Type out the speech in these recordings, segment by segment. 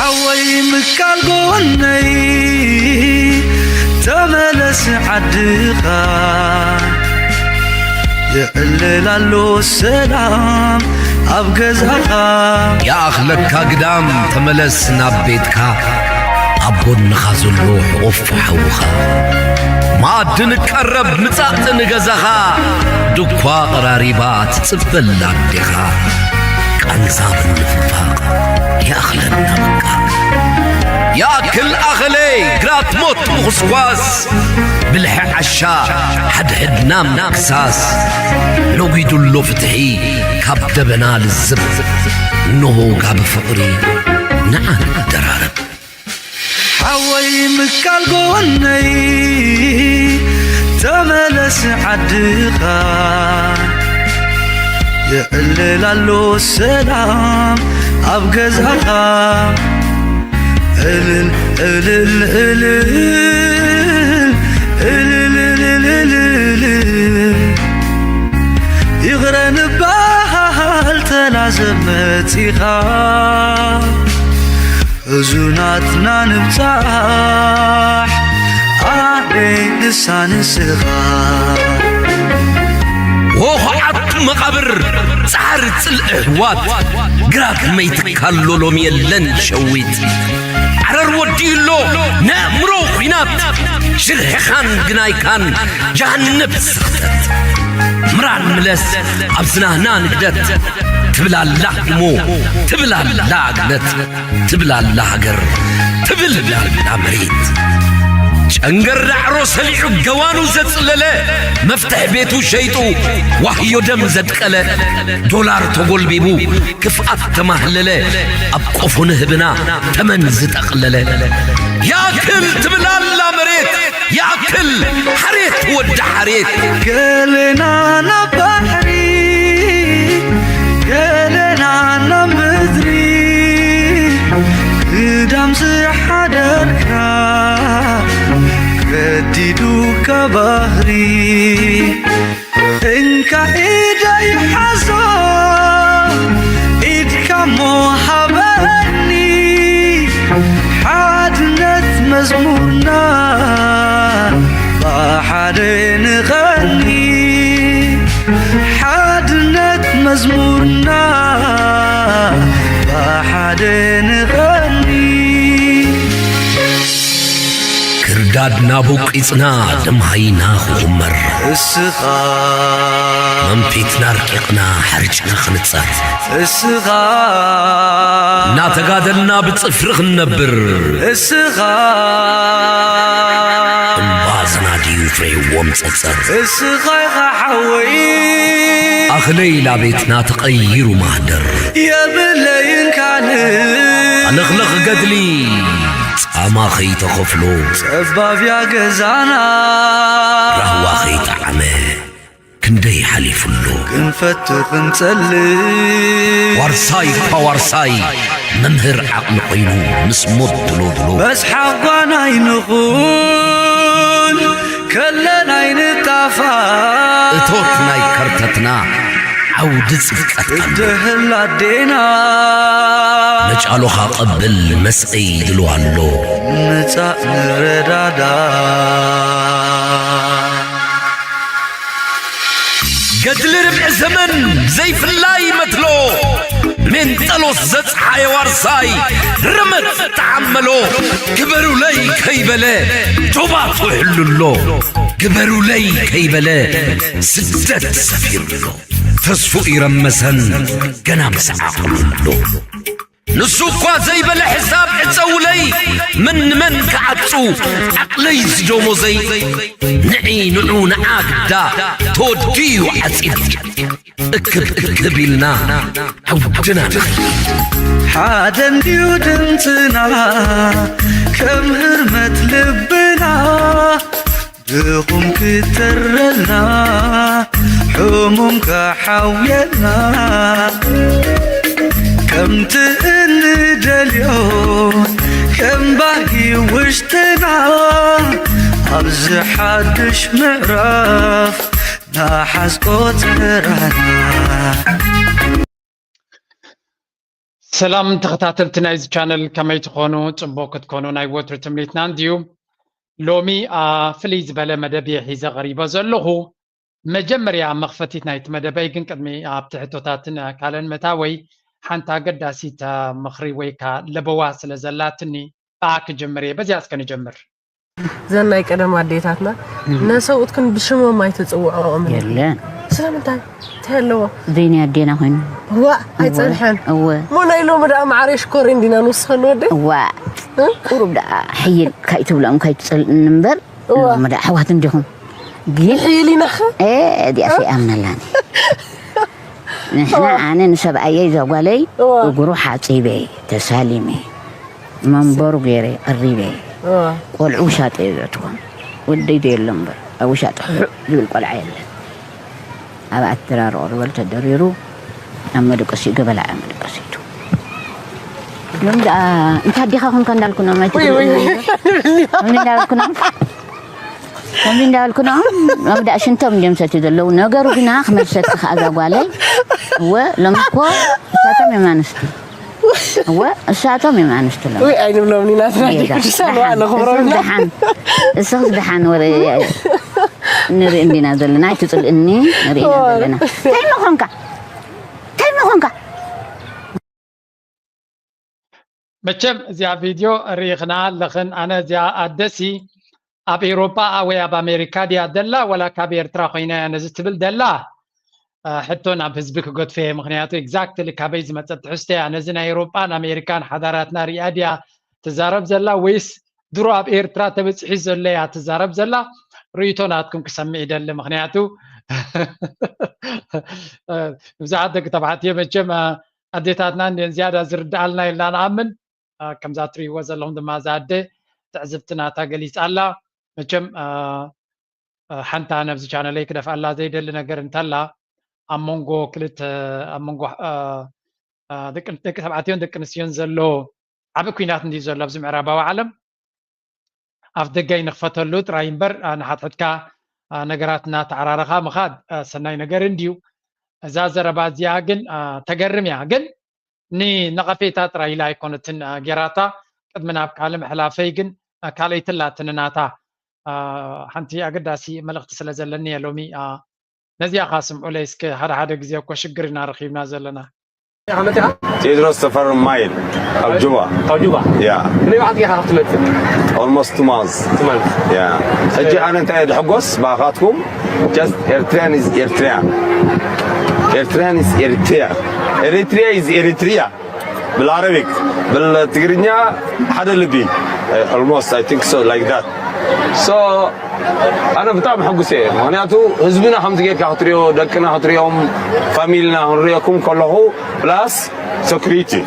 ሓወይ ምካል ጎነይ ተመለስ ዓድኻ፣ የዕልል ኣሎ ሰላም ኣብ ገዛኻ። ይኣኽለካ ግዳም ተመለስ ናብ ቤትካ፣ ኣብ ጎንኻ ዘሎ ሕቑፍ ሓውኻ። መኣዲ ንቀረብ ምጻእ ንገዛኻ፣ ድኳ ቀራሪባ ትጽበላ ኣዴኻ። ቃንዛ ምንፍፋቕ ይኣኽለና በቃ። ይኣክል ኣኸለይ ግራት ሞት ምኹስኳስ፣ ብልሒ ዓሻ ሓድሕድና ምክሳስ። ነጒዱሎ ፍትሒ ካብ ደበና ልዝብ፣ እንሆ ጋቢ ፍቕሪ ንዓ ንደራረብ። ሓወይ ምካል ጎነይ ተመለስ ዓድኻ፣ የዕልል ኣሎ ሰላም ኣብ ገዛኻ። እልል እልል እልል እልል እልል እልል፣ ይቕረ ንበሃል ተላዘብ መጺኻ። ሕዙናትና ንብጻሕ ኣደይ ንሳ ንስኻ። ወኹዓት መቓብር ጻዕሪ ጽልኢ ኣሕዋት፣ ግራት መይትካሎ ሎሚ የለን ሸዊት። ዓረር ወዲኡሎ ነእምሮ ኲናት፣ ሽርሕኻን ግናይካን ጀሃነብ ስኽተት። ምራን ምለስ ኣብ ዝናህና ንግደት፣ ትብል ኣላ እሞ ትብል ኣላ ኣግነት። ትብል ኣላ ሃገር፣ ትብል ኣላ መሬት። ጨንገር ዳዕሮ ሰሊዑ ገዋኑ ዘጽለለ፣ መፍትሕ ቤቱ ሸይጡ ዋህዮ ደም ዘድቀለ፣ ዶላር ተጎልቢቡ ክፍኣት ተማህለለ፣ ኣብ ቆፎ ንህብና ተመን ዝጠቕለለ። ያክል ትብል ኣላ መሬት፣ ያክል ሓሬት ወዲ ሓሬት። ገለና ናብ ባሕሪ፣ ገለና ናብ ምድሪ፣ ግዳም ዝሓደርካ ገዲዱካ ባህሪ። እንካ ኢደይ ሓዞ፣ ኢድካ እሞ ሃበኒ፣ ሓድነት መዝሙርና ብሓደ ንቐኒ። ሓድነት መዝሙርና ብሓደ ንቐኒ። ክርዳድና ቦቂጽና ደምሃይና ክኹመር፣ እስኻ መንፊትና ኣርቂቕና ሓርጭና ክንጸር፣ እስኻ እናተጋደልና ብጽፍሪ ክንነብር፣ እስኻ እምባ ዝናድዩ ፍሬዎም ጸጸር፣ እስኻ ኢኻ ሓወይ። ኣኽለይ ላቤትና ተቐይሩ ማህደር፣ የብለይን ካልእ ኣለኽለኽ ገድሊ ጻማ ኸይተኸፍሎ፣ ጸባብ እያ ገዛና ራህዋ ኸይጠዓመ ክንደይ ሓሊፉ ኣሎ። ክንፈቲ ክንጸልእ ዋርሳይ እኳ ዋርሳይ፣ መምህር ዓቕሊ ኮይኑ ምስ ሞት ድሎ ድሎ። መስሓቕ ጓና ኣይንኹን ከለና ኣይንጣፋእ። እቶት ናይ ከርተትና ዓውዲ ጽፍቀት ኣሎ። እድህል ኣዴና መጫሎኻ ቀብል መስቀይ ድልዋ ኣሎ። ምጻእ ንረዳዳ። ገድሊ ርብዒ ዘመን ዘይፍላይ መትሎ፣ ሜንጠሎስ ዘጽሓየ ዋርሳይ ረመጽ ተዓመሎ። ግበሩለይ ከይበለ ዶባቱ ይሕሉ ኣሎ። ግበሩለይ ከይበለ ስደት ሰፊሩ ኣሎ። ተስፉ ኢረመሰን ገና ምስ ዓቕሉ ኣሎ። ንሱ እኳ ዘይበለ ሕሳብ ዕጸውለይ፣ መን ንመን ክዓጹ ዓቕለይ ዝደሞዘይ። ንዒ ንዑ ንዓ ግዳ ተወዲኡ ዓጺድ። እክብ እክብ ኢልና ዓውድና ንኸይድ። ሓደ እንድዩ ድምፅና ከም ህርመት ልብና፣ ድኹም ክተረልና፣ ሕሙም ክሓውየልና፣ ከምቲ እንደልዮ ከም ባህጊ ውሽጥና፣ ኣብዚ ሓድሽ ምዕራፍ ንሓዝቆ ተራና። ሰላም ተኸታተልቲ ናይዚ ቻነል፣ ከመይ ትኾኑ? ጽቡቕ ክትኮኑ ናይ ወትሩ ትምኒትና እንድዩ። ሎሚ፣ አ፣ ፍልይ ዝበለ መደብ እየ ሒዘ ቀሪበ ዘለኹ። መጀመርያ መኽፈቲት ናይቲ መደበይ ግን ቅድሚ ኣብቲ ሕቶታትን ካልእን ምእታወይ ሓንቲ ኣገዳሲት፣ አ፣ ምኽሪ ወይ ከኣ ለበዋ ስለ ዘላትኒ ብኣ ክጅምር እየ። በዚኣ እስከ ንጀምር። እዘን ናይ ቀደም ኣዴታትና እም። ነሰብኡትክን ብሽሞም ኣይትጽውዕኦምን። የለን። ስለምንታይ? እንታይ ኣለዎ? ዘይናይ ኣዴና ኮይኑ። ዋ፣ ኣይጸንሐን። እወ። እሞ ናይ ሎሚ ደኣ ማዕረ ሽኮር እንዲና ንውስኸሉ ወዲ? እዋ። እ? ቁሩብ ደኣ ሕይል ካይትብሎም ካይትጸልእኒ እምበር፣ እዋ። ሎሚ ደኣ ኣሕዋት እንዲኹም። ግን ሕይል ኢናኸ? ኤ፣ እዚኣስ ኣይኣምነላን። ንሕና፣ እዋ። ኣነ ንሰብኣየይ ዘጓለይ እዋ። እግሩ ሓጺበ፣ ተሳሊመ፣ መንበሩ ገይረ፣ ቀሪበ፣ እዋ። ቆልዑ ውሻጠ እየ ዘእትዎም። ወደይ ዘየሎ እምበር፣ ኣብ ውሻጠ ሕዕ ዝብል ቆልዓ የለን። ኣብ ኣትራር ቆርበል ተደሪሩ፣ ኣብ መደቀሲኡ ገበላ እያ መደቀሲቱ። ሎም ደኣ፣ እንታ ኣዴኻ ኮንካ እንዳልኩኖም፣ ወይ፣ ወይ። ኣይትብልዑ። ከምዚ እንዳበልኩኖም፣ ከምዚ እንዳበልኩኖም፣ ሎም ደኣ ሽንቶም እንድዮም ሰትዩ ዘለዉ። ነገሩ ግና ክመልሰኪ ከኣ እዛ ጓለይ፣ እወ፣ ሎም እኮ እሳቶም እዮም ኣንስቲ። እወ፣ እሳቶም እዮም ኣንስቲ ሎም። ወይ፣ ኣይንብሎም ኢና፣ ናትና ጌጋ። ቅዱሳን ደሓን፣ ዋና ክብሮም እሶስ ኢና። ደሓን፣ እሶስ ደሓን ወረ ንርኢ እንዲና ዘለና፣ ኣይትጽልእኒ፣ ንርኢ ኢና እወ። ዘለና። እንታይ ምኾንካ? እንታይ ምኾንካ? መቸም እዚኣ ቪድዮ ርኢኽና ኣለኽን። ኣነ እዚኣ ኣደሲ ኣብ ኤውሮጳ ወይ ኣብ ኣሜሪካ ድያ ደላ፣ ወላ ካብ ኤርትራ ኮይና እያ ነዚ ትብል ደላ? አ፣ ሕቶ ናብ ህዝቢ ክገድፎ እየ። ምኽንያቱ ኤግዛክትሊ ካበይ ዝመጸት ትሕዝቶ እያ? ነዚ ናይ ኤውሮጳን ኣሜሪካን ሓዳራትና ሪኣ ድያ ትዛረብ ዘላ? ወይስ ድሮ ኣብ ኤርትራ ተበጺሑ ዘሎ እያ ትዛረብ ዘላ? ርእይቶ ናትኩም ክሰምዕ ይደሊ። ምኽንያቱ፣ አ፣ ብዙሓት ደቂ ተባዕትዮ መቸም፣ አ፣ ኣዴታትና እንድየን ዝያዳ ዝርድኣልና ኢልና ንኣምን። አ፣ ከምዛ ትርእይዎ ዘለኹም ድማ እዛ ኣደ ትዕዝብቲ ናታ ገሊጻ ኣላ። መቸም፣ አ፣ አ፣ ሓንታ ነብዚ ቻነለይ ክደፍኣላ ዘይደሊ ነገር እንተላ፣ ኣብ መንጎ ክልተ፣ ኣብ መንጎ፣ አ፣ አ፣ ደቂ፣ ደቂ ተባዕትዮን ደቂ ኣንስትዮን ዘሎ ዓቢ ኲናት እንድዩ ዘሎ ኣብዚ ምዕራባዊ ዓለም። ኣፍ ደገ ይንኽፈተሉ ጥራይ እምበር፣ አ፣ ንሓድሕድካ፣ አ፣ ነገራት እናተዓራረኻ ምኻድ፣ አ፣ ሰናይ ነገር እንድዩ። እዛ ዘረባ እዚኣ ግን፣ አ፣ ተገርም እያ። ግን ንነቐፌታ ጥራይ ኢላ ኣይኮነትን፣ አ፣ ጌራታ። ቅድሚ ናብ ካልእ ምሕላፈይ ግን፣ አ፣ ካልኣይቲ ኣላትኒ ናታ፣ አ፣ ሓንቲ ኣገዳሲ መልእኽቲ ስለ ዘለኒ እየ ሎሚ፣ አ፣ ነዚኣ ኸኣ ስምዑለይ እስከ። ሓደ ሓደ ግዜ እኮ ሽግር ኢና ረኺብና ዘለና። ቴድሮስ ተፈሪ ማይል ካብ ጁባ። ካብ ጁባ? ያ። ክንደይ መዓልቲ ጌርካ ክትመጽእ? Almost two months. Two months. ያ። ሕጂ ኣነ እንታይ እየ ድሕጎስ ብኣኻትኩም? Just Eritrean is Eritrea. Eritrean is Eritrea. Eritrea is Eritrea. بالعربي، بالتقرينيا، ሓደ ልቢ. Almost, I think so, like that. So ኣነ ብጣዕሚ ሕጉስ እየ። ምኽንያቱ ህዝብና ከምዚ ጌርካ ክትሪኦ፣ ደቅና ክትሪኦም፣ ፋሚልና ክንሪኦኩም ከለኹ፣ plus security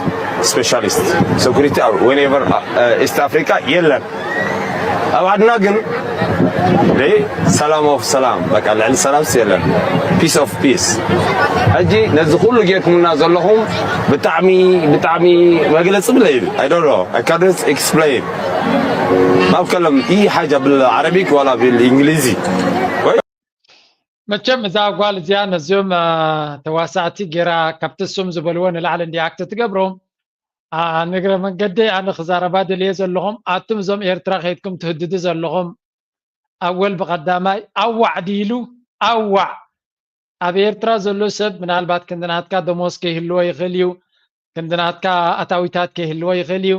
specialist፣ security whenever ኢስት ኣፍሪካ የለን። ኣብ ዓድና ግን ደይ ሰላም ኦፍ ሰላም፣ በቃ ልዕሊ ሰላም የለን። Peace of peace። ሕጂ ነዚ ኩሉ ጌርኩምልና ዘለኹም ብጣዕሚ፣ ብጣዕሚ መግለጺ ብለይል። I don't know. I cannot explain. ما بتكلم أي حاجة بالعربي ولا بالإنجليزي. ወይ መቸም እዛ ጓል እዚኣ ነዚኦም፣ አ፣ ተዋሳእቲ ጌራ ካብቲ ስም ዝበልዎ ንላዕሊ እንዲ ኣክት ትገብሮም። አ፣ ንግረ መንገደይ ኣነ ክዛረባ ደልየ ዘለኹም፣ ኣቱም እዞም ኤርትራ ከይድኩም ትህድዱ ዘለኹም፣ ኣወል ብቐዳማይ ኣዋዕ ድኢሉ፣ ኣዋዕ። ኣብ ኤርትራ ዘሎ ሰብ ምናልባት ክንዲ ናትካ ደሞዝ ከይህልዎ ይኽእል እዩ፣ ክንዲ ናትካ ኣታዊታት ከይህልዎ ይኽእል እዩ።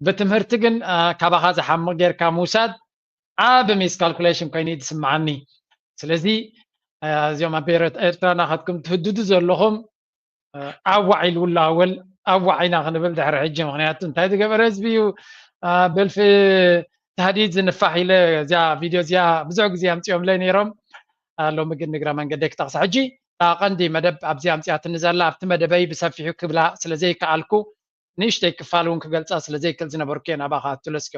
ብትምህርቲ ግን፣ አ፣ ካባኻ ዝሓምቕ ጌርካ ምውሳድ ዓቢ ሚስ ካልኩሌሽን ኮይኑ እዩ ዝስምዓኒ። ስለዚ፣ አ፣ እዚኦም ኣብ ኤረ-፣ ኤርትራ ናኸትኩም ትህድዱ ዘለኹም፣ አ፣ ኣዋዕ ኢልውላ ኣወል፣ ኣዋዕ ኢና ክንብል ድሕሪ ሕጂ። ምኽንያቱ እንታይ ዝገበረ ህዝቢ እዩ፣ አ፣ በልፊ ታህዲድ ዝንፋሕ ኢለ እዚኣ ቪድዮ እዚኣ ብዙሕ ግዜ ኣምጺኦምለይ ነይሮም። አ፣ ሎሚ ግን ንግረ መንገደይ ክጠቕሳ። ሕጂ እታ ቀንዲ መደብ ኣብዚ ኣምጺኣትኒ ዘላ፣ ኣብቲ መደበይ ብሰፊሑ ክብላ ስለ ዘይከኣልኩ፣ ንእሽተይ ክፋል እውን ክገልጻ ስለ ዘይክእል ዝነበርኩ እየ ናባኻ ኣትሎ እስኪ።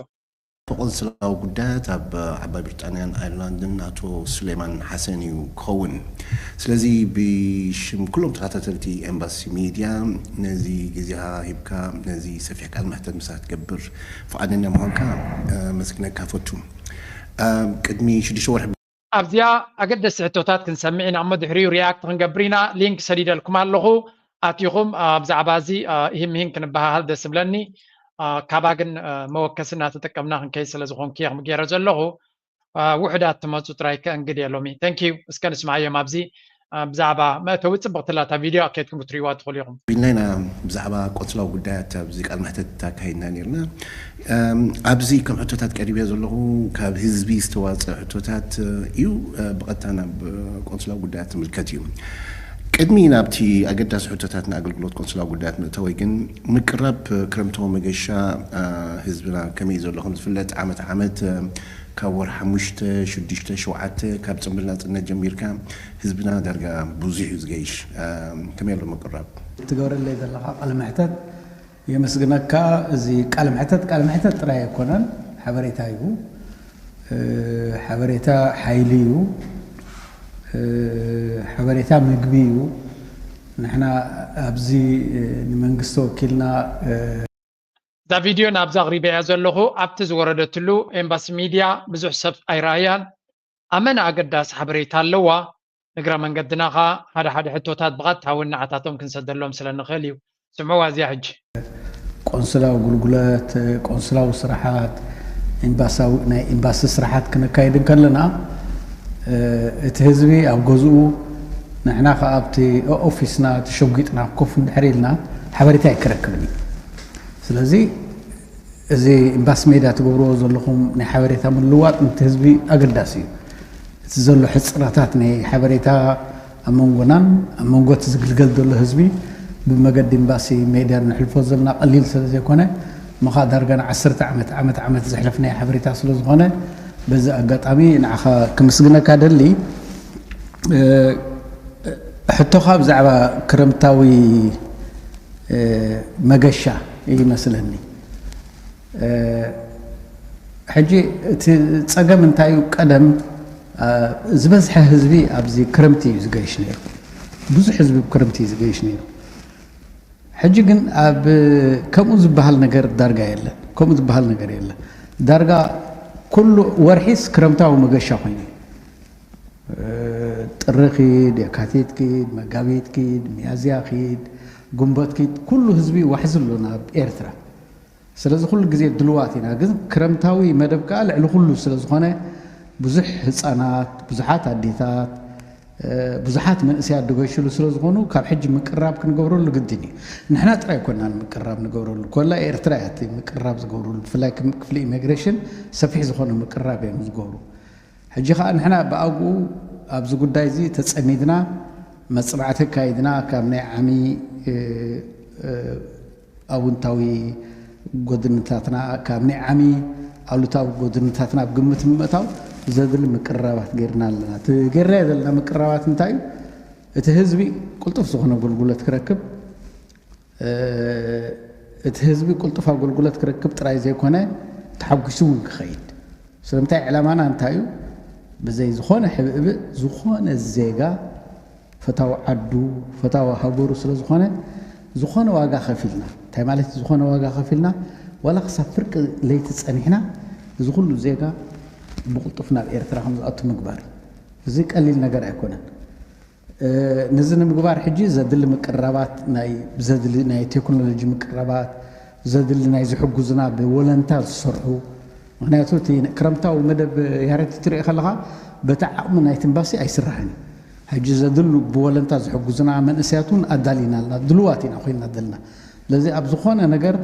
ቆንስላዊ ጉዳያት ኣብ ዓባይ ብሪጣንያን ኣየርላንድን ኣቶ ሱሌማን ሓሰን እዩ ክኸውን። ስለዚ ብሽም ኩሎም ተኸታተልቲ ኤምባሲ ሚድያ ነዚ ግዜኻ ሂብካ ነዚ ሰፊሕ ቃል መሕተት ምሳና ክትገብር ፍቓደኛ ምዃንካ፣ እ፣ መስግነካ ፈቱ። እ፣ ቅድሚ ሽዱሽተ ወርሒ ኣብዚኣ ኣገደስቲ ሕቶታት ክንሰምዕ ኢና እሞ ድሕሪኡ ሪያክት ክንገብር ኢና። ሊንክ ሰዲደልኩም ኣለኹ። ኣቲኹም ብዛዕባ እዚ ሂም ሂን ክንበሃሃል ደስ ዝብለኒ። ካባ ግን መወከሲ እናተጠቀምና ክንከይድ ስለ ዝኾንኩ እየ ከምኡ ገይረ ዘለኹ። ውሑዳት ትመፁ ጥራይ ከእንግድ እየ ሎሚ። Thank you። እስከ ንስምዓዮም ኣብዚ ብዛዕባ መእተዊ ፅብቕቲ ላታ ቪድዮ ኣካይድኩም ክትሪእዋ ትኽእሉ ኢኹም። ኢልና ኢና ብዛዕባ ቆንስላዊ ጉዳያት ኣብዚ ቃል መሕተት ኣካይድና ነርና። ኣብዚ ከም ሕቶታት ቀሪበ ዘለኹ ካብ ህዝቢ ዝተዋፀ ሕቶታት እዩ። ብቐጥታ ናብ ቆንስላዊ ጉዳያት ትምልከት እዩ። ቅድሚ ናብቲ ኣገዳሲ ሕቶታት ንኣገልግሎት ቆንስላዊ ጉዳያት ምእተወይ ግን ምቅራብ ክረምታዊ መገሻ ህዝብና ከመይ ዘሎ ከም ዝፍለጥ ዓመት ዓመት ካብ ወር ሓሙሽተ ሽዱሽተ ሸውዓተ ካብ ፅምብል ናፅነት ጀሚርካ ህዝብና ዳርጋ ብዙሕ እዩ ዝገይሽ። ከመይ ኣሎ ምቅራብ? ትገብረለይ ዘለካ ቃለ መሕተት የመስግነካ። እዚ ቃለ መሕተት ቃለ መሕተት ጥራይ ኣይኮነን፣ ሓበሬታ እዩ። ሓበሬታ ሓይሊ እዩ። ሓበሬታ ምግቢ እዩ። ንሕና ኣብዚ ንመንግስቲ ወኪልና እዛ ቪድዮ ናብዛ ኣቕሪበያ ዘለኹ ኣብቲ ዝወረደትሉ ኤምባሲ ሚድያ ብዙሕ ሰብ ኣይረኣያን። ኣመና ኣገዳሲ ሓበሬታ ኣለዋ። እግረ መንገድና ኸኣ ሓደ ሓደ ሕቶታት ብቐጥታ እውን ንዓታቶም ክንሰደሎም ስለ ንኽእል እዩ። ስምዕዋ እዚኣ ሕጂ። ቆንስላዊ ኣገልግሎት፣ ቆንስላዊ ስራሓት፣ ኤምባሳዊ ናይ ኤምባሲ ስራሓት ክነካይድ እንከለና እቲ ህዝቢ ኣብ ገዝኡ ንሕና ከኣ ኣብቲ ኦፊስና ተሸጒጥና ኮፍ እንድሕር ኢልና ሓበሬታ ኣይክረክብን እዩ። ስለዚ እዚ ኤምባሲ ሜድያ ትገብርዎ ዘለኹም ናይ ሓበሬታ ምልውዋጥ ነቲ ህዝቢ ኣገዳሲ እዩ። እቲ ዘሎ ሕፅረታት ናይ ሓበሬታ ኣብ መንጎናን ኣብ መንጎ እቲ ዝግልገል ዘሎ ህዝቢ ብመገዲ ኤምባሲ ሜድያ ነሕልፎ ዘለና ቀሊል ስለ ዘይኮነ ምኻ ዳርጋ ንዓሰርተ ዓመት ዓመት ዓመት ዘሕለፍናዮ ሓበሬታ ስለ ዝኾነ በዚ ኣጋጣሚ ንዓኻ ክምስግነካ ደሊ። ሕቶኻ ብዛዕባ ክረምታዊ መገሻ ይመስለኒ። ሕጂ እቲ ፀገም እንታይ እዩ? ቀደም ዝበዝሐ ህዝቢ ኣብዚ ክረምቲ እዩ ዝገይሽ ነይሩ። ብዙሕ ህዝቢ ክረምቲ እዩ ዝገይሽ ነይሩ። ሕጂ ግን ኣብ ከምኡ ዝበሃል ነገር ዳርጋ የለን። ከምኡ ዝበሃል ነገር የለን። ዳርጋ ኩሉ ወርሒስ ክረምታዊ መገሻ ኮይኑ እዩ። ጥሪ ኪድ፣ የካቲት ኪድ፣ መጋቢት ኪድ፣ ሚያዝያ ኪድ፣ ግንቦት ኪድ፣ ኩሉ ህዝቢ ዋሕዚ ኣሎ ናብ ኤርትራ። ስለዚ ኩሉ ግዜ ድልዋት ኢና፣ ግን ክረምታዊ መደብ ከኣ ልዕሊ ኩሉ ስለ ዝኾነ ብዙሕ ህፃናት፣ ብዙሓት ኣዴታት፣ ብዙሓት መንእሰያት ድገሽሉ ስለ ዝኾኑ ካብ ሕጂ ምቅራብ ክንገብረሉ ግድን እዩ። ንሕና ጥራይ ኮናን ምቅራብ ንገብረሉ፣ ኮላ ኤርትራ እያ እቲ ምቅራብ ዝገብረሉ። ብፍላይ ክፍሊ ኢሚግሬሽን ሰፊሕ ዝኾነ ምቅራብ እዮም ዝገብሩ። ሕጂ ኸኣ ንሕና ብኣግኡ ኣብዚ ጉዳይ እዚ ተጸሚድና መጽናዕቲ ኣካይድና ካብ ናይ ዓሚ ኣውንታዊ ጎድንታትና ካብ ናይ ዓሚ ኣሉታዊ ጎድንታትና ኣብ ግምት ብምእታው ዘድሊ ምቅርራባት ገይርና ኣለና። እቲ ገይርናዮ ዘለና ምቅርራባት እንታይ እዩ? እቲ ህዝቢ ቅልጡፍ ዝኾነ ኣገልግሎት ክረክብ እቲ ህዝቢ ቅልጡፍ ኣገልግሎት ክረክብ ጥራይ ዘይኮነ ተሓጒሱ እውን ክኸይድ። ስለምንታይ ዕላማና እንታይ እዩ? ብዘይ ዝኾነ ሕብእብእ ዝኾነ ዜጋ ፈታዊ ዓዱ ፈታዊ ሃገሩ ስለ ዝኾነ ዝኾነ ዋጋ ከፊልና እንታይ ማለት ዝኾነ ዋጋ ከፊልና ዋላ ክሳብ ፍርቂ ለይቲ ጸኒሕና እዚ ኩሉ ዜጋ ብቕልጡፍ ናብ ኤርትራ ከም ዝኣቱ ምግባር እዩ። እዚ ቀሊል ነገር ኣይኮነን። ነዚ ንምግባር ሕጂ ዘድሊ ምቅርራባት ናይ ዘድሊ ናይ ቴክኖሎጂ ምቅርራባት ዘድሊ ናይ ዝሕጉዝና ብወለንታ ዝሰርሑ ምክንያቱ እቲ ክረምታዊ መደብ ያሬት ትሪኦ ከለኻ በቲ ዓቕሚ ናይቲ ኤምባሲ ኣይስራሕን እዩ። ሕጂ ዘድሉ ብወለንታ ዝሕጉዝና መንእሰያት እውን ኣዳሊና ኣለና ድልዋት ኢና ኮይና ዘለና። ስለዚ ኣብ ዝኾነ ነገር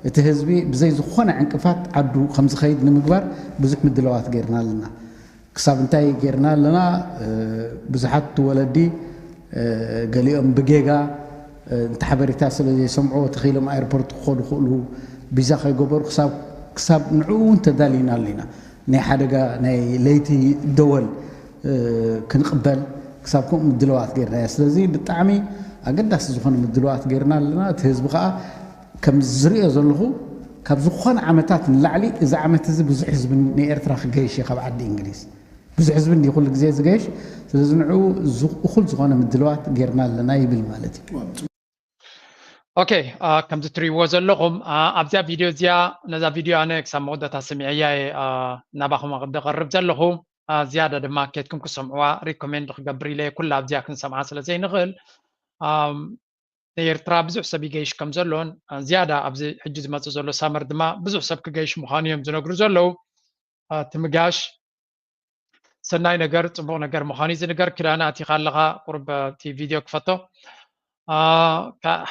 እቲ ህዝቢ ብዘይ ዝኾነ ዕንቅፋት ዓዱ ከምዝኸይድ ንምግባር ብዙሕ ምድላዋት ገይርና ኣለና። ክሳብ እንታይ ጌርና ኣለና ብዙሓት ወለዲ ገሊኦም ብጌጋ እንተ ሓበሬታ ስለ ዘይሰምዑ ተኺሎም ኣየርፖርት ክኸዱ ክኽእሉ ቢዛ ከይገበሩ ክሳብ ንዕኡ እውን ተዳሊና ኣለና ናይ ሓደጋ ናይ ለይቲ ደወል ክንቕበል ክሳብ ከምኡ ምድለዋት ጌርና ስለዚ ብጣዕሚ ኣገዳሲ ዝኾነ ምድለዋት ጌርና ኣለና እቲ ህዝቢ ከዓ ከም ዝሪኦ ዘለኹ ካብ ዝኾነ ዓመታት ንላዕሊ እዚ ዓመት እዚ ብዙሕ ህዝቢ ንኤርትራ ክገይሽ እዩ ካብ ዓዲ እንግሊዝ ብዙሕ ህዝቢ እንዲ ኩሉ ግዜ ዝገይሽ ስለዚ ንዕኡ እኹል ዝኾነ ምድለዋት ጌርና ኣለና ይብል ማለት እዩ ኦኬ ከምዚ ትሪእዎ ዘለኹም ኣብዚኣ ቪድዮ እዚኣ ነዛ ቪድዮ ኣነ ክሳብ መወዳእታ ሰሚዐያ እየ ናባኹም ደቐርብ ዘለኹ ዝያዳ ድማ ኬድኩም ክሰምዕዋ ሪኮሜንድ ክገብር ኢለ ኩላ ኣብዚኣ ክንሰምዓ ስለ ዘይንኽእል ንኤርትራ ብዙሕ ሰብ ይገይሽ ከም ዘሎን ዝያዳ ኣብዚ ሕጂ ዝመጽእ ዘሎ ሳመር ድማ ብዙሕ ሰብ ክገይሽ ምዃኑ እዮም ዝነግሩ ዘለዉ። ትምጋሽ ሰናይ ነገር፣ ጽቡቕ ነገር ምዃኑ እዩ ዝንገር። ክዳና ኣቲኻ ኣለኻ፣ ቁርብ እቲ ቪድዮ ክፈቶ።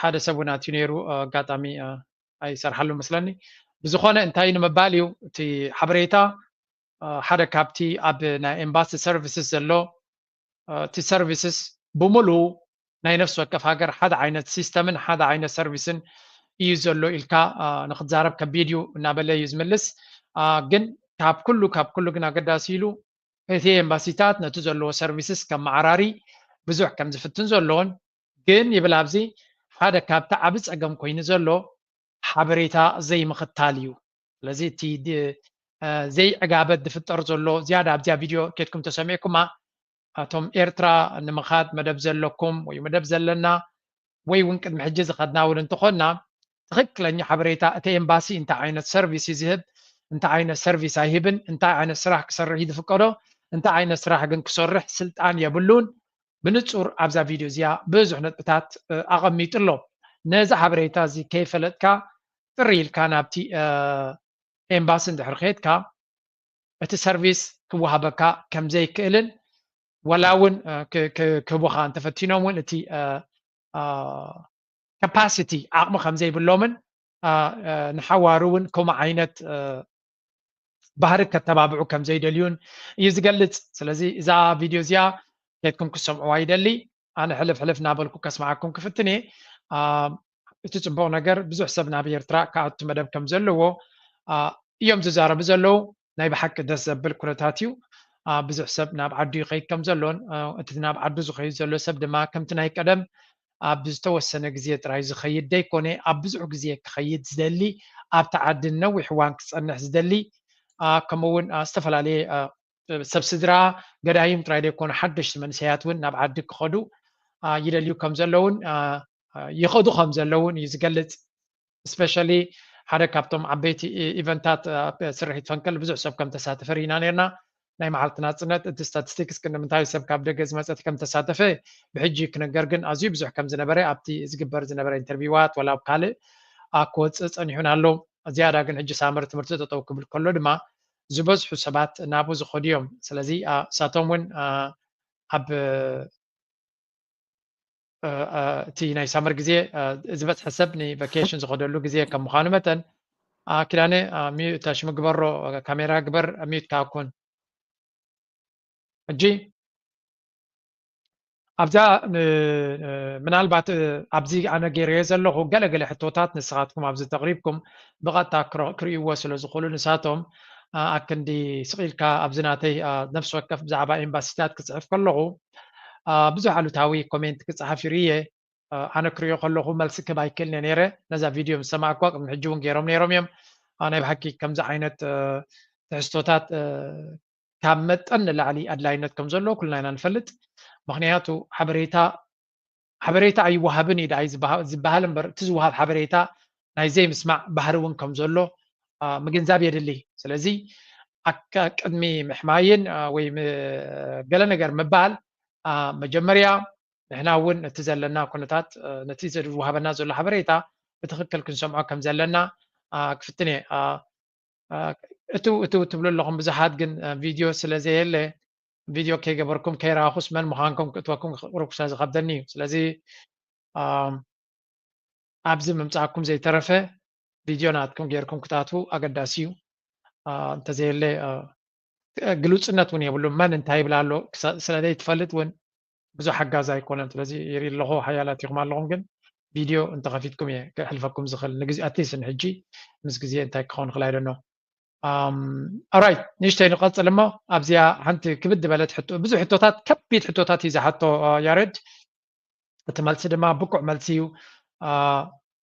ሓደ ሰብ እውን ኣትዩ ነይሩ፣ ኣጋጣሚ ኣይሰርሓሉ መስለኒ። ብዝኾነ እንታይ ንምባል እዩ እቲ ሓበሬታ፣ ሓደ ካብቲ ኣብ ናይ ኤምባሲ ሰርቪስስ ዘሎ እቲ ሰርቪስስ ብምሉኡ ናይ ነፍሲ ወከፍ ሃገር ሓደ ዓይነት ሲስተምን ሓደ ዓይነት ሰርቪስን እዩ ዘሎ ኢልካ ንክትዛረብ ከቢድ እዩ እናበለ እዩ ዝምልስ። ግን ካብ ኩሉ ካብ ኩሉ ግን ኣገዳሲ ኢሉ እቲ ኤምባሲታት ነቲ ዘለዎ ሰርቪስስ ከመዓራሪ ብዙሕ ከም ዝፍትን ዘሎን ግን ይብል ኣብዚ ሓደ ካብቲ ዓቢ ጸገም ኮይኑ ዘሎ ሓበሬታ ዘይምኽታል እዩ። ስለዚ እቲ ዘይዕጋበት ዝፍጠር ዘሎ ዝያዳ ኣብዚኣ ቪድዮ ኬድኩም ተሰሚዕኩማ እቶም ኤርትራ ንምኻድ መደብ ዘለኩም ወይ መደብ ዘለና ወይ እውን ቅድሚ ሕጂ ዝኸድና እውን እንተኾንና ትኽክለኛ ሓበሬታ እቲ ኤምባሲ እንታይ ዓይነት ሰርቪስ እዩ ዝህብ፣ እንታይ ዓይነት ሰርቪስ ኣይህብን፣ እንታይ ዓይነት ስራሕ ክሰርሕ እዩ ዝፍቀዶ፣ እንታይ ዓይነት ስራሕ ግን ክሰርሕ ስልጣን የብሉን። ብንጹር ኣብዛ ቪድዮ እዚኣ ብዙሕ ነጥብታት ኣቐሚጡ ኣሎ። ነዚ ሓበሬታ እዚ ከይፈለጥካ ጥሪ ኢልካ ናብቲ ኤምባሲ እንድሕር ከድካ እቲ ሰርቪስ ክወሃበካ ከም ዘይክእልን ወላ እውን ክህቡኻ እንተፈቲኖም እውን እቲ ካፓሲቲ ዓቕሚ ከም ዘይብሎምን ንሓዋሩ እውን ከምኡ ዓይነት ባህሪ ከተባብዑ ከም ዘይደልዩን እዩ ዝገልጽ። ስለዚ እዛ ቪድዮ እዚኣ ኬድኩም ክሰምዕዋ ይደሊ። ኣነ ሕልፍ ሕልፍ እናበልኩ ከስምዓኩም ክፍትን እየ። እቲ ጽቡቕ ነገር ብዙሕ ሰብ ናብ ኤርትራ ክኣቱ መደብ ከም ዘለዎ እዮም ዝዛረቡ ዘለዉ። ናይ ብሓቂ ደስ ዘብል ኩነታት እዩ። ብዙሕ ሰብ ናብ ዓዱ ይኸይድ ከም ዘሎን እቲ ናብ ዓዱ ዝኸይድ ዘሎ ሰብ ድማ ከምቲ ናይ ቀደም ኣብ ዝተወሰነ ግዜ ጥራይ ዝኸይድ ዘይኮነ ኣብ ብዙሕ ግዜ ክኸይድ ዝደሊ ኣብቲ ዓዲ ነዊሕ እዋን ክጸንሕ ዝደሊ ከምኡ እውን ዝተፈላለየ ሰብ ስድራ ገዳይም ጥራይ ዘይኮኑ ሓደሽቲ መንእሰያት እውን ናብ ዓዲ ክኸዱ ይደልዩ ከም ዘለውን ይኸዱ ከም ዘለውን እዩ ዝገልጽ። ስፔሻሊ ሓደ ካብቶም ዓበይቲ ኢቨንታት ስርሒት ፈንቅል ብዙሕ ሰብ ከም ተሳተፈ ርኢና ነርና። ናይ መዓልቲ ናጽነት እቲ ስታቲስቲክስ ክንዲ ምንታይ ሰብ ካብ ደገ ዝመጸት ከም ተሳተፈ ብሕጂ ክነገር ግን ኣዝዩ ብዙሕ ከም ዝነበረ ኣብቲ ዝግበር ዝነበረ ኢንተርቪዋት ወላ ኣብ ካልእ ክወጽእ ጸኒሑን ኣሎ። ዝያዳ ግን ሕጂ ሳመር ትምህርቲ ጠጠው ክብል ከሎ ድማ ዝበዝሑ ሰባት ናብኡ ዝኸዱ እዮም። ስለዚ እሳቶም እውን ኣብ እቲ ናይ ሳመር ግዜ ዝበዝሐ ሰብ ንቫኬሽን ዝኸደሉ ግዜ ከም ምዃኑ መጠን ኪዳነ እታ ሽሙ ግበሮ ካሜራ ግበር ሚዩት ካኩን ሕጂ ኣብዛ ምናልባት ኣብዚ ኣነ ገይረዮ ዘለኹ ገለገለ ሕቶታት ንስኻትኩም ኣብዚ ተቕሪብኩም ብቐጥታ ክርእይዎ ስለ ዝኽእሉ ንሳቶም ኣክንዲ ስቕ ኢልካ ኣብዚ ናተይ ነፍሲ ወከፍ ብዛዕባ ኤምባሲታት ክፅሕፍ ከለኹ ብዙሕ ኣሉታዊ ኮሜንት ክፅሓፍ ይርእየ። ኣነ ክርእዮ ከለኹ መልሲ ክህብ ኣይክእልን እየ ነይረ። ነዛ ቪድዮ ምስ ሰማዕኳ ቅድሚ ሕጂ እውን ገይሮም ነይሮም እዮም። ናይ ብሓቂ ከምዚ ዓይነት ትሕዝቶታት ካብ መጠን ንላዕሊ ኣድላይነት ከም ዘለዎ ኩልና ኢና ንፈልጥ። ምኽንያቱ ሓበሬታ ሓበሬታ ኣይወሃብን እዩ ደኣ ዝበሃል እምበር እቲ ዝወሃብ ሓበሬታ ናይ ዘይምስማዕ ባህሪ እውን ከም ዘሎ ምግንዛብ የድሊ። ስለዚ ቅድሚ ምሕማይን ወይ ገለ ነገር ምባል መጀመርያ ንሕና እውን እቲ ዘለና ኩነታት ነቲ ዝወሃበና ዘሎ ሓበሬታ ብትኽክል ክንሰምዖ ከም ዘለና ክፍትን እየ። እትው እትው ትብሉ ኣለኹም ብዙሓት ግን ቪድዮ ስለ ዘየለ ቪድዮ ከይገበርኩም ከይረኣኹስ መን ምዃንኩም ክእትወኩም ክቕርብ ስለ ዝኸብደኒ እዩ። ስለዚ ኣብዚ ምምፃእኩም ዘይተረፈ ቪድዮ ናትኩም ጌርኩም ክትኣትዉ ኣገዳሲ እዩ። እንተዘየለ ግሉፅነት እውን የብሉ። መን እንታይ ይብል ኣሎ ስለ ዘይትፈልጥ እውን ብዙሕ ሓጋዚ ኣይኮነን። ስለዚ ይርኢ ኣለኹ ሓያላት ኢኹም ኣለኹም፣ ግን ቪድዮ እንተኸፊትኩም እየ ክሕልፈኩም ዝኽእል ንግዜ ኣትሊስት ንሕጂ ምስ ግዜ እንታይ ክኸውን ይኽእል ኣይደኖ። ኣራይት ንእሽተይ ንቐፅል እሞ ኣብዚኣ ሓንቲ ክብድ ዝበለት ሕቶ፣ ብዙሕ ሕቶታት ከቢድ ሕቶታት እዩ ዝሓቶ ያሬድ። እቲ መልሲ ድማ ብቁዕ መልሲ እዩ።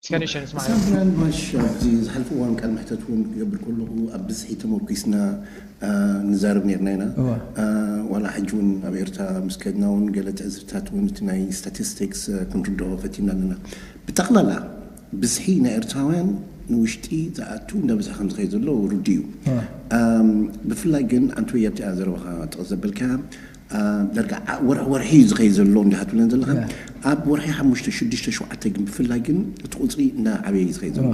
እስከ ንእሽተይ ንስማዕ። ሳምፕላን ማሽ ኣብዚ ዝሓለፈ እዋን ቃል መሕተት እውን ክገብር ከለኹ ኣብ ብዝሒ ተመርኩስና ንዛረብ ነርና ኢና። ዋላ ሕጂ እውን ኣብ ኤርትራ ምስ ከድና እውን ገለ ትዕዝብታት እውን እቲ ናይ ስታቲስቲክስ ክንርድኦ ፈቲና ኣለና። ብጠቕላላ ብዝሒ ናይ ኤርትራውያን ንውሽጢ ዝኣቱ እንዳበዝሐ ከም ዝኸይድ ዘሎ ርዱእ እዩ። ብፍላይ ግን ኣንተ ኣብቲኣ ዘረባኻ ጥቕስ ዘበልካያ ዳርጋ ወርሒ ወርሒ እዩ ዝኸይድ ዘሎ እንዲኻ ትብለን ዘለኻ። ኣብ ወርሒ ሓሙሽተ ሽዱሽተ ሸውዓተ ግን ብፍላይ ግን እቲ ቁፅሪ እናዓበየ እዩ ዝኸይድ ዘሎ።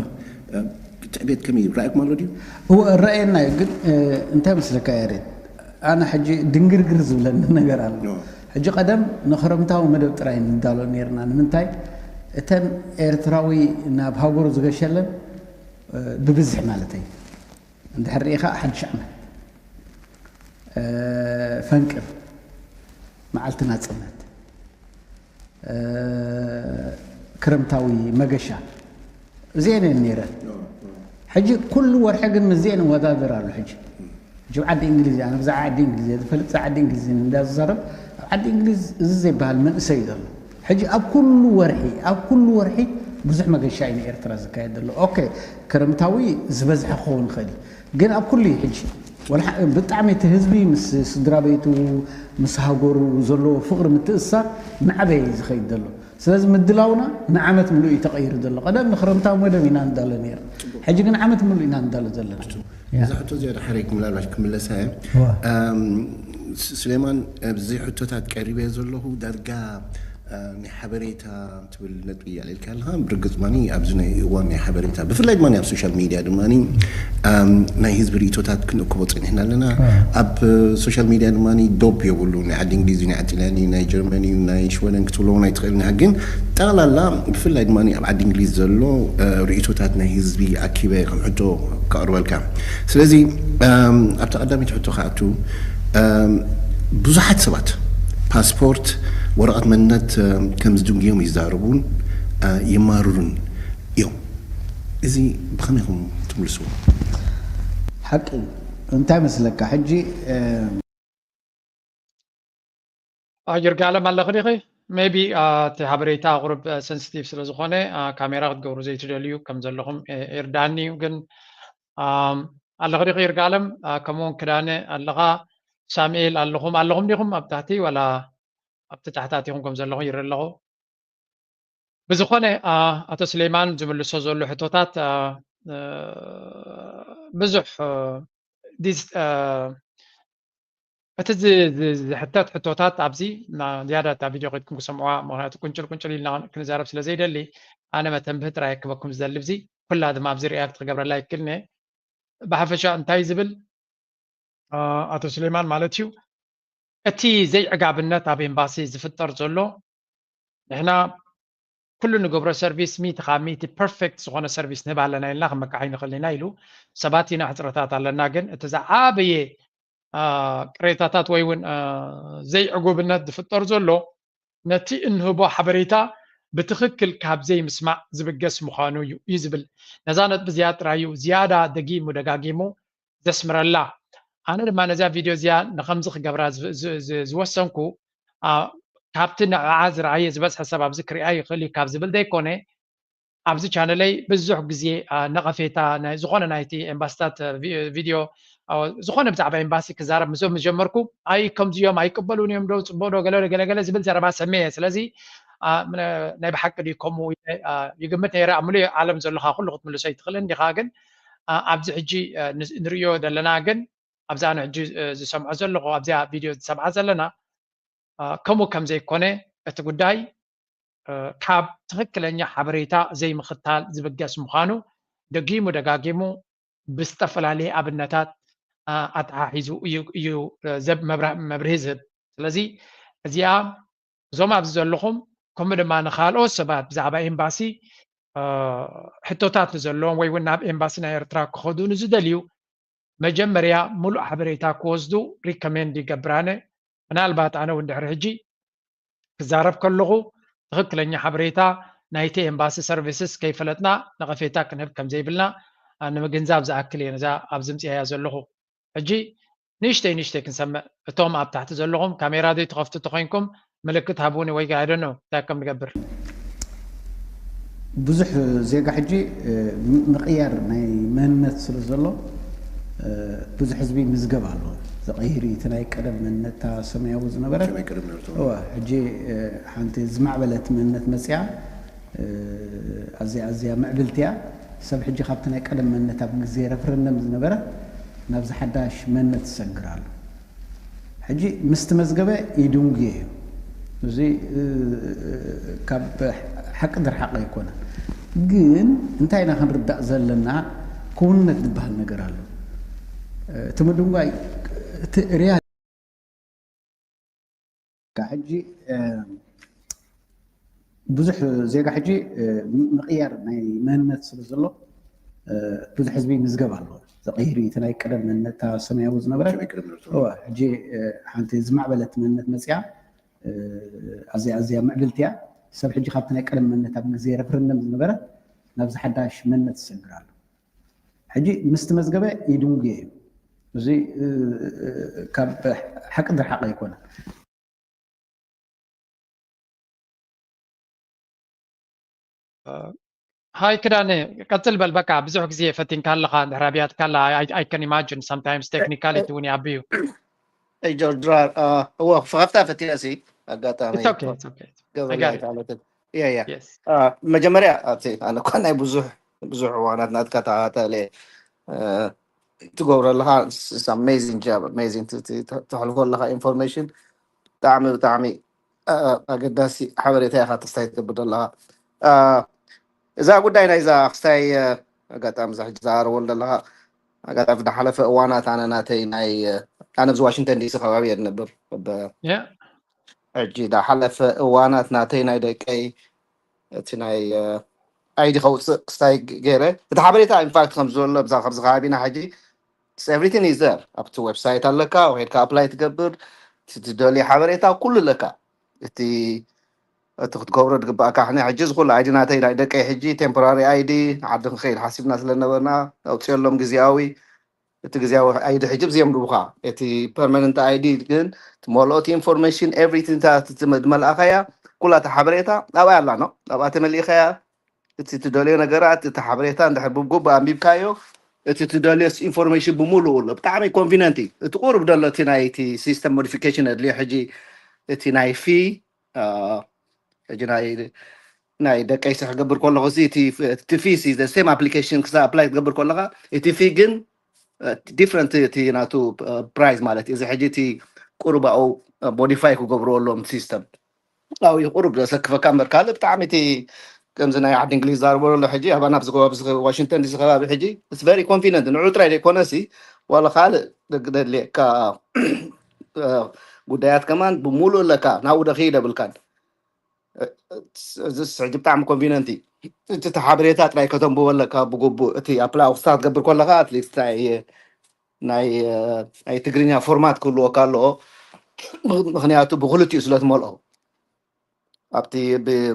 ትዕቤት ከመይ እዩ? ራእይኩም ኣሎ ድዩ? እወ እረኣየና እዩ። ግን እንታይ መስለካ ያሬድ፣ ኣነ ሕጂ ድንግርግር ዝብለኒ ነገር ኣሎ። ሕጂ ቀደም ንክረምታዊ መደብ ጥራይ ንዳሎ ነርና። ንምንታይ? እተን ኤርትራዊ ናብ ሃገሩ ዝገሸለን ብብዝሒ ማለተይ፣ እንድሕር ርኢኻ ሓድሽ ዓመት፣ ፈንቅል፣ መዓልቲ ናጽነት፣ ክረምታዊ መገሻ፣ እዚአን እየን ነይረን። ሕጂ ኩሉ ወርሒ ግን ምስዚአን እወዳደር ኣሎ። ሕጂ ሕጂ ኣብ ዓዲ እንግሊዝ እየ፣ ኣነ ብዛዕባ ዓዲ እንግሊዝ እየ ዝፈልጥ፣ ብዛዕባ ዓዲ እንግሊዝ እንዳ ዝዛረብ፣ ኣብ ዓዲ እንግሊዝ እዚ ዘይበሃል መንእሰይ እዩ ዘሎ። ሕጂ ኣብ ኩሉ ወርሒ ኣብ ኩሉ ወርሒ ብዙሕ መገሻ እዩ ንኤርትራ ዝካየድ ዘሎ። ኦኬ፣ ክረምታዊ ዝበዝሐ ክኸውን ይኽእል እዩ፣ ግን ኣብ ኩሉ እዩ። ሕጂ ወላ ብጣዕሚ እቲ ህዝቢ ምስ ስድራ ቤቱ ምስ ሃገሩ ዘለዎ ፍቕሪ ምትእስሳር እናዓበየ እዩ ዝኸይድ ዘሎ። ስለዚ ምድላውና ንዓመት ምሉእ እዩ ተቐይሩ ዘሎ። ቀደም ንክረምታዊ መደብ ኢና ንዳሎ ነይርና፣ ሕጂ ግን ዓመት ምሉእ ኢና ንዳሎ ዘለና። እዛ ሕቶ እዚኣ ዳሓረይ ምናልባት ክምለሳ እየ። ስሌማን፣ ኣብዚ ሕቶታት ቀሪበ ዘለኹ ዳርጋ ናይ ሓበሬታ ትብል ነጥቢ እያ ኢልካ ኣለኻ። ብርግጽ ማኒ ኣብዚ ናይ እዋን ናይ ሓበሬታ ብፍላይ ድማ ኣብ ሶሻል ሚድያ ድማ ናይ ህዝቢ ርእቶታት ክንእክቦ ጸኒሕና ኣለና። ኣብ ሶሻል ሚድያ ድማ ዶብ የብሉ። ናይ ዓዲ እንግሊዝ እዩ፣ ናይ ዓዲ ጣልያን እዩ፣ ናይ ጀርመን እዩ፣ ናይ ሽወደን ክትብሎ እውን ኣይትኽእልን ኢኻ። ግን ጠቕላላ ብፍላይ ድማ ኣብ ዓዲ እንግሊዝ ዘሎ ርእቶታት ናይ ህዝቢ ኣኪበ ከም ሕቶ ከቕርበልካ። ስለዚ ኣብቲ ቀዳመይቲ ሕቶ ክኣቱ፣ ብዙሓት ሰባት ፓስፖርት፣ ወረቐት መንነት ከም ዝድንጉዮም ይዛረቡን ይማርሩን እዮም። እዚ ብኸመይ ኢኹም ትምልስዎ? ሓቂ እዩ። እንታይ መስለካ ሕጂ ይርጋለም ኣለኺ ዲኺ? ሜቢ እቲ ሓበሬታ ቁሩብ ሰንስቲቭ ስለ ዝኾነ ካሜራ ክትገብሩ ዘይትደልዩ ከም ዘለኹም ይርዳኒ እዩ። ግን ኣለኺ ዲኺ ይርጋለም? ከምኡውን ክዳነ ኣለኻ፣ ሳሙኤል ኣለኹም ኣለኹም ዲኹም ኣብ ታሕቲ ዋላ ኣብቲ ታሕታቲኹም ከም ዘለኹም ይርኢ ኣለኹ። ብዝኾነ ኣቶ ስሌማን ዝምልሶ ዘሎ ሕቶታት ብዙሕ እቲ ዝሕተት ሕቶታት ኣብዚ ዝያዳ እታ ቪድዮ ከድኩም ክሰምዑዋ፣ ምክንያቱ ቁንጭል ቁንጭል ኢልና ክንዛረብ ስለ ዘይደሊ ኣነ መተንብህ ጥራይ ክበኩም ዝደሊ። ብዚ ኩላ ድማ ኣብዚ ሪያክት ክገብረላ ይክልኒ። ብሓፈሻ እንታይ ዝብል ኣቶ ስሌማን ማለት እዩ፣ እቲ ዘይዕጋብነት ኣብ ኤምባሲ ዝፍጠር ዘሎ ንሕና ኩሉ ንገብሮ ሰርቪስ ሚእቲ ካብ ሚእቲ ፐርፌክት ዝኾነ ሰርቪስ ንህብ ኣለና ኢልና ክመካሕ ኣይንኽእል ኢና ኢሉ። ሰባት ኢና ሕፅረታት ኣለና፣ ግን እቲ ዝዓበየ ቅሬታታት ወይ እውን ዘይዕጉብነት ዝፍጠር ዘሎ ነቲ እንህቦ ሓበሬታ ብትኽክል ካብ ዘይምስማዕ ዝብገስ ምዃኑ እዩ እዩ ዝብል። ነዛ ነጥቢ እዚኣ ጥራይ እዩ ዝያዳ ደጊሙ ደጋጊሙ ዘስምረላ። ኣነ ድማ ነዚኣ ቪድዮ እዚኣ ንኸምዚ ክገብራ ዝወሰንኩ ካብቲ ንዕዓ ዝረኣየ ዝበዝሐ ሰብ ኣብዚ ክሪኣ ይኽእል እዩ ካብ ዝብል ዘይኮነ ኣብዚ ቻነለይ ብዙሕ ግዜ ነቐፌታ ዝኾነ ናይቲ ኤምባስታት ቪድዮ ዝኾነ ብዛዕባ ኤምባሲ ክዛረብ ምስኦም ዝጀመርኩ ኣይ ከምዚኦም ኣይቅበሉን እዮም ዶ ፅቡቅ ዶ ገለ ገለገለ ዝብል ዘረባ ሰሚዐ። ስለዚ ናይ ብሓቂ ድዩ ከምኡ ይግምት ነይረ። ኣብ ምሉእ ዓለም ዘለኻ ኩሉ ክትምልሶ ይትኽእልን ዲኻ፣ ግን ኣብዚ ሕጂ ንርእዮ ዘለና ግን ኣብዛ ንሕጂ ዝሰምዖ ዘለኹ ኣብዚኣ ቪድዮ ዝሰምዓ ዘለና ከምኡ ከም ዘይኮነ እቲ ጉዳይ ካብ ትኽክለኛ ሓበሬታ ዘይምኽታል ዝብገስ ምዃኑ ደጊሙ ደጋጊሙ ብዝተፈላለየ ኣብነታት ኣተሓሒዙ እዩ እዩ ዘብ መብርሂ ዝህብ። ስለዚ እዚኣ እዞም ኣብዚ ዘለኹም ከምኡ ድማ ንኻልኦት ሰባት ብዛዕባ ኤምባሲ ሕቶታት ንዘለዎም ወይ እውን ናብ ኤምባሲ ናይ ኤርትራ ክኸዱ ንዝደልዩ መጀመርያ ሙሉእ ሓበሬታ ክወስዱ ሪኮሜንድ ይገብር ኣነ። ምናልባት ኣነ እውን ድሕሪ ሕጂ ክዛረብ ከለኹ ትኽክለኛ ሓበሬታ ናይቲ ኤምባሲ ሰርቪስስ ከይፈለጥና ነቐፌታ ክንህብ ከም ዘይብልና ንምግንዛብ ዝኣክል እየ ነዛ ኣብዚ ምፅኣያ ዘለኹ። ሕጂ ንእሽተይ ንእሽተይ ክንሰምዕ። እቶም ኣብ ታሕቲ ዘለኹም ካሜራ ዘይትኸፍቱ ተኾይንኩም ምልክት ሃቡኒ ወይ ጋይደኖ እንታይ ከም ንገብር። ብዙሕ ዜጋ ሕጂ ምቕያር ናይ መንነት ስለ ዘሎ ብዙሕ ህዝቢ ምዝገብ ኣሎ ዝቐይር እቲ ናይ ቀደም መንነትታ ሰማያዊ ዝነበረ ሕጂ ሓንቲ ዝማዕበለት መንነት መፅያ ኣዝያ ኣዝያ ምዕብልቲ እያ። ሰብ ሕጂ ካብቲ ናይ ቀደም መንነት ኣብ ግዜ ረፍረንደም ዝነበረ ናብዚ ሓዳሽ መንነት ዝሰግር ኣሎ። ሕጂ ምስ ተመዝገበ ይድንጉዮ እዩ። እዚ ካብ ሓቂ ዝረሓቐ ኣይኮነን። ግን እንታይ ኢና ክንርዳእ ዘለና? ክውንነት ዝበሃል ነገር ኣሎ። እቲ ምድንጓይ፣ እቲ ሪያል ሕጂ ብዙሕ ዜጋ ሕጂ ምቕያር ናይ መንነት ስለ ዘሎ ብዙሕ ህዝቢ ይምዝገብ ኣሎ። ተቐይሩ እቲ ናይ ቀደም መንነት፣ እታ ሰማያዊ ዝነበረ ሕጂ ሓንቲ ዝማዕበለት መንነት መፅያ፣ ኣዝያ ኣዝያ ምዕብልቲ እያ። ሰብ ሕጂ ካብቲ ናይ ቀደም መንነት ኣብ ግዜ ረፍረንደም ዝነበረ ናብዚ ሓዳሽ መንነት ይሰግር ኣሎ። ሕጂ ምስ ተመዝገበ ይድንጉ እዩ። እዚ ካብ ሓቂ ዝረሓቐ ኣይኮነን። ሃይ ክዳነ፣ ቀጽል በል። በቃ ብዙሕ ግዜ ፈቲንካ ኣለኻ፣ እንድሕር ኣብያትካ ኣላ። I can imagine sometimes technicality እውን ይኣቢ እዩ። ጆርጅ ድራር፣ እዎ፣ ክፍኸፍታ ፈቲነ ሲ ኣጋጣሚ It's okay, it's okay. ገበላ I got it. ይታለትን እያ እያ Yes. መጀመርያ ኣብቲ ኣነ እኳ ናይ ብዙሕ ብዙሕ እዋናት ናትካ ተኸታተለ ትገብሮ ኣለኻ። ኣሜዚንግ ጃብ፣ ኣሜዚንግ ተሕልፎ ኣለኻ ኢንፎርሜሽን። ብጣዕሚ ብጣዕሚ ኣገዳሲ ሓበሬታ ኢኻ ተስታይ ትገብር ዘለኻ። እዛ ጉዳይ ናይዛ ክስታይ ኣጋጣሚ እዛ ሕጂ ዝዛረበሉ ዘለኻ ኣጋጣሚ ዝሓለፈ እዋናት ኣነ ናተይ ናይ ኣነ ኣብዚ ዋሽንግተን ዲሲ ከባቢ እየ ዝነብር። Yeah. ሕጂ ዝሓለፈ እዋናት ናተይ ናይ ደቀይ እቲ ናይ ኣይዲ ከውፅእ ክስታይ ገይረ እቲ ሓበሬታ ኢንፋክት ከም ዘሎ ብዛ ከምዚ ከባቢና ሕጂ everything is there ኣብቲ ዌብሳይት ኣለካ። ወይድካ ኣፕላይ ትገብር፣ እቲ ትደልዮ ሓበሬታ ኩሉ ኣለካ። እቲ እቲ ክትገብሮ ዝግባእካ ሕነ ሕጂ ዝኩሉ ኣይዲ ናተይ ናይ ደቀይ ሕጂ ቴምፖራሪ ኣይዲ ዓዲ ክንከይድ ሓሲብና ስለነበርና ኣውፅዮሎም ግዜያዊ። እቲ ግዜያዊ ኣይዲ ሕጂ ብዚኦም ድቡካ እቲ ፐርማነንት ኣይዲ ግን ትመልኦ እቲ ኢንፎርሜሽን ኤቭሪቲንግ ዝመልኣካያ ኩላታ ሓበሬታ ኣብኣ ኣላ ነው ኣብኣ ተመሊእካያ። እቲ ትደልዮ ነገራት እቲ ሓበሬታ እንድሕር ብጉብ ኣንቢብካዮ እቲ ትደልዮ ኢንፎርሜሽን ብምሉኡ ኣሎ። ብጣዕሚ ኮንቪነንት እዩ። እቲ ቁሩብ ደሎ እቲ ናይ እቲ ሲስተም ሞዲፊኬሽን ኣድልዮ ሕጂ እቲ ናይ ፊ ሕጂ ናይ ናይ ደቀይሲ ክገብር ከለኹ እዚ እቲ ፊ ሲ ሴም ኣፕሊኬሽን ክሳ ኣፕላይ ክትገብር ከለካ እቲ ፊ ግን ዲፍረንት እቲ ናቱ ፕራይስ ማለት እዩ። እዚ ሕጂ እቲ ቁሩባኡ ሞዲፋይ ክገብርዎ ኣለዎም ሲስተም ኣብኡ ቁሩብ ዘሰክፈካ እምበር ካልእ ብጣዕሚ እቲ ከምዚ ናይ ዓዲ እንግሊዝ ዛርቦ ኣሎ ሕጂ ኣባና ኣብዚ ከባቢ እዚ ዋሽንግተን ዲሲ ከባቢ ሕጂ ቨሪ ኮንፊደንት ንዑ ጥራይ ዘይኮነሲ ዋላ ካልእ ደድልየካ ጉዳያት ከማን ብምሉእ ኣለካ ናብኡ ደኺ ደብልካን እዚ ሕጂ ብጣዕሚ ኮንቪነንት እዩ። እቲ ሓበሬታ ጥራይ ከተንብቦ ኣለካ ብግቡእ እቲ ኣፕላይ ክስታ ክትገብር ከለካ ኣትሊስት ናይ ናይ ናይ ትግርኛ ፎርማት ክህልወካ ኣለዎ። ምክንያቱ ብክልቲኡ ስለ ትመልኦ ኣብቲ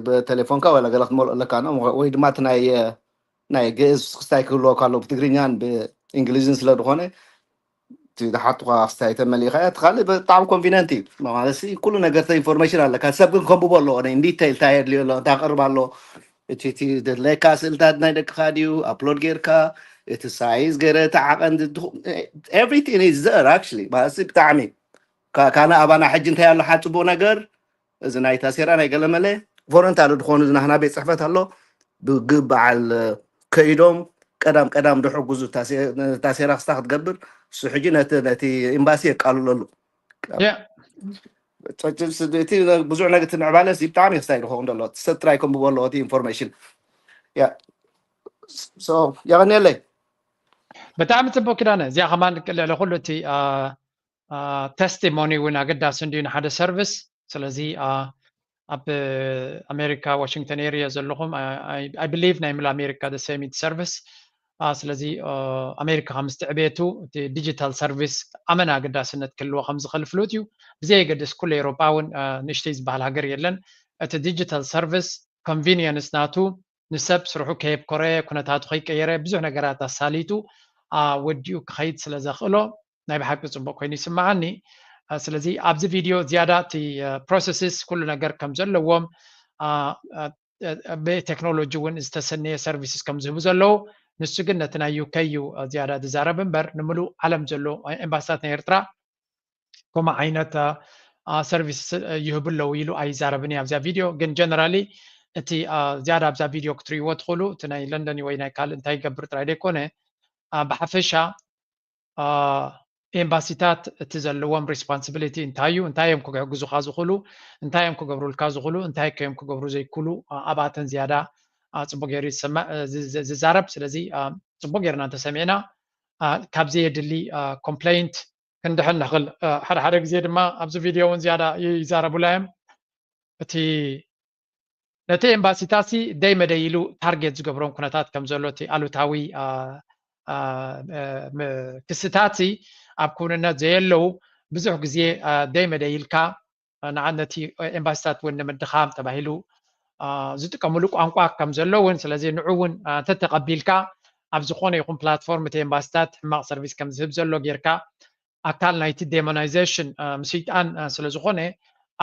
ብቴሌፎንካ ወላ ገለ ክትመልኦ ኣለካ ወይ ድማ እቲ ናይ ናይ ግእዝ ክስታይ ክህልወካ ኣለዎ ብትግርኛን ብእንግሊዝን ስለ ዝኾነ ዝሓቱካ ክስታይ ተመሊእካ እያ። እቲ ካልእ ብጣዕሚ ኮንቪነንት እዩ ማለት ኩሉ ነገር ኢንፎርሜሽን ኣለካ። ሰብ ግን ከንብቦ ኣለዎ ዲቴይል እንታይ የድልዮ ኣሎ እንታይ ክቅርብ ኣሎ እቲ ድለካ ስእልታት ናይ ደቅካ ድዩ ኣፕሎድ ጌርካ እቲ ሳይዝ ገረ እቲ ዓቐን everything is there actually ማለት ብጣዕሚ ካነ ኣባና ሕጂ እንታይ ኣሎ ሓፅቡቅ ነገር እዚ ናይ ታሴራ ናይ ገለመለ ቮለንታሪ ዝኾኑ ናህና ቤት ፅሕፈት ኣሎ ብግብ በዓል ከይዶም ቀዳም ቀዳም ድሕግዙ ታሴራ ክስታ ክትገብር እሱ ሕጂ ነቲ ኤምባሲ የቃልለሉ። ብዙሕ ነገር ትምዕባለ ሲ ብጣዕሚ ክስታይ ዝኸውን ዘሎ ሰብ ጥራይ ከንብቦ ኣለዎ እቲ ኢንፎርሜሽን። የቐንየለይ። ብጣዕሚ ፅቡቅ ኪዳነ። እዚኣ ከማን ልዕሊ ኩሉ እቲ ተስቲሞኒ እውን ኣገዳሲ እንድዩ ንሓደ ሰርቪስ። ስለዚ ኣብ ኣሜሪካ ዋሽንግተን ኤሪያ ዘለኹም I believe ናይ ምል ኣሜሪካ the same service። ስለዚ ኣሜሪካ ከም ዝተዕቤቱ እቲ ዲጂታል ሰርቪስ ኣመና ኣገዳስነት ክህልዎ ከም ዝኽእል ፍሉጥ እዩ። ብዘየገድስ ኩሉ ኤሮጳ እውን ንእሽተይ ዝበሃል ሃገር የለን። እቲ ዲጂታል ሰርቪስ ኮንቪኒየንስ ናቱ ንሰብ ስርሑ ከየብኮረ ኩነታቱ ከይቀየረ ብዙሕ ነገራት ኣሳሊጡ ወዲኡ ክኸይድ ስለ ዘኽእሎ ናይ ብሓቂ ፅቡቅ ኮይኑ ይስምዓኒ። ስለዚ ኣብዚ ቪድዮ ዝያዳ እቲ ፕሮሰስስ ኩሉ ነገር ከም ዘለዎም ብቴክኖሎጂ እውን ዝተሰነየ ሰርቪስስ ከም ዝህቡ ዘለዉ ንሱ ግን ነቲ ናይ ዩከይ እዩ ዝያዳ ዝዛረብ እምበር ንምሉእ ዓለም ዘሎ ኤምባስታት ናይ ኤርትራ ከምኡ ዓይነት ሰርቪስ ይህቡ ኣለዉ ኢሉ ኣይዛረብን እዩ ኣብዚኣ ቪድዮ። ግን ጀነራሊ እቲ ዝያዳ ኣብዛ ቪድዮ ክትርእይዎ ትኽእሉ እቲ ናይ ለንደን ወይ ናይ ካልእ እንታይ ይገብር ጥራይ ዘይኮነ ብሓፈሻ ኤምባሲታት እቲ ዘለዎም ሪስፖንሲቢሊቲ እንታይ እዩ፣ እንታይ እዮም ክሕግዙካ ዝኽእሉ፣ እንታይ እዮም ክገብሩልካ ዝኽእሉ፣ እንታይ ከዮም ክገብሩ ዘይክእሉ ኣብኣተን ዝያዳ ፅቡቅ ገይሩ ዝዛረብ። ስለዚ ፅቡቅ ገይርና እንተሰሚዕና ካብ ዘየድሊ ኮምፕሌንት ክንድሕን ንኽእል። ሓደ ሓደ ግዜ ድማ ኣብዚ ቪድዮ እውን ዝያዳ ይዛረቡላ እዮም። እቲ ነቲ ኤምባሲታት ሲ ደይ መደይ ኢሉ ታርጌት ዝገብሮም ኩነታት ከም ዘሎ እቲ ኣሉታዊ ክስታት ኣብ ክውንነት ዘየለዉ ብዙሕ ግዜ ደይ መደይ ኢልካ ንዓ ነቲ ኤምባሲታት እውን ንምድኻም ተባሂሉ ዝጥቀምሉ ቋንቋ ከም ዘሎ እውን ስለዚ ንዑ እውን እንተተቐቢልካ ኣብ ዝኾነ ይኹን ፕላትፎርም እቲ ኤምባሲታት ሕማቕ ሰርቪስ ከም ዝህብ ዘሎ ጌርካ ኣካል ናይቲ ዴሞናይዜሽን ምስይጣን ስለ ዝኾነ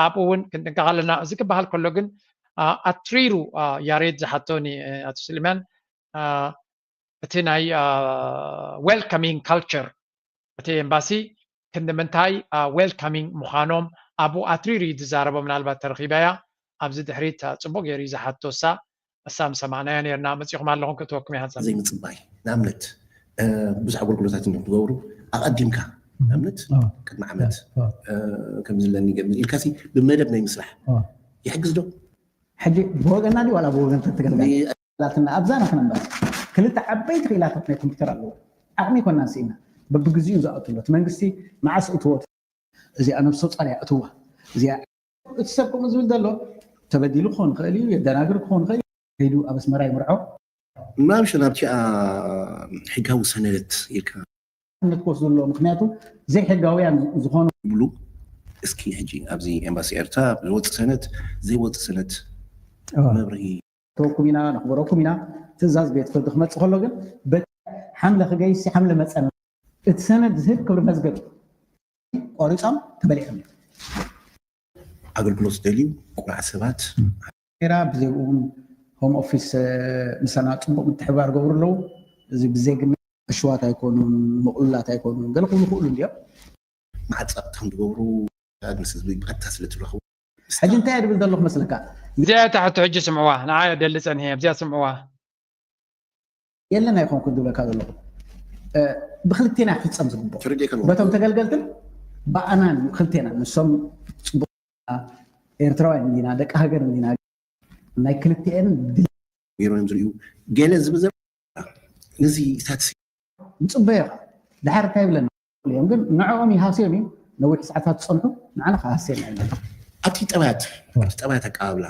ኣብኡ እውን ክንጥንቀቕ ኣለና። እዚ ክበሃል ከሎ ግን ኣትሪሩ ያሬድ ዝሓቶኒ ኣቶ ስሊማን እቲ ናይ ዌልካሚንግ ካልቸር እቲ ኤምባሲ ክንዲ ምንታይ ዌልካሚንግ ምዃኖም ኣብኡ ኣትሪሩ እዩ ዝዛረቦ። ምናልባት ተረኺባያ ኣብዚ ድሕሪት ፅቡቅ ገይሩ እዩ ዝሓቶ እሳ እሳ ምሰማዕናያ ነርና መፂኹም ኣለኹም ክእትወኩም ይሃንሳ ዘይምፅባይ ንኣብነት ብዙሕ ኣገልግሎታት እዮም ትገብሩ ኣቐዲምካ ንኣብነት ቅድሚ ዓመት ከምዚ ለኒ ገምዝ ኢልካሲ ብመደብ ናይ ምስራሕ ይሕግዝ ዶ ሕጂ ብወገና ድዩ ዋላ ብወገን ተትገለጋላትና ኣብዛ ናትና እምበር ክልተ ዓበይቲ ክኢላታት ናይ ኮምፒውተር ኣለዎ ዓቕሚ ይኮና ስኢና በብግዚኡ ዝኣትሎ እቲ መንግስቲ መዓስ እትዎ እዚኣ ነብሰ ፃርያ እትዋ እዚኣ እቲ ሰብ ከምኡ ዝብል ዘሎ ተበዲሉ ክኸውን ይኽእል እዩ የደናግር ክኸውን ይኽእል ከይዱ ኣብ ኣስመራ ይምርዖ ማምሸ ናብቲኣ ሕጋዊ ሰነደት ኢልካ ነት ክወስዱ ኣለዎ ምክንያቱ ዘይሕጋውያን ዝኾኑ ይብሉ እስኪ ሕጂ ኣብዚ ኤምባሲ ኤርትራ ዝወፅእ ሰነት ዘይወፅእ ሰነት መብርሂ ተወኩም ኢና ነኽብረኩም ኢና ትእዛዝ ቤት ፍርዲ ክመፅእ ከሎ ግን በቲ ሓምለ ክገይሲ ሓምለ መፀና እቲ ሰነድ ዝህብ ክብሪ መዝገብ ቆሪፆም ተበሊዖም እዮም ኣገልግሎት ዝደልዩ ቁራዕ ሰባት ራ ብዘይብኡ እውን ሆም ኦፊስ ምሳና ፅቡቅ ምትሕባር ገብሩ ኣለዉ እዚ ብዘይግና ዕሽዋት ኣይኮኑን ምቕሉላት ኣይኮኑን ገለ ክብሉ ክእሉ እንዲዮም ማዕፃቕ ከም ዝገብሩ ምስ ህዝቢ ብቐጥታ ስለ ትረኽቡ ሕጂ እንታይ ድብል ዘለኹ መስለካ እዚኣ እታ ሕቶ ሕጂ ስምዕዋ ንዓ ደሊ ፀኒሐ ኣብዚኣ ስምዕዋ የለን ኣይኮንኩን ዝብለካ ዘለኹ ብክልቴና ክፍፀም ዝግብኦ በቶም ተገልገልትን ብኣናን ክልቴና ንሶም ፅቡቅ ኤርትራውያን እንዲና ደቂ ሃገር እንዲና ናይ ክልቲኤን ገይሮም እዮም ዝርእዩ ገለ ዝብዘ ነዚ እታት ይፅበዮ ድሓር እንታይ ይብለና እዮም ግን ንዕኦም ይሃስዮም እዩ ነዊሕ ሰዓታት ዝፀንሑ ንዓና ክሃስየና ይብለና ኣብቲ ጠባያት ኣብቲ ጠባያት ኣቀባብላ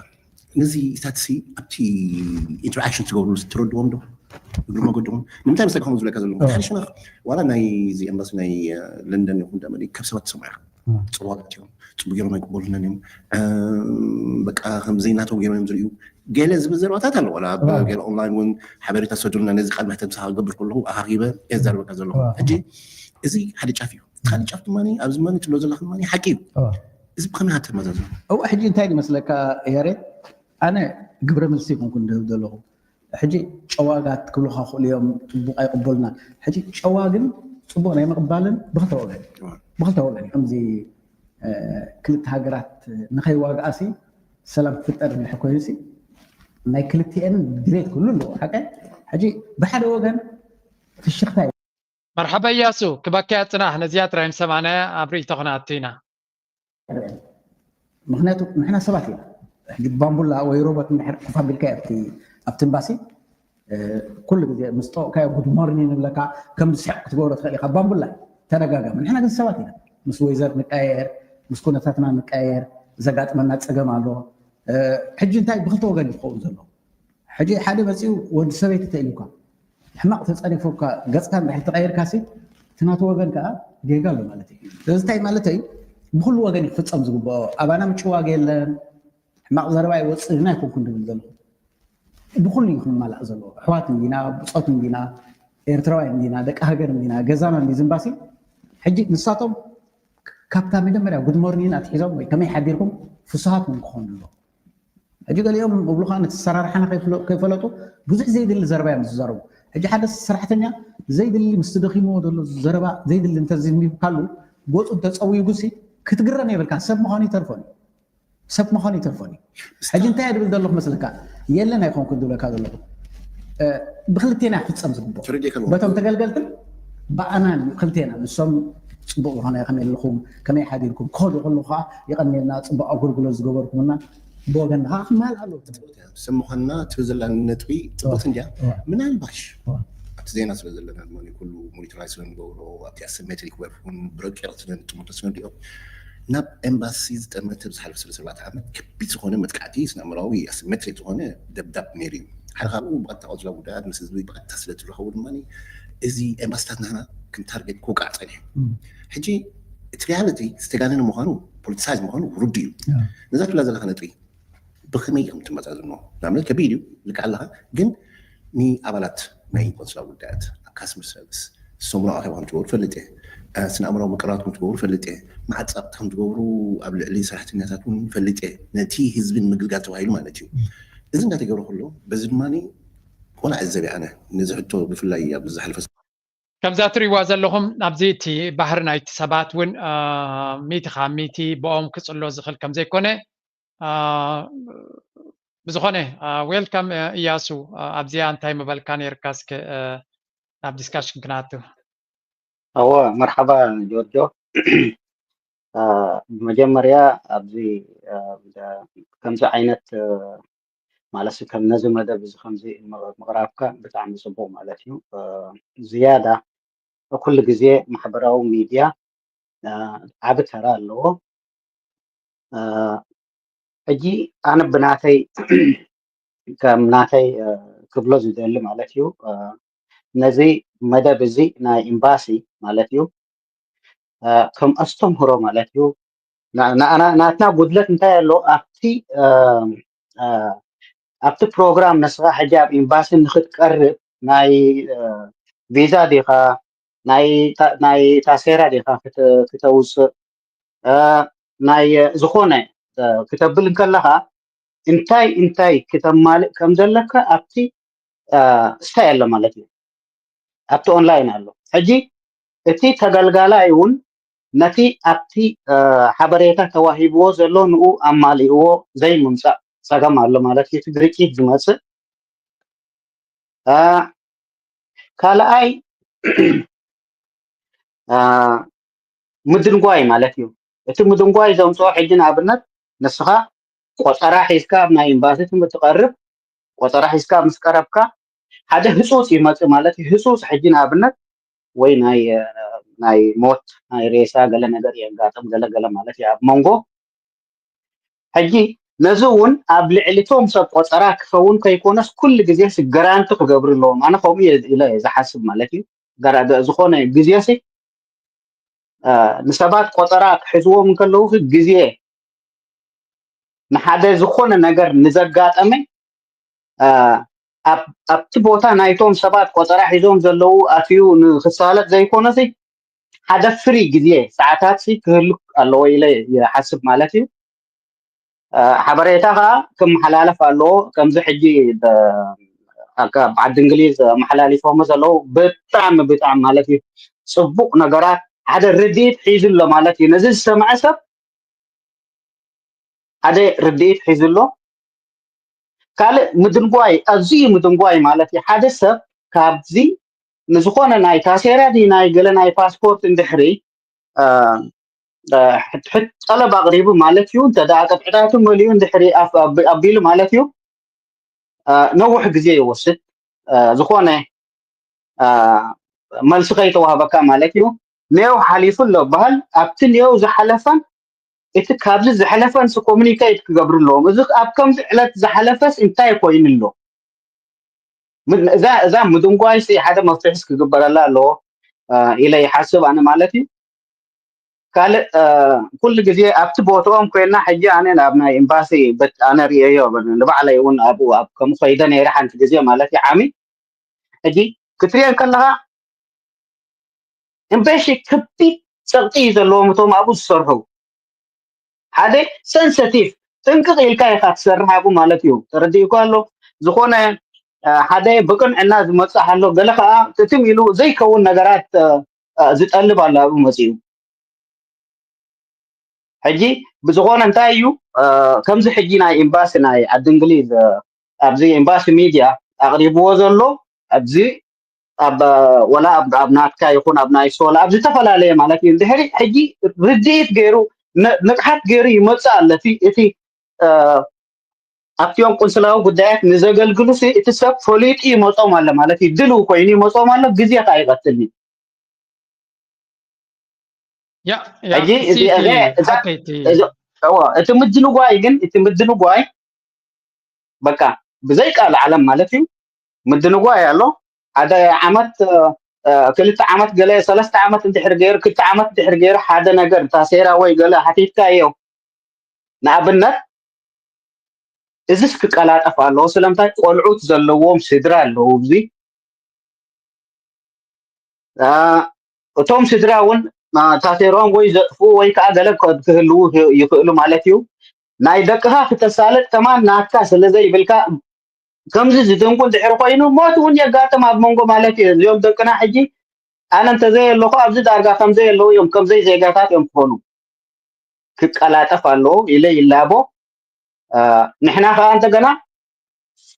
ነዚ እታት ሲ ኣብቲ ኢንተራክሽን ትገብሩ ትረድዎም ዶ እግሪ መገድኹም ንምንታይ መስለካ ከምኡ ዝብለካ ዘለኹ ሓደ ሸነኽ ዋላ ናይ እዚ ኤምባሲ ናይ ለንደን ይኹን ዳመ ካብ ሰባት ትሰምዑ ኢኻ ፅቡቃት እዮም ፅቡቅ ገይሮም ኣይቅበሉናን እዮም በቃ ከም ዘይናቶም ገይሮም እዮም ዝርእዩ ገለ ዝብል ዘረባታት ኣሎ ዋላ ኣብ ገለ ኦንላይን እውን ሓበሬታ ሰዱልና ነዚ ቃል መሕተት ምሳኻ ክገብር ከለኹ ኣኻኺበ እየ ዝዛረበካ ዘለኹ ሕጂ እዚ ሓደ ጫፍ እዩ እቲ ካልእ ጫፍ ድማ ኣብዚ ድማ ትብሎ ዘለኻ ድማ ሓቂ እዩ እዚ ብኸመይ ሃተመዛዝኖ እዋ ሕጂ እንታይ ዝመስለካ ያሬድ ኣነ ግብረ መልሲ ይኮንኩ ንድህብ ዘለኹ ሕጂ ጨዋጋት ክብሉካ ክእሉ እዮም ፅቡቅ ኣይቅበሉና ሕጂ ጨዋ ግን ፅቡቅ ናይ ምቅባልን ብክልተ ወገን ብክልተ ወገን ከምዚ ክልተ ሃገራት ንከይዋግኣሲ ሰላም ክፍጠር እንድሕር ኮይኑሲ ናይ ክልቲኤን ድሌት ክህሉ ኣለዎ ሓቀ ሕጂ ብሓደ ወገን ፍሽክታ እዩ መርሓባ እያሱ ክበክያ ፅናሕ ነዚኣ ጥራይ ንሰማዕናያ ኣብ ርእይቶ ክነኣቱ ኢና ምክንያቱ ንሕና ሰባት ኢና ሕጂ ባምቡላ ወይ ሮቦት እንድሕር ኮፍ ኣቢልካ ኣብቲ ኣብቲ እምባሲ ኩሉ ግዜ ምስ ጠቕካዮ ጉድ ሞርኒን ንብለካ ከም ዝስሕቅ ክትገብሮ ትኽእል ኢካ ባምቡላ ተደጋጋሚ ንሕና ግን ሰባት ኢና ምስ ወይዘር ንቀያየር ምስ ኩነታትና ንቀያየር ዘጋጥመና ፀገም ኣሎ ሕጂ እንታይ ብክልተ ወገን እዩ ክኸውን ዘሎ ሕጂ ሓደ መፂኡ ወዲ ሰበይቲ ተኢሉካ ሕማቕ ተፀሪፉካ ገፅካ እንድሕር ተቐይርካ ሲ እቲ ናቱ ወገን ከዓ ጌጋ ኣሎ ማለት እዩ እዚ እንታይ ማለት እዩ ብኩሉ ወገን እዩ ክፍፀም ዝግብኦ ኣባና ምጭዋግ የለን ሕማቕ ዘረባ ይወፅእ ግን ኣይኮንኩን ድብል ዘለኹ ብኩሉ እዩ ክመላእ ዘለዎ ኣሕዋት እንዲና ብፆት እንዲና ኤርትራውያን እንዲና ደቂ ሃገር እንዲና ገዛና እንዲ ዝምባሲ ሕጂ ንሳቶም ካብታ መጀመርያ ጉድ ሞርኒን ኣትሒዞም ወይ ከመይ ሓዲርኩም ፍሱሃት እውን ክኾኑ ኣለዎ ሕጂ ገሊኦም እብሉ ከዓ ነቲ ሰራርሓና ከይፈለጡ ብዙሕ ዘይድሊ ዘረባ እዮም ዝዛረቡ ሕጂ ሓደ ሰራሕተኛ ዘይድሊ ምስ ደኺምዎ ዘሎ ዘረባ ዘይድሊ እንተዝህሚብካሉ ገፁ እንተፀዊጉ ሲ ክትግረም የብልካ ሰብ ምዃኑ ይተርፎን ሰብ ምዃኑ ይተርፎን እዩ ሕጂ እንታይ ድብል ዘለኹ መስልካ የለን ኣይኮንኩ ዝብለካ ዘለኹ ብክልቴና ክፍፀም ዝግብኦ በቶም ተገልገልትን ብኣናን ክልቴና ንሶም ጽቡቕ ዝኾነ ከመይ ኣለኹም፣ ከመይ ሓዲርኩም ክኸዱ ከለኹ ከዓ የቐንየልና ጽቡቕ ኣገልግሎት ዝገበርኩምና ብወገንና ከዓ ክመሃል ኣለዎ። ስምኾና ትብል ዘላ ነጥቢ ጽቡቅ እንዲያ። ምናልባሽ ኣብቲ ዜና ስለ ዘለና ድማ ኩሉ ሞኒተራይዝ ስለ ንገብሮ ኣብቲ ኣሰሜትሪክ ወርክ እውን ብረቂቕ ስለ ንጥምቶ ስለ ንሪኦ ናብ ኤምባሲ ዝጠመተ ብዝሓለፈ ሰለስተ ኣርባዕተ ዓመት ከቢድ ዝኾነ መጥቃዕቲ ስነ ኣእምራዊ ኣሰሜትሪክ ዝኾነ ደብዳብ ነይሩ እዩ። ሓደ ካብኡ ብቐጥታ ቆፅላ ጉዳያት ምስ ህዝቢ ብቐጥታ ስለ ትረኸቡ ድማ እዚ ኤምባሲታት ናህና ከም ታርጌት ክውቃዕ ፀኒሑ። ሕጂ እቲ ሪያሊቲ ዝተጋነነ ምዃኑ ፖለቲሳይዝ ምዃኑ ውርዱ እዩ። ነዛ ትብላ ዘለካ ነጥቢ ብኸመይ ኢኹም ትመዛዝኖ? ንኣብነት ከቢድ እዩ ልክዕ ኣለኻ፣ ግን ንኣባላት ናይ ቆንስላ ጉዳያት ኣብ ካስትመር ሰርቪስ ዝሰሙኑ ኣኼባ ከም ትገብሩ ፈልጥ እየ። ስነ ኣእምራዊ ምቅርራት ከም ትገብሩ ፈልጥ እየ። መዓት ጸቕጢ ከም ትገብሩ ኣብ ልዕሊ ሰራሕተኛታት እውን ፈልጥ እየ። ነቲ ህዝቢ ንምግልጋል ተባሂሉ ማለት እዩ። እዚ እንዳተገብረ ከሎ በዚ ድማ ቆላ ዕዘብ ኣነ ነዚ ሕቶ ብፍላይ ኣብ ዝሓለፈ ከምዛ ትሪእዋ ዘለኹም ኣብዚ እቲ ባህሪ ናይቲ ሰባት እውን ሚእቲ ካብ ሚእቲ ብኦም ክፅሎ ዝኽእል ከም ዘይኮነ ብዝኾነ ዌልካም እያሱ ኣብዚኣ እንታይ ምበልካ ነይርካ እስከ ናብ ዲስካሽን ክነኣቱ ኣዎ መርሓባ ጆርጆ ብመጀመርያ ኣብዚ ከምዚ ዓይነት ማለት ከም ነዚ መደብ እዚ ከምዚ ምቕራብካ ብጣዕሚ ፅቡቅ ማለት እዩ ዝያዳ ኩሉ ግዜ ማሕበራዊ ሚድያ ዓቢ ተራ ኣለዎ ሕጂ ኣነ ብናተይ ከም ናተይ ክብሎ ዝደሊ ማለት እዩ ነዚ መደብ እዚ ናይ ኤምባሲ ማለት እዩ ከም ኣስተምህሮ ማለት እዩ ናትና ጉድለት እንታይ ኣሎ ኣብቲ ኣብቲ ፕሮግራም ንስኻ ሕጂ ኣብ ኤምባሲ ንክትቀርብ ናይ ቪዛ ዲኻ ናይ ታሴራ ዲኻ ክተውፅእ ናይ ዝኾነ ክተብል እንከለኻ እንታይ እንታይ ክተማልእ ከም ዘለካ ኣብቲ ስታይ ኣሎ ማለት እዩ ኣብቲ ኦንላይን ኣሎ ሕጂ እቲ ተገልጋላይ እውን ነቲ ኣብቲ ሓበሬታ ተዋሂብዎ ዘሎ ንኡ ኣማሊእዎ ዘይምምፃእ ፀገም ኣሎ ማለት እዩ እቲ ግርጭት ዝመፅእ ካልኣይ ምድንጓይ ማለት እዩ እቲ ምድንጓይ ዘምፅኦ ሕጂ ንኣብነት ንስኻ ቆፀራ ሒዝካ ኣብ ናይ ኤምባሲ ትምህርቲ ቀርብ ቆፀራ ሒዝካ ምስ ቀረብካ ሓደ ህፁፅ ይመፅእ ማለት እዩ ህፁፅ ሕጂ ንኣብነት ወይ ናይ ናይ ሞት ናይ ሬሳ ገለ ነገር የጋጥም ገለ ገለ ማለት እዩ ኣብ መንጎ ሕጂ ነዚ እውን ኣብ ልዕሊቶም ሰብ ቆፀራ ክኸውን ከይኮነስ ኩሉ ግዜ ሲ ገራንቲ ክገብሩ ኣለዎም ኣነ ከምኡ ኢለ ዝሓስብ ማለት እዩ ዝኾነ ግዜ ሲ ንሰባት ቆፀራ ክሕዝዎም እንከለዉ ግዜ ንሓደ ዝኾነ ነገር ንዘጋጠመ ኣብቲ ቦታ ናይቶም ሰባት ቆፀራ ሒዞም ዘለዉ ኣትዩ ንክሳለጥ ዘይኮነሲ ሓደ ፍሪ ግዜ ሰዓታት ክህሉ ኣለዎ ኢለ ይሓስብ ማለት እዩ ሓበሬታ ከዓ ክመሓላለፍ ኣለዎ ከምዚ ሕጂ ዓዲ እንግሊዝ ኣመሓላሊፎሞ ዘለዉ ብጣዕሚ ብጣዕሚ ማለት እዩ ፅቡቅ ነገራት ሓደ ርድኢት ሒዙ ኣሎ ማለት እዩ ነዚ ዝሰምዐ ሰብ ሓደ ርድኢት ሒዙ ኣሎ ካልእ ምድንጓይ ኣዝዩ ምድንጓይ ማለት እዩ ሓደ ሰብ ካብዚ ንዝኾነ ናይ ታሴራ ዲ ናይ ገለ ናይ ፓስፖርት እንድሕሪ ሕትሕት ጠለብ ኣቕሪቡ ማለት እዩ እንተ ደኣ ቅጥዕታቱ መሊኡ እንድሕሪ ኣቢሉ ማለት እዩ ነውሕ ግዜ ይወስድ ዝኾነ መልሲ ከይተዋህበካ ማለት እዩ ኔው ሓሊፉ ኣሎ በሃል ኣብቲ ኔው ዝሓለፈን እቲ ካብዚ ዝሕለፈንስ ኮሚኒኬት ክገብሩ ኣለዎም እዚ ኣብ ከምዚ ዕለት ዝሓለፈስ እንታይ ኮይኑ ኣሎ እዛ ምድንጓይሲ ሓደ መፍትሒስ ክግበረላ ኣለዎ ኢለ ይሓስብ ኣነ ማለት እዩ ካልእ ኩሉ ግዜ ኣብቲ ቦትኦም ኮይና ሕጂ ኣነ ናብ ናይ ኤምባሲ ኣነ ርእየዮ ንባዕለይ እውን ኣብኡ ኣብ ከም ኮይደ ነይረ ሓንቲ ግዜ ማለት እዩ ዓሚ ሕጂ ክትሪኦ ከለካ እምበሺ ከቢድ ፀቕጢ እዩ ዘለዎም እቶም ኣብኡ ዝሰርሑ ሓደ ሰንሰቲቭ ጥንቅቕ ኢልካ ኢካ ትሰርሕ ኣብኡ ማለት እዩ ተረዲእኳ ኣሎ ዝኾነ ሓደ ብቅንዕና ዝመፅእ ኣሎ ገለ ከዓ ትትም ኢሉ ዘይከውን ነገራት ዝጠልብ ኣሎ ኣብኡ መፅኡ ሕጂ ብዝኾነ እንታይ እዩ ከምዚ ሕጂ ናይ ኤምባሲ ናይ ዓዲ እንግሊዝ ኣብዚ ኤምባሲ ሚድያ ኣቕሪብዎ ዘሎ ኣብዚ ኣብ ወላ ኣብ ኣብ ናትካ ይኹን ኣብ ናይ ሶላ ኣብ ዝተፈላለየ ማለት እዩ። እንድሕሪ ሕጂ ርድኢት ገይሩ ን- ንቕሓት ገይሩ ይመጽእ ኣሎ። እቲ እቲ እ፣ ኣብቲኦም ቁንስላዊ ጉዳያት ንዘገልግሉ ሲ እቲ ሰብ ፈሊጡ ይመጾም ኣሎ ማለት እዩ። ድልው ኮይኑ ይመጾም ኣሎ። ግዜ ከዓ ይቐትል እዩ። ያ ያ ሕጂ እቲ እዚ እቲ እዚ- እዛ- ሓቂ እቲ እዚ- እዎ፣ እቲ ምድንጓይ ግን እቲ ምድንጓይ በቃ ብዘይ ቃል ዓለም ማለት እዩ። ምድንጓይ ኣሎ። ሓደ ዓመት እ፣ ክልተ ዓመት ገለ ሰለስተ ዓመት እንድሕር ገይሩ ክልተ ዓመት እንድሕር ገይሩ ሓደ ነገር ታሴራ ወይ ገለ ሓቲትካዮ ንኣብነት እዚስ ክቀላጠፍ ኣለዎ። ስለምንታይ ቆልዑት ዘለዎም ስድራ ኣለዉ። እዚ እ፣ እቶም ስድራ እውን እ፣ ታሴሮም ወይ ዘጥፍኡ ወይ ከዓ ገለ ከ- ክህልዉ ህ- ይኽእሉ ማለት እዩ። ናይ ደቅኻ ክተሳልጥ ከማን ናትካ ስለ ዘይብልካ ከምዚ ዝድንቁ እንድሕር ኮይኑ ሞት እውን የጋጥም ኣብ መንጎ ማለት እዩ። እዚኦም ደቅና ሕጂ ኣነ እንተዘየለኹ ኣብዚ ዳርጋ ከምዘየለዉ እዮም ከምዘይ ዜጋታት እዮም ክኾኑ። ክቀላጠፍ ኣለዎ ኢለ ይላቦ። እ፣ ንሕና ከዓ እንደገና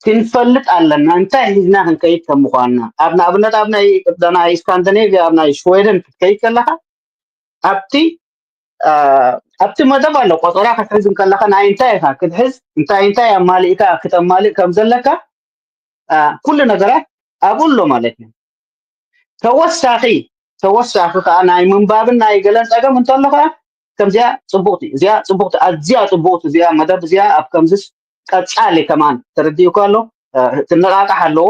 ክንፈልጥ ኣለና እንታይ ሒዝና ክንከይድ ከም ምኳንና። ኣብ ንኣብነት ኣብ ናይ ናይ ስካንዲኔቪያ ኣብ ናይ ሽወደን ክትከይድ ከለካ ኣብቲ እ፣ ኣብቲ መደብ ኣሎ ቆፀራ ክትሕዝ እንከለካ ናይ እንታይ ኢካ ክትሕዝ እንታይ እንታይ ኣማሊእካ ክተማልእ ከም ዘለካ እ፣ ኩሉ ነገራት ኣብኡ ኣሎ ማለት እዩ። ተወሳኺ ተወሳኺ ከዓ ናይ ምንባብን ናይ ገለን ፀገም እንተሎ ከዓ ከምዚኣ ፅቡቅቲ እዚኣ ፅቡቅቲ ኣዝያ ፅቡቅቲ እዚኣ መደብ እዚኣ ኣብ ከምዝስ ቀፃሊ ከማን ተረዲኡካ ኣሎ እ፣ ክነቃቃሕ ኣለዎ።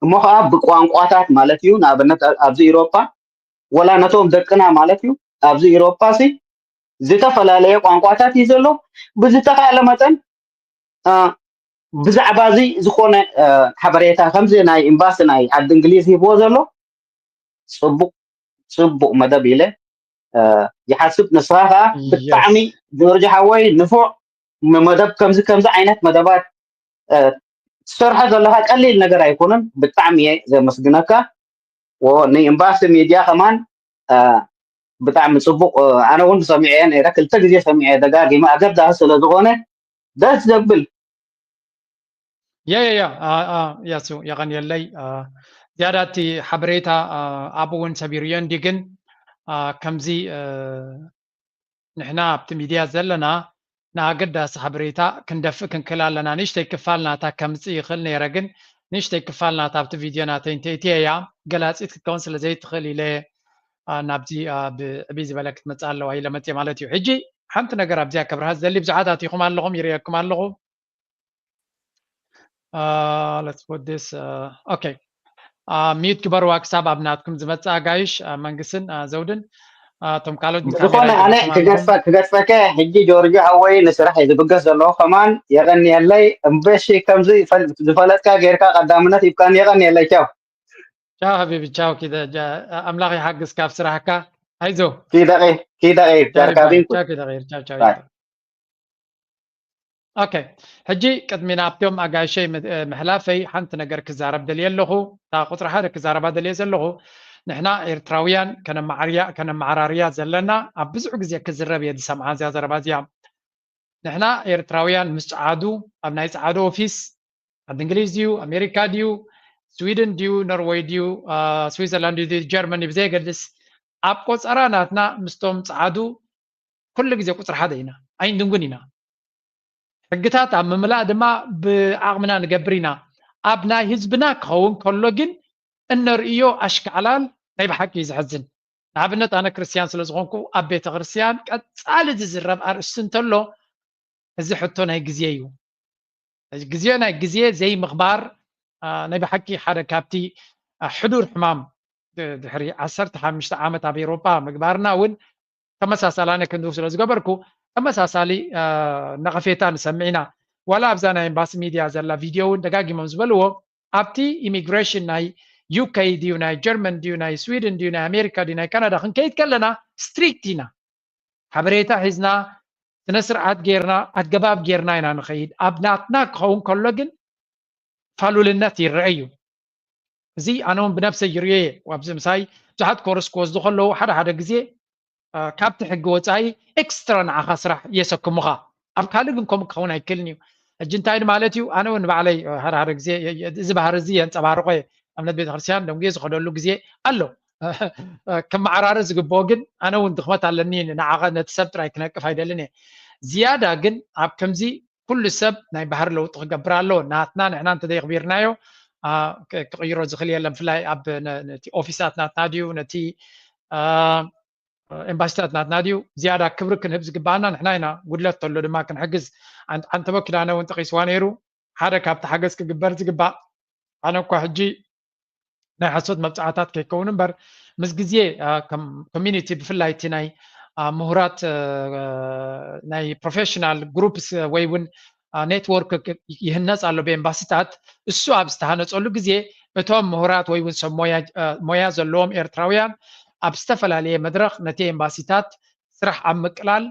እሞ ከዓ ብቋንቋታት ማለት እዩ። ንኣብነት ኣ- ኣብዚ ኢሮፓ ወላ ነቶም ደቅና ማለት እዩ ኣብዚ ኢሮፓ ሲ ዝተፈላለየ ቋንቋታት እዩ ዘሎ። ብዝተኻእለ መጠን እ፣ ብዛዕባ እዚ ዝኾነ እ፣ ሓበሬታ ከምዚ ናይ ኤምባሲ ናይ ዓዲ እንግሊዝ ሂብዎ ዘሎ ፅቡቅ ፅቡቅ መደብ ኢለ እ፣ ይሓስብ። ንስኻ ከዓ ብጣዕሚ የስ ጆርጅ ሓወይ ንፉዕ ም- መደብ ከምዚ ከምዚ ዓይነት መደባት እ፣ ትሰርሖ ዘለካ ቀሊል ነገር ኣይኮነን። ብጣዕሚ እየ ዘመስግነካ። ወ- ንኤምባሲ ሚድያ ከማን እ፣ ብጣዕሚ ፅቡቅ እ፣ ኣነ እውን ሰሚዐ ነይረ ክልተ ግዜ ሰሚዐ ደጋጊመ ኣገዳሲ ስለ ዝኾነ ደስ ዘብል ያ ያ ያ አ- አ- ያሱ የቐንየለይ አ፣ ዝያዳ እቲ ሓበሬታ አ፣ ኣብኡ እውን ሰቢሩዮ እንዲ ግን አ፣ ከምዚ አ፣ ንሕና ኣብቲ ሚድያ ዘለና ንኣገዳሲ ሓበሬታ ክንደፍእ ክንክእል ኣለና። ንእሽተይ ክፋል ናታ ከምፅእ ይኽእል ነይረ፣ ግን ንእሽተይ ክፋል ናታ ኣብቲ ቪድዮ ናተይ እንተእትየያ ገላፂት ክትከውን ስለ ዘይትኽእል ኢለ አ፣ ናብዚ አ፣ ብዕብይ ዝበለ ክትመፅእ ኣለዋ ኢለ መፅየ ማለት እዩ። ሕጂ ሓንቲ ነገር ኣብዚኣ ከብርሃ ዝደሊ ብዙሓት ኣቲኹም ኣለኹም ይርእየኩም ኣለኹ። Uh, let's put this. Uh, okay. Uh, ሚዩት ግበርዋ ክሳብ ኣብ ናትኩም ዝመፅእ ኣጋይሽ uh, መንግስትን uh, ዘውድን uh, እቶም ካልኦት ብዝኾነ ኣነ ክገድፈ ክገድፈከ ሕጂ ጆርጆ ሓወይ ንስራሕ እዩ ዝብገስ ዘለዎ ከማን የቐንየለይ እምበሺ ከምዚ ዝፈለጥካ ጌርካ ቀዳምነት ይብቃኒ የቐንየለይ ቻው ቻው ሓቢቢ ቻው ኪደ ኣምላኽ ይሓግዝካ ኣብ ስራሕካ ኣይዞ ኪደቂ ኪደቂ ዳርካቢን ቻው ኪደቂ ቻው ቻው ኦኬ ሕጂ ቅድሚ ናብቶም ኣጋይሸይ ምሕላፈይ ሓንቲ ነገር ክዛረብ ደልየ ኣለኹ እታ ቁፅሪ ሓደ ክዛረባ ደልየ ዘለኹ ንሕና ኤርትራውያን ከነመዓራርያ ዘለና ኣብ ብዙሕ ግዜ ክዝረብ እየ ዝሰምዓ እዚኣ ዘረባ እዚኣ ንሕና ኤርትራውያን ምስ ጸዓዱ ኣብ ናይ ጸዓዱ ኦፊስ ዓዲ እንግሊዝ ድዩ ኣሜሪካ ድዩ ስዊድን ድዩ ኖርወይ ድዩ ስዊዘርላንድ ድዩ ጀርመኒ ብዘየገድስ ኣብ ቆጸራ ናትና ምስቶም ጸዓዱ ኩሉ ግዜ ቁፅሪ ሓደ ኢና ኣይንድንጉን ኢና ሕግታት ኣብ ምምላእ ድማ ብዓቕምና ንገብር ኢና ኣብ ናይ ህዝብና ክኸውን ከሎ ግን እነርእዮ ኣሽካዕላል ናይ ብሓቂ እዩ ዘሕዝን ንኣብነት ኣነ ክርስትያን ስለ ዝኾንኩ ኣብ ቤተ ክርስትያን ቀፃሊ ዝዝረብ ኣርእስቲ እንተሎ እዚ ሕቶ ናይ ግዜ እዩ ግዜ ናይ ግዜ ዘይምኽባር ናይ ብሓቂ ሓደ ካብቲ ሕዱር ሕማም ድሕሪ ዓሰርተ ሓሙሽተ ዓመት ኣብ ኤሮጳ ምግባርና እውን ተመሳሳሊ ኣነ ክንድው ስለ ዝገበርኩ ተመሳሳሊ ነቐፌታ ንሰምዕ ኢና ዋላ ኣብዛ ናይ ኤምባሲ ሚድያ ዘላ ቪድዮ እውን ደጋጊሞም ዝበልዎ ኣብቲ ኢሚግሬሽን ናይ ዩኬ ድዩ ናይ ጀርመን ድዩ ናይ ስዊድን ድዩ ናይ ኣሜሪካ ድዩ ናይ ካናዳ ክንከይድ ከለና ስትሪክት ኢና ሓበሬታ ሒዝና ስነ ስርዓት ጌርና ኣገባብ ጌርና ኢና ንኸይድ ኣብ ናትና ክኸውን ከሎ ግን ፋሉልነት ይረአ እዩ እዚ ኣነ እውን ብነብሰይ ይርእዮ እየ ኣብዚ ምሳይ ብዙሓት ኮርስ ክወስዱ ከለዉ ሓደ ሓደ ግዜ ካብቲ ሕጊ ወፃኢ ኤክስትራ ንዓኻ ስራሕ የሰክሙኻ ኣብ ካልእ ግን ከምኡ ክኸውን ኣይክእልን እዩ ሕጂ እንታይ ማለት እዩ ኣነ እውን ባዕለይ ሓደ ሓደ ግዜ እዚ ባህሪ እዚ የንፀባርቆ እየ ኣብነት ቤተክርስትያን ደንጉየ ዝኸደሉ ግዜ ኣሎ። ከመዓራረ ዝግብኦ ግን ኣነ እውን ድኽመት ኣለኒ፣ ንዓቐ ነቲ ሰብ ጥራይ ክነቅፍ ኣይደልን እየ። ዝያዳ ግን ኣብ ከምዚ ኩሉ ሰብ ናይ ባህሪ ለውጢ ክገብር ኣለዎ። ናትና ንሕና እንተዘይኽቢርናዮ ክቕይሮ ዝኽእል የለን። ብፍላይ ኣብ ኦፊሳት ናትና ድዩ ነቲ ኤምባሲታት ናትና ድዩ ዝያዳ ክብሪ ክንህብ ዝግባኣና ንሕና ኢና። ጉድለት ተሎ ድማ ክንሕግዝ። ኣንተበ ኪዳነ እውን ጠቂስዋ ነይሩ። ሓደ ካብቲ ሓገዝ ክግበር ዝግባእ ኣነ እኳ ሕጂ ናይ ሓሶት መብፅዓታት ከይከውን እምበር ምስ ግዜ ኮሚኒቲ ብፍላይ እቲ ናይ ምሁራት ናይ ፕሮፌሽናል ግሩፕስ ወይ እውን ኔትወርክ ይህነፅ ኣሎ ብኤምባሲታት። እሱ ኣብ ዝተሃነፀሉ ግዜ እቶም ምሁራት ወይ እውን ሰብ ሞያ ዘለዎም ኤርትራውያን ኣብ ዝተፈላለየ መድረክ ነቲ ኤምባሲታት ስራሕ ኣብ ምቅላል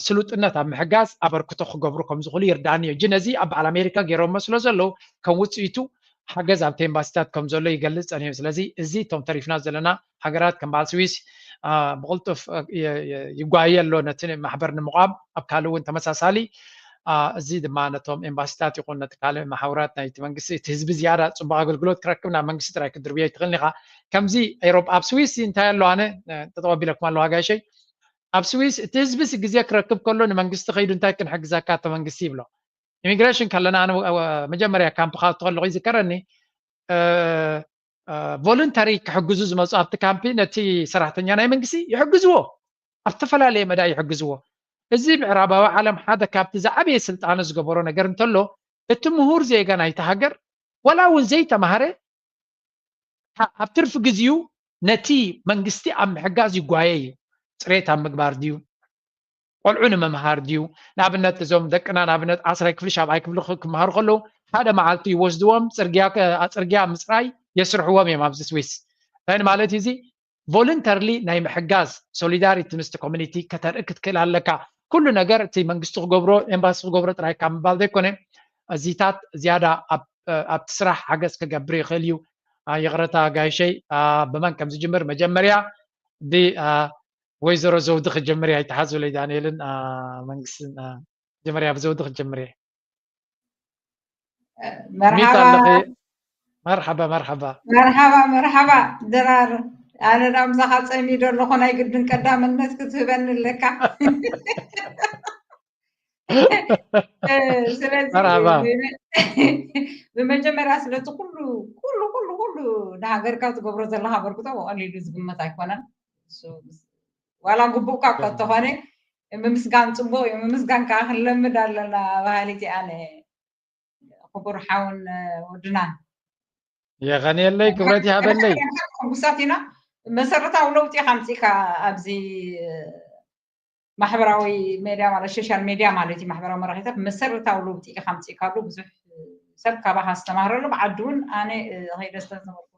ስሉጥነት ኣብ ምሕጋዝ ኣበርክቶ ክገብሩ ከም ዝኽእሉ ይርዳእኒ እዩ። እጂ ነዚ ኣብ በዓል ኣሜሪካ ገይሮሞ ስለ ዘለዉ ከም ውፅኢቱ ሓገዝ ኣብቲ ኤምባሲታት ከም ዘሎ ይገልፅ ጸኒሑ። ስለዚ እዚ እቶም ተሪፍና ዘለና ሃገራት ከም በዓል ስዊስ ብቕልጡፍ ይጓየ ኣሎ ነቲ ማሕበር ንምቋም። ኣብ ካልእ እውን ተመሳሳሊ እዚ ድማ ነቶም ኤምባሲታት ይኹን ነቲ ካልእ መሓውራት ናይቲ መንግስቲ እቲ ህዝቢ ዝያዳ ፅቡቅ ኣገልግሎት ክረክብ ናብ መንግስቲ ጥራይ ክትድርብዮ ይትኽእል ኢኻ። ከምዚ ኤሮጳ ኣብ ስዊስ እንታይ ኣሎ ኣነ ጠጠው ኣቢለኩም ኣለዋ ጋይሸይ። ኣብ ስዊስ እቲ ህዝቢ ግዜ ክረክብ ከሎ ንመንግስቲ ከይዱ እንታይ ክንሕግዘካ እቶ መንግስቲ ይብሎ። ኢሚግሬሽን ከለና ኣነ መጀመርያ ካምፕ ካብ ተኸለኹ ይዝከረኒ። ቮሉንተሪ ክሕግዙ ዝመፁ ኣብቲ ካምፕ ነቲ ሰራሕተኛ ናይ መንግስቲ ይሕግዝዎ፣ ኣብ ዝተፈላለየ መዳይ ይሕግዝዎ። እዚ ምዕራባዊ ዓለም ሓደ ካብቲ ዝዓበየ ስልጣኑ ዝገበሮ ነገር እንተሎ እቲ ምሁር ዜጋ ናይቲ ሃገር ዋላ እውን ዘይተማሃረ ኣብ ትርፊ ግዜኡ ነቲ መንግስቲ ኣብ ምሕጋዝ ይጓየ እዩ። ፅሬት ኣብ ምግባር ድዩ፣ ቆልዑ ንምምሃር ድዩ? ንኣብነት እዞም ደቅና ንኣብነት ዓስራይ ክፍሊ ሻብዓይ ክፍሊ ክመሃሩ ከለዉ ሓደ መዓልቲ ይወስድዎም፣ ፅርግያ ምፅራይ የስርሕዎም እዮም ኣብዚ ስዊስ። እንታይ ማለት እዩ እዚ? ቮሉንተርሊ ናይ ምሕጋዝ ሶሊዳሪቲ ምስቲ ኮሚኒቲ ከተርኢ ክትክእል ኣለካ። ኩሉ ነገር እቲ መንግስቲ ክገብሮ ኤምባሲ ክገብሮ ጥራይ ካብ ምባል ዘይኮነ እዚታት ዝያዳ ኣብቲ ስራሕ ሓገዝ ክገብር ይኽእል እዩ። ይቕረታ ጋይሸይ ብመን ከም ዝጅምር መጀመርያ ብወይዘሮ ዘውዲ ክጀምር እየ። ኣይተሓዙለይ ዳንኤልን መንግስትን። መጀመርያ ብዘውዲ ክጀምር እየ። መርሓባ። መርሓባ መርሓባ። መርሓባ መርሓባ። ድራር ኣነ ዳ ምሳኻ ፀሚዶ ኣለኹ ናይ ግድን ቀዳምነት ክትህበኒ ኣለካ። ስለዚ ብመጀመርያ ስለቲ ኩሉ ኩሉ ኩሉ ኩሉ ንሃገርካ ትገብሮ ዘለካ ኣበርክቶ ብቐሊሉ ዝግመት ኣይኮነን። ዋላ ግቡእካ እኳ እንተኾነ ምምስጋን ፅቡቅ እዩ። ምምስጋን ከዓ ክንለምድ ኣለና። ባህሊቲ ኣነ ክቡር ሓውን ወድናን የቐንየለይ፣ ክብረት ይሃበለይ። ሕጉሳት ኢና። መሰረታዊ ለውጢ ኢኻ ኣምፂእካ ኣብዚ ማሕበራዊ ሜድያ ማለት ሶሻል ሜድያ ማለት እዩ፣ ማሕበራዊ መራኸቢታት መሰረታዊ ለውጢ ኢኻ ኣምፂእካ ኣሎ። ብዙሕ ሰብ ካባኻ ዝተማህረሉ ብዓዲ እውን ኣነ ከይደ ዝተዝነበርኩ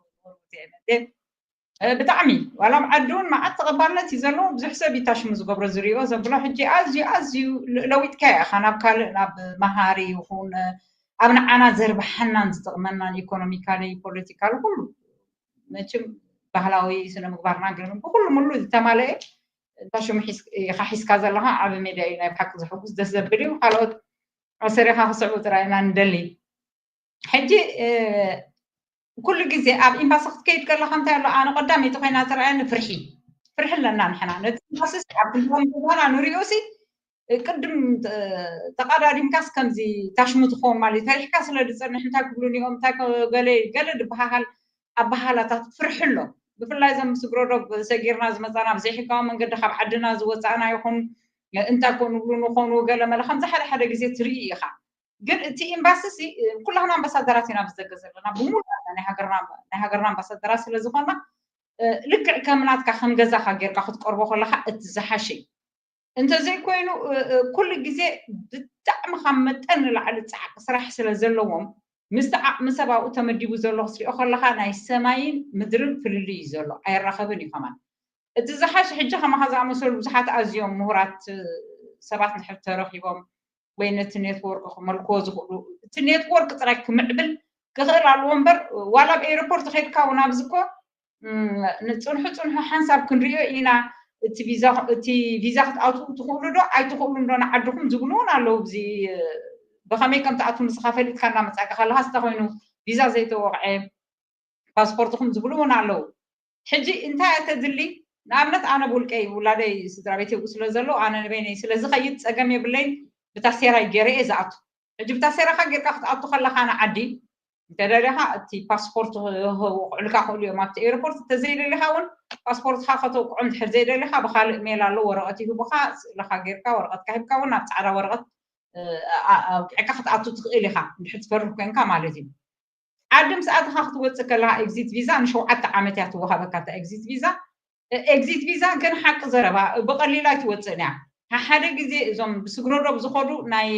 ብጣዕሚ ዋላ ኣብ ዓዲ እውን መዓት ተቐባልነት እዩ ዘለዎ። ብዙሕ ሰብ እዩ ታሽሙ ዝገብሮ ዝሪኦ ዘብሎ ሕጂ ኣዝዩ ኣዝዩ ለዊጥካ ኢኻ ናብ ካልእ ናብ መሃሪ ይኹን ኣብ ንዓና ዘርብሓናን ዝጠቕመናን ኢኮኖሚካሊ ፖለቲካሊ ኩሉ መችም ባህላዊ ስነ ምግባርና ግን ብኩሉ ሙሉ ዝተማለአ ታሽሙ ኢኻ ሒዝካ ዘለኻ ዓብ ሜድያ እዩ። ናይ ብሓቂ ዝሕጉስ ደስ ዘብል እዩ። ካልኦት ኣሰሪኻ ክስዕቡ ጥራይ ኢና ንደሊ። ሕጂ ኩሉ ግዜ ኣብ ኤምባሲ ክትከይድ ከለካ እንታይ ኣሎ ኣነ ቀዳመይቲ ኮይና ተረኣየኒ ፍርሒ ፍርሒ ኣለና ንሕና ነቲ ኤምባሲ ኣብ ክንድም ገዛና ንሪኦ ሲ ቅድም ተቃዳዲምካስ ከምዚ ታሽሙ ትኸውን ማለት ፈሪሕካ ስለ ዝፀንሕ እንታይ ክብሉኒ እዮም እንታይ ገለ ገለ ዝበሃሃል ኣበሃላታት ፍርሒ ኣሎ። ብፍላይ እዞም ስግረዶብ ሰጊርና ዝመፃና ብዘይሕጋዊ መንገዲ ካብ ዓድና ዝወፃእና ይኹን እንታይ ኮ ንብሉ ንኾኑ ገለ መለ ከምዚ ሓደ ሓደ ግዜ ትርኢ ኢኻ። ግን እቲ ኤምባሲ ሲ ኩላህና ኣምባሳደራት ኢና ብዘገ ዘለና ብሙሉ ናይ ሃገርና ኣምባሳደራት ስለ ዝኾና ልክዕ ከም ናትካ ከም ገዛኻ ጌርካ ክትቀርቦ ከለኻ እቲ ዝሓሸ እዩ። እንተዘይኮይኑ ኩሉ ግዜ ብጣዕሚ ካብ መጠን ንላዕሊ ፃዕቂ ስራሕ ስለ ዘለዎም ምስቲ ዓቕሚ ሰብ ኣብኡ ተመዲቡ ዘሎ ክትሪኦ ከለኻ ናይ ሰማይን ምድርን ፍልልይ እዩ ዘሎ ኣይራኸብን እዩ ከማን እቲ ዝሓሽ ሕጂ ከማኻ ዝኣመሰሉ ብዙሓት ኣዝዮም ምሁራት ሰባት ንድሕር ተረኺቦም ወይ ነቲ ኔትወርክ ክመልክዎ ዝኽእሉ እቲ ኔትወርክ ጥራይ ክምዕብል ክኽእል ኣለዎ እምበር ዋላ ኣብ ኤርፖርት ከድካ እውን ኣብዚ እኮ ንፅንሑ ፅንሑ ሓንሳብ ክንሪኦ ኢና እቲ ቪዛ ክትኣትዉ ትኽእሉ ዶ ኣይትኽእሉን ዶ ንዓድኹም ዝብሉ እውን ኣለዉ እዚ ብኸመይ ከም ትኣትዉ ንስኻ ፈሊጥካ እናመፃእካ ከለካ እንተኾይኑ ቪዛ ዘይተወቕዐ ፓስፖርትኹም ዝብሉ እውን ኣለዉ። ሕጂ እንታይ እየ ተድሊ? ንኣብነት ኣነ ብውልቀይ ውላደይ ስድራ ቤት ይብኡ ስለ ዘለዉ ኣነ ንበይነይ ስለ ዝኸይድ ጸገም የብለይን። ብታሴራይ ገይረ እየ ዝኣቱ። ሕጂ ብታሴራኻ ጌርካ ክትኣቱ ከለኻ ንዓዲ እንተደሊኻ እቲ ፓስፖርት ክውቅዑልካ ክእሉ እዮም ኣብቲ ኤርፖርት። እንተዘይደሊኻ እውን ፓስፖርትኻ ከተውቅዖ እንድሕር ዘይደሊኻ ብካልእ ሜል ኣሎ፣ ወረቐት ይህቡኻ፣ ስእልኻ ጌርካ ወረቐትካ ሂብካ እውን ናብ ጻዕዳ ወረቐት ኣውቂዕካ ክትኣቱ ትኽእል ኢኻ፣ እንድሕር ትፈርህ ኮንካ ማለት እዩ። ዓዲ ምስ ኣተኻ ክትወፅእ ከለኻ ኤግዚት ቪዛ ንሸውዓተ ዓመት እያ ትወሃበካ እታ ኤግዚት ቪዛ። ኤግዚት ቪዛ ግን ሓቂ ዘረባ ብቐሊሉ ኣይትወፅእን እያ። ሓደ ግዜ እዞም ብስግረዶብ ዝኸዱ ናይ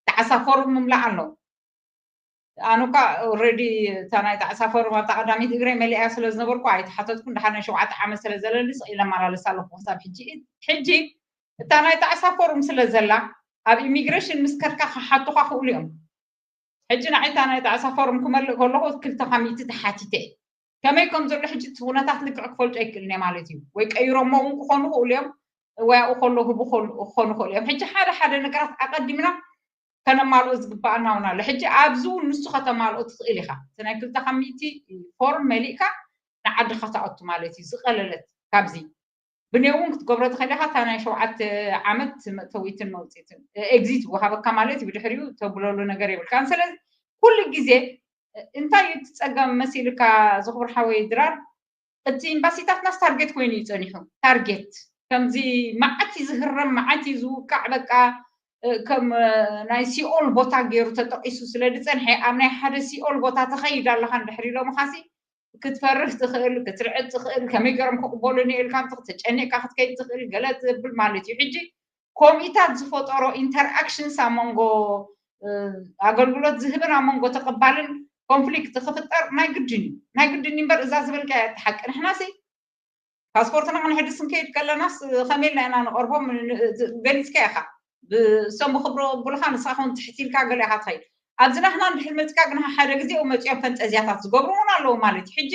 ጣዕሳ ፎርም ምምላእ ኣሎ። ኣነ እኳ ኦልሬዲ እታ ናይ ጣዕሳ ፎርም ኣብታ ቀዳሚት እግረይ መሊኣ ስለ ዝነበርኩ ኣይተሓተትኩን። ድሓር ናይ ሸውዓተ ዓመት ስለ ዘለኒ ስቕ ኢለ እመላለስ ኣለኹ ክሳብ ሕጂ። ሕጂ እታ ናይ ጣዕሳ ፎርም ስለ ዘላ ኣብ ኢሚግሬሽን ምስ ከድካ ክሓቱኻ ክእሉ እዮም። ሕጂ ንዓይ እታ ናይ ጣዕሳ ፎርም ክመልእ ከለኹ ክልተ ካብ ሚእቲ ተሓቲተ እየ። ከመይ ከም ዘሎ ሕጂ እቲ ኩነታት ልክዕ ክፈልጦ ኣይክእልን እየ ማለት እዩ። ወይ ቀይሮሞ እውን ክኾኑ ክእሉ እዮም፣ ወይ ኣብኡ ከሎ ህቡ ክኾኑ ክእሉ እዮም። ሕጂ ሓደ ሓደ ነገራት ኣቐዲምና ከነማልኦ ዝግባኣና እውን ኣሎ። ሕጂ ኣብዚ እውን ንሱ ከተማልኦ ትኽእል ኢኻ። እቲ ናይ ክልተ ካብ ሚእቲ ፎርም መሊእካ ንዓድኻ ትኣቱ ማለት እዩ። ዝቐለለት ካብዚ ብኔው እውን ክትገብሮ ትኽእል ኢኻ። እታ ናይ ሸውዓተ ዓመት መእተዊትን መውፅኢትን ኤግዚት ወሃበካ ማለት እዩ። ብድሕሪኡ ተብለሉ ነገር የብልካን። ስለዚ ኩሉ ግዜ እንታይ እዩ እቲ ፀገም መሲልካ ዝኽብር ሓወይ ድራር? እቲ ኤምባሲታትናስ ታርጌት ኮይኑ እዩ ፀኒሑ። ታርጌት ከምዚ መዓት እዩ ዝህረም፣ መዓት እዩ ዝውቃዕ። በቃ ከም ናይ ሲኦል ቦታ ገይሩ ተጠቂሱ ስለ ዝፀንሐ ኣብ ናይ ሓደ ሲኦል ቦታ ተኸይድ ኣለኻ እንድሕር ኢሎምኻሲ ክትፈርህ ትኽእል፣ ክትርዕድ ትኽእል፣ ከመይ ገይሮም ክቕበሉኒ ኢልካ ተጨኒቕካ ክትከይድ ትኽእል፣ ገለ ትብል ማለት እዩ። ሕጂ ኮሚታት ዝፈጠሮ ኢንተርኣክሽንስ ኣብ መንጎ ኣገልግሎት ዝህብን ኣብ መንጎ ተቐባልን ኮንፍሊክት ክፍጠር ናይ ግድን እዩ። ናይ ግድን እዩ እምበር እዛ ዝበልካያ እቲ ሓቂ። ንሕናሲ ፓስፖርትና ክንሕድስ እንከይድ ከለናስ ከመይ ኢልና ኢና ንቐርቦም? ገሊፅካ ኢኻ። ብሶም ብክብሪ ቅቡልካ ንስኻ ውን ትሕት ኢልካ ገለ ኢኻ ትኸይድ። ኣብዚ ናህና እንድሕር መፅካ ግን ሓደ ግዜ መፂኦም ፈንጠዝያታት ዝገብሩ እውን ኣለዉ ማለት እዩ። ሕጂ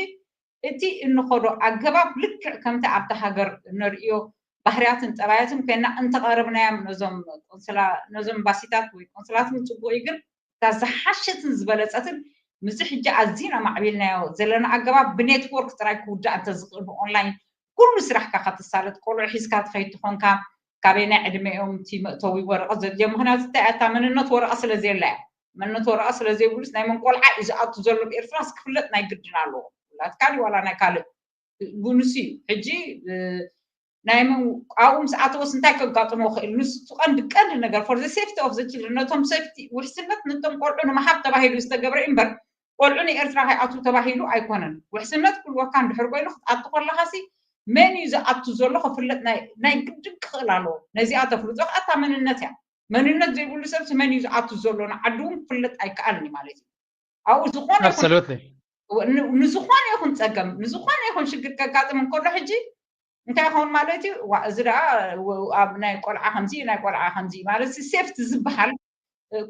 እቲ እንኸዶ ኣገባብ ልክዕ ከምቲ ኣብቲ ሃገር እንርእዮ ባህርያትን ጠባያትን ኮይና እንተቐረብናዮም ነዞም ቆንስላ ነዞም ኤምባሲታት ወይ ቆንስላት እውን ፅቡቕ እዩ። ግን እታ ዝሓሸትን ዝበለፀትን ምስዚ ሕጂ ኣዝና ማዕቢልናዮ ዘለና ኣገባብ ብኔትወርክ ጥራይ ክውዳእ እንተዝኽእል ብኦንላይን ኩሉ ስራሕካ ከተሳለጥ ቆልዑ ሒዝካ ትኸይድ ትኾንካ ካበየናይ ዕድመ እዮም እቲ መእተዊ ወረቐት ዘድልዮም? ምክንያቱ እንታይ እታ መንነት ወረቐት ስለ ዘየላ እያ። መንነት ወረቐት ስለ ዘይብሉስ ናይ መን ቆልዓ እዩ ዝኣቱ ዘሎ ብኤርትራስ ክፍለጥ ናይ ግድን ኣለዎ። ናትካ ድዩ ዋላ ናይ ካልእ? ንሱ እዩ ሕጂ ናይ ኣብኡ ምስ ኣተወስ እንታይ ከጋጥሞ ክእል? ንሱ ቀንዲ ቀንዲ ነገር for the safety of the children ነቶም ሴፍቲ ውሕስነት ነቶም ቆልዑ ንምሃብ ተባሂሉ ዝተገብረ እምበር ቆልዑ ንኤርትራ ከይኣትዉ ተባሂሉ ኣይኮነን። ውሕስነት ክህልወካ እንድሕር ኮይኑ ክትኣቱ ከለኻሲ መን እዩ ዝኣቱ ዘሎ ክፍለጥ ናይ ግድን ክኽእል ኣለዎ። ነዚኣ ተፍልጦ ከኣ እታ መንነት እያ። መንነት ዘይብሉ ሰብሲ መን እዩ ዝኣቱ ዘሎ ንዓዲ እውን ክፍለጥ ኣይከኣልን እዩ ማለት እዩ። ኣብኡ ዝኾነ ንዝኾነ ይኹን ፀገም ንዝኾነ ይኹን ሽግር ከጋጥም እንከሎ ሕጂ እንታይ ይኸውን ማለት እዩ? ዋ እዚ ደኣ ኣብ ናይ ቆልዓ ከምዚ ናይ ቆልዓ ከምዚ ማለት ሴፍቲ ዝበሃል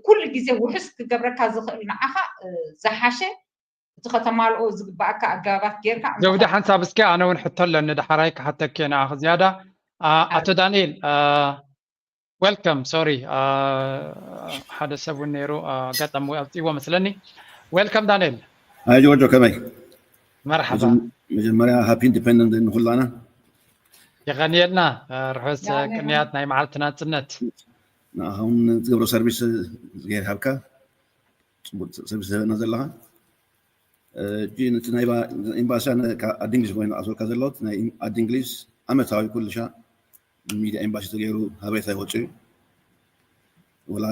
ኩሉ ግዜ ውሕስ ክገብረካ ዝኽእል ንዓኻ ዝሓሸ እቲ ከተማልኦ ዝግባኣካ ኣገባባት ጌርካ ዘውዲ ሓንሳብ እስኪ ኣነ እውን ሕቶ ኣለኒ ዳሕራይ ክሓተኪ ንኣኽ ዝያዳ ኣቶ ዳንኤል welcome sorry ሓደ ሰብ እውን ነይሩ ኣጋጣሚ ኣውፅዎ መስለኒ welcome ዳንኤል ኣይ ጆርጆ ከመይ መርሓባ መጀመርያ ሃፒ ኢንዲፔንደንት ንኩላና የቐንየልና ርሑስ ቅንያት ናይ መዓልቲ ናፅነት ንኣኹም ትገብሮ ሰርቪስ ጌር ሃብካ ፅቡቅ ሰርቪስ ዝህበና ዘለካ እቲ ናይ ኤምባሲ ኣደ እንግሊዝ ኮይኑ ኣስወልካ ዘለዎት ናይ ኣደ እንግሊዝ ዓመታዊ ኩልሻ ሚድያ ኤምባሲ ተገይሩ ሃበሬታ ይወፅእ እዩ ወላ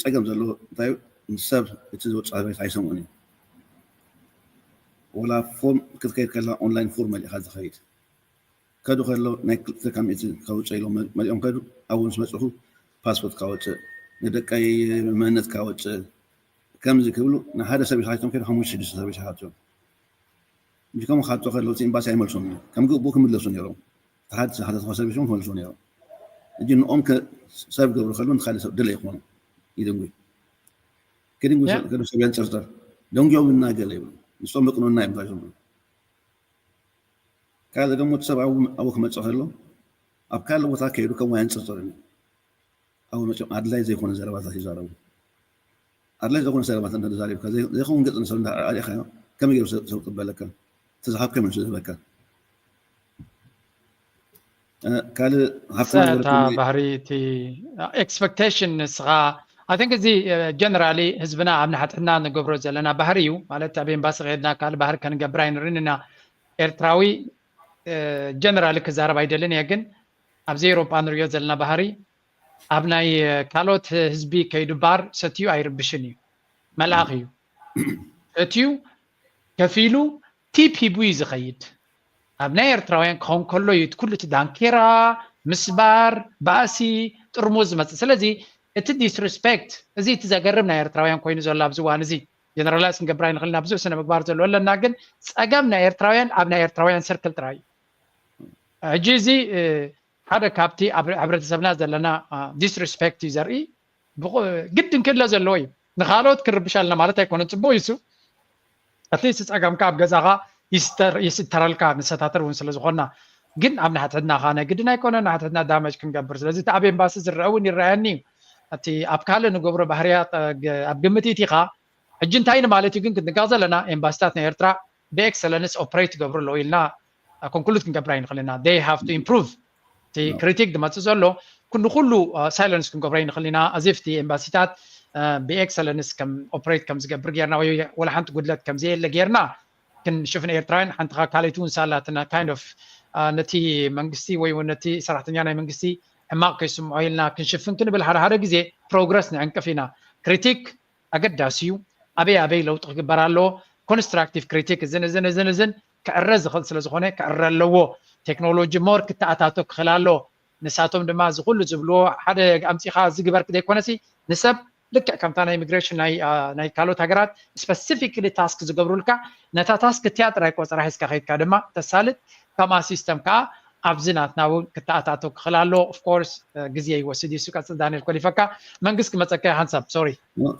ፀገም ዘለዎ እንታይ ምስ ሰብ እቲ ዝወፅእ ሃበሬታ ኣይሰምዑን እዩ ወላ ፎርም ክትከይድ ከላ ኦንላይን ፎርም መሊእካ ዝኸይድ ከዱ ከሎ ናይ ክልተ ካብ ሚእቲ ከውፅእ ኢሎም መሊኦም ከዱ ኣብኡ ምስ መፅኹ ፓስፖርት ካወፅእ ንደቀይ መንነት ካወፅእ ከምዚ ክብሉ ንሓደ ሰብ ይሓቶም ከይዱ ሓሙሽተ ሽዱሽተ ሰብ ይሓቶም እንጂ ከምኡ ክሓቶ ከለዉ እቲ ኤምባሲ ኣይመልሶም እዩ ከም ግቡ ክምለሱ ነይሮም ተሓት ሓደ ተኸሰብ ሽም ክመልሶ ነይሮም እንጂ ንኦም ሰብ ገብሩ ከለዉ ንካልእ ሰብ ድለ ይኾኑ ይድንጉ ክድንጉ ከዱ ሰብ የንፅርፅር ደንጉዮም እናገለ ይብሉ ንሶም በቅኖና እዮም ዝብሉ ካልእ ደግሞ እቲ ሰብ ኣብኡ ክመፅእ ከሎ ኣብ ካልእ ቦታ ከይዱ ከም ዋያን ፅርፅር እዩ ኣብኡ መፅኦም ኣድላይ ዘይኮነ ዘረባታት ይዛረቡ ኣድላይ ዘይኮነ ዘረባታት እንተተዛሪብካ ዘይኸውን ገፅ ንሰብ እንዳኣሪእካዮ ከመይ ገይሩ ሰብ ሰብ ክበለካ? እቲ ዝሃብካዮ መልሲ ዝህበካ። እ፣ ካልእ ሃብትና እታ ዝበለኩም ናይ ባህሪ እቲ ኤክስፐክቴሽን ንስኻ I think እዚ ጀነራሊ ህዝብና ኣብ ንሓትሕትና ንገብሮ ዘለና ባህሪ እዩ። ማለት ኣብ ኤምባሲ ከድና ካልእ ባህሪ ከንገብር ኣይንርን ኢና። ኤርትራዊ ጀነራሊ ክዛረብ ኣይደልን እየ፣ ግን ኣብዚ ኤውሮጳ ንሪኦ ዘለና ባህሪ ኣብ ናይ ካልኦት ህዝቢ ከይዱ ባር ሰትዩ ኣይርብሽን እዩ። መልኣኽ እዩ። ሰትዩ ከፊሉ ቲፕ ሂቡ እዩ ዝኸይድ። ኣብ ናይ ኤርትራውያን ክኸውን ከሎ እዩ እቲ ኩሉ እቲ ዳንኬራ፣ ምስባር፣ ባእሲ፣ ጥርሙዝ ዝመጽእ። ስለዚ እቲ ዲስሪስፔክት እዚ እቲ ዘገርም ናይ ኤርትራውያን ኮይኑ ዘሎ ኣብዚ እዋን እዚ ጀነራላይዝ ክንገብር ኣይንኽእልና ብዙሕ ስነ ምግባር ዘለዎ ኣለና፣ ግን ጸገም ናይ ኤርትራውያን ኣብ ናይ ኤርትራውያን ሰርክል ጥራይ እዩ። ሕጂ እዚ ሓደ ካብቲ ኣብ ሕብረተሰብና ዘለና ዲስሪስፔክት እዩ ዘርኢ። ግድን ክህለ ዘለዎ እዩ። ንኻልኦት ክርብሻልና ማለት ኣይኮነን፣ ጽቡቕ እዩ እሱ። ኣትሊስት ጸገምካ ኣብ ገዛኻ ይስተር ይስተረልካ ንሰታተር እውን ስለ ዝኾንና፣ ግን ኣብ ንሓትሕትናኻ ናይ ግድን ኣይኮነን ንሓትሕትና ዳመጅ ክንገብር። ስለዚ እቲ ኣብ ኤምባሲ ዝረአ እውን ይረኣየኒ እዩ። እቲ ኣብ ካልእ ንገብሮ ባህርያት ኣብ ግምት ኢቲኻ ሕጂ እንታይ ንማለት እዩ ግን ክንጥንቀቕ ዘለና ኤምባሲታት ናይ ኤርትራ ብኤክሰለንስ ኦፕሬት ይገብሩ ኣለዉ ኢልና ኮንክሉድ ክንገብር ኣይንኽእል ኢና። They have to improve። እቲ ክሪቲክ ዝመፅእ ዘሎ ኩሉ ኩሉ ሳይለንስ ክንገብሮ ኣይንኽእል ኢና። ኣዚፍ እቲ ኤምባሲታት ብኤክሰለንስ ከም ኦፕሬት ከም ዝገብር ጌርና ወይ ወላ ሓንቲ ጉድለት ከም ዘየለ ጌርና ክንሽፍን ኤርትራውያን ሓንቲ ካልኣይቲ እውን ሳላትና kind of ነቲ መንግስቲ ወይ እውን ነቲ ሰራሕተኛ ናይ መንግስቲ ሕማቕ ከይስምዖ ኢልና ክንሽፍን ክንብል ሓደ ሓደ ግዜ ፕሮግረስ ንዕንቅፍ ኢና። ክሪቲክ ኣገዳሲ እዩ። ኣበይ ኣበይ ለውጢ ክግበር ኣለዎ? ኮንስትራክቲቭ ክሪቲክ እዝን እዝን እዝን እዝን ክዕረ ዝኽእል ስለ ዝኾነ ክዕረ ኣለዎ። ቴክኖሎጂ ሞር ክተኣታቶ ክኽእል ኣለዎ። ንሳቶም ድማ እዚ ኩሉ ዝብልዎ ሓደ ኣምፂኻ እዚ ግበር ዘይኮነሲ ንሰብ ልክዕ ከምታ ናይ ኢሚግሬሽን ናይ ካልኦት ሃገራት ስፐሲፊክሊ ታስክ ዝገብሩልካ ነታ ታስክ እቲኣ ጥራይ ቆፀራ ሒዝካ ከይድካ ድማ ተሳልጥ። ከምኣ ሲስተም ከዓ ኣብዚ ናትና እውን ክተኣታቶ ክኽእል ኣለዎ። ኦፍኮርስ ግዜ ይወስድ እዩ። ቀፅል ዳንኤል ኮሊፈካ መንግስት ክመፀካ ሓንሳብ ሶሪ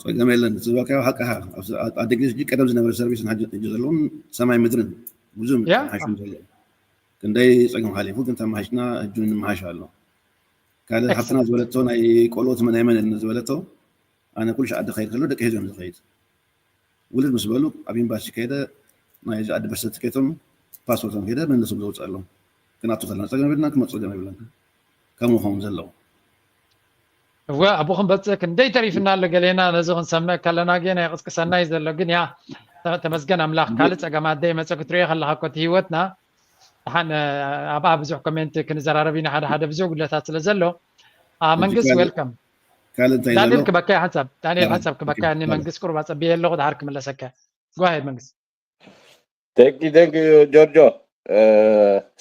ጸገም የለን። ዝብለካዮ ሓቅኻ። ኣብ ኣደግስ ሕጂ ቀደም ዝነበረ ሰርቪስን ሕጂ ዘለውን ሰማይ ምድርን ብዙም ሓሽም ዘሎ ክንደይ ጸገም ሓሊፉ ግን ተማሓሽና ሕጂ ንምሓሽ ኣሎ። ካልእ ሓፍትና ዝበለቶ ናይ ቆልኦት ናይ መን ዝበለቶ ኣነ ኩሉ ሻዕ ዓዲ ከይድ ከሎ ደቂ ሒዞም ዝኸይድ ውልድ ምስ በሉ ኣብ ኤምባሲ ከይደ ናይ ዓዲ በርሰ ትኬቶም ፓስፖርቶም ከይደ መልሶም ዘውፅእ ኣሎ። ክንኣቱ ከለና ጸገም የብልና ክመፅ ጸገም የብልና ከምኡ ኸውን ዘለዉ እወ ኣብኡ ክንበፅእ ክንደይ ተሪፍና ኣሎ ገሌና ነዚ ክንሰምዕ ከለና ግን ኣይቕስቅሰና እዩ ዘሎ ግን ያ ተመስገን ኣምላኽ ካልእ ፀገማት ደይመፀ ክትሪኦ ከለካ ኮቲ ህይወትና ደሓን ኣብኣ ብዙሕ ኮሜንት ክንዘራረብ ኢና ሓደ ሓደ ብዙሕ ጉድለታት ስለ ዘሎ መንግስት ዌልካም ካልእ እንታይ ዳንኤል ዘሎ ክበካ ሓንሳብ ዳንኤል ሓንሳብ ክበካ ኒ መንግስት ቁሩብ ኣፀብየ ኣለኹ ድሓር ክምለሰካ ጓሄድ መንግስት Thank you, thank you, Giorgio.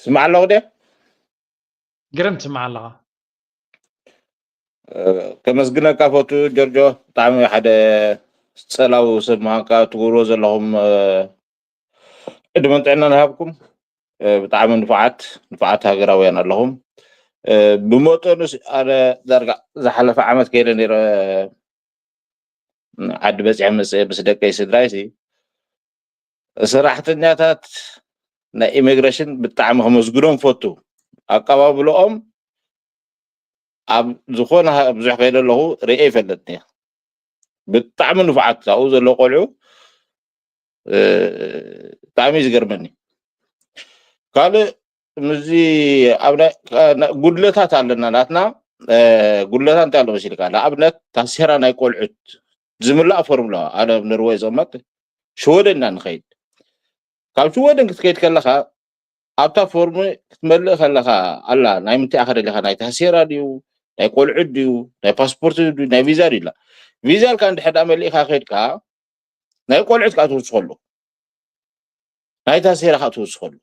ስማዕ ኣለኹ ድየ? ግርም ትስማዕ ኣለኻ። ከመስግነካ ፈቱ ጆርጆ፣ ብጣዕሚ ሓደ ጸላዊ ሰብ ምዃንካ ትገብርዎ ዘለኹም ዕድመን ጥዕናን ይሃብኩም። ብጣዕሚ ንፉዓት ንፉዓት ሃገራውያን ኣለኹም። ብመጠኑስ ኣነ ዳርጋ ዝሓለፈ ዓመት ከይደ ነይረ ዓዲ በፂሐ መፅአ ምስ ደቀይ ስድራይሲ ሰራሕተኛታት ናይ ኢሚግሬሽን ብጣዕሚ ከመስግኖም ፈቱ። ኣቀባብልኦም ኣብ ዝኾነ ብዙሕ ከይደ ኣለኹ ርእየ ይፈልጥኒ። ብጣዕሚ ንፉዓት ኣብኡ ዘለዉ ቆልዑ ብጣዕሚ እዩ ዝገርመኒ። ካልእ ምስዚ ኣብ ጉድለታት ኣለና ናትና ጉድለታት እንታይ ኣሎ መሲልካ ንኣብነት ታሴራ ናይ ቆልዑት ዝምላእ ፎርሙላ ኣነ ኣብ ኖርወይ ዝቕመጥ ሽወደን ኢና ንኸይድ ካብ ሽወደን ክትከይድ ከለኻ ኣብታ ፎርም ክትመልእ ከለኻ ኣላ ናይ ምንታይ ኣኸ ደሊኻ ናይ ታሴራ ድዩ ናይ ቆልዑት ድዩ ናይ ፓስፖርት ድዩ ናይ ቪዛ ድዩ ኢላ ቪዛ ኢልካ እንድሕር ዳ መሊእካ ከይድካ ናይ ቆልዑት ከዓ ትውስኸሉ ናይ ታሴራ ከዓ ትውስኸሉ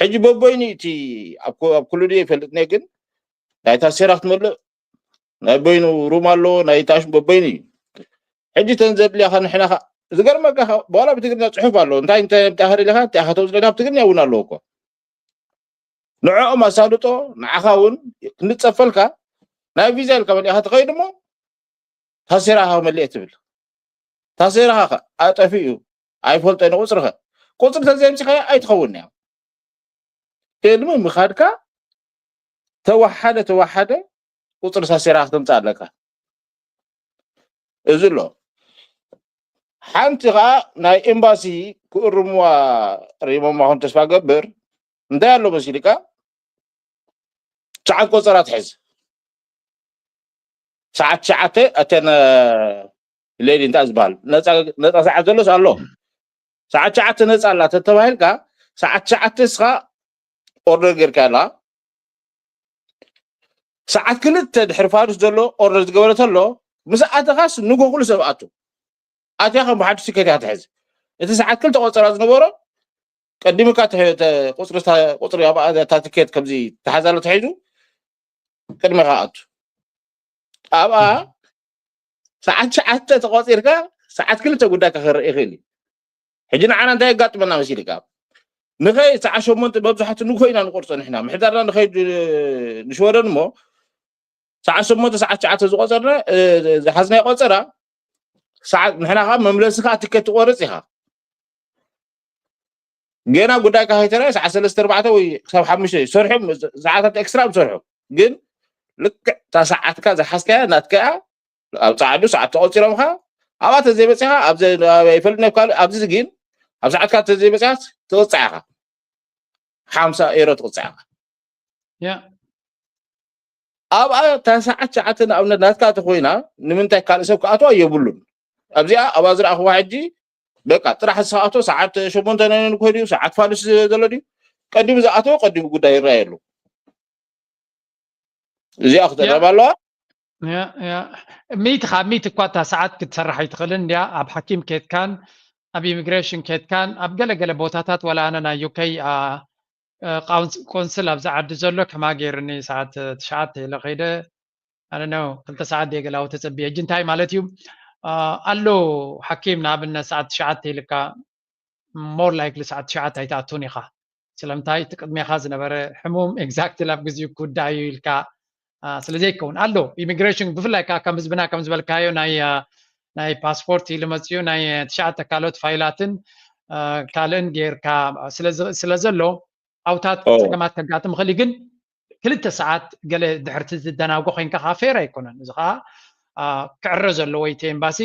ሕጂ በበይኑ እቲ ኣብ ኩሉ ድየ ይፈልጥኒ ግን ናይ ታሴራ ክትመልእ ናይ በይኑ ሩም ኣለዎ ናይ ታሽ በበይኑ እዩ ሕጂ ተን ዘድልያኻ ንሕናኻ ዝገርመካ በኋላ ብትግርኛ ፅሑፍ ኣለዎ እንታይ እንታይ እንታይ ከደልካ እንታይ ከተውፅለካ ብትግርኛ እውን ኣለዎ እኮ ንዕኦም ኣሳልጦ ንዓኻ እውን ክንፀፈልካ ናይ ቪዛ ኢልካ መሊእካ ትኸይድ እሞ ታሴራኻ መሊእ ትብል ታሴራኻ ኣጠፊኡ ኣይፈልጦ ቁፅርኸ ቁፅሪ ተዘምፂኻ ኣይትኸውን እያ ቅድሚ ምኻድካ ተወሓደ ተወሓደ ቁፅሪ ታሴራ ክትምፃእ ኣለካ እዚ ኣሎ ሓንቲ ከዓ ናይ ኤምባሲ ክእርምዋ ሪሞማ ኹን ተስፋ ገብር እንታይ ኣሎ መሲልካ? ሰዓት ቆፀራ ትሕዝ። ሰዓት ትሽዓተ ኣተን ሌሊ እንታይ ዝበሃል ነፃ ሰዓት ዘሎስ ኣሎ። ሰዓት ትሽዓተ ነፃ ኣላ ተተባሂልካ ሰዓት ትሽዓተ እስኻ ኦርደር ጌርካ ኣላ። ሰዓት ክልተ ድሕሪ ፋዱስ ዘሎ ኦርደር ዝገበረ ተሎ ምስ ኣተኻስ ንጎ ኩሉ ሰብ ኣቱ ኣትያ ከም ብሓድሽ ትኬት እያ ትሕዝ። እቲ ሰዓት ክልተ ቆፀራ ዝነበሮ ቀዲምካ ቁፅሪ እታ ትኬት ከምዚ ተሓዛሎ ተሒዙ ቅድሚኻ ኣቱ ኣብኣ ሰዓት ትሽዓተ ተቆፂርካ ሰዓት ክልተ ጉዳይካ ክረእ ይኽእል እዩ። ሕጂ ንዓና እንታይ የጋጥመና መሲልካ ንኸይ ሰዓት ሸሞንተ መብዛሕቱ ንግሆ ኢና ንቆርፆ ንሕና ምሕዳርና ንኸይድ ንሽወደን እሞ ሰዓት ሸሞንተ ሰዓት ትሽዓተ ዝቆፀርና ዝሓዝናይ ቆፀራ ንሕና ከዓ መምለሲ ከዓ ትኬት ትቆርፅ ኢኻ። ገና ጉዳይካ ከይተረኣየ ሰዓት ሰለስተ ኣርባዕተ ወይ ክሳብ ሓሙሽተ ይሰርሑ ሰዓታት ኤክስትራ ዝሰርሑ ግን ልክዕ እታ ሰዓትካ ዝሓዝካያ ናትካያ ኣብ ፃዕዱ ሰዓት ተቆፂሮምካ ኣብኣ ተዘይበፂኻ ይፈልጥ ካልእ ኣብዚ ግን ኣብ ሰዓትካ ተዘይበፂኻ ትቕፃዕ ኢኻ። ሓምሳ ኤሮ ትቕፃዕ ኢኻ። ያ ኣብኣ እታ ሰዓት ትሽዓተ ንኣብነት ናትካ ተኮይና ንምንታይ ካልእ ሰብ ክኣትዋ የብሉን። ኣብዚኣ ኣብኣ ዝረኣኽዋ ሕጂ በቃ ጥራሕ ዝሰኣቶ ሰዓት ሸሞንተ ናይ ንግሆ ድዩ ሰዓት ፋዱስ ዘሎ ድዩ ቀዲሙ ዝኣተወ ቀዲሙ ጉዳይ ይረኣየሉ። እዚኣ ክትረብ ኣለዋ። ሚት ካብ ሚት እኳ እታ ሰዓት ክትሰርሕ ኣይትኽእልን እንዲያ ኣብ ሓኪም ኬትካን ኣብ ኢሚግሬሽን ኬትካን ኣብ ገለገለ ቦታታት ወላ ኣነ ናይ ዩከይ ቆንስል ኣብዚ ዓዲ ዘሎ ከማ ገይርኒ ሰዓት ትሽዓተ ኢለ ከይደ ኣነ ክልተ ሰዓት ደየ ገላዊ ተፀብየ እጂ እንታይ ማለት እዩ ኣሎ ሓኪም ንኣብነት ሰዓት ትሽዓተ ኢልካ more likely ሰዓት ትሽዓተ ኣይትኣቱን ኢኻ ስለምንታይ እቲ ቅድሜኻ ዝነበረ ሕሙም exactly ኣብ ግዜኡ ክውዳእ እዩ ኢልካ ስለ ዘይከውን ኣሎ ኢሚግሬሽን ብፍላይ ከዓ ከም ህዝብና ከም ዝበልካዮ ናይ ናይ ፓስፖርት ኢሉ መፅኡ ናይ ትሽዓተ ካልኦት ፋይላትን ካልእን ጌርካ ስለ ዘሎ ኣውታት ፀገማት ከጋጥም ይኽእል ግን ክልተ ሰዓት ገለ ድሕርቲ ዝደናጎ ኮይንካ ከዓ ፌር ኣይኮነን እዚ ከዓ ክዕረ ዘለዎ እቲ ኤምባሲ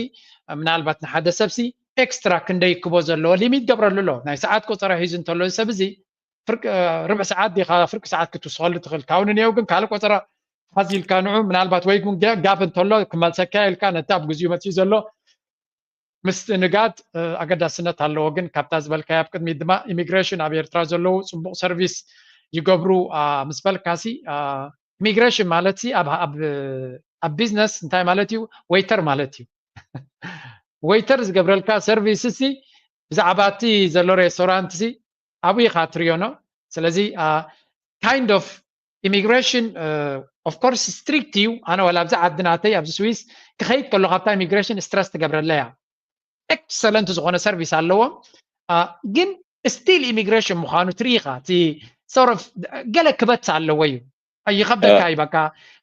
ምናልባት ንሓደ ሰብሲ ኤክስትራ ክንደይ ክቦ ዘለዎ ሊሚት ገብረሉ ኣሎ ናይ ሰዓት ቆፀራ ሒዙ እንተሎ ሰብ እዚ ርብዕ ሰዓት ዲኻ ፍርቂ ሰዓት ክትውስኸሉ ትኽእል ካብኡ ንንየው ግን ካልእ ቆፀራ ሓዚልካ ንዑ ምናልባት ወይ ግን ጋብ እንተሎ ክመልሰካ ኢልካ ነቲ ኣብ ግዜኡ መፅኡ ዘሎ ምስትእንጋድ ኣገዳስነት ኣለዎ ግን ካብታ ዝበልካያ ኣብ ቅድሚት ድማ ኢሚግሬሽን ኣብ ኤርትራ ዘለዉ ፅቡቕ ሰርቪስ ይገብሩ ምስ በልካሲ ኢሚግሬሽን ማለት ኣብ ቢዝነስ እንታይ ማለት እዩ ወይተር ማለት እዩ ወይተር ዝገብረልካ ሰርቪስ ሲ ብዛዕባ እቲ ዘሎ ሬስቶራንት ሲ ኣብኡ ኢኻ ትሪዮ ኖ ስለዚ kind of immigration of course strict እዩ ኣነ ወላ ኣብዚ ዓዲ ናተይ ኣብዚ ስዊስ ክኸይድ ከሎ ካብታ ኢሚግሬሽን ስትረስ ትገብረለያ ኤክሰለንት ዝኾነ ሰርቪስ ኣለዎም ግን ስቲል ኢሚግሬሽን ምዃኑ ትርኢኻ እቲ ሶሮፍ ገለ ክበት ኣለዎ እዩ ይኸብደካ እዩ በቃ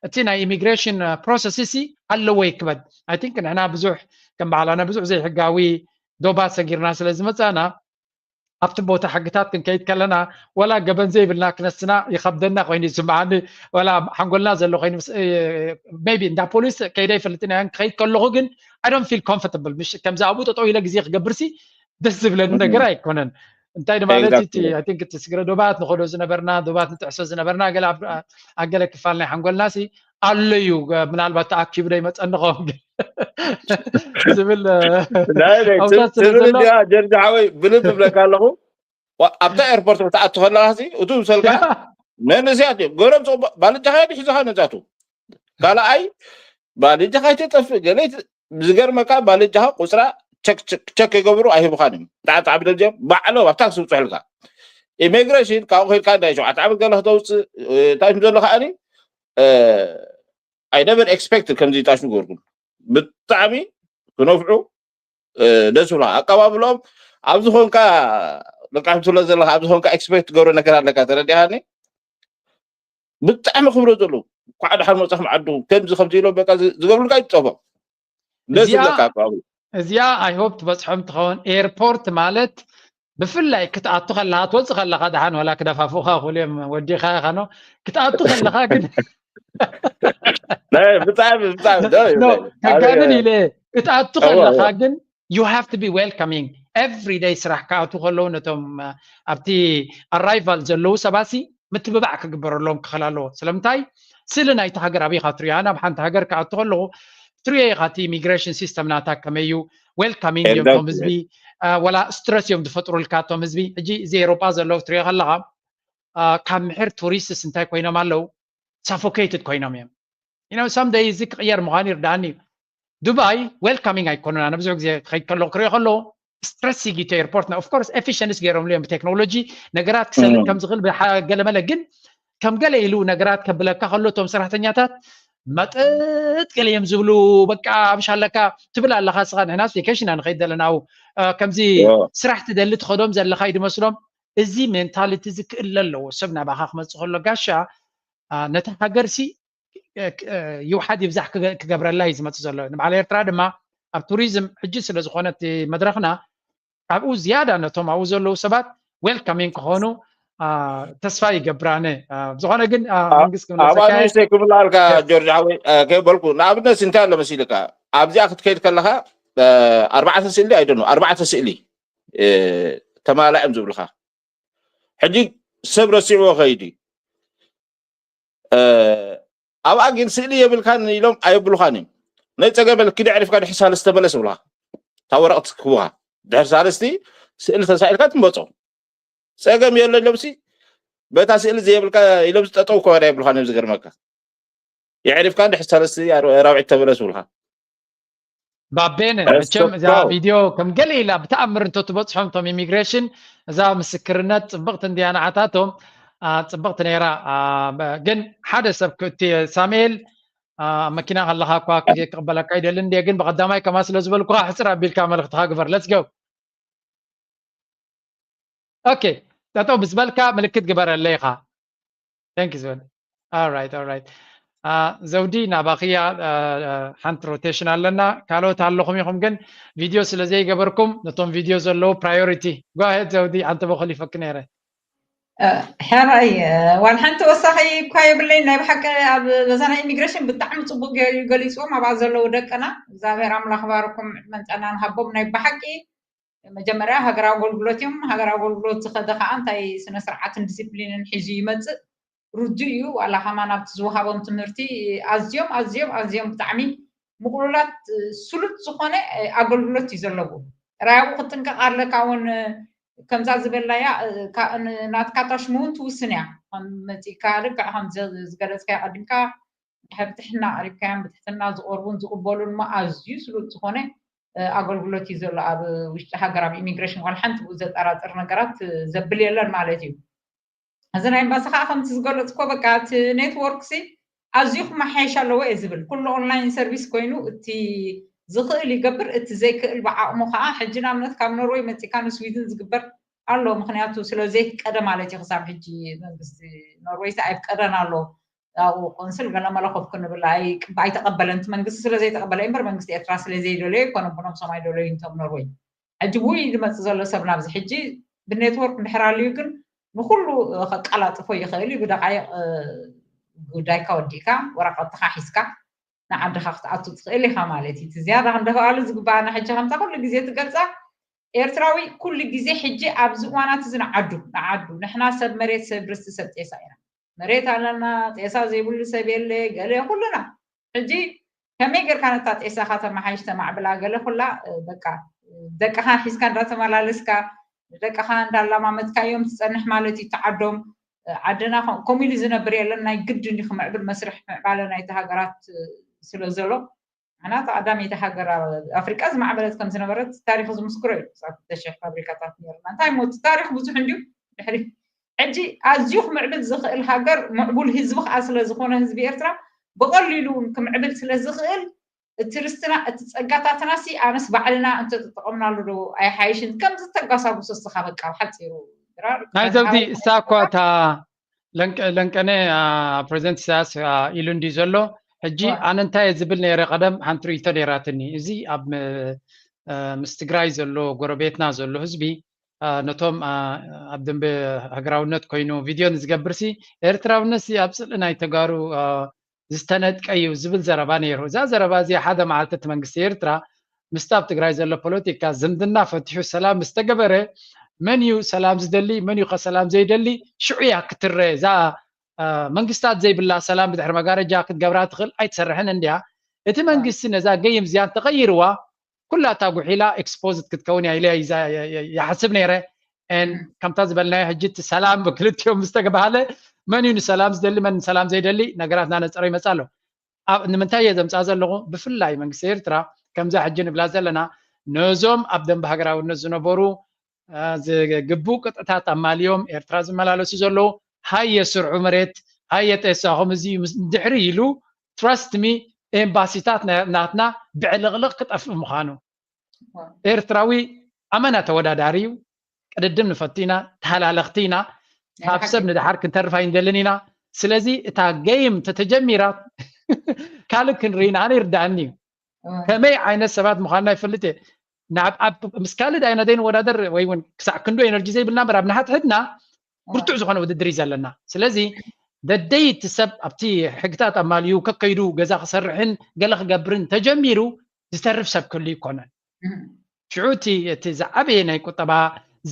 እቲ ናይ ኢሚግሬሽን ፕሮሰስ ሲ ኣለዎ ይክበድ ኣይ ቲንክ ንሕና ብዙሕ ከም በዓላና ብዙሕ ዘይሕጋዊ ዶባት ሰጊርና ስለ ዝመፃና ኣብቲ ቦታ ሕግታት ክንከይድ ከለና ወላ ገበን ዘይብልና ክነስና ይኸብደና ኮይኑ ይስምዓኒ ወላ ሓንጎልና ዘሎ ኮይኑ ቢ እንዳ ፖሊስ ከይደ ይፈልጥን ያን ክኸይድ ከለኹ ግን I don't feel comfortable ምሽ ከምዚ ኣብኡ ጠጠው ኢለ ግዜ ክገብርሲ ደስ ዝብለኒ ነገር ኣይኮነን እንታይ ማለት እቲ I think እቲ ስግረ ዶባት ንኸዶ ዝነበርና ዶባት ንጥዕሶ ዝነበርና ገለ ኣገለ ክፋል ናይ ሓንጎልና ሲ ኣሎ እዩ ምናልባት ተኣኪቡ ዶ ይመፀኒ ኸውን ግን ዝብል ጀርጅ ሓወይ ብልብ ብለካ ኣለኹ ኣብታ ኤርፖርት ክትኣቱ ከለካ እቱ ምሰልካ መንእስያት እዮም ገሮም ባልጃኻ ድሒዙኻ ነዛቱ ካልኣይ ባልጃኻ ይተጠፍእ ገለ ዝገርመካ ባልጃኻ ቁፅራ ቸክ ይገብሩ ኣይህብኻን እዮም ጣዕጣዕ ብደልዚኦም ባዕሎም ኣብታ ክስብፅሑልካ ኢሚግሬሽን ካብኡ ከድካ ናይ ሸውዓተ ዓመት ገለ ክተውፅእ እንታይ ዘሎ ከዓኒ I never expect ከምዚ ጣሽ ገርኩም ብጣዕሚ ክነፍዑ ደስ ብላ ኣቀባብሎም ኣብ ዝኾንካ ልቃሕ ትብሎ ዘለካ ኣብ ዝኾንካ ኤክስፔክት ትገብሮ ነገር ኣለካ ተረዲኻኒ ብጣዕሚ ክብሮ ዘለዉ ኳዕ ድሓን መፅኹም ዓዱ ከምዚ ከምዚ ኢሎም በቃ ዝገብሩልካ ይፀቦም ደስ ዝብለካ ኣቀባብሎ እዚኣ I hope ትበፅሖም ትኸውን ኤርፖርት ማለት ብፍላይ ክትኣቱ ከለኻ ትወፅእ ከለኻ ደሓን ወላ ክደፋፍኡኻ ክብሉ እዮም ወዲኻ ኢኻ ኖ ክትኣቱ ከለኻ ግን ብጣዕሚ ብጣዕሚ ከጋንን ኢለ ክትኣቱ ከለኻ ግን you have to be welcoming every day። ስራሕ ክኣትዉ ከለዉ ነቶም ኣብቲ arrival ዘለዉ ሰባሲ ምትብባዕ ክግበረሎም ክኽእል ኣለዎ። ስለምንታይ? ስእሊ ናይቲ ሃገር ኣበይ ኢኻ ትሪኦ? ኣነ ኣብ ሓንቲ ሃገር ክኣቱ ከለኹ ትሪኦ ኢኻ፣ እቲ ኢሚግሬሽን ሲስተም ናታ ከመይ እዩ፣ welcoming እዮም እቶም ህዝቢ፣ ወላ ስትረስ እዮም ዝፈጥሩልካ እቶም ህዝቢ። ሕጂ እዚ ኤውሮጳ ዘለዉ ትሪኦ ከለኻ ካብ ምሕር ቱሪስትስ እንታይ ኮይኖም ኣለዉ? ሳፎኬትድ ኮይኖም እዮም። You know, some day እዚ ክቕየር ምዃኑ ይርዳእኒ እዩ። ዱባይ welcoming ኣይኮኑን። ኣነ ብዙሕ ግዜ ክኸይድ ከለኹ ክሪኦ ከለኹ ስትረስ ይጊቶ ኤርፖርት። Of course efficiency ገይሮምሉ እዮም ብቴክኖሎጂ ነገራት ክሰልጥ ከም ዝኽእል ብሓ- ገለመለ፣ ግን ከም ገለ ኢሉ ነገራት ከብለካ ከሎ እቶም ሰራሕተኛታት መጥጥ ገለ እዮም ዝብሉ። በቃ ኣብሻለካ ትብል ኣለኻ ስኻ። ንሕናስ ቬኬሽን ኢና ንኸይድ ዘለና፣ ከምዚ ስራሕ ትደሊ ትኸዶም ዘለኻ እዩ ዝመስሎም። እዚ ሜንታሊቲ እዚ ክእለ ኣለዎ። ሰብ ናባኻ ክመፅእ ከሎ ጋሻ ነታ ሃገር ሲ ይውሓድ ይብዛሕ ክገብረላ እዩ ዝመፅእ ዘሎ። ንበዓል ኤርትራ ድማ ኣብ ቱሪዝም ሕጂ ስለ ዝኾነ እቲ መድረኽና ኣብኡ ዝያዳ ነቶም ኣብኡ ዘለዉ ሰባት ዌልካሚንግ ክኾኑ ተስፋ ይገብር ኣነ። ዝኾነ ግን መንግስት ክብለካ ንእሽተይ ክብላልካ ጆርጅ ሓወይ ከይበልኩ ንኣብነት እንታይ ኣሎ መሲልካ ኣብዚኣ ክትከይድ ከለኻ ኣርባዕተ ስእሊ ኣይደኑ ኣርባዕተ ስእሊ ተማላእም ዝብልካ ሕጂ ሰብ ረሲዕዎ ከይድ እዩ። ኣብኣ ግን ስእሊ የብልካን ኢሎም ኣየብሉኻን እዮም። ናይ ፀገም በል ኪድ ዕሪፍካ ድሕር ሳልስተ መለስ ይብሉኻ። እታ ወረቕት ክህቡኻ ድሕር ሳልስቲ ስእሊ ተሳኢልካ ትመፆ። ፀገም የሎ ኢሎምሲ በታ ስእሊ ዘየብልካ ኢሎም ዝጠጠው ከበዳ የብሉኻን እዮም ዝገርመካ። የዕሪፍካ ድሕር ሳልስቲ ራብዒት ተመለስ ይብሉኻ። ባቤነ መቸም እዛ ቪድዮ ከም ገለ ኢላ ብተኣምር እንተትበፅሖም እቶም ኢሚግሬሽን እዛ ምስክርነት ፅብቕቲ እንድያ ንዓታቶም ፅብቕቲ ነይራ። ግን ሓደ ሰብ ክእቲ ሳሙኤል ኣብ መኪና ከለካ እኳ ክቕበለካ ይደሊ እንድየ፣ ግን ብቀዳማይ ከማ ስለ ዝበልኩካ ሕፅር ኣቢልካ መልእክትካ ግበር። Let's go። ኦኬ፣ ጠጠው ምስ በልካ ምልክት ግበረለይ ኢኻ። Thank you ዝበል። Alright, alright። ዘውዲ ናባኽያ ሓንቲ ሮቴሽን ኣለና። ካልኦት ኣለኹም ኢኹም ግን ቪድዮ ስለ ዘይገበርኩም ነቶም ቪድዮ ዘለዉ ፕራዮሪቲ። Go ahead ዘውዲ፣ ሓንቲ በኹል ይፈክ ነይረ። ሕራይ ዋላ ሓንቲ ወሳኺ እኳ የብለይ። ናይ ብሓቂ ኣብ በዛ ናይ ኢሚግሬሽን ብጣዕሚ ፅቡቅ ገይሩ ገሊፅዎም ኣብኣ ዘለዉ ደቅና። እግዚኣብሔር ኣምላኽ ባርኩም ዕድመን ጥዕናን ሃቦም። ናይ ብሓቂ መጀመርያ ሃገራዊ ኣገልግሎት እዮም። ሃገራዊ ኣገልግሎት ዝኸደ ከዓ እንታይ ስነ ስርዓትን ዲሲፕሊንን ሒዙ ይመፅእ ርዱእ እዩ። ዋላ ከማን ኣብቲ ዝወሃቦም ትምህርቲ ኣዝዮም ኣዝዮም ኣዝዮም ብጣዕሚ ምቕሉላት ስሉጥ ዝኾነ ኣገልግሎት እዩ ዘለዎ። ራያቡ ክትጥንቀቕ ኣለካ እውን ከምዛ ዝበልናያ ናትካ ታሽሙ እውን ትውስን እያ። ከም መፂእካ ልክዕ ከም ዝገለፅካዮ ቀዲምካ ድሕሪ ትሕትና ቀሪብካዮም ብትሕትና ዝቐርቡን ዝቕበሉን እሞ ኣዝዩ ስሉጥ ዝኾነ ኣገልግሎት እዩ ዘሎ ኣብ ውሽጢ ሃገር ኣብ ኢሚግሬሽን ዋላ ሓንቲ ብኡ ዘጠራጥር ነገራት ዘብል የለን ማለት እዩ። እዚ ናይ ኤምባሲ ከዓ ከምቲ ዝገለፅኮ በቃ እቲ ኔትወርክ ሲ ኣዝዩ ክመሓየሽ ኣለዎ እየ ዝብል። ኩሉ ኦንላይን ሰርቪስ ኮይኑ እቲ ዝኽእል ይገብር፣ እቲ ዘይክእል ብዓቕሙ ከዓ ሕጂ ንኣብነት ካብ ኖርወይ መፂካ ንስዊድን ዝግበር ኣሎ። ምክንያቱ ስለ ዘይፍቀደ ማለት እዩ ክሳብ ሕጂ መንግስቲ ኖርወይ ሲ ኣይፍቀደን ኣሎ። ኣብኡ ቆንስል ገለመለ ኮፍ ክንብል ኣይተቐበለን እቲ መንግስቲ ስለ ዘይተቐበለ እምበር መንግስቲ ኤርትራ ስለ ዘይደለዮ ኣይኮነ ብነብሶም ኣይደለዩ እንቶም ኖርወይ። ሕጂ ብኡ እዩ ዝመፅእ ዘሎ ሰብ ናብዚ ሕጂ ብኔትወርክ እንድሕር ኣልዩ ግን ንኩሉ ከቀላጥፎ ይኽእል እዩ። ብደቃይቕ ጉዳይካ ወዲእካ ወረቐትካ ሒዝካ ንዓድኻ ክትኣቱ ትኽእል ኢኻ ማለት እዩ። እቲ ዝያዳ ክንደፍኣሉ ዝግባኣና ሕጂ ከምታ ኩሉ ግዜ ትገልፃ ኤርትራዊ ኩሉ ግዜ ሕጂ ኣብዚ እዋናት እዚ ንዓዱ ንዓዱ ንሕና ሰብ መሬት ሰብ ርስቲ ሰብ ጤሳ ኢና። መሬት ኣለና ጤሳ ዘይብሉ ሰብ የለ ገለ ኩሉና ሕጂ ከመይ ጌርካ ነታ ጤሳኻ ተመሓይሽ ተማዕብላ ገለ ኩላ በቃ ደቅኻ ሒዝካ እንዳተመላለስካ ንደቅኻ እንዳላማመድካዮም ትፀንሕ ማለት እዩ። ተዓዶም ዓድና ከምኡ ኢሉ ዝነብር የለን። ናይ ግድን እዩ ክምዕብል መስርሕ ምዕባለ ናይቲ ሃገራት ስለ ዘሎ ንሕና እቲ ቀዳመይቲ ሃገር ኣፍሪቃ ዝማዕበለት ከም ዝነበረት ታሪክ ዝምስክሮ እዩ። ክሳብ ክልተ ሽሕ ፋብሪካታት ነይርና እንታይ ሞ እቲ ታሪክ ብዙሕ እንድዩ ድሕሪ ሕጂ ኣዝዩ ክምዕብል ዝኽእል ሃገር ምዕቡል ህዝቢ ከዓ ስለ ዝኾነ ህዝቢ ኤርትራ ብቐሊሉ እውን ክምዕብል ስለ ዝኽእል እቲ ርስትና እቲ ጸጋታትና ሲ ኣነስ ባዕልና እንተተጠቐምናሉ ዶ ኣይሓይሽን? ከምዚ ተጋሳጉስ እስኻ በቃ ብሓጺሩ ድራር ናይ ዘውዲ እሳ እኳ እታ ለንቀ- ለንቀነ ፕሬዚደንት ኢሳያስ ኢሉ እንዲ ዘሎ ሕጂ ኣነ እንታይ ዝብል ነይረ ቀደም ሓንቲ ርእይቶ ነይራትኒ እዚ ኣብ ምስ ትግራይ ዘሎ ጎረቤትና ዘሎ ህዝቢ ነቶም ኣብ ደንበ ሃገራውነት ኮይኑ ቪድዮ ንዝገብር ሲ ኤርትራውነት ሲ ኣብ ፅልኢ ናይ ተጋሩ ዝተነጥቀ እዩ ዝብል ዘረባ ነይሩ። እዛ ዘረባ እዚኣ ሓደ መዓልቲ እቲ መንግስቲ ኤርትራ ምስቲ ኣብ ትግራይ ዘሎ ፖለቲካ ዝምድና ፈትሑ ሰላም ምስ ተገበረ፣ መን እዩ ሰላም ዝደሊ፣ መን እዩ ከ ሰላም ዘይደሊ? ሽዑ እያ ክትረ። እዛ መንግስታት ዘይብላ ሰላም ብድሕሪ መጋረጃ ክትገብራ ትኽእል ኣይትሰርሕን እንድያ። እቲ መንግስቲ ነዛ ገይም እዚኣ እንተቐይርዋ ኩላታ ጉሒላ ኤክስፖዝድ ክትከውን እያ ኢለ ይሓስብ ነይረ። ከምታ ዝበልናዮ ሕጂ እቲ ሰላም ብክልቲኦም ምስ ተገባሃለ መን እዩ ንሰላም ዝደሊ መን ንሰላም ዘይደሊ ነገራት እናነፀረ ይመፅእ ኣሎ። ንምንታይ እየ ዘምፅኣ ዘለኹ? ብፍላይ መንግስቲ ኤርትራ ከምዛ ሕጂ ንብላ ዘለና ነዞም ኣብ ደንበ ሃገራውነት ዝነበሩ ዝግቡእ ቅጥዕታት ኣማልዮም ኤርትራ ዝመላለሱ ዘለዉ ሃየ ስርሑ መሬት ሃየ ጤሳኹም እዚ ድሕሪ ኢሉ trust me ኤምባሲታት ናትና ብዕልቕልቕ ክጠፍእ ምዃኑ። ኤርትራዊ ኣመና ተወዳዳሪ እዩ። ቅድድም ንፈቱ ኢና፣ ተሃላለኽቲ ኢና። ካብ ሰብ ንድሓር ክንተርፍ ኣይንደልን ኢና። ስለዚ እታ ገይም ተተጀሚራ ካልእ ክንርኢ ኢና። ኣነ ይርዳእኒ እዩ ከመይ ዓይነት ሰባት ምዃንና ይፈልጥ እየ። ምስ ካልእ ዳይና ዘይንወዳደር ወይ እውን ክሳዕ ክንዶ ኤነርጂ ዘይብልና እምበር ኣብ ንሓትሕድና ብርቱዕ ዝኾነ ውድድር እዩ ዘለና። ስለዚ ደደይ እቲ ሰብ ኣብቲ ሕግታት ኣማልዩ ከከይዱ ገዛ ክሰርሕን ገለ ክገብርን ተጀሚሩ ዝተርፍ ሰብ ክህሉ ይኮነን። ሽዑ እቲ ዝዓበየ ናይ ቁጠባ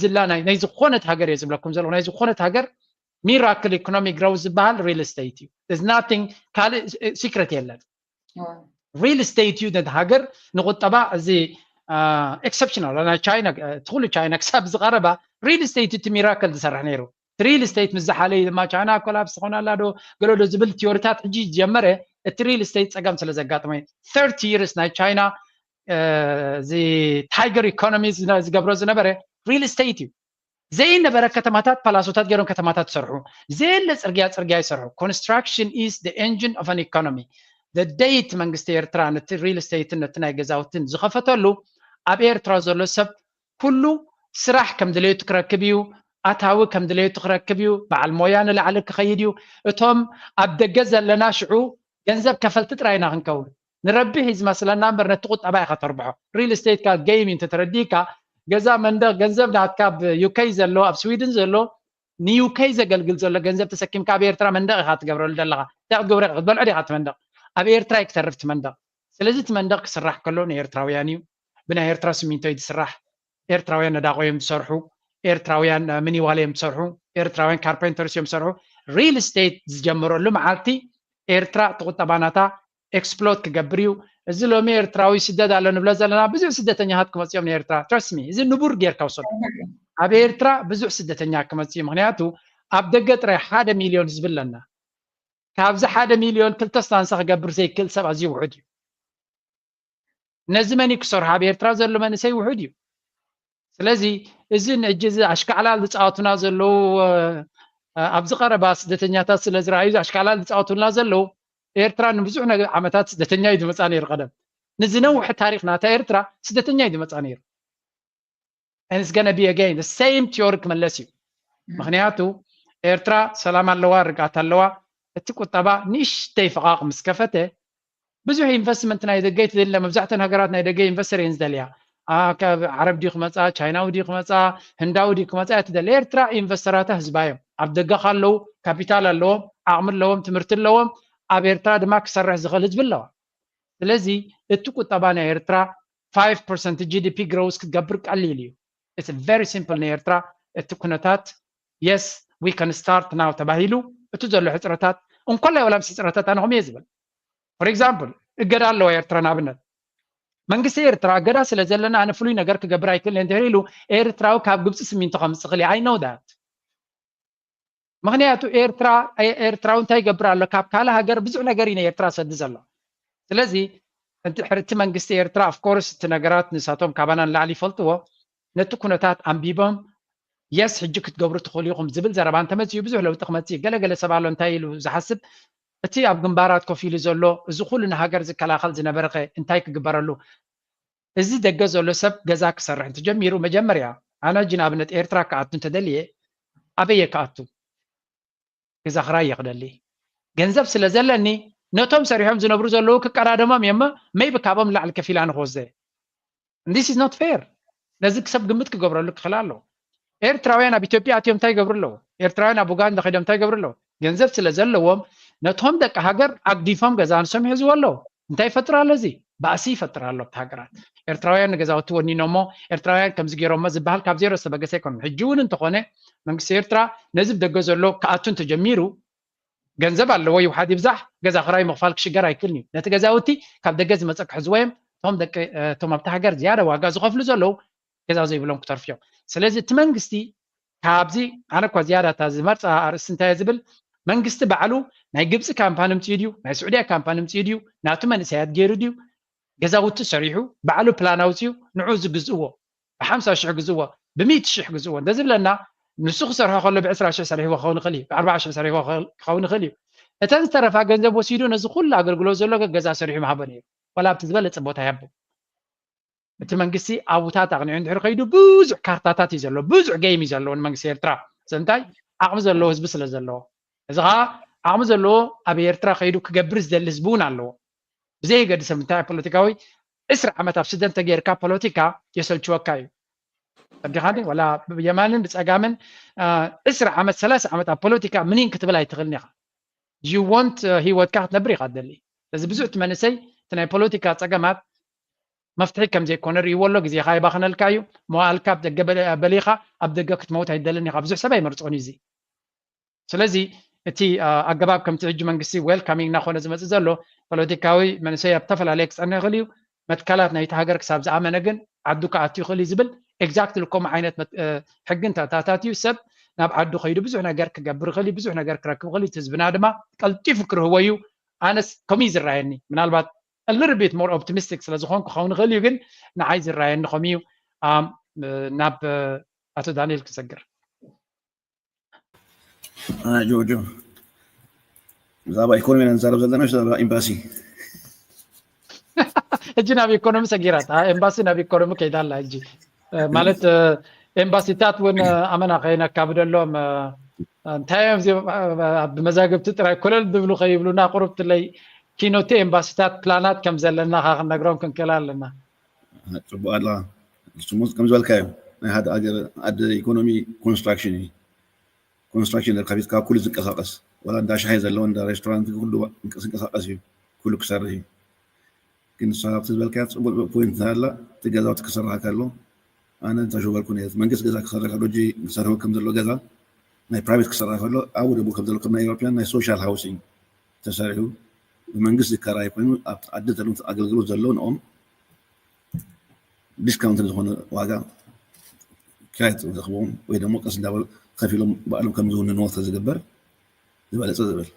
ዝላ ናይ ዝኾነት ሃገር እየ ዝብለኩም ዘለኹ። ናይ ዝኾነት ሃገር ሚራክል ኢኮኖሚ ግሮውዝ ዝበሃል ሪል ስቴት እዩ። ካልእ ሲክሬት የለን። ሪል ስቴት እዩ ነቲ ሃገር ንቁጠባ እዚ ኤክሰፕሽናል ናይ ቻይና ትኩሉ ቻይና ክሳብ ዝቀረባ ሪል ስቴት እቲ ሚራክል ዝሰርሕ ነይሩ። ሪል ስቴት ምስ ዝሓለዩ ድማ ቻይና ኮላፕስ ትኾን ኣላ ዶ ገለ ዶ ዝብል ቲዮሪታት ሕጂ ዝጀመረ እቲ ሪል ስቴት ፀገም ስለ ዘጋጥመ thirty years ናይ ቻይና እዚ ታይገር ኢኮኖሚ ዝገብሮ ዝነበረ ሪል ስቴት እዩ። ዘይነበረ ከተማታት ፓላሶታት ገይሮም ከተማታት ይሰርሑ። ዘየለ ፅርግያ ፅርግያ ይሰርሑ። Construction is the engine of an economy። ደደይት መንግስቲ ኤርትራ ነቲ ሪል ስቴትን ነቲ ናይ ገዛውትን ዝኸፈተሉ ኣብ ኤርትራ ዘሎ ሰብ ኩሉ ስራሕ ከም ድሌቱ ክረክብ እዩ። ኣታዊ ከም ድሌቱ ክረክብ እዩ። በዓል ሞያ ንላዕሊ ክኸይድ እዩ። እቶም ኣብ ደገ ዘለና ሽዑ ገንዘብ ከፈልቲ ጥራይ ኢና ክንከውን። ንረብሕ እዩ ዝመስለና እምበር ነቲ ቁጠባ ኢኻ ተርብሖ። ሪል ስቴት ካ ገይም እዩ እንተተረዲእካ ገዛ መንደቕ ገንዘብ ናትካ ኣብ ዩኬ ዘሎ ኣብ ስዊድን ዘሎ ንዩኬ ዘገልግል ዘሎ ገንዘብ ተሰኪምካ ኣብ ኤርትራ መንደቕ ኢኻ ትገብረሉ ዘለኻ። እንታይ ክትገብሮ ኢኻ? ክትበልዖ ዲኻ እቲ መንደቕ? ኣብ ኤርትራ እዩ ክተርፍ እቲ መንደቕ። ስለዚ እቲ መንደቕ ክስራሕ ከሎ ንኤርትራውያን እዩ። ብናይ ኤርትራ ስሚንቶ እዩ ዝስራሕ። ኤርትራውያን ነዳቆ እዮም ዝሰርሑ። ኤርትራውያን ሚኒዋል እዮም ዝሰርሑ። ኤርትራውያን ካርፔንተርስ እዮም ዝሰርሑ። ሪል ስቴት ዝጀመረሉ መዓልቲ ኤርትራ እቲ ቁጠባ ናታ ኤክስፕሎት ክገብር እዩ። እዚ ሎሚ ኤርትራዊ ስደት ኣሎ ንብሎ ዘለና ብዙሕ ስደተኛታት ክመፅኦም ንኤርትራ። Trust me፣ እዚ ንቡር ጌርካ ውሰዱ። ኣብ ኤርትራ ብዙሕ ስደተኛ ክመፅእ እዩ። ምክንያቱ ኣብ ደገ ጥራይ ሓደ ሚልዮን ህዝቢ ኣለና። ካብዚ ሓደ ሚልዮን ክልተ ስታንሳ ክገብር ዘይክእል ሰብ ኣዝዩ ውሑድ እዩ። ነዚ መን ክሰርሖ? ኣብ ኤርትራ ዘሎ መንእሰይ ውሑድ እዩ። ስለዚ እዚ ንእጂ እዚ ኣሽካዕላል ዝፃወቱና ዘለዉ ኣብዚ ቀረባ ስደተኛታት ስለ ዝረኣዩ ኣሽካዕላል ዝፃወቱና ዘለዉ ኤርትራ ንብዙሕ ዓመታት ስደተኛ እዩ ዝመፃ ነይሩ። ቀደም ንዝነውሐ ታሪክ ናታ ኤርትራ ስደተኛ እዩ ዝመፃ ነይሩ። And it's gonna be again the same theory ክመለስ እዩ። ምክንያቱ ኤርትራ ሰላም ኣለዋ፣ ርግኣት ኣለዋ። እቲ ቁጠባ ንእሽተይ ፈቓቕ ምስ ከፈተ ብዙሕ ኢንቨስትመንት ናይ ደገ ትደለ። መብዛሕተን ሃገራት ናይ ደገ ኢንቨስተር እየን ዝደልያ። ዓረብ ድዩ ክመፃ፣ ቻይናዊ ድዩ ክመፃ፣ ህንዳዊ ድዩ ክመፃ እያ ትደሊ። ኤርትራ ኢንቨስተራታ ህዝባ እዮም። ኣብ ደገ ካለው ካፒታል ኣለዎም፣ ዓቕሚ ኣለዎም፣ ትምህርቲ ኣለዎም። ኣብ ኤርትራ ድማ ክሰርሕ ዝኽእል ህዝቢ ኣለዋ። ስለዚ እቲ ቁጠባ ናይ ኤርትራ five percent ጂ ዲ ፒ ግሮውስ ክትገብር ቀሊል እዩ። It's very simple። ንኤርትራ እቲ ኩነታት yes we can start now ተባሂሉ እቲ ዘሎ ሕፅረታት እንኮላይ ወላ ምስ ሕፅረታት ኣነኹም እየ ዝብል። For example እገዳ ኣለዋ ኤርትራ ንኣብነት መንግስቲ ኤርትራ እገዳ ስለ ዘለና ኣነ ፍሉይ ነገር ክገብር ኣይክእልን እንድሕር ኢሉ ኤርትራዊ ካብ ግብፂ ስሚንቶ ከምፅእ ክእል I know that። ምክንያቱ ኤርትራ ኤርትራዊ እንታይ ይገብር ኣሎ? ካብ ካልእ ሃገር ብዙሕ ነገር እዩ ንኤርትራ ሰዲ ዘሎ። ስለዚ እንድሕር እቲ መንግስቲ ኤርትራ of course እቲ ነገራት ንሳቶም ካባና ንላዕሊ ይፈልጥዎ ነቲ ኩነታት ኣንቢቦም yes ሕጂ ክትገብሩ ትኽእሉ ኢኹም ዝብል ዘረባ እንተመፅኡ ብዙሕ ለውጢ ክመፅእ እዩ። ገለገለ ሰብ ኣሎ እንታይ ኢሉ ዝሓስብ እቲ ኣብ ግንባራት ኮፍ ኢሉ ዘሎ እዚ ኩሉ ንሃገር ዝከላኸል ዝነበረ ከ እንታይ ክግበረሉ? እዚ ደገ ዘሎ ሰብ ገዛ ክሰርሕ እንተጀሚሩ መጀመርያ ኣነ ሕጂ ንኣብነት ኤርትራ ክኣቱ እንተደልየ ኣበየ ክኣቱ? ገዛ ክራይ እየ ክደሊ። ገንዘብ ስለ ዘለኒ ነቶም ሰሪሖም ዝነብሩ ዘለዉ ክቀዳደሞም እየ እሞ maybe ካብኦም ንላዕሊ ከፊል ኣነ ክወስደ እየ። This is not fair። ነዚ ሰብ ግምት ክገብረሉ ክኽእል ኣለዎ። ኤርትራውያን ኣብ ኢትዮጵያ ኣትዮም እንታይ ይገብሩ ኣለዉ? ኤርትራውያን ኣብ ኡጋንዳ ከይዶም እንታይ ይገብሩ ኣለዉ? ገንዘብ ስለ ዘለዎም ነቶም ደቂ ሃገር ኣግዲፎም ገዛ ንሶም ይሕዝዎ ኣለዉ። እንታይ ይፈጥር ኣሎ? እዚ ባእሲ ይፈጥር ኣሎ ኣብቲ ሃገራት። ኤርትራውያን ንገዛውቲ ወኒኖሞ፣ ኤርትራውያን ከምዚ ገይሮሞ ዝበሃል ካብ ዜሮ ዝተበገሰ ኣይኮነን። ሕጂ እውን እንተኾነ መንግስቲ ኤርትራ ነዚ ብደገ ዘሎ ክኣቱ እንተጀሚሩ፣ ገንዘብ ኣለዎ ይውሓድ ይብዛሕ፣ ገዛ ክራይ ምኽፋል ክሽገር ኣይክእልን እዩ። ነቲ ገዛውቲ ካብ ደገ ዝመጸ ክሕዝዎ እዮም። እቶም ደቂ፣ እቶም ኣብቲ ሃገር ዝያዳ ዋጋ ዝኸፍሉ ዘለዉ ገዛ ዘይብሎም ክተርፉ እዮም። ስለዚ እቲ መንግስቲ ካብዚ፣ ኣነ እኳ ዝያዳ እታ ዝመርጻ ኣርእስቲ እንታይ እየ ዝብል፣ መንግስቲ ባዕሉ ናይ ግብጺ ካምፓኒ ምጽኡ ድዩ፣ ናይ ስዑድያ ካምፓኒ ምጽኡ ድዩ፣ ናቱ መንእሰያት ገይሩ ድዩ፣ ገዛውቲ ሰሪሑ፣ ባዕሉ ፕላን ኣውጺኡ፣ ንዑ ዝግዝእዎ፣ ብ50 ሽሕ ግዝእዎ፣ ብ100 ሽሕ ግዝእዎ እንተ ዝብለና፣ ንሱ ክሰርሖ ከሎ ብ20 ሽሕ ሰሪሕዎ ክኸውን ይኽእል እዩ፣ ብ40 ሽሕ ሰሪሕዎ ክኸውን ይኽእል እዩ። እተን ዝተረፋ ገንዘብ ወሲዱ ነዚ ኩሉ ኣገልግሎት ዘሎ ገዛ ሰሪሑ ምሃቦ ነይሩ። ዋላ ኣብቲ ዝበለጸ ቦታ ይሃቦ። እቲ መንግስቲ ኣብታት ኣቕኒዑ እንድሕር ከይዱ ብዙሕ ካርታታት እዩ ዘለዎ፣ ብዙሕ ጌም እዩ ዘለዎ ንመንግስቲ ኤርትራ። ስለምንታይ? ዓቕሚ ዘለዎ ህዝቢ ስለ ዘለዎ። እዚ ኸዓ ዓቕሚ ዘለዎ ኣብ ኤርትራ ከይዱ ክገብር ዝደሊ ህዝቢ እውን ኣለዎ። ብዘየገድስ ኣብ እንታይ ፖለቲካዊ 20 ዓመት ኣብ ስደት ተገይርካ ፖለቲካ የሰልችወካ እዩ። ተረዲኻኒ? ዋላ ብየማንን ብጸጋምን፣ አ፣ 20 ዓመት፣ 30 ዓመት ኣብ ፖለቲካ ምኒን ክትብል ኣይትኽእልን ኢኻ። You want፣ አ፣ ህይወትካ ክትነብር ኢኻ ትደሊ። ስለዚ ብዙሕ እቲ መንእሰይ እቲ ናይ ፖለቲካ ጸገማት መፍትሒ ከም ዘይኮነ ርእይዎ ኣሎ። ግዜኻ ይባኽነልካ እዩ። መዋእልካ ኣብ ደገ በለ-፣ በሊኻ ኣብ ደገ ክትመውት ኣይደልን ኢኻ። ብዙሕ ሰብ ኣይመርጾን እዩ እዚ። ስለዚ እቲ፣ አ፣ ኣገባብ ከምቲ ሕጂ መንግስቲ ዌልካሚንግ እናኾነ ዝመጽእ ዘሎ ፖለቲካዊ መንእሰይ ኣብ ዝተፈላለየ ክጸንሕ ይኽእል እዩ። መትከላት ናይቲ ሃገር ክሳብ ዝኣመነ ግን ዓዱ ክኣቱ ይኽእል እዩ ዝብል ኤግዛክትሊ ከምኡ ዓይነት መት-፣ እ፣ ሕግን ተእታታት እዩ። ሰብ ናብ ዓዱ ከይዱ ብዙሕ ነገር ክገብር ይኽእል እዩ፣ ብዙሕ ነገር ክረክብ ይኽእል እዩ። እቲ ህዝብና ድማ ቀልጢፉ ክርህቦ እዩ። ኣነስ ከምኡ እዩ ዝረኣየኒ። ምናልባት a little bit more optimistic ስለ ዝኾንኩ ክኸውን ይኽእል እዩ፣ ግን ንዓይ ዝረኣየኒ ከምኡ እዩ። ኣም፣ እ፣ ናብ፣ እ፣ ኣቶ ዳንኤል ክሰግር። አ፣ ጆርጆ፣ ብዛዕባ ኢኮኖሚ ኢና ንዛረብ ዘለና፣ ብዛዕባ ኤምባሲ። ሕጂ ናብ ኢኮኖሚ ሰጊራት፣ አ፣ ኤምባሲ ናብ ኢኮኖሚ ከይዳ ኣላ ሕጂ። እ፣ ማለት፣ እ፣ ኤምባሲታት እውን፣ እ፣ ኣመና ከይነካብደሎም፣ እ፣ እንታይ እዮም እዚኦም፣ እ፣ ኣብ መዛግብቲ ጥራይ ኮለል ዝብሉ ከይብሉና፣ ቁሩብ ትለይ ኪኖቲ ኤምባሲታት ፕላናት ከም ዘለና ኸዓ ክንነግሮም ክንክእል ኣለና። ጽቡቕ ኣለኻ። ንሱ ከም ዝበልካዮ ናይ ሓደ ሃገር ዓዲ ኢኮኖሚ ኮንስትራክሽን እዩ። ኮንስትራክሽን ከፊትካ ኩሉ ዝንቀሳቐስ፣ ዋላ እንዳ ሻሂ ዘለዎ፣ እንዳ ሬስቶራንት፣ ኩሉ ዝንቀሳቐስ እዩ፣ ኩሉ ክሰርሕ እዩ። ግን ንስኻ ኣብቲ ዝበልካዮ ጽቡቕ ፖይንት እንታይ ኣላ፣ እቲ ገዛውቲ ክስራሕ ከሎ፣ ኣነ እንተሽወልኩ ነይረ፣ መንግስቲ ገዛ ክሰርሕ ከሎ፣ ሕጂ ክሰርሑ ከም ዘሎ ገዛ ናይ ፕራይቬት ክስራሕ ከሎ፣ ኣብኡ ደሞ ከም ዘሎ ከም ናይ ኤውሮፕያን ናይ ሶሻል ሃውሲንግ ተሰሪሑ ብመንግስቲ ዝከራይ ኮይኑ፣ ኣብ ዓዲ ዘሎ ኣገልግሎት ዘሎ ንኦም ዲስካውንት ዝኾነ ዋጋ ክራይ ዝረኽብዎም ወይ ደሞ ቀስ እንዳበሉ ከፊሎም ባዕሎም ከም ዝውንንዎ ተዝግበር ዝበለጸ ዝብል።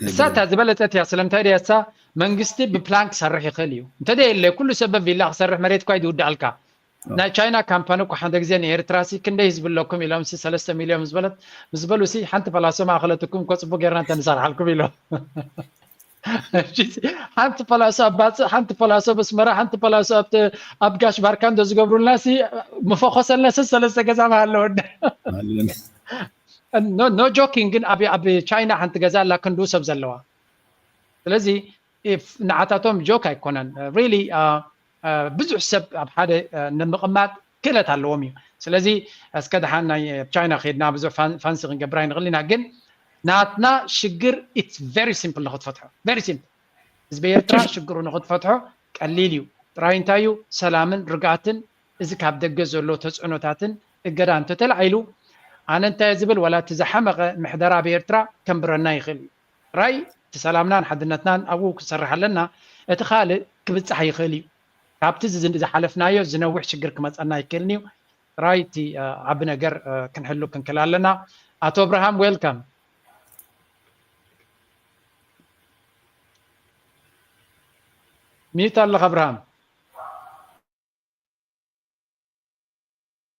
እሳ እታ ዝበለጸት እያ። ስለምንታይ ድያ እሳ? መንግስቲ ብፕላን ክሰርሕ ይኽእል እዩ። እንተ ደየለ ኩሉ ሰብ በቪላ ክሰርሕ መሬት እኳ እዩ ዝውድኣልካ። ናይ ቻይና ካምፓኒ እኮ ሓደ ግዜ ንኤርትራ ሲ ክንደይ ህዝቢ ኣለኩም ኢሎም ሲ ሰለስተ ሚልዮን ምስ በለት፣ ምስ በሉ ሲ ሓንቲ ፓላሶ ማእኸለትኩም እኮ ጽቡቅ ጌርና እንተንሰርሓልኩም ኢሎም። ሓንቲ ፓላሶ ኣብ ባጽዕ፣ ሓንቲ ፓላሶ ኣብ ኣስመራ፣ ሓንቲ ፓላሶ ኣብ፣ ኣብ ጋሽ ባርካ እንዶ ዝገብሩልና ሲ መፈኾሰልና ሲ ሰለስተ ገዛ ምሃለወና። ኣለና። ኖ፣ ኖ ጆኪንግ፣ ግን ኣብ፣ ኣብ ቻይና ሓንቲ ገዛ ኣላ ክንድኡ ሰብ ዘለዋ። ስለዚ፣ ኢፍ-፣ ንዓታቶም ጆክ ኣይኮነን። ሪሊ፣ አ፣ አ፣ ብዙሕ ሰብ ኣብ ሓደ፣ አ፣ ንምቕማጥ ክእለት ኣለዎም እዩ። ስለዚ፣ እስከ ደሓን ናይ፣ አ፣ ቻይና ከይድና ብዙሕ ፋን-፣ ፋንሲ ክንገብር ኣይንኽእል ኢና። ግን ናትና ሽግር ኢትስ ቨሪ ሲምፕል ንኽትፈትሖ። ቨሪ ሲምፕል። ህዝቢ ኤርትራ ሽግሩ ንኽትፈትሖ ቀሊል እዩ። ጥራይ እንታይ እዩ? ሰላምን ርግኣትን፣ እዚ ካብ ደገ ዘሎ ተጽዕኖታትን እገዳ እንተተላዒሉ፣ ኣነ እንታይ እየ ዝብል፣ ዋላ እቲ ዝሓመቐ ምሕደራ ኣብ ኤርትራ ከንብረና ይኽእል እዩ። ጥራይ እቲ ሰላምናን ሓድነትናን ኣብኡ ክሰርሕ ኣለና። እቲ ካልእ ክብጻሕ ይኽእል እዩ። ካብቲ ዝ-፣ ዝሓለፍናዮ ዝነውሕ ሽግር ክመጸና ኣይክእልን እዩ። ጥራይ እቲ፣ አ፣ ዓቢ ነገር፣ አ፣ ክንሕሉ ክንክእል ኣለና። ኣቶ እብርሃም፣ ዌልካም። ሚዩት ኣለኻ እብርሃም።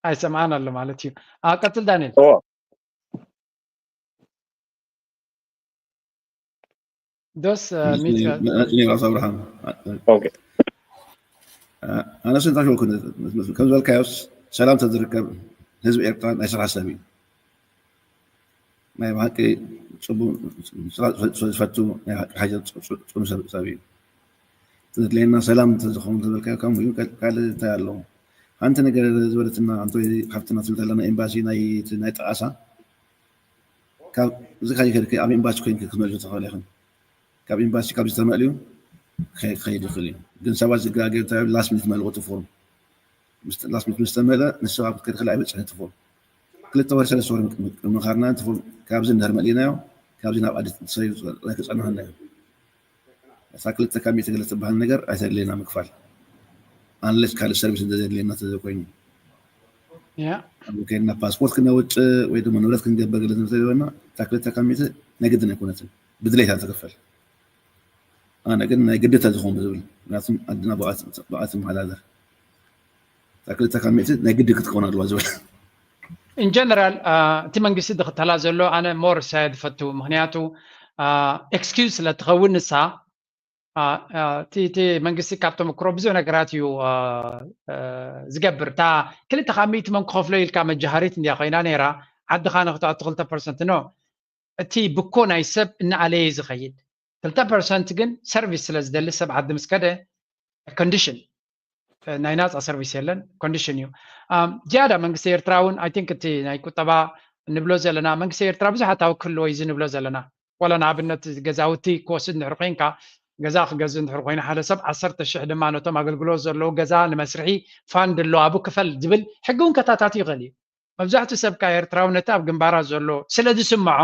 ኣይሰምዓን ኣሎ ማለት እዩ። አ፣ ቀጽል ዳንኤል። እዎ። ዶስ፣ አ፣ ሚዩት ያ-፣ መ-፣ መ-፣ ራስ ኣብርሃም። ኦኬ። አ፣ ኣነ ስንታ ሾኩ ነ-፣ ከም ዝበልካዮስ ሰላም ተዝርከብ ህዝቢ ኤርትራ ናይ ስራሕ ሰብ እዩ። ናይ ብሓቂ ጽቡቕ ስራሕ ዝፈ-፣ ዝፈቱ ናይ ብሓቂ ሓጀር ጽ-፣ ጽ-፣ ጽኑ ሰብ፣ ሰብ እዩ። ዘድልየና ሰላም እንተዝኸውን ተበልካዮ፣ ከምኡ እዩ። ካል-፣ ካልእ እንታይ ኣለዎ? ሓንቲ ነገር ዝበለትና፣ ኣንቶይ ሓፍትና ትብል ኣለና፣ ኤምባሲ ናይ፣ ናይ ጠቓሳ። ካብ፣ እዚ ካሊእ ከድኪ ኣብ ኤምባሲ ኮይንኪ ክትመልሱ ትኽእሊ ኢኽን። ካብ ኤምባሲ ካብ ዝተመልዩ፣ ክኸይድ ይኽእል እዩ። ግን ሰባት ዝጋገ ላስት ሚኒት መልእኹ እቲ ፎርም ላስት ሚኒት ምስ ተመልአ ንሱ ኣብ ክትከድ ከላ ኣይበፅሕ እቲ ፎርም ክልተ ወር ሰለስተ ወር ምኻርና እቲ ፎርም ካብዚ እንድሕር መሊእናዮ ካብዚ ናብ ኣዲስ ሰሪሩ ክፀንሐና እዩ። እታ ክልተ ካብ ሚእቲ ገለ ትበሃል ነገር ኣይተድልየና ምክፋል ኣንለስ ካልእ ሰርቪስ እንተዘድልየና ተዘኮይኑ ያ ከድና ፓስፖርት ክነውፅእ ወይ ድማ ንብረት ክንገብር ገለ እንተዘይበና እታ ክልተ ካብ ሚእቲ ናይ ግድን ኣይኮነትን ብድሌት ትክፈል። ኣነ ግን ናይ ግድታ ዝኸውን ዝብል ምክንያቱም ኣድና ብኣት ይመሓዳደር እታ ክልተ ካብ ሚእቲ ናይ ግዲ ክትከውን ኣለዋ ዝብል in general እቲ መንግስቲ ዝኽተላ ዘሎ ኣነ more ሳየድ ፈቱ ምክንያቱ excuse ስለ ትኸውን ንሳ እቲ መንግስቲ ካብ ተመክሮ ብዙሕ ነገራት እዩ ዝገብር እታ ክልተ ካብ ሚእቲ መን ክኸፍሎ ኢልካ መጃሃሪት እንድያ ኮይና ነይራ ዓድኻ ንክትኣቱ ክልተ ፐርሰንት no እቲ ብኮ ናይ ሰብ እናኣለየ ዝኸይድ ክልተ ፐርሰንት ግን ሰርቪስ ስለ ዝደሊ ሰብ ዓዲ ምስ ከደ ኮንዲሽን ናይ ናፃ ሰርቪስ የለን ኮንዲሽን እዩ ዝያዳ መንግስቲ ኤርትራ እውን I think እቲ ናይ ቁጠባ ንብሎ ዘለና መንግስቲ ኤርትራ ብዙሕ ኣታዊ ክህልዎ እዩ ንብሎ ዘለና ዋላ ንኣብነት ገዛውቲ ክወስድ እንድሕር ኮይንካ ገዛ ክገዝእ እንድሕር ኮይኑ ሓደ ሰብ ዓሰርተ ሽሕ ድማ ነቶም ኣገልግሎት ዘለዎ ገዛ ንመስርሒ ፋንድ ኣሎ ኣብኡ ክፈል ዝብል ሕጊ እውን ከታታቲ ይኽእል እዩ መብዛሕትኡ ሰብ ከኣ ኤርትራዊ ነቲ ኣብ ግንባራት ዘሎ ስለ ዝስምዖ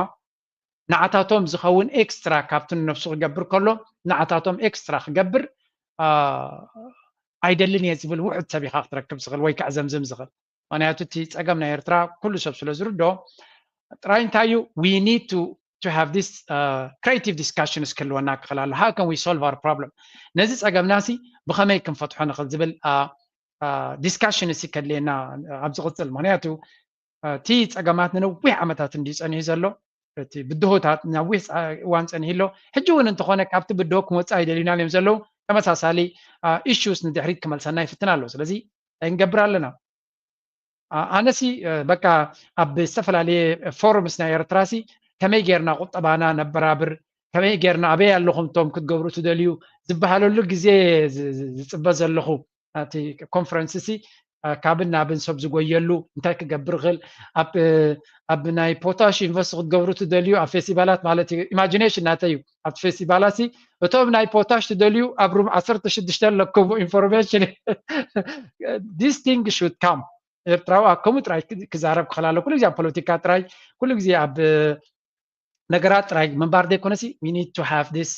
ንዓታቶም ዝኸውን ኤክስትራ ካብቲ ንነብሱ ክገብር ከሎ ንዓታቶም ኤክስትራ ክገብር ኣይደልን እየ ዝብል ውሑድ ሰብ ኢኻ ክትረክብ ዝኽእል ወይ ከዓ ዘምዝም ዝኽእል ምክንያቱ እቲ ፀገም ናይ ኤርትራ ኩሉ ሰብ ስለ ዝርዶ ጥራይ እንታይ እዩ we need to to have this creative discussion ክህልወና ክኽእል ኣሎ how can we solve our problem ነዚ ፀገምና ሲ ብኸመይ ክንፈትሖ ንኽእል ዝብል discussion ሲ ከድልየና ኣብ ዝቕፅል ምክንያቱ እቲ ፀገማት ንነዊሕ ዓመታት እንዲ ፀኒሑ ዘሎ እቲ ብድሆታት ነዊሕ እዋን ፀኒሑ ኣሎ ሕጂ እውን እንተኾነ ካብቲ ብድሆ ክመፅእ ኣይደልዩናን እዮም ዘለዉ ተመሳሳሊ issues ንድሕሪት ክመልሰና ይፍትን ኣሎ ስለዚ እንታይ ንገብር ኣለና ኣነሲ በቃ ኣብ ዝተፈላለየ ፎርምስ ናይ ኤርትራ ሲ ከመይ ጌርና ቁጠባና ነበራብር ከመይ ጌርና ኣበይ ኣለኹም ቶም ክትገብሩ ትደልዩ ዝበሃለሉ ግዜ ዝፅበ ዘለኹ እቲ ኮንፈረንስ ሲ ካብን ናብን ሰብ ዝጎየሉ እንታይ ክገብር ይኽእል ኣብ ናይ ፖታሽ ኢንቨስት ክትገብሩ ትደልዩ ኣብ ፌስቲቫላት ማለት እዩ ኢማጂኔሽን ናተይ እዩ ኣብቲ ፌስቲቫላት ሲ እቶም ናይ ፖታሽ ትደልዩ ኣብ ሩም ዓሰርተ ሽዱሽተ ኣለኩም ኢንፎርሜሽን this thing should come ኤርትራዊ ኣብ ከምኡ ጥራይ ክዛረብ ክኽእል ኣሎ ኩሉ ግዜ ኣብ ፖለቲካ ጥራይ ኩሉ ግዜ ኣብ ነገራት ጥራይ ምንባር ዘይኮነሲ we need to have this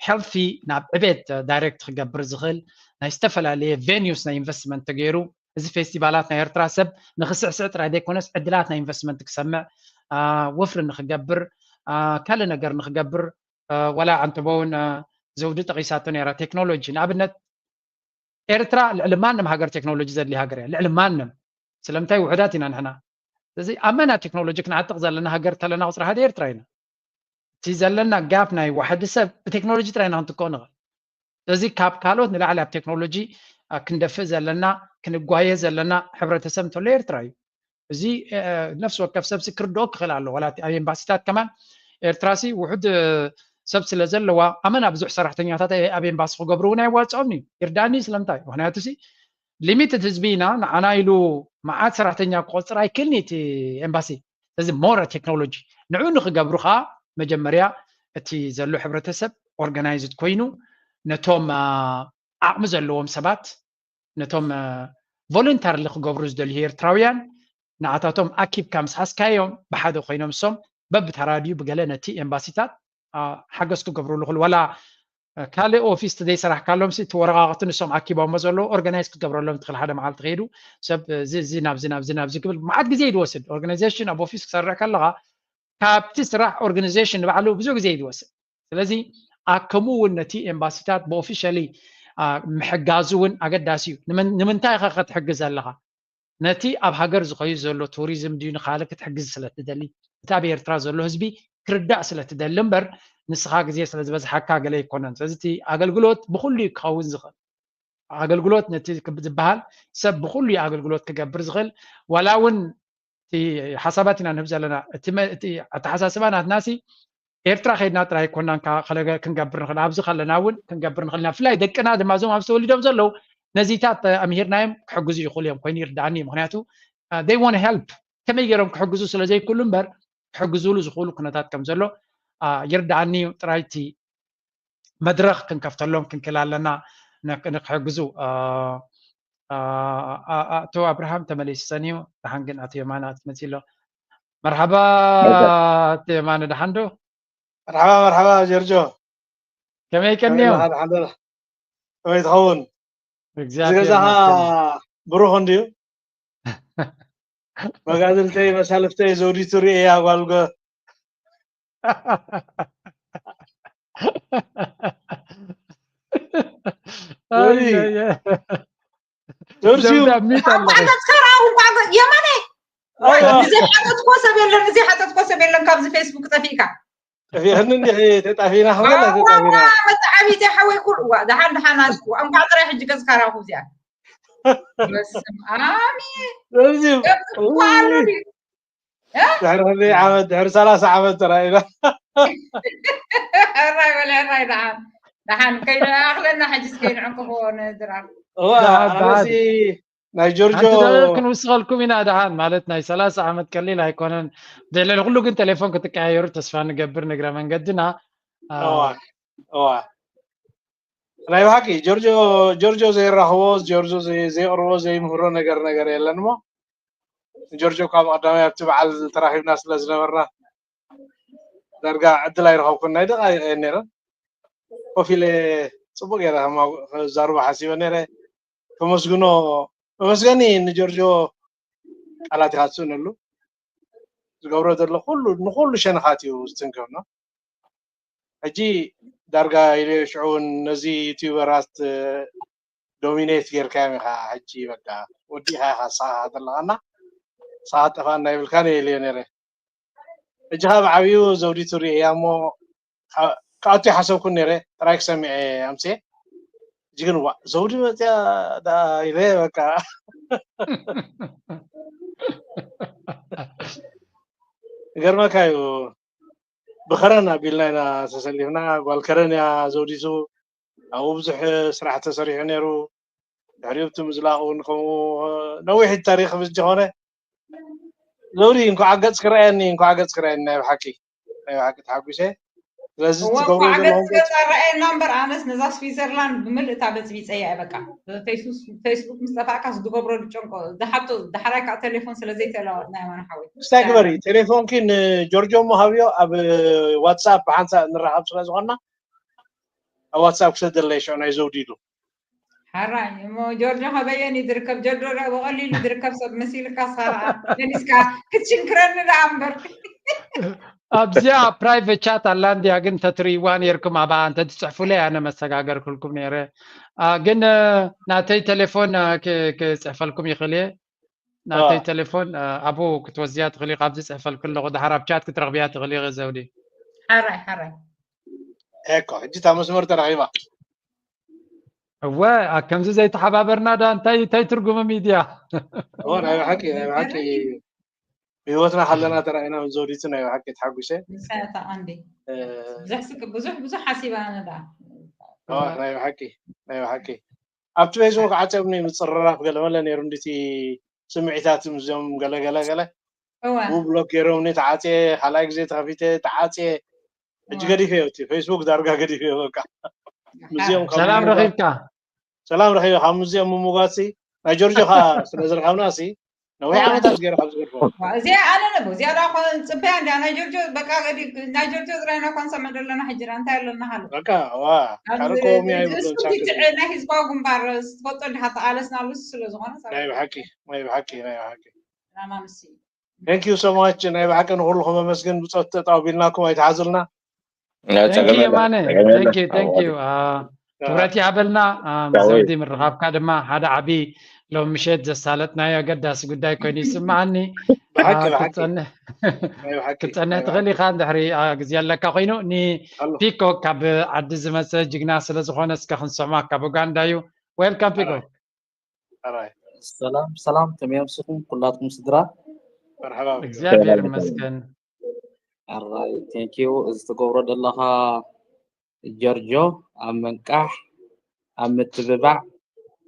healthy ናብ ዕቤት ዳይሬክት ክገብር ዝኽእል ናይ ዝተፈላለየ ቬኒዩስ ናይ ኢንቨስትመንት ተገይሩ እዚ ፌስቲቫላት ናይ ኤርትራ ሰብ ንክስዕስዕ ጥራይ ዘይኮነስ ዕድላት ናይ ኢንቨስትመንት ክሰምዕ ወፍሪ ንክገብር ካልእ ነገር ንክገብር ወላ ኣንተቦውን ዘውዲ ጠቂሳቶ ነራ ቴክኖሎጂ ንኣብነት ኤርትራ ልዕሊ ማንም ሃገር ቴክኖሎጂ ዘድሊ ሃገር እያ ልዕሊ ማንም ስለምንታይ ውሕዳት ኢና ንሕና እዚ ኣመና ቴክኖሎጂ ክንዓጥቕ ዘለና ሃገር ተለና ቁፅሪ ሓደ ኤርትራ ኢና እቲ ዘለና ጋፕ ናይ ዋሕዲ ሰብ ብቴክኖሎጂ ጥራይ ኢና ክንትክኦ ንኽእል ስለዚ ካብ ካልኦት ንላዕሊ ኣብ ቴክኖሎጂ ክንደፍእ ዘለና ክንጓየ ዘለና ሕብረተሰብ እንተሎ ኤርትራ እዩ እዚ ነፍሲ ወከፍ ሰብሲ ክርድኦ ክኽእል ኣሎ ዋላ ኣብ ኤምባሲታት ከማን ኤርትራሲ ውሑድ ሰብ ስለ ዘለዋ ኣመና ብዙሕ ሰራሕተኛታት ኣብ ኤምባሲ ክገብሩ እውን ኣይዋፅኦም እዩ ይርዳእኒ ስለምንታይ ምክንያቱ ሲ ሊሚትድ ህዝቢ ኢና ንዓና ኢሉ መዓት ሰራሕተኛ ክቆፅር ኣይክእልን እቲ ኤምባሲ ስለዚ ሞረ ቴክኖሎጂ ንዑ ንክገብሩ ከዓ መጀመርያ እቲ ዘሎ ሕብረተሰብ ኦርጋናይዝድ ኮይኑ ነቶም ዓቕሚ ዘለዎም ሰባት ነቶም ቮለንታርሊ ክገብሩ ዝደልዩ ኤርትራውያን ንዓታቶም ኣኪብካ ምስ ሓዝካዮም ብሓደ ኮይኖም እሶም በብተራድዩ ብገለ ነቲ ኤምባሲታት ሓገዝ ክገብሩሉ ክል ዋላ ካልእ ኦፊስ ተዘይሰራሕካሎም እቲ ወረቃቅቲ ንሶም ኣኪቦሞ ዘለዉ ኦርጋናይዝ ክትገብረሎም ትኽእል ሓደ መዓልቲ ከይዱ ሰብ እዚ ናብዚ ናብዚ ናብዚ ክብል መዓት ግዜ ይድወስድ ኦርጋናይዜሽን ኣብ ኦፊስ ክሰርሕ ከለካ ካብቲ ስራሕ ኦርጋናይዜሽን ንባዕሉ ብዙሕ ግዜ ይድወስድ ስለዚ ኣከምኡ እውን ነቲ ኤምባሲታት ብኦፊሻሊ ምሕጋዙ እውን ኣገዳሲ እዩ ንምንታይ ኢኻ ክትሕግዝ ኣለኻ ነቲ ኣብ ሃገር ዝኸዩ ዘሎ ቱሪዝም ድዩ ንካልእ ክትሕግዝ ስለ ትደሊ እቲ ኣብ ኤርትራ ዘሎ ህዝቢ ክርዳእ ስለ ትደሊ እምበር ንስኻ ግዜ ስለ ዝበዝሓካ ገለ ኣይኮነን ስለዚ እቲ ኣገልግሎት ብኩሉ እዩ ክኸውን ዝኽእል ኣገልግሎት ነቲ ዝበሃል ሰብ ብኩሉ እዩ ኣገልግሎት ክገብር ዝኽእል ዋላ እውን እቲ ሓሳባት ኢና ንህብ ዘለና እቲ ኣተሓሳስባ ናትና ሲ ኤርትራ ከይድና ጥራይ ኣይኮናን ክንገብር ንኽእል ኣብዚ ከለና እውን ክንገብር ንኽእል ኢና ብፍላይ ደቅና ድማ እዞም ኣብዚ ተወሊዶም ዘለዉ ነዚታት ኣምሂርናዮም ክሕግዙ ይኽእሉ እዮም ኮይኑ ይርድኣኒ እዩ ምክንያቱ they want help ከመይ ገይሮም ክሕግዙ ስለ ዘይክእሉ እምበር ክሕግዙሉ ዝኽእሉ ኩነታት ከም ዘሎ ይርድኣኒ እዩ ጥራይ እቲ መድረኽ ክንከፍተሎም ክንክእል ኣለና። ንክ- ንክሕግዙ ኣ፣ ኣ፣ ኣ- ኣቶ ኣብርሃም ተመሊሰን እዩ። ደሓን ግን ኣቶ የማነ ኣትመፂ ኣሎ። መርሓባ ኣቶ የማነ፣ ደሓን ዶ? መርሓባ መርሓባ ጀርጆ፣ ከመይ ከመይ ቀኒዮም? ኣለኻ? ደሓን ዶ? ከመይ ትኸውን? እዚ እግዚኣብሔር ገዛኻ ይመስገን። ብሩኽ እንድዩ። መጋድልተይ መሳልፍተይ ዘውዲቱ ርእየ ኣጓልጎ። ኣይ፣ ዘውዲ፣ ኣይ፣ ኣይ። ጆርጅ፣ ዘውዲ ኣብ ሚት ኣለኺ። ገጽካ ረኣኹ እንኳ ገ- የማነ ኣይ፣ እዚ ሓተትኮ ሰብ የለን፣ እዚ ሓተትኮ ሰብ የለን። ካብዚ ፌስቡክ ጠፊእካ ጠፊእኒ እንዲኺ፣ ተጣፊና ክበላ ኣዋ ተጣፊና። መጣዓቢተ ሓወይ ኩሉ እዋ ደሓን ደሓን ኣልኩ። እንኳዕ ጥራይ ሕጂ ገጽካ ረኣኹ እዚኣ በስም ኣሚ ዘውዲ፣ እኳ ኣሎ ድዩ? ድሕሪ ክንደይ ዓመት፣ ድሕሪ ሰላሳ ዓመት ተራኢና። ሕራይ በለ ሕራይ ደሓን ደሓን ከይደ ኣኽለና ሕጂስ ከይንዕንቅፎ ንድራር እዋ፣ ደሓን፣ ኣነሲ ደሓን። ናይ ጆርጆ ሓንቲ ደቂቕ ክንውስኸልኩም ኢና ደሓን። ማለት ናይ ሰላሳ ዓመት ቀሊል ኣይኮነን። ልዕሊ ኩሉ ግን ቴሌፎን ክትቀያየሩ ተስፋ ንገብር ንግረ መንገድና። ኣ፣ እዋ፣ እዋ። ናይ ብሓቂ ጆርጆ፣ ጆርጆ ዘይራኽቦ፣ ጆርጆ ዘይ- ዘይቕርቦ፣ ዘይምህሮ ነገር ነገር የለን እሞ፣ ጆርጆ ካብ ቀዳማይ ኣብቲ በዓል ተራኺብና ስለ ዝነበርና ዳርጋ ዕድል ኣይረኸብኩን። ናይ ደቓይቕ እየን ነይረን። ኮፍ ኢለ ጽቡቕ ገይረ ከማ- ከዛርቦ ሓሲበ ነይረ። ከመስግኖ፣ መመስገኒ ንጆርጆ ቃላት ኢኻ ትስእነሉ። ዝገብሮ ዘሎ ኩሉ፣ ንኹሉ ሸነኻት እዩ ዝትንክፍ ነው። ሕጂ ዳርጋ ኢለ ሽዑ እውን ነዚ ዩቲዩበራት ዶሚኔት ጌርካዮም ኢኻ። ሕጂ በቃ ወዲኻ ኢኻ ንስኻ ዘለኻና፣ ንስኻ ጠፋና ይብልካ ነየ ኢለዮ ነይረ። ሕጂ ኸዓ ብዓብዩ ዘውዲቱ ርእያ እሞ፣ ካ- ክኣቱ ይሓሰብኩን ነይረ፣ ጥራይ ክሰሚዐ ኣምስየ። ሕጂ ግን ዋእ፣ ዘውዲ መፅያ ደኣ ኢለ በቃ። ይገርመካ እዩ። ብኸረን ኣቢልና ኢና ተሰሊፍና። ጓል ከረን እያ ዘውዲቱ። ኣብኡ ብዙሕ ስራሕ ተሰሪሑ ነይሩ። ድሕሪኡ እቲ ምዝላቕ እውን ከምኡ ነዊሕ ታሪኽ ምስ ዝኾነ፣ ዘውዲ እንኳዕ ገጽ ክረኣየኒ፣ እንኳዕ ገጽ ክረኣየኒ፣ ናይ ብሓቂ፣ ናይ ብሓቂ ተሓጒሰ። ስለዚ እዋ ትገብሩ እንኳዕ ገጽ ዘለኹም ገጽ ኣረኣየና እምበር፣ ኣነስ ነዛ ስዊዘርላንድ ብምልእታ በጽቢጸያ እየ። በቃ ፌስቡክ ምስ ጠፋእካ ዝገብሮ ዝጨንቆ ዝሓቶ ዳሕራይ ካብ ቴሌፎን ስለ ዘይተለዋወጥና የማነ ሓወይ። እንታይ ግበሪ፣ ቴሌፎንኪ ንጆርጆ እሞ ሃብዮ፣ ኣብ ዋትሳፕ ሓንሳእ ንራኸብ ስለ ዝኾንና ኣብ ዋትሳፕ ክሰደለይ ሽዑ ናይ ዘውዲ ኢሉ። ሓራይ እሞ ጆርጆ ኸበየን እዩ ዝርከብ? ጆርጆ ዶ ብቐሊሉ ዝርከብ ሰብ መሲልካ? ሳራ መሊስካ ክትሽንክረኒ ደኣ እምበር። ኣብዚኣ ፕራይቬት ቻት ኣላ እንድያ፣ ግን ተትርእይዋ ነይርኩም ኣብኣ እንተትጽሕፉለይ ኣነ መሰጋገርኩልኩም ነይረ። ኣ፣ ግን እ፣ ናተይ ቴሌፎን እ፣ ክ- ክጽሕፈልኩም ይኽእል እየ። ናተይ አ። ቴሌፎን እ፣ ኣብኡ ክትወስድያ ትኽእል ኢኻ። ኣብዚ ጽሕፈልኩ ኣለኹ፣ ድሓር ኣብ ቻት ክትረኽብያ ትኽእል ኢኺ ዘውዲ። ሓራይ ሓራይ ኤኮ ሕጂ እታ መስመር ተረኺባ። እወ፣ ኣ፣ ከምዚ ዘይተሓባበርና ዳ እንታይ እንታይ ትርጉሙ ሚድያ? እወ፣ ናይ ብሓቂ፣ ናይ ብሓቂ ብህይወትና ከለና ተራኢና ምስ ዘውዲቱ ናይ ብሓቂ ተሓጒሰ። ንሳያ እታ ቀንዲ እ፣ ብዙሕ ስቅ ብዙሕ ብዙሕ ሓሲባ ኣነ ደኣ እወ፣ ናይ ብሓቂ፣ ናይ ብሓቂ። ኣብቲ ፌስቡክ ዓጽዮምኒ ምጽርራፍ ገለመለ ነይሩ፣ እንዲቲ ስምዒታት ምስዚኦም ገለ ገለ ገለ እወ ብብሎክ ገይሮምኒ ተዓጽየ፣ ካልኣይ ግዜ ተኸፊተ ተዓጽየ። ሕጂ እወ ገዲፈዮ፣ እቲ ፌስቡክ ዳርጋ ገዲፈዮ በቃ። ምስዚኦም ካብ ሰላም ምምጓት ረኺብካ? ሰላም ረኺበ፣ ካብ ምስዚኦም ምምጓትሲ ናይ ጆርጆ ኸኣ ስለ ዝረኸብናሲ ነዊሕ እወ ዓመታት ገይረ ካብ ዝገድፎ። ዋ፣ እዚኣ ኣነ ነቦ እዚኣ ደኣ ኮን ጽበያ እንድያ ናይ ጆርጆ በቃ ገዲ ናይ ጆርጆ ጥራይ ኢና ኮን ሰምዕ ዘለና ሕጂ ደኣ እንታይ ኣለና ሃሎ በቃ ዋ፣ ኣብ ካልእ ቀወሚ ኣይብሉን ዝስኩ ሳክት። ናይ ህዝባዊ ግንባር ዝፈልጦ እንዲኻ ተቓለስናሉ ስለ ዝኾነ ናይ ብሓቂ፣ ናይ ብሓቂ፣ ናይ ብሓቂ። ናማንሲ Thank you so much። ናይ ብሓቂ ንኹልኹም ኣመስግን፣ ብጾት ተጣውቢልናኩም ኣይትሓዙልና። Thank you የማነ። Thank you፣ thank you። አ፣ ክብረት ይሃበልና። አ፣ ምስ ዘውዲ ምርኻብካ ድማ ሓደ ዓቢ ሎም ምሸት ዘሳለጥናዮ ኣገዳሲ ጉዳይ ኮይኑ ይስምዓኒ። አ፣ ብሓቂ፣ ብሓቂ። ክትጸንሕ ናይ ብሓቂ፣ ክትጸንሕ ናይ ትኽእል ብሓቂ። ኢኻ እንድሕሪ፣ አ፣ ግዜ ኣለካ ኮይኑ። ኣሎ። ንፒኮክ ካብ ዓዲ ዝመጸ ጅግና ስለ ዝኾነ እስከ ክንሰማ ካብ ኡጋንዳ እዩ። ዌልካም ፒኮክ። ኣራይ። ሰላም ሰላም፣ ከመይ ኣምሲኹም ኩላትኩም ስድራ? መርሓባ። እግዚኣብሔር ይመስገን። ኣራይ፣ ቴንኪዩ። እዚ ትገብሮ ዘለኻ ጀርጆ፣ ኣብ ምንቃሕ፣ ኣብ ምትብባዕ፣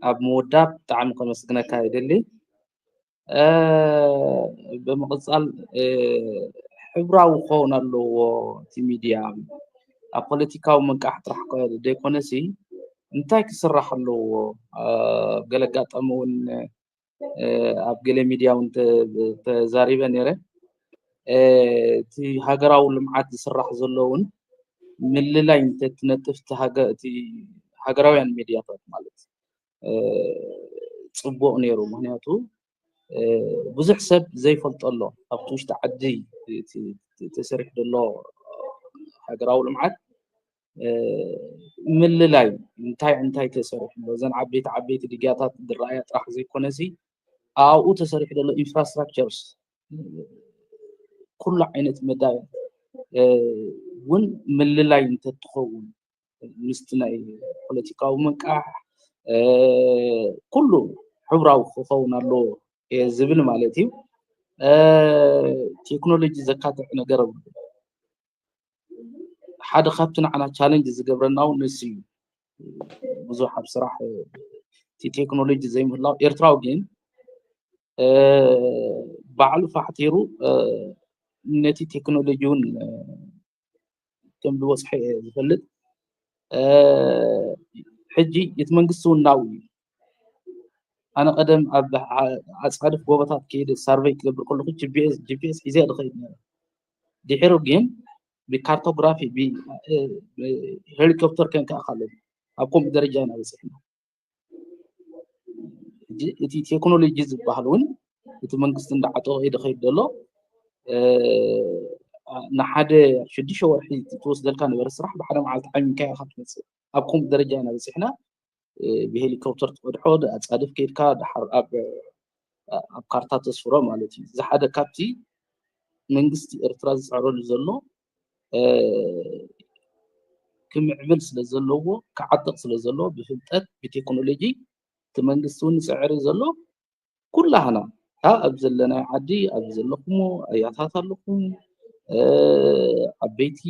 ኣብ ምውዳብ ብጣዕሚ ከመስግነካ ይደሊ። እ፣ ብምቕጻል፣ እ፣ ሕብራዊ ክኸውን ኣለዎ እቲ ሚድያ። ኣብ ፖለቲካዊ ምንቃሕ ጥራሕ ዘይኮነሲ እንታይ ክስራሕ ኣለዎ? ገለ ኣጋጣሚ እውን ኣብ ገለ ሚድያ እውን ተዛሪበ ነይረ። እቲ ሃገራዊ ልምዓት ዝስራሕ ዘሎ እውን ምልላይ እንተትነጥፍ እቲ ሃገራውያን ሚድያታት ማለት ፅቡቕ ነይሩ። ምክንያቱ ብዙሕ ሰብ ዘይፈልጦ ኣሎ ኣብቲ ውሽጢ ዓዲ ተሰሪሑ ዘሎ ሃገራዊ ልምዓት ምልላይ እንታይ እንታይ ተሰሪሑ ኣሎ። እዘን ዓበይቲ ዓበይቲ ድግያታት ዝረኣያ ጥራሕ ዘይኮነሲ ኣብኡ ተሰሪሑ ዘሎ ኢንፍራስትራክቸርስ ኩሉ ዓይነት መዳይ እውን ምልላይ እንተትኸውን ምስቲ ናይ ፖለቲካዊ ምንቃሕ ኩሉ ሕብራዊ ክኸውን ኣለዎ ዝብል ማለት እዩ። ቴክኖሎጂ ዘካትዕ ነገር ሓደ ካብቲ ንዓና ቻለንጅ ዝገብረና እውን ንሱ እዩ። ብዙሕ ኣብ ስራሕ እቲ ቴክኖሎጂ ዘይምህላው ኤርትራዊ ግን ባዕሉ ፋሕቲሩ ነቲ ቴክኖሎጂ እውን ከም ዝበፅሐ እየ ዝፈልጥ። ሕጂ እቲ መንግስቲ እውን ናብኡ እዩ። ኣነ ቀደም ኣብ ኣፃድፍ ጎቦታት ከይደ ሳርቨይ ክገብር ከለኩ ጂፒኤስ ሒዘ እየ ዝኸይድ ነረ። ድሕሩ ግን ብካርቶግራፊ ብሄሊኮፕተር ከንከኣካ ኣለና። ኣብ ከምኡ ደረጃ ኢና በፂሕና። እቲ ቴክኖሎጂ ዝበሃል እውን እቲ መንግስቲ እንዳዓጠቐ እዩ ዝኸይድ ዘሎ። ንሓደ ሽዱሽተ ወርሒ ትወስደልካ ነበረ ስራሕ ብሓደ መዓልቲ ዓሚምካ ኢኻ ትመፅእ። ኣብ ከምኡ ደረጃ ኢና በፂሕና። ብሄሊኮፕተር ትቐድሖ ኣፃድፍ ከይድካ ድሓር ኣብ ካርታ ተስፍሮ ማለት እዩ። እዚ ሓደ ካብቲ መንግስቲ ኤርትራ ዝፅዕረሉ ዘሎ ክምዕብል ስለ ዘለዎ ክዓጥቕ ስለ ዘለዎ ብፍልጠት ብቴክኖሎጂ እቲ መንግስቲ እውን ዝፅዕር ዘሎ ኩላህና ኣብ ዘለናይ ዓዲ ኣብ ዘለኹም ኣያታት ኣለኹም ዓበይቲ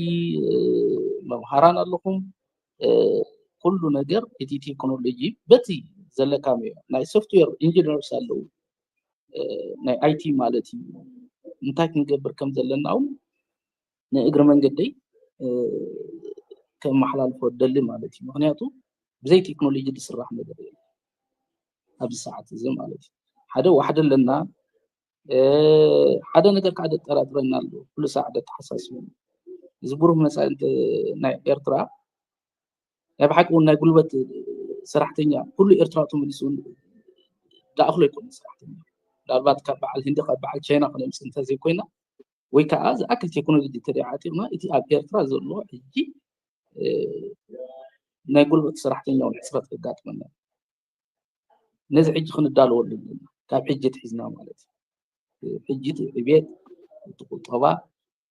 መምሃራን ኣለኹም ኩሉ ነገር እቲ ቴክኖሎጂ በቲ ዘለካ ናይ ሶፍትዌር ኢንጂነርስ ኣለዉ ናይ ኣይቲ ማለት እዩ እንታይ ክንገብር ከም ዘለና እውን ንእግሪ መንገደይ ከመሓላልፎ ደሊ ማለት እዩ ምክንያቱ ብዘይ ቴክኖሎጂ ዝስራሕ ነገር የለ ኣብዚ ሰዓት እዚ ማለት እዩ ሓደ ዋሕዲ ኣለና ሓደ ነገር ከዓ ደጠራጥረና ኣሎ ኩሉ ሰዓት ደተሓሳስበ እዚ ብሩህ መፃኢ ናይ ኤርትራ ናይ ብሓቂ እውን ናይ ጉልበት ሰራሕተኛ ኩሉ ኤርትራ ተመሊሱ እውን ዳእክሎ ኣይኮነ ሰራሕተኛ ምናልባት ካብ በዓል ህንዲ ካብ በዓል ቻይና ክነምፅ እንተዘይኮይና ወይ ከዓ ዝኣክል ቴክኖሎጂ ተደይ ዓጢቕና እቲ ኣብ ኤርትራ ዘሎ ሕጂ ናይ ጉልበት ሰራሕተኛ እውን ሕፅረት ከጋጥመና ነዚ ሕጂ ክንዳለወሉ ኣለና ካብ ሕጂ ትሒዝና ማለት እዩ ሕጂ እቲ ዕቤት እቲ ቁጠባ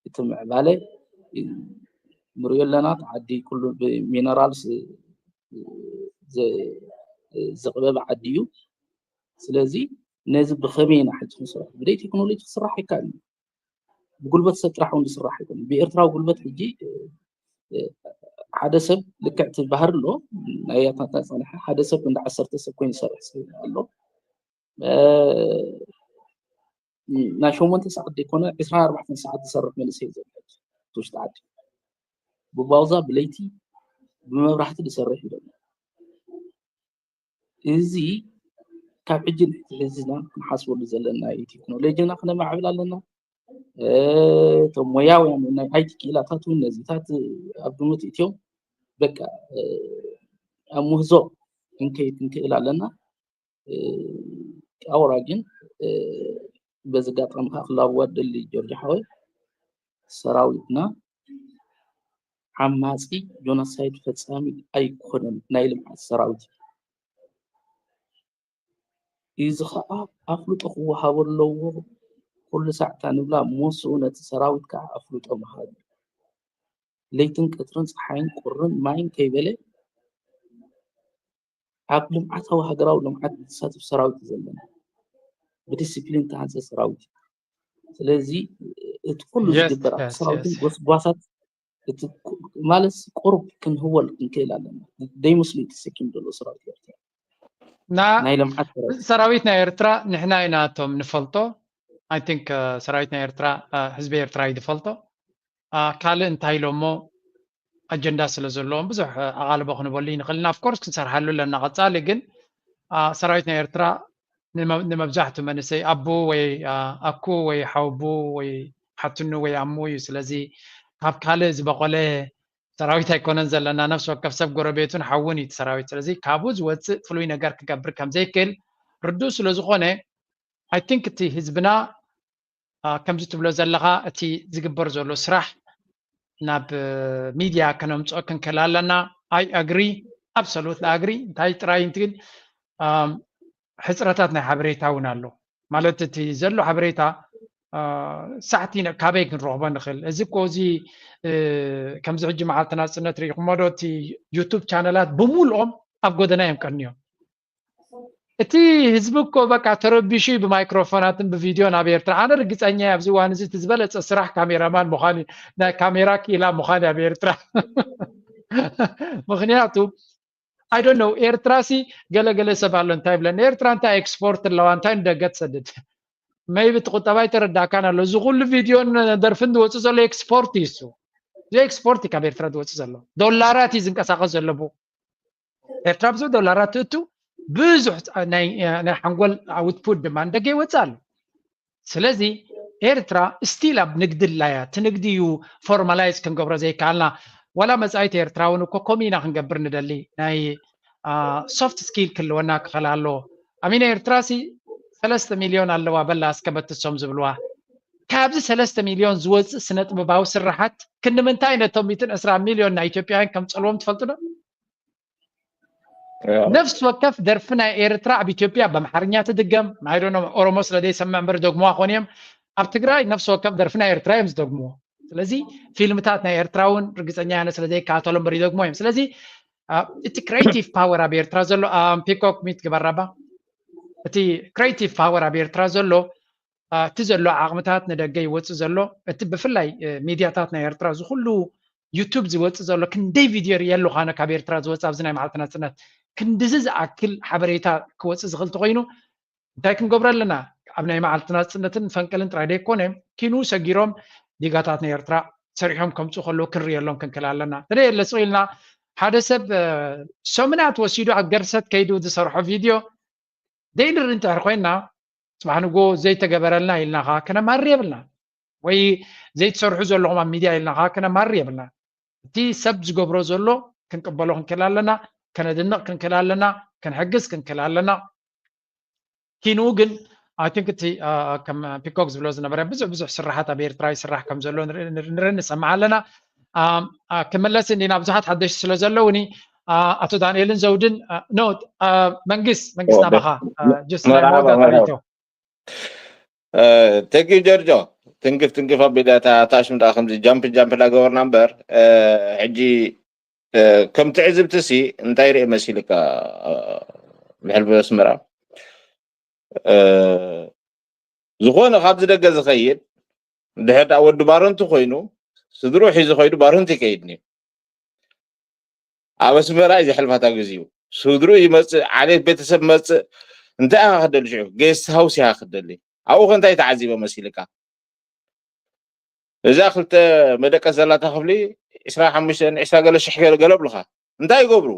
እቲ ምዕባለ ንሪኦ ኣለና እቲ ዓዲ ኩሉ ብሚነራልስ ዘቕበበ ዓዲ እዩ ስለዚ ነዚ ብኸመይ ኢና ሕጂ ክንሰርሖ ብደይ ቴክኖሎጂ ክስራሕ ኣይከኣልን ብጉልበት ሰብ ጥራሕ እውን ዝስራሕ ኣይኮነ ብኤርትራዊ ጉልበት ሕጂ ሓደ ሰብ ልክዕ እቲ ባህር ኣሎ ናይ ያታታ ዝፀንሐ ሓደ ሰብ እንዳ ዓሰርተ ሰብ ኮይኑ ይሰርሕ ኣሎ ናይ ሸሞንተ ሰዓት ዘይኮነ ዕስራን ኣርባዕተን ሰዓት ዝሰርሕ መንእሰይ ዘሎ ውሽጢ ዓዲ ብባውዛ ብለይቲ ብመብራህቲ ዝሰርሕ እዩ ዘሎ እዚ ካብ ሕጂ ንሕቲ ሕዝና ክንሓስበሉ ዘለና እዩ ቴክኖሎጂና ክነማዕብል ኣለና እቶም ሞያውያን ናይ ኣይቲ ክኢላታት እውን ነዚታት ኣብ ግምት እትዮም በቃ ኣብ ምህዞ ክንከይድ ክንክእል ኣለና ኣውራ ግን በዚ ኣጋጣሚ ከዓ ክላብዋ ደሊ ጆርጅ ሓወይ ሰራዊትና ዓማፂ ጆኖሳይድ ፈፃሚ ኣይኮነን ናይ ልምዓት ሰራዊት እዚ ከዓ ኣፍልጦ ክወሃቦ ኣለዎ ኩሉ ሳዕታ ንብላ ሞስኡ ነቲ ሰራዊት ከዓ ኣፍልጦ ምሃብ ለይትን ቀትርን ፀሓይን ቁርን ማይን ከይበለ ኣብ ልምዓታዊ ሃገራዊ ልምዓት ዝሳተፍ ሰራዊት እዩ ዘለና ብዲስፕሊን ተሃንፀ ሰራዊት ስለዚ እቲ ኩሉ ዝግበር ኣብ ሰራዊትን ጎስጓሳት ማለት ቁሩብ ክንህወል ክንክእል ኣለና ደይምስሉ ተሰኪም ዘሎ ሰራዊት ኤርትራ ናይ ልምዓት ሰራዊት ናይ ኤርትራ ንሕና ኢና እቶም ንፈልጦ I think ሰራዊት ናይ ኤርትራ ህዝቢ ኤርትራ እዩ ዝፈልጦ ካልእ እንታይ ኢሎሞ ኣጀንዳ ስለ ዘለዎም ብዙሕ ኣቓልቦ ክንበሉ ይንኽእል ኢና። Of course ክንሰርሓሉ ኣለና። ቀጻሊ ግን ሰራዊት ናይ ኤርትራ ንመብዛሕቱ መንእሰይ ኣቡ ወይ ኣኩ ወይ ሓውቡ ወይ ሓትኑ ወይ ኣሙ እዩ። ስለዚ ካብ ካልእ ዝበቆለ ሰራዊት ኣይኮነን ዘለና። ነፍሲ ወከፍ ሰብ ጎረቤቱን ሓውን እዩ ሰራዊት። ስለዚ ካብኡ ዝወፅእ ፍሉይ ነገር ክገብር ከምዘይክእል ርዱእ ስለ ዝኾነ I think እቲ ህዝብና ከምዚ ትብሎ ዘለኻ እቲ ዝግበር ዘሎ ስራሕ ናብ ሚድያ ከነምፅኦ ክንክእል ኣለና። I agree, absolutely agree። እንታይ ጥራይ እንትን ሕፅረታት ናይ ሓበሬታ እውን ኣሎ ማለት እቲ ዘሎ ሓበሬታ ሳሕቲ ካበይ ክንረኽቦ ንኽእል? እዚ እኮ እዚ ከምዚ ሕጂ መዓልቲ ናፅነት ርኢኹሞ ዶ? እቲ ዩቱብ ቻነላት ብምልኦም ኣብ ጎደና እዮም ቀንዮም። እቲ ህዝቢ እኮ በቃ ተረቢሹ እዩ ብማይክሮፎናትን ብቪድዮን ኣብ ኤርትራ። ኣነ ርግፀኛ እየ ኣብዚ እዋን እዚ እቲ ዝበለፀ ስራሕ ካሜራማን ምዃን እዩ፣ ናይ ካሜራ ክኢላ ምዃን እዩ ኣብ ኤርትራ። ምክንያቱ I don't know ኤርትራ ሲ ገለገለ ሰብ ኣሎ እንታይ ይብለን ኤርትራ እንታይ ኤክስፖርት ኣለዋ እንታይ ንደገ ትሰድድ maybe እቲ ቁጠባ ኣይተረዳእካን ኣሎ እዚ ኩሉ ቪድዮን ደርፍን ዝወፅእ ዘሎ ኤክስፖርት እዩ እሱ እዚ ኤክስፖርት እዩ ካብ ኤርትራ ዝወፅእ ዘሎ ዶላራት እዩ ዝንቀሳቀስ ዘሎ ብኡ ኤርትራ ብዙሕ ዶላራት ትእቱ ብዙሕ ናይ ሓንጎል ኣውትፑት ድማ ንደገ ይወፅእ ኣሎ ስለዚ ኤርትራ still ኣብ ንግዲ ኣላ እያ እቲ ንግዲ እዩ ፎርማላይዝ ክንገብሮ ዘይከኣልና ዋላ መፃኢት ኤርትራ እውን እኮ ከምኡ ኢና ክንገብር ንደሊ ናይ soft skill ክህልወና ክኽእል ኣለዎ ኣሚና ኤርትራ ሲ ሰለስተ ሚልዮን ኣለዋ በላ እስከ በትሶም ዝብልዋ ካብዚ ሰለስተ ሚልዮን ዝወፅእ ስነ ጥበባዊ ስራሓት ክንምንታይ ነቶም ሚትን ዕስራ ሚልዮን ናይ ኢትዮጵያውያን ከምፀልዎም ትፈልጡ ዶ ነፍሲ ወከፍ ደርፊ ናይ ኤርትራ ኣብ ኢትዮጵያ በምሓርኛ ትድገም I don't know ኦሮሞ ስለ ዘይሰምዕ እምበር ይደግሙዋ ኮን እዮም ኣብ ትግራይ ነፍሲ ወከፍ ደርፊ ናይ ኤርትራ እዮም ዝደግሙዎ ስለዚ ፊልምታት ናይ ኤርትራ እውን ርግፀኛ ያነ ስለ ዘይከታተሎ እምበር ይደግሞ እዮም ስለዚ እቲ creative power ኣብ ኤርትራ ዘሎ ፒኮክ ሚት ግበራባ እቲ creative power ኣብ ኤርትራ ዘሎ እቲ ዘሎ ዓቕምታት ንደገ ይወፅእ ዘሎ እቲ ብፍላይ ሚድያታት ናይ ኤርትራ እዚ ኩሉ ዩቱብ ዝወፅእ ዘሎ ክንደይ ቪድዮ ርእየ ኣለኹ ኣነ ካብ ኤርትራ ዝወፅእ ኣብዚ ናይ መዓልቲ ናፅነት ክንድዚ ዝኣክል ሓበሬታ ክወፅእ ዝኽእል ተኮይኑ እንታይ ክንገብሮ ኣለና ኣብ ናይ መዓልቲ ናፅነትን ፈንቅልን ጥራይ ደይኮነ ኪኑ ሰጊሮም ዲጋታት ናይ ኤርትራ ሰሪሖም ከምፁ ከለዉ ክንርእየሎም ክንክእል ኣለና ተደየለ ስቕ ኢልና ሓደ ሰብ ሰሙናት ወሲዱ ኣብ ገርሰት ከይዱ ዝሰርሖ ቪድዮ ዘይንርኢ እንተድሕር ኮይንና ጽባሕ ንጎ ዘይተገበረልና ኢልና ከኣ ክነማሪ የብልና ወይ ዘይትሰርሑ ዘለኹም ኣብ ሚድያ ኢልና ከኣ ክነማሪ የብልና እቲ ሰብ ዝገብሮ ዘሎ ክንቅበሎ ክንክእል ኣለና ከነድንቕ ክንክእል ኣለና ክንሕግዝ ክንክእል ኣለና ኪንኡ ግን I think እቲ ከም ፒኮክ ዝብሎ ዝነበረ ብዙሕ ብዙሕ ስራሓት ኣብ ኤርትራ ይስራሕ ከም ዘሎ ንርኢ ንሰምዕ ኣለና ክምለስ እንዲና ብዙሓት ሓደሽቲ ስለ ዘለውኒ ኣቶ ዳንኤልን ዘውድን ኖ መንግስት መንግስት ናባኻ ጅስት ናይ መወዳእታ ርእይቶ Thank you ጀርጆ ትንግፍ ትንግፍ ኣቢላ እታ ኣሽምዳ ከምዚ ጃምፕ ጃምፕ እናገበርና እምበር ሕጂ ከም ትዕዝብቲ ሲ እንታይ ርእ መሲልካ ምሕልፊ ኣስመራ ዝኾነ ካብዚ ደገ ዝኸይድ ድሕር ዳ ወዲ ባረንቲ ኮይኑ ስድሩ ሒዙ ከይዱ ባረንቲ ይከይድ ኒ ኣብ ኣስመራ እዩ ዘሕልፋታ ግዜኡ ስድሩ ይመፅእ ዓሌት ቤተሰብ መፅእ እንታይ ኢኻ ክደሊ ሽዑ ጌስት ሃውስ ኢኻ ክደሊ ኣብኡ ከ እንታይ ተዓዚበ መሲልካ እዛ ክልተ መደቀስ ዘላታ ክፍሊ ዕስራ ሓሙሽተ ዕስራ ገለ ሽሕ ገለ ብልኻ እንታይ ይገብሩ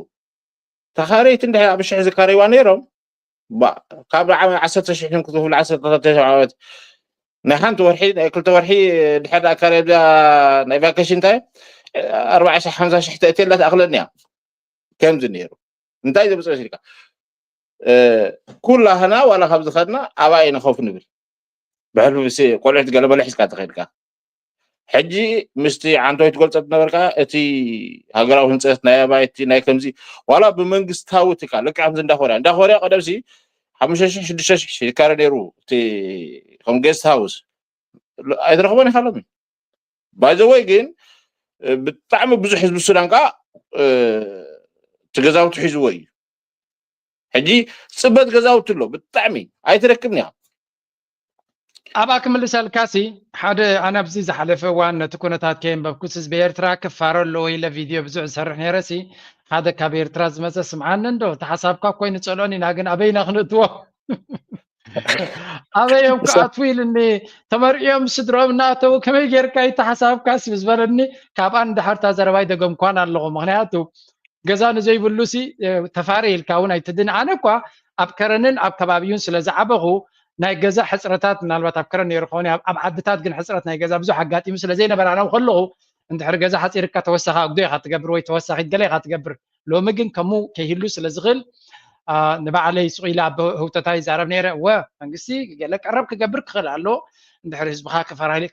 ተኻረይቲ እንድሕር ኣብ ሽሕ ዝካረይዋ ነይሮም ካብ ዓመት ዓሰርተ ሽሕ ክፍሊ ዓሰርተ ዓመት ናይ ሓንቲ ወርሒ ናይ ክልተ ወርሒ ድሕር ኣካረዳ ናይ ቫኬሽን እንታይ ኣርባዕተ ሓምሳ ሽሕ ተእትየላ ትኣኽለኒ እያ ከምዚ ነይሩ እንታይ ዘምፅእ መሲልካ ኩላህና ዋላ ካብ ዝኸድና ኣባይ ንኸፍ ንብል ብሕልፊ ቆልዑት ገለመለ ሒዝካ ተኸድካ ሕጂ ምስቲ ዓንቶይ ትገልፀ ነበርካ እቲ ሃገራዊ ህንፀት ናይ ኣባይቲ ናይ ከምዚ ዋላ ብመንግስታዊ ትካ ልክዕ ከምዚ እንዳ ኮርያ እንዳ ኮርያ ቀደምሲ ሓሙሽተ ሽሕ ሽዱሽተ ሽሕ ይካረ ነይሩ እቲ ከም ጌስት ሃውስ ኣይትረኽቦን ኢኻ ሎሚ ባይዘወይ ግን ብጣዕሚ ብዙሕ ህዝቢ ሱዳን ከዓ እቲ ገዛውቲ ሒዝዎ እዩ ሕጂ ፅበት ገዛውቲ ኣሎ ብጣዕሚ ኣይትረክብን እያ ኣብኣ ክምልሰልካ ሲ ሓደ ኣነ ኣብዚ ዝሓለፈ እዋን ነቲ ኩነታት ከየንበብኩስ ህዝቢ ኤርትራ ክፋረ ኣለዎ ኢለ ቪድዮ ብዙሕ ዝሰርሕ ነይረ ሲ ሓደ ካብ ኤርትራ ዝመፀ ስምዓኒ እንዶ እቲ ሓሳብካ እኮ ይንፀልኦን ኢና ግን ኣበይና ክነእትዎ ኣበይ እዮም ክኣትዉ ኢልኒ። ተመርዕዮም ስድሮም እናኣተዉ ከመይ ጌርካ ይተሓሳብካስ ምስ በለኒ፣ ካብኣ ንድሓር እታ ዘረባይ ደገምኳን ኣለኹ። ምክንያቱ ገዛ ንዘይብሉ ሲ ተፋረ ኢልካ እውን ኣይትድን። ኣነ እኳ ኣብ ከረንን ኣብ ከባቢውን ስለ ዝዓበኹ ናይ ገዛ ሕፅረታት ምናልባት ኣብ ከረን ነይሩ ከሆነ ኣብ ዓድታት ግን ሕፅረት ናይ ገዛ ብዙሕ ኣጋጢሙ ስለ ዘይነበረ ኣነ ከለኹ እንድሕር ገዛ ሓፂርካ ተወሳኺ ኣጉዶ ኢኻ ትገብር ወይ ተወሳኺት ገለ ኢኻ ትገብር። ሎሚ ግን ከምኡ ከይህሉ ስለ ዝኽእል ንባዕለይ ስቕ ኢለ ኣብ ህውተታ ይዛረብ ነይረ። እወ መንግስቲ ገለ ቀረብ ክገብር ክኽእል ኣሎ። እንድሕር ህዝብኻ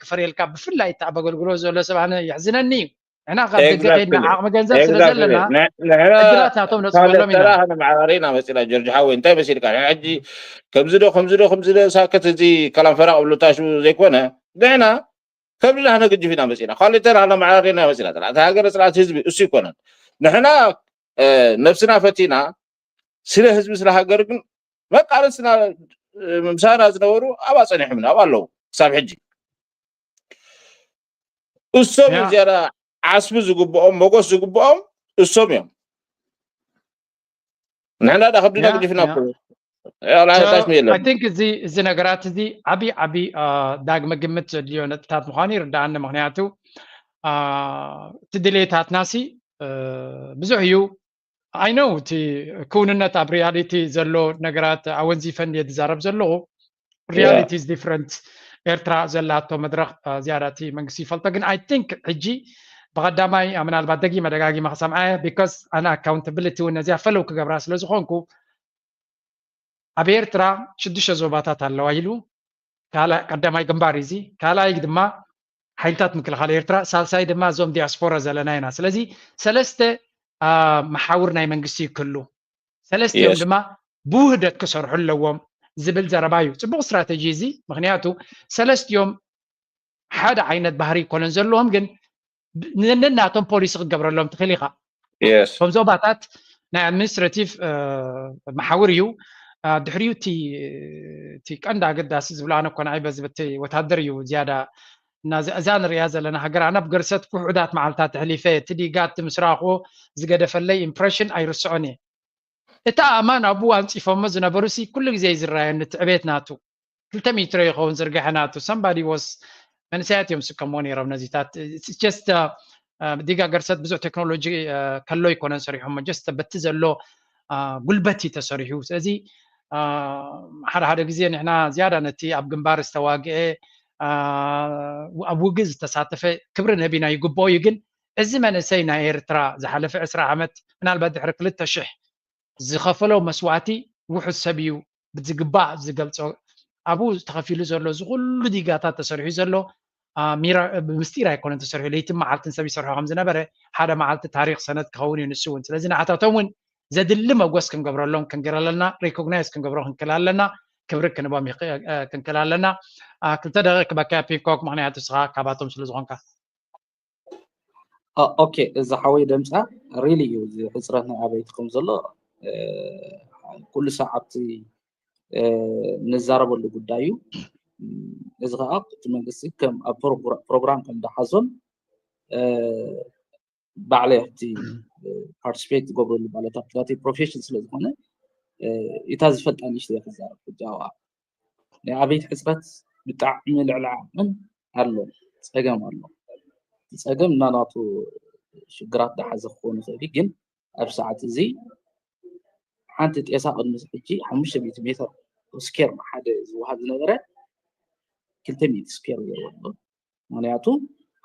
ክፈርየልካ ብፍላይ እቲ ኣብ ኣገልግሎት ዘሎ ሰብ ኣነ የሕዝነኒ እዩ። ንሕና ካብ ደገ ከይድና ዓቕሚ ገንዘብ ስለ ዘለና ዕድላት ናቶም ነፅበሎም ኢና። መዓራሪ ኢና መፂና ጆርጅ ሓወይ እንታይ መሲልካ ሕጂ ከምዚ ዶ ከምዚ ዶ ከምዚ ዶ ሳክት እዚ ከላም ፈራቕ ብሉታሹ ዘይኮነ ንሕና ከምዚ ዳህነ ግጅፍ ኢና መፂና ኳሊተር ኣነ መዓራሪ ኢና መፂና ፅላት ሃገር ፅላት ህዝቢ እሱ ይኮነን ንሕና ነብስና ፈቲና ስለ ህዝቢ ስለ ሃገር ግን መቃለስና ምሳና ዝነበሩ ኣብኣ ፀኒሖም ኣብ ኣለዉ ክሳብ ሕጂ እሶም እዮም ዝያዳ ዓስቢ ዝግብኦም መጎስ ዝግብኦም እሶም እዮም ንሕና ዳ ከብድና ግዲፍና እኮ I think እዚ እዚ ነገራት እዚ ዓቢ ዓቢ ዳግመ ግምት ዘድልዮ ነጥብታት ምዃኑ ይርዳኣኒ። ምክንያቱ እቲ ድሌታትና ሲ ብዙሕ እዩ። I know እቲ ክውንነት ኣብ reality ዘሎ ነገራት ኣወንዚፈን እየ ዝዛረብ ዘለኹ። Reality is different። ኤርትራ ዘላቶ መድረኽ ዝያዳ እቲ መንግስቲ ይፈልጦ። ግን I think ሕጂ ብቐዳማይ ምናልባት ደጊመ ደጋጊመ ክሰምዓ እየ because ኣነ accountability እውን ነዚኣ ፈለው ክገብራ ስለ ዝኾንኩ ኣብ ኤርትራ ሽዱሽተ ዞባታት ኣለዋ ኢሉ ካልኣይ ቀዳማይ ግንባር እዚ ካልኣይ ድማ ሓይልታት ምክልኻል ኤርትራ ሳልሳይ ድማ እዞም ዲያስፖራ ዘለና ኢና ስለዚ ሰለስተ መሓውር ናይ መንግስቲ ይክሉ ሰለስቲኦም ድማ ብውህደት ክሰርሑ ኣለዎም ዝብል ዘረባ እዩ ፅቡቅ ስትራተጂ እዚ ምክንያቱ ሰለስቲኦም ሓደ ዓይነት ባህሪ ይኮነን ዘለዎም ግን ነናቶም ፖሊሲ ክትገብረሎም ትኽእል ኢኻ። እቶም ዞባታት ናይ ኣድሚኒስትራቲቭ መሓውር እዩ። ድሕሪኡ እቲ ቀንዲ ኣገዳሲ ዝብሎ ኣነ እኮ ንዓይ በዚ በቲ ወታደር እዩ ዝያዳ እና እዛ ንሪያ ዘለና ሃገር ኣነ ብገርሰት ውሑዳት መዓልታት ኣሕሊፈ እቲ ዲጋ እቲ ምስራኽዎ ዝገደፈለይ ኢምፕረሽን ኣይርስዖን እየ። እቲ ኣእማን ኣብኡ ኣንፂፎሞ ዝነበሩ ሲ ኩሉ ግዜ እዩ ዝረኣየኒ እቲ ዕቤት ናቱ ክልተ ሜትሮ ይኸውን ዝርግሐ ናቱ somebody was መንእሰያት እዮም ዝስከምዎ ነይሮም ነዚታት just ዲጋ ገርሰት ብዙሕ ቴክኖሎጂ ከሎ ይኮነን ሰሪሖሞ just በቲ ዘሎ ጉልበት እዩ ተሰሪሑ ስለዚ ሓደ ሓደ ግዜ ንሕና ዝያዳ ነቲ ኣብ ግንባር ዝተዋግአ ኣብ ውግእ ዝተሳተፈ ክብሪ ንህቢና ይግብኦ እዩ ግን እዚ መንእሰይ ናይ ኤርትራ ዝሓለፈ ዕስራ ዓመት ምናልባት ድሕሪ ክልተ ሽሕ ዝኸፈሎ መስዋእቲ ውሑድ ሰብ እዩ ብዝግባእ ዝገልፆ ኣብኡ ተኸፊሉ ዘሎ እዚ ኩሉ ዲጋታት ተሰሪሑ ዘሎ ብምስጢር ኣይኮነን ተሰሪሑ ለይትን መዓልትን ሰብ ይሰርሖ ከም ዝነበረ ሓደ መዓልቲ ታሪክ ሰነድ ክኸውን እዩ ንሱ እውን ስለዚ ንዓታቶም እውን ዘድሊ መጎስ ክንገብረሎም ክንገር ኣለና ሪኮግናይዝ ክንገብሮ ክንክል ኣለና ክብሪ ክንቦም ክንክል ኣለና ክልተ ደቂቅ ክበካ ፒኮክ ምክንያቱ ስኻ ካባቶም ስለ ዝኾንካ ኦኬ እዚ ሓወይ ደምፃ ሪሊ እዩ እዚ ሕፅረት ናይ ኣበይቲ ከም ዘሎ ኩሉ ሰዓብቲ ንዛረበሉ ጉዳይ እዩ እዚ ከዓ እቲ መንግስቲ ከም ኣብ ፕሮግራም ከም ዝሓዞን ባዕለይ ኣብቲ ፓርቲስፔት ዝገብረሉ ማለት ኣብቲ ናተይ ፕሮፌሽን ስለ ዝኾነ እታ ዝፈልጣ ንእሽተይ ክዛረብ ሕጂ ኣብኣ ናይ ኣበይቲ ሕፅረት ብጣዕሚ ልዕሊ ዓቕምን ኣሎ ፀገም ኣሎ ፀገም እናናቱ ሽግራት ዝሓዘ ክኸውን ይኽእል ግን ኣብ ሰዓት እዚ ሓንቲ ጤሳ ቅድሚ ሕጂ ሓሙሽተ ሚእቲ ሜትር ስኬር ሓደ ዝወሃብ ዝነበረ ክልተ ሚእቲ ስኬር ገይርዎ ኣሎ ምክንያቱ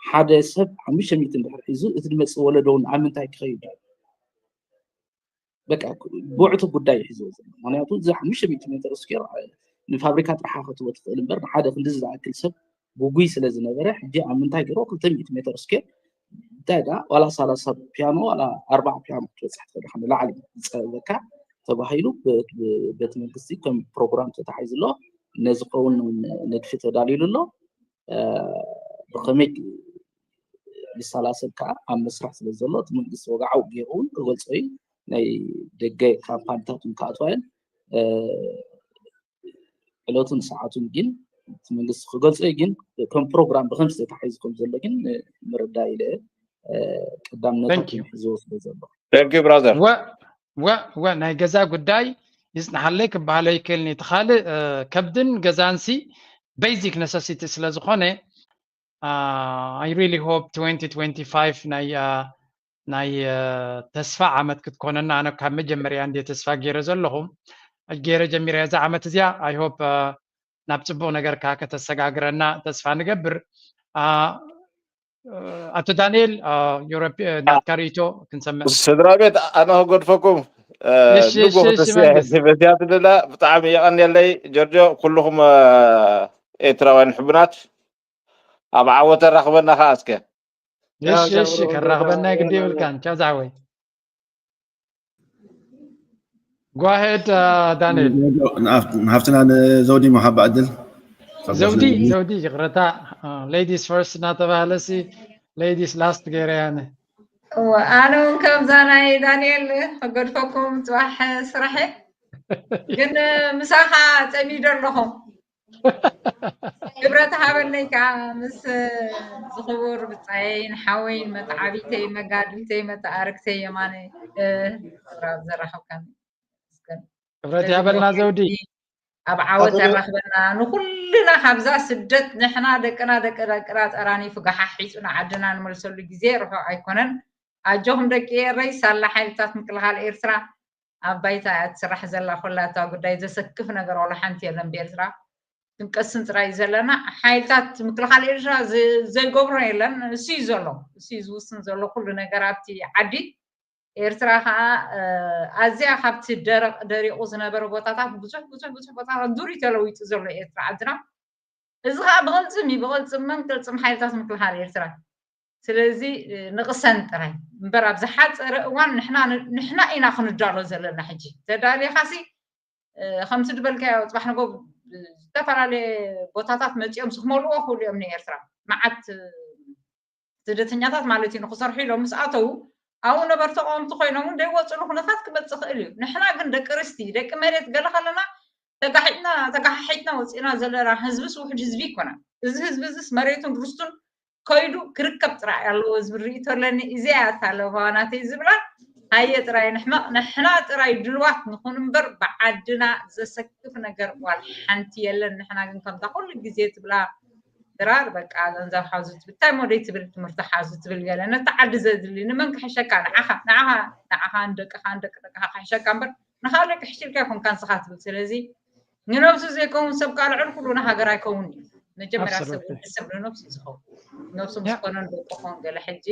ሓደ ሰብ ሓሙሽተ ሚእቲ እንድሕር ሒዙ እቲ ዝመፅእ ወለዶ እውን ኣብ ምንታይ ክኸይድ በቃ ብውዕቱ ጉዳይ ሒዝዎ ዘሎ ምክንያቱ እዚ ሓሙሽተ ሚእቲ ሜትር ስኬር ንፋብሪካ ጥርሓ ክትዎ ትኽእል እምበር ንሓደ ክንዲ ዝኣክል ሰብ ጉጉይ ስለ ዝነበረ ሕጂ ኣብ ምንታይ ገይሮ ክልተ ሚእቲ ሜትር ስኬር እንታይ ዳ ዋላ ሰላሳ ፒያኖ ዋላ ኣርባዓ ፒያኖ ክትበፅሕ ትኽእል ኢኻ ንላዕሊ ዝፀበካ ተባሂሉ በቲ መንግስቲ ከም ፕሮግራም ተታሒዙ ኣሎ ነዚ ከውን ንድፊ ተዳልዩሉ ኣሎ ብኸመይ ይሰላሰል ከዓ ኣብ መስራሕ ስለ ዘሎ እቲ መንግስቲ ወግዓዊ ገይሩ እውን ክገልፆ እዩ ናይ ደገ ካምፓኒታት እውን ክኣትዋ እየን ዕለቱን ሰዓቱን ግን እቲ መንግስቲ ክገልፆ እዩ ግን ከም ፕሮግራም ብከምዚ ተታሒዙ ከም ዘሎ ግን ምርዳእ ኢለ ቀዳምነታት ሒዝዎ ስለ ዘሎ ብራዘር ወ ናይ ገዛ ጉዳይ ይጽናሓለይ ክበሃል ኣይክእልን እዩ። እቲ ካልእ ከብድን ገዛንሲ basic necessity ስለ ዝኾነ I really hope twenty twenty-five ናይ ናይ ተስፋ ዓመት ክትኮነና ኣነ ካብ መጀመርያ እንደ ተስፋ ገይረ ዘለኹ ገይረ ጀሚረ እዛ ዓመት እዚኣ I hope ናብ ጽቡቕ ነገር ከኣ ከተሰጋግረና ተስፋ ንገብር። ኣቶ ዳንኤል ዩሮፕ ናትካ ርእይቶ ክንሰምዕ። ስድራ ቤት ኣነ ክገድፈኩም ንጉ ክትስያ በዚያ ትልላ ብጣዕሚ የቐንየለይ ጆርጆ ኩልኹም ኤርትራውያን ሕቡናት ኣብ ዓወት ኣራኽበና ከኣ እስከ። እሺ እሺ ከራኽበና ግዲ ይብልካን ቻው ዝሓወይ። Go ahead ዳንኤል። ንሃፍትና ንዘውዲ መሓባ ዕድል። ዘውዲ ዘውዲ ይቕረታ ladies first እናተባህለ ሲ ladies last ገይረ ያነ። ኣነ እውን ከምዛ ናይ ዳንኤል ከገድፈኩም ፅባሕ ስራሐ ግን ምሳኻ ፀሚዶ ኣለኹ። ክብረት ሃበለይ ከዓ ምስ ዝኽቡር ብፃየይን ሓወይን መተዓቢተይ መጋድልተይ መተኣርክተይ የማነ ዘራኸብካኒ ክብረት ያበልና ዘውዲ ኣብ ዓወት ያራኽበና ንኩልና ካብዛ ስደት ንሕና ደቅና ደቂ ደቅና ጠራኒፉ ገሓሒፁ ንዓድና ንመልሰሉ ግዜ ርሑቕ ኣይኮነን። ኣጆኹም ደቂ ኤረይ ሳላ ሓይልታት ምክልኻል ኤርትራ ኣብ ባይታ እያ ትስራሕ ዘላ ኩላ እታ ጉዳይ ዘሰክፍ ነገር ዋላ ሓንቲ የለን ብኤርትራ ክንቀስን ጥራይ እዩ ዘለና ሓይልታት ምክልኻል ኤርትራ ዘይገብሮ የለን እሱ እዩ ዘሎ እሱ እዩ ዝውስን ዘሎ ኩሉ ነገር ኣብቲ ዓዲ ኤርትራ ከዓ ኣዝያ ካብቲ ደረቕ ደሪቑ ዝነበረ ቦታታት ብዙሕ ብዙሕ ብዙሕ ቦታታት ዱር እዩ ተለዊጡ ዘሎ ኤርትራ ዓድና እዚ ከዓ ብቕልፅም እዩ ብቕልፅም መን ቅልፅም ሓይልታት ምክልኻል ኤርትራ ስለዚ ንቕሰን ጥራይ እምበር ኣብ ዝሓፀረ እዋን ንሕና ኢና ክንዳሎ ዘለና ሕጂ ተዳሊኻሲ ከምቲ ዝበልካዮ ፅባሕ ንጎ ዝተፈላለየ ቦታታት መፂኦም ዝክመልዎ ክብሉ እዮም ንኤርትራ መዓት ስደተኛታት ማለት እዩ ንክሰርሑ ኢሎም ምስ ኣተዉ ኣብኡ ነበር ተቃወምቲ ኮይኖም እውን ዘይወፅሉ ኩነታት ክመፅእ ክእል እዩ ንሕና ግን ደቂ ርስቲ ደቂ መሬት ገለ ከለና ተጋሒጥና ተጋሓሒጥና ወፂእና ዘለና ህዝብስ ውሕድ ህዝቢ ይኮና እዚ ህዝቢ እዚስ መሬቱን ርስቱን ከይዱ ክርከብ ጥራይ ኣለዎ ዝብል ርእይቶ ኣለኒ እዚኣ እያ ታለዋ ናተይ ዝብላ ሃየ ጥራይ ንሕመቕ ንሕና ጥራይ ድልዋት ንኹን እምበር ብዓድና ዘሰክፍ ነገር ዋል ሓንቲ የለን ንሕና ግን ከምዛ ኩሉ ግዜ ትብላ ድራር በቃ ገንዘብ ሓዙ ትብል እንታይ ሞደይ ትብል ትምህርቲ ሓዙ ትብል ገለ ነቲ ዓዲ ዘድሊ ንመን ክሕሸካ ንዓኻ ንዓኻ ንዓኻን ደቅኻን ደቂ ደቅኻ ክሕሸካ እምበር ንኻልእ ክሕሽልካ ይኮንካ ንስኻ ትብል ስለዚ ንነብሱ ዘይከውን ሰብ ከዓ ልዕሊ ኩሉ ንሃገር ኣይከውን እዩ መጀመርያ ሰብ ወዲ ሰብ ንነብሱ ዝኸውን ነብሱ ምስ ኮነ ንደቁ ክኸውን ገለ ሕጂ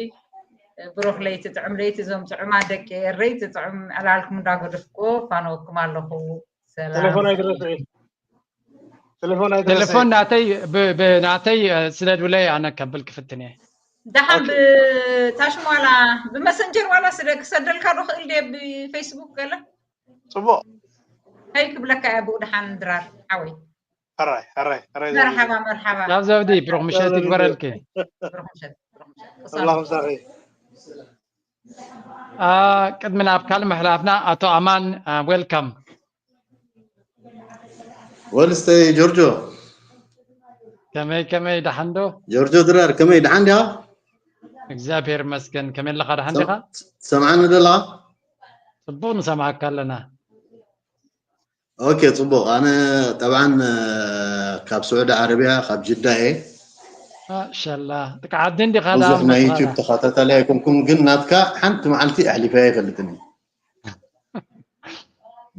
ብሩክ ለይቲ ጥዑም ለይቲ እዞም ጥዑማት ደቂ ኤረይ እቲ ጥዑም ዕላልኩም እንዳገደፍኩ ፋነወኩም ኣለኹ ሰላም ቴሌፎን ናተይ ብናተይ ስደዱለይ ኣነ ከብል ክፍትን እየ ደሓን ብታሽም ዋላ ብመሰንጀር ዋላ ስደ ክሰደልካ ዶ ክእል ድየ ብፌስቡክ ገለ ፅቡቅ ከይ ክብለካ እያ ብኡ ደሓን ድራር ሓወይ ሕራይ ሕራይ ሕራይ መርሓባ መርሓባ ካብ ዘውዲ ብሩክ ምሸት ይግበረልኪ ብሩክ ምሸት ብሩክ ምሸት ኣላህ ምሳኺ ቅድሚ ናብ ካልእ ምሕላፍና ኣቶ ኣማን welcome ወልስተይ ጆርጆ ከመይ ከመይ ደሓን ዶ ጆርጆ ድራር ከመይ ደሓን ዲኻ እግዚኣብሔር ይመስገን ከመይ ኣለኻ ደሓን ዲኻ ትሰምዓኒ ዶ ኣለኻ ጽቡቕ ንሰምዓካ ኣለና ኦኬ ጽቡቕ ኣነ ጠብዓን ካብ ስዑዲ ዓረብያ ካብ ጅዳ እየ ማሻላ ደቂ ዓዲ እንዲኻ ብዙሕ ናይ ዩቲብ ተኸታታሊ ኣይኮንኩን ግን ናትካ ሓንቲ መዓልቲ ኣሕሊፈያ ኣይፈልጥን እዩ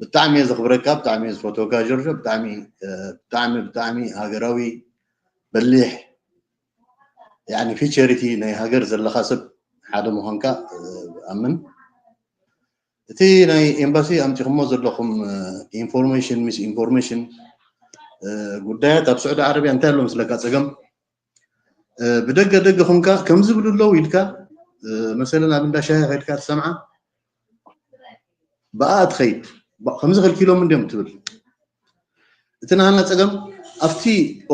ብጣዕሚ እየ ዘኽብረካ ብጣዕሚ እየ ዝፈትወካ ጆርጆ ብጣዕሚ ብጣዕሚ ብጣዕሚ ሃገራዊ በሊሕ ያኒ ፊቸሪቲ ናይ ሃገር ዘለኻ ሰብ ሓደ ምዃንካ ኣምን እቲ ናይ ኤምባሲ ኣምፂኹሞ ዘለኹም ኢንፎርሜሽን ሚስ ኢንፎርሜሽን ጉዳያት ኣብ ስዑዲ ዓረብያ እንታይ ኣሎ ምስለካ ፀገም ብደገ ደገ ኹንካ ከምዚ ብሉ ኣለዉ ኢልካ መሰለን ኣብ እንዳ ሻሂ ከድካ ትሰምዓ ብኣ ትኸይድ ከምዚ ከልኪሎም እንዲዮም ትብል እቲ ናህና ፀገም ኣብቲ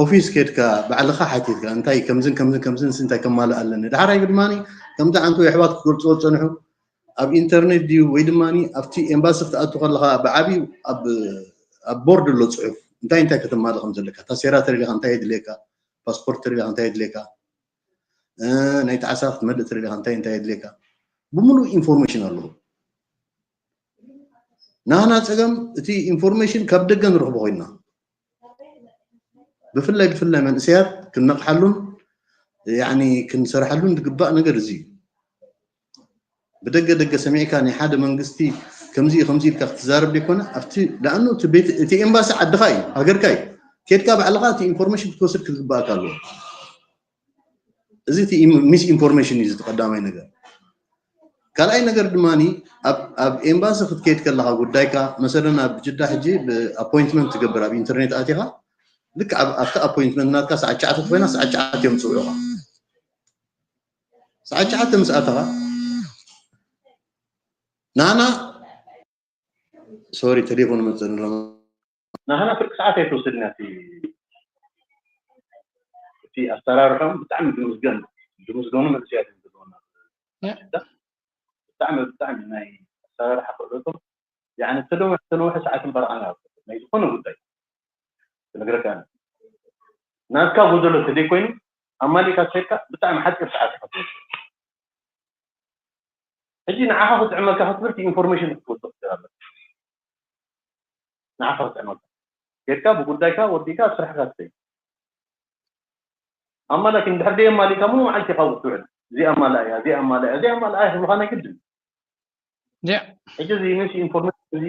ኦፊስ ከድካ ባዕልኻ ሓቲትካ እንታይ ከምዝን ከምዝን ከምዝን እንታይ ከማልእ ኣለኒ ዳሕራይ ድማ ከምዚ ዓንቶ የሕዋት ክገልፅዎ ዝፀንሑ ኣብ ኢንተርኔት ድዩ ወይ ድማ ኣብቲ ኤምባሲ ክትኣቱ ከለካ ብዓብዩ ኣብ ቦርድ ኣሎ ፅሑፍ እንታይ እንታይ ከተማልእ ከም ዘለካ ታሴራ ተደሊካ እንታይ የድልየካ ፓስፖርት ተደሊካ እንታይ የድልየካ ናይ ጣዕሳ ክትመልእ ተደሊካ እንታይ እንታይ የድልየካ ብምሉእ ኢንፎርሜሽን ኣለዎ ናህና ጸገም እቲ ኢንፎርሜሽን ካብ ደገ ንረኽቦ ኮይንና፣ ብፍላይ ብፍላይ መንእሰያት ክንነቕሓሉን ያኒ ክንሰርሓሉን ዝግባእ ነገር እዚ እዩ። ብደገ ደገ ሰሚዕካ ናይ ሓደ መንግስቲ ከምዚ ከምዚ ኢልካ ክትዛረብ ዘይኮነ ኣብቲ ደኣኑ እቲ ቤት እቲ ኤምባሲ ዓድኻ እዩ፣ ሃገርካ እዩ። ኬድካ ባዕልኻ እቲ ኢንፎርሜሽን ክትወስድ ክትግባእካ ኣለዎ። እዚ እቲ ሚስ ኢንፎርሜሽን እዩ፣ እቲ ቀዳማይ ነገር። ካልኣይ ነገር ድማ ኣብ ኤምባሲ ክትከይድ ከለካ ጉዳይካ መሰለን ኣብ ጅዳ ሕጂ ብኣፖይንትመንት ትገብር ኣብ ኢንተርኔት ኣቲኻ ልክ ኣብቲ ኣፖይንትመንት ናትካ ሰዓት ትሽዓተ ተኮይና ሰዓት ትሽዓተ እዮም ዝፅውዑኻ። ሰዓት ትሽዓተ ምስ ኣተኻ ናና ሶሪ ቴሌፎን መፀኒ ኣሎ። ናህና ፍርቂ ሰዓት ኣይትወስድና። እቲ ኣሰራርሖም ብጣዕሚ ድምዝገን ድምዝገኑ መንእሰያት እዮም ዘለውና። ብጣዕሚ ብጣዕሚ ናይ ኣሰራርሓ ክእለቶም ያኒ ተነውሕ ተነውሐ ሰዓት እምበርዓና ናይ ዝኾነ ጉዳይ ትነግረካ ናትካ ጎደሎ ተደይ ኮይኑ ኣማሊካ ትሸካ ብጣዕሚ ሓፂር ሰዓት ኢኻ ትወስድ። ሕጂ ንዓኻ ክጥዕመካ ክትብል ኢንፎርሜሽን ክትወስድ ትኽእል ኣለካ። ንዓኻ ክጥዕመካ ጌርካ ብጉዳይካ ወዲካ ስራሕካ ትሰይ ኣማላኪ እንድሕር ደይ ኣማሊካ ሙሉ መዓልቲ ኢኻ ትውዕል። እዚኣ ኣማላ እያ እዚኣ ኣማላ እያ እዚኣ ኣማላ እያ ክብልካ ናይ ግድን። ሕጂ እዚ ምስ ኢንፎርሜሽን እዚ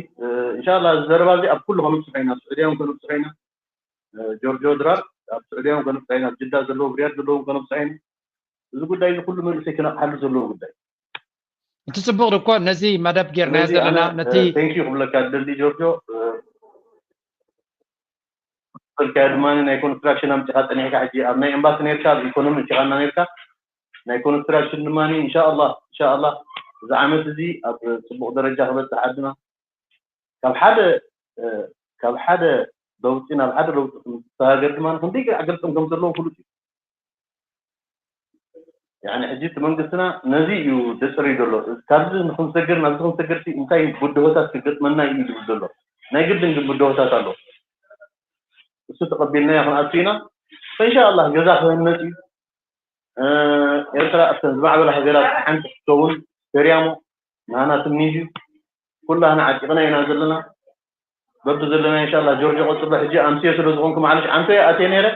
እንሻላ እዚ ዘረባ እዚ ኣብ ኩሉ ከነብፅሖ ኢና። ኣብ ስዑድያ እውን ከነብፅሖ ኢና። ጆርጆ ድራር ኣብ ስዑድያ እውን ከነብፅሖ ኢና። ኣብ ጅዳ ዘለዉ ኣብ ሪያድ ዘለዉ እውን ከነብፅሖ ኢና። እዚ ጉዳይ እዚ ኩሉ መንእሰይ ክነቕሓሉ ዘለዎ ጉዳይ። እቲ ፅቡቕ እኮ ነዚ መደብ ጌርናዮ ዘለና ነቲ ቴንኪዩ ክብለካ ደሊ ጆርጆ። በልካዮ ድማ ናይ ኮንስትራክሽን ኣምፂኻ ፀኒሕካ ሕጂ ኣብ ናይ ኤምባሲ ነርካ ኣብ ኢኮኖሚ ኣምፂኻና ነርካ ናይ ኮንስትራክሽን ድማ ኢንሻኣላህ ኢንሻኣላህ እዚ ዓመት እዚ ኣብ ፅቡቕ ደረጃ ክበፅሕ ዓድና ካብ ሓደ ካብ ሓደ ለውጢ ናብ ሓደ ለውጢ ዝተሃገር ድማ ክንደይ ኣገልፅም ከም ዘለዎም ፍሉጥ እዩ። ያኒ ሕጂ እቲ መንግስትና ነዚ እዩ ዘፅሪ ዘሎ። ካብዚ ንክንሰግር ናብዚ ክንሰግር እንታይ ብድሆታት ክገጥመና እዩ ዝብል ዘሎ። ናይ ግድን ግን ብድሆታት ኣሎ። እሱ ተቐቢልናዮ ክንኣቱ ኢና። ፈኢንሻኣላህ ገዛ ክህነፅ እዩ። ኤርትራ ኣብተን ዝማዕበላ ሃገራት ሓንቲ ክትከውን ተሪያሞ ናና ትምኒት እዩ። ኩላህና ዓጢቕና ኢና ዘለና። በቢ ዘለና ኢንሻላ ጆርጆ ቀጽሎ። ሕጂ ኣምስየ ስለ ዝኾንኩ ማዕለሽ ዓንቶ ኣትየ ነይረ፣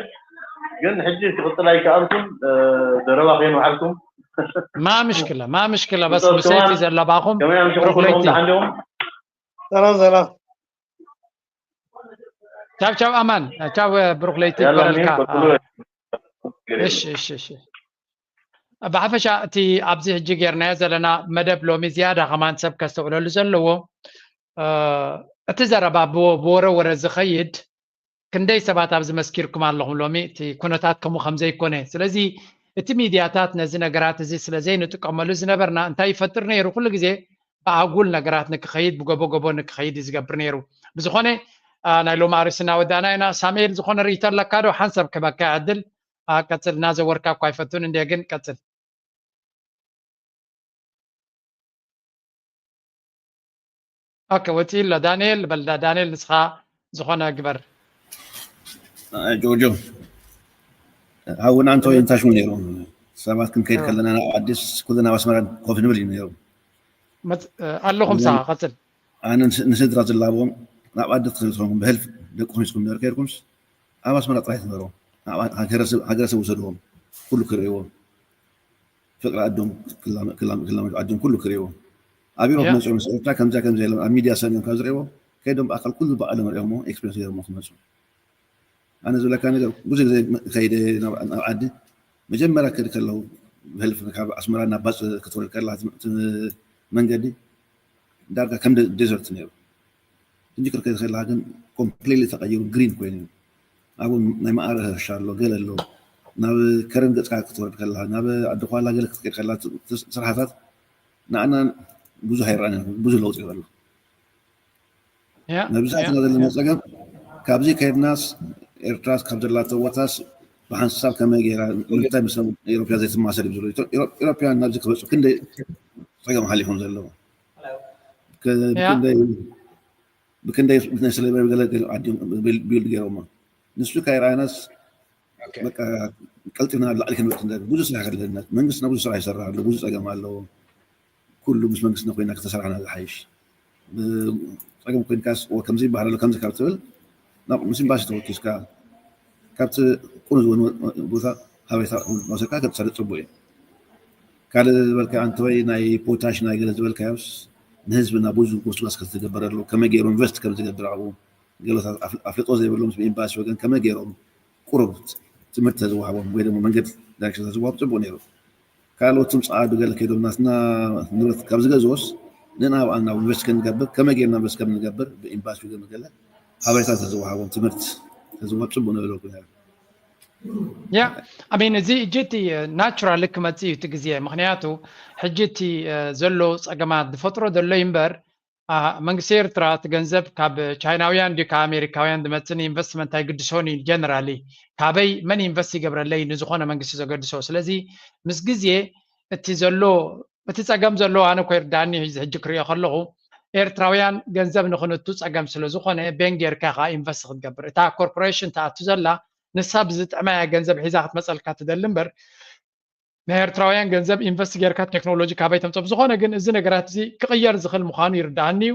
ግን ሕጂ ክቕጽል ኣይከኣልኩን። ዘረባ ከየንውሓልኩም ማ ምሽክላ ማ ምሽክላ በስ ምሰይቲ ዘለባኹም ከመይ ኣምሽኹም ብሩኽ ለይቲ። ኩልኹም ደሓን ዲኹም? ሰላም ሰላም። ቻው ቻው ኣማን ቻው ብሩኽ ለይቲ ያላ ይበለልካ። ሚን ቀጽሎ። እሺ እሺ እሺ። ብሓፈሻ እቲ ኣብዚ ሕጂ ጌርናዮ ዘለና መደብ ሎሚ ዝያዳ ከማን ሰብ ከስተውዕለሉ ዘለዎ እቲ ዘረባ ብወረ ወረ ዝኸይድ ክንደይ ሰባት ኣብዚ መስኪርኩም ኣለኹም ሎሚ እቲ ኩነታት ከምኡ ከም ዘይኮነ። ስለዚ እቲ ሚድያታት ነዚ ነገራት እዚ ስለ ዘይንጥቀመሉ ዝነበርና እንታይ ይፈጥር ነይሩ? ኩሉ ግዜ ብኣጉል ነገራት ንክኸይድ ብጎቦ ጎቦ ንክኸይድ እዩ ዝገብር ነይሩ። ብዝኾነ ናይ ሎሚ ኣርእስትና ወዳና ኢና። ሳሙኤል ዝኾነ ርእይቶ ኣለካ ዶ? ሓንሳብ ክበካ ዕድል ቀጽል። እናዘወርካ እኳ ኣይፈቱን እንደ ግን ቀጽል። ኦኬ ወፂኡ ኣሎ ዳንኤል በል። ዳንኤል ንስኻ ዝኾነ ግበር። ጆርጆ ሃውና እንተ እንታይ ሽሙ ነይሩ ሰባት ክንከይድ ከለና ናብ ዓዲስ ኩልና ኣብ ኣስመራ ኮፍ ንብል እዩ ነይሩ። ኣለኹም ሳኻ ቀፅል። ኣነ ንስድራ ዝላቦም ናብ ዓዲ ትኸይድኩም ብህልፍ ደቂ ኮይስኩም ነር ከይርኩምስ ኣብ ኣስመራ ጥራይ ትነበሩ። ሃገረሰብ ውሰድዎም ኩሉ ክርእይዎም ፍቅሪ ኣዶም ክላመዱ ኣዶም ኩሉ ክርእይዎ ኣብ ኢሮፕ መፅኦም ምስ ኤርትራ ከምዚያ ከምዚ ኢሎም ኣብ ሚድያ ሰሚዖም ካብ ዝርእይዎ ከይዶም ብኣካል ኩሉ ብኣካሎም ርእዮሞ ኤክስፔሪንስ ገይሮሞ ክመፁ። ኣነ ዝብለካ ነገር ብዙ ግዜ ከይደ ናብ ዓዲ መጀመርያ ክድ ከለዉ ብህልፍ ካብ ኣስመራ ናብ ባፅ ክትወርድ ከላ መንገዲ ዳርጋ ከም ዴዘርት ነይሩ። ሕጂ ክትከይድ ከለካ ግን ኮምፕሊትሊ ተቀይሩ ግሪን ኮይኑ እዩ። ኣብኡ ናይ መኣረ ሕርሻ ኣሎ፣ ገለ ኣሎ። ናብ ከረን ገፅካ ክትወርድ ከለካ ናብ ዓዲ ኳላ ገለ ክትከይድ ከለካ ስራሕታት ንዓና ብዙሕ ኣይረኣናን ብዙሕ ለውጢ ይረአ ኣሎ። መብዛሕትና ዘለና ፀገም ካብዚ ከይድናስ ኤርትራስ ካብ ዘላቶ ቦታስ ብሓንሳብ ከመይ ገይራ ንምንታይ ምስ ኤሮፕያ ዘይትማሰል እዩ ዝብሉ ኤሮፕያን ናብዚ ክበፁ ክንደይ ፀገም ሓሊፎም ዘለዉ ብክንደይ ናይ ሰለበ ገለ ዓዲም ቢልድ ገይሮሞ ንሱ ካይራናስ ቀልጢፍና ላዕሊ ክንወጥ ብዙ ስራሕ ከለና መንግስትና ብዙ ስራሕ ይሰራ ኣሎ ብዙ ፀገም ኣለዎ። ኩሉ ምስ መንግስትና ኮይና ከተሰራሕና ዝሓይሽ ጸገም ኮይንካስ እወ ከምዚ ይበሃል ኣሎ ከምዚ ካብ ትብል ናብ ምስ ኤምባሲ ተወኪስካ ካብቲ ቁኑ ዝበሉ ቦታ ሃበሬታ ወሰድካ ክትሰርሕ ጽቡቅ እዩ። ካልእ ዝበልካ ኣንተወይ ናይ ፖታሽ ናይ ገለ ዝበልካዮስ ንህዝብና ብዙ ጎስጓስ ከም ዝተገበረሉ ከመይ ገይሩ ኢንቨስት ከም ዝገብር ኣብኡ ገለታት ኣፍልጦ ዘይብሎም ብኤምባሲ ወገን ከመይ ገይሮም ቁሩብ ትምህርቲ ተዝወሃቦም ወይ ደሞ መንገድ ዳይሬክሽን ተዝወሃቦም ጽቡቅ ነይሩ። ካልኦት ትምጻ ዓዲ ገለ ከይዶም ናትና ንብረት ካብ ዝገዝኦስ ንናብኣ ናብ ኢንቨስት ክንገብር ከመይ ጌርና ኢንቨስት ከም ንገብር ብኤምባሲ ወገን ገለ ሓበሬታ ተዝወሃቦም ትምህርቲ ተዝወሃብ ጽቡቅ ነበረ። ያ ኣሜን እዚ እጅ እቲ ናቹራል ክመፅእ እዩ እቲ ግዜ። ምክንያቱ ሕጂ እቲ ዘሎ ፀገማት ዝፈጥሮ ዘሎ እዩ እምበር መንግስቲ ኤርትራ እቲ ገንዘብ ካብ ቻይናውያን ድዩ ካብ ኣሜሪካውያን ዝመፅእ ንኢንቨስትመንት ኣይግድሶን እዩ። ጀነራሊ ካበይ መን ኢንቨስት ይገብረለይ ንዝኾነ መንግስቲ ዘገድሶ። ስለዚ ምስ ግዜ እቲ ዘሎ እቲ ፀገም ዘሎ ኣነ እኮ ይርዳእኒ ሕጂ ክሪኦ ከለኹ ኤርትራውያን ገንዘብ ንክንቱ ፀገም ስለ ዝኾነ ቤን ጌርካ ከዓ ኢንቨስት ክትገብር እታ ኮርፖሬሽን ትኣቱ ዘላ ንሳ ብዝጥዕማ እያ ገንዘብ ሒዛ ክትመፀልካ ትደሊ እምበር ናይ ኤርትራውያን ገንዘብ ኢንቨስት ጌርካ ቴክኖሎጂ ካበይ ተምፀ ብዝኾነ ግን እዚ ነገራት እዚ ክቕየር ዝኽእል ምዃኑ ይርዳእኒ እዩ።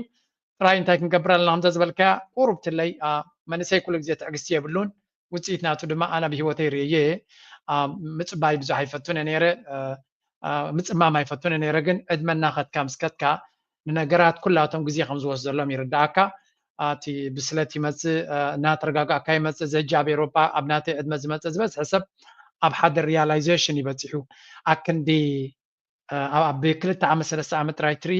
ጥራይ እንታይ ክንገብር ኣለና ከምተ ዝበልካ ቁሩብ ትለይ መንእሰይ ኩሉ ግዜ ትዕግስቲ የብሉን ውፅኢት ናቱ ድማ ኣነ ብሂወተይ ርእየ ምፅባይ ብዙሕ ኣይፈቱን ነይረ ምፅማም ኣይፈቱን ነይረ ግን ዕድመና ከትካ ምስ ከትካ ንነገራት ኩላቶም ግዜ ከም ዝወስደሎም ይርዳእካ። እቲ ብስለት ይመፅእ እናተረጋጋእካ ይመፅእ። እዚ ሕጂ ኣብ ኤሮጳ ኣብ ናተይ ዕድመ ዝመፅእ ዝበዝሐ ሰብ ኣብ ሓደ ሪያላይዜሽን ይበፂሑ። ኣክንዲ ኣብ ክልተ ዓመት ሰለስተ ዓመት ጥራይ ትርኢ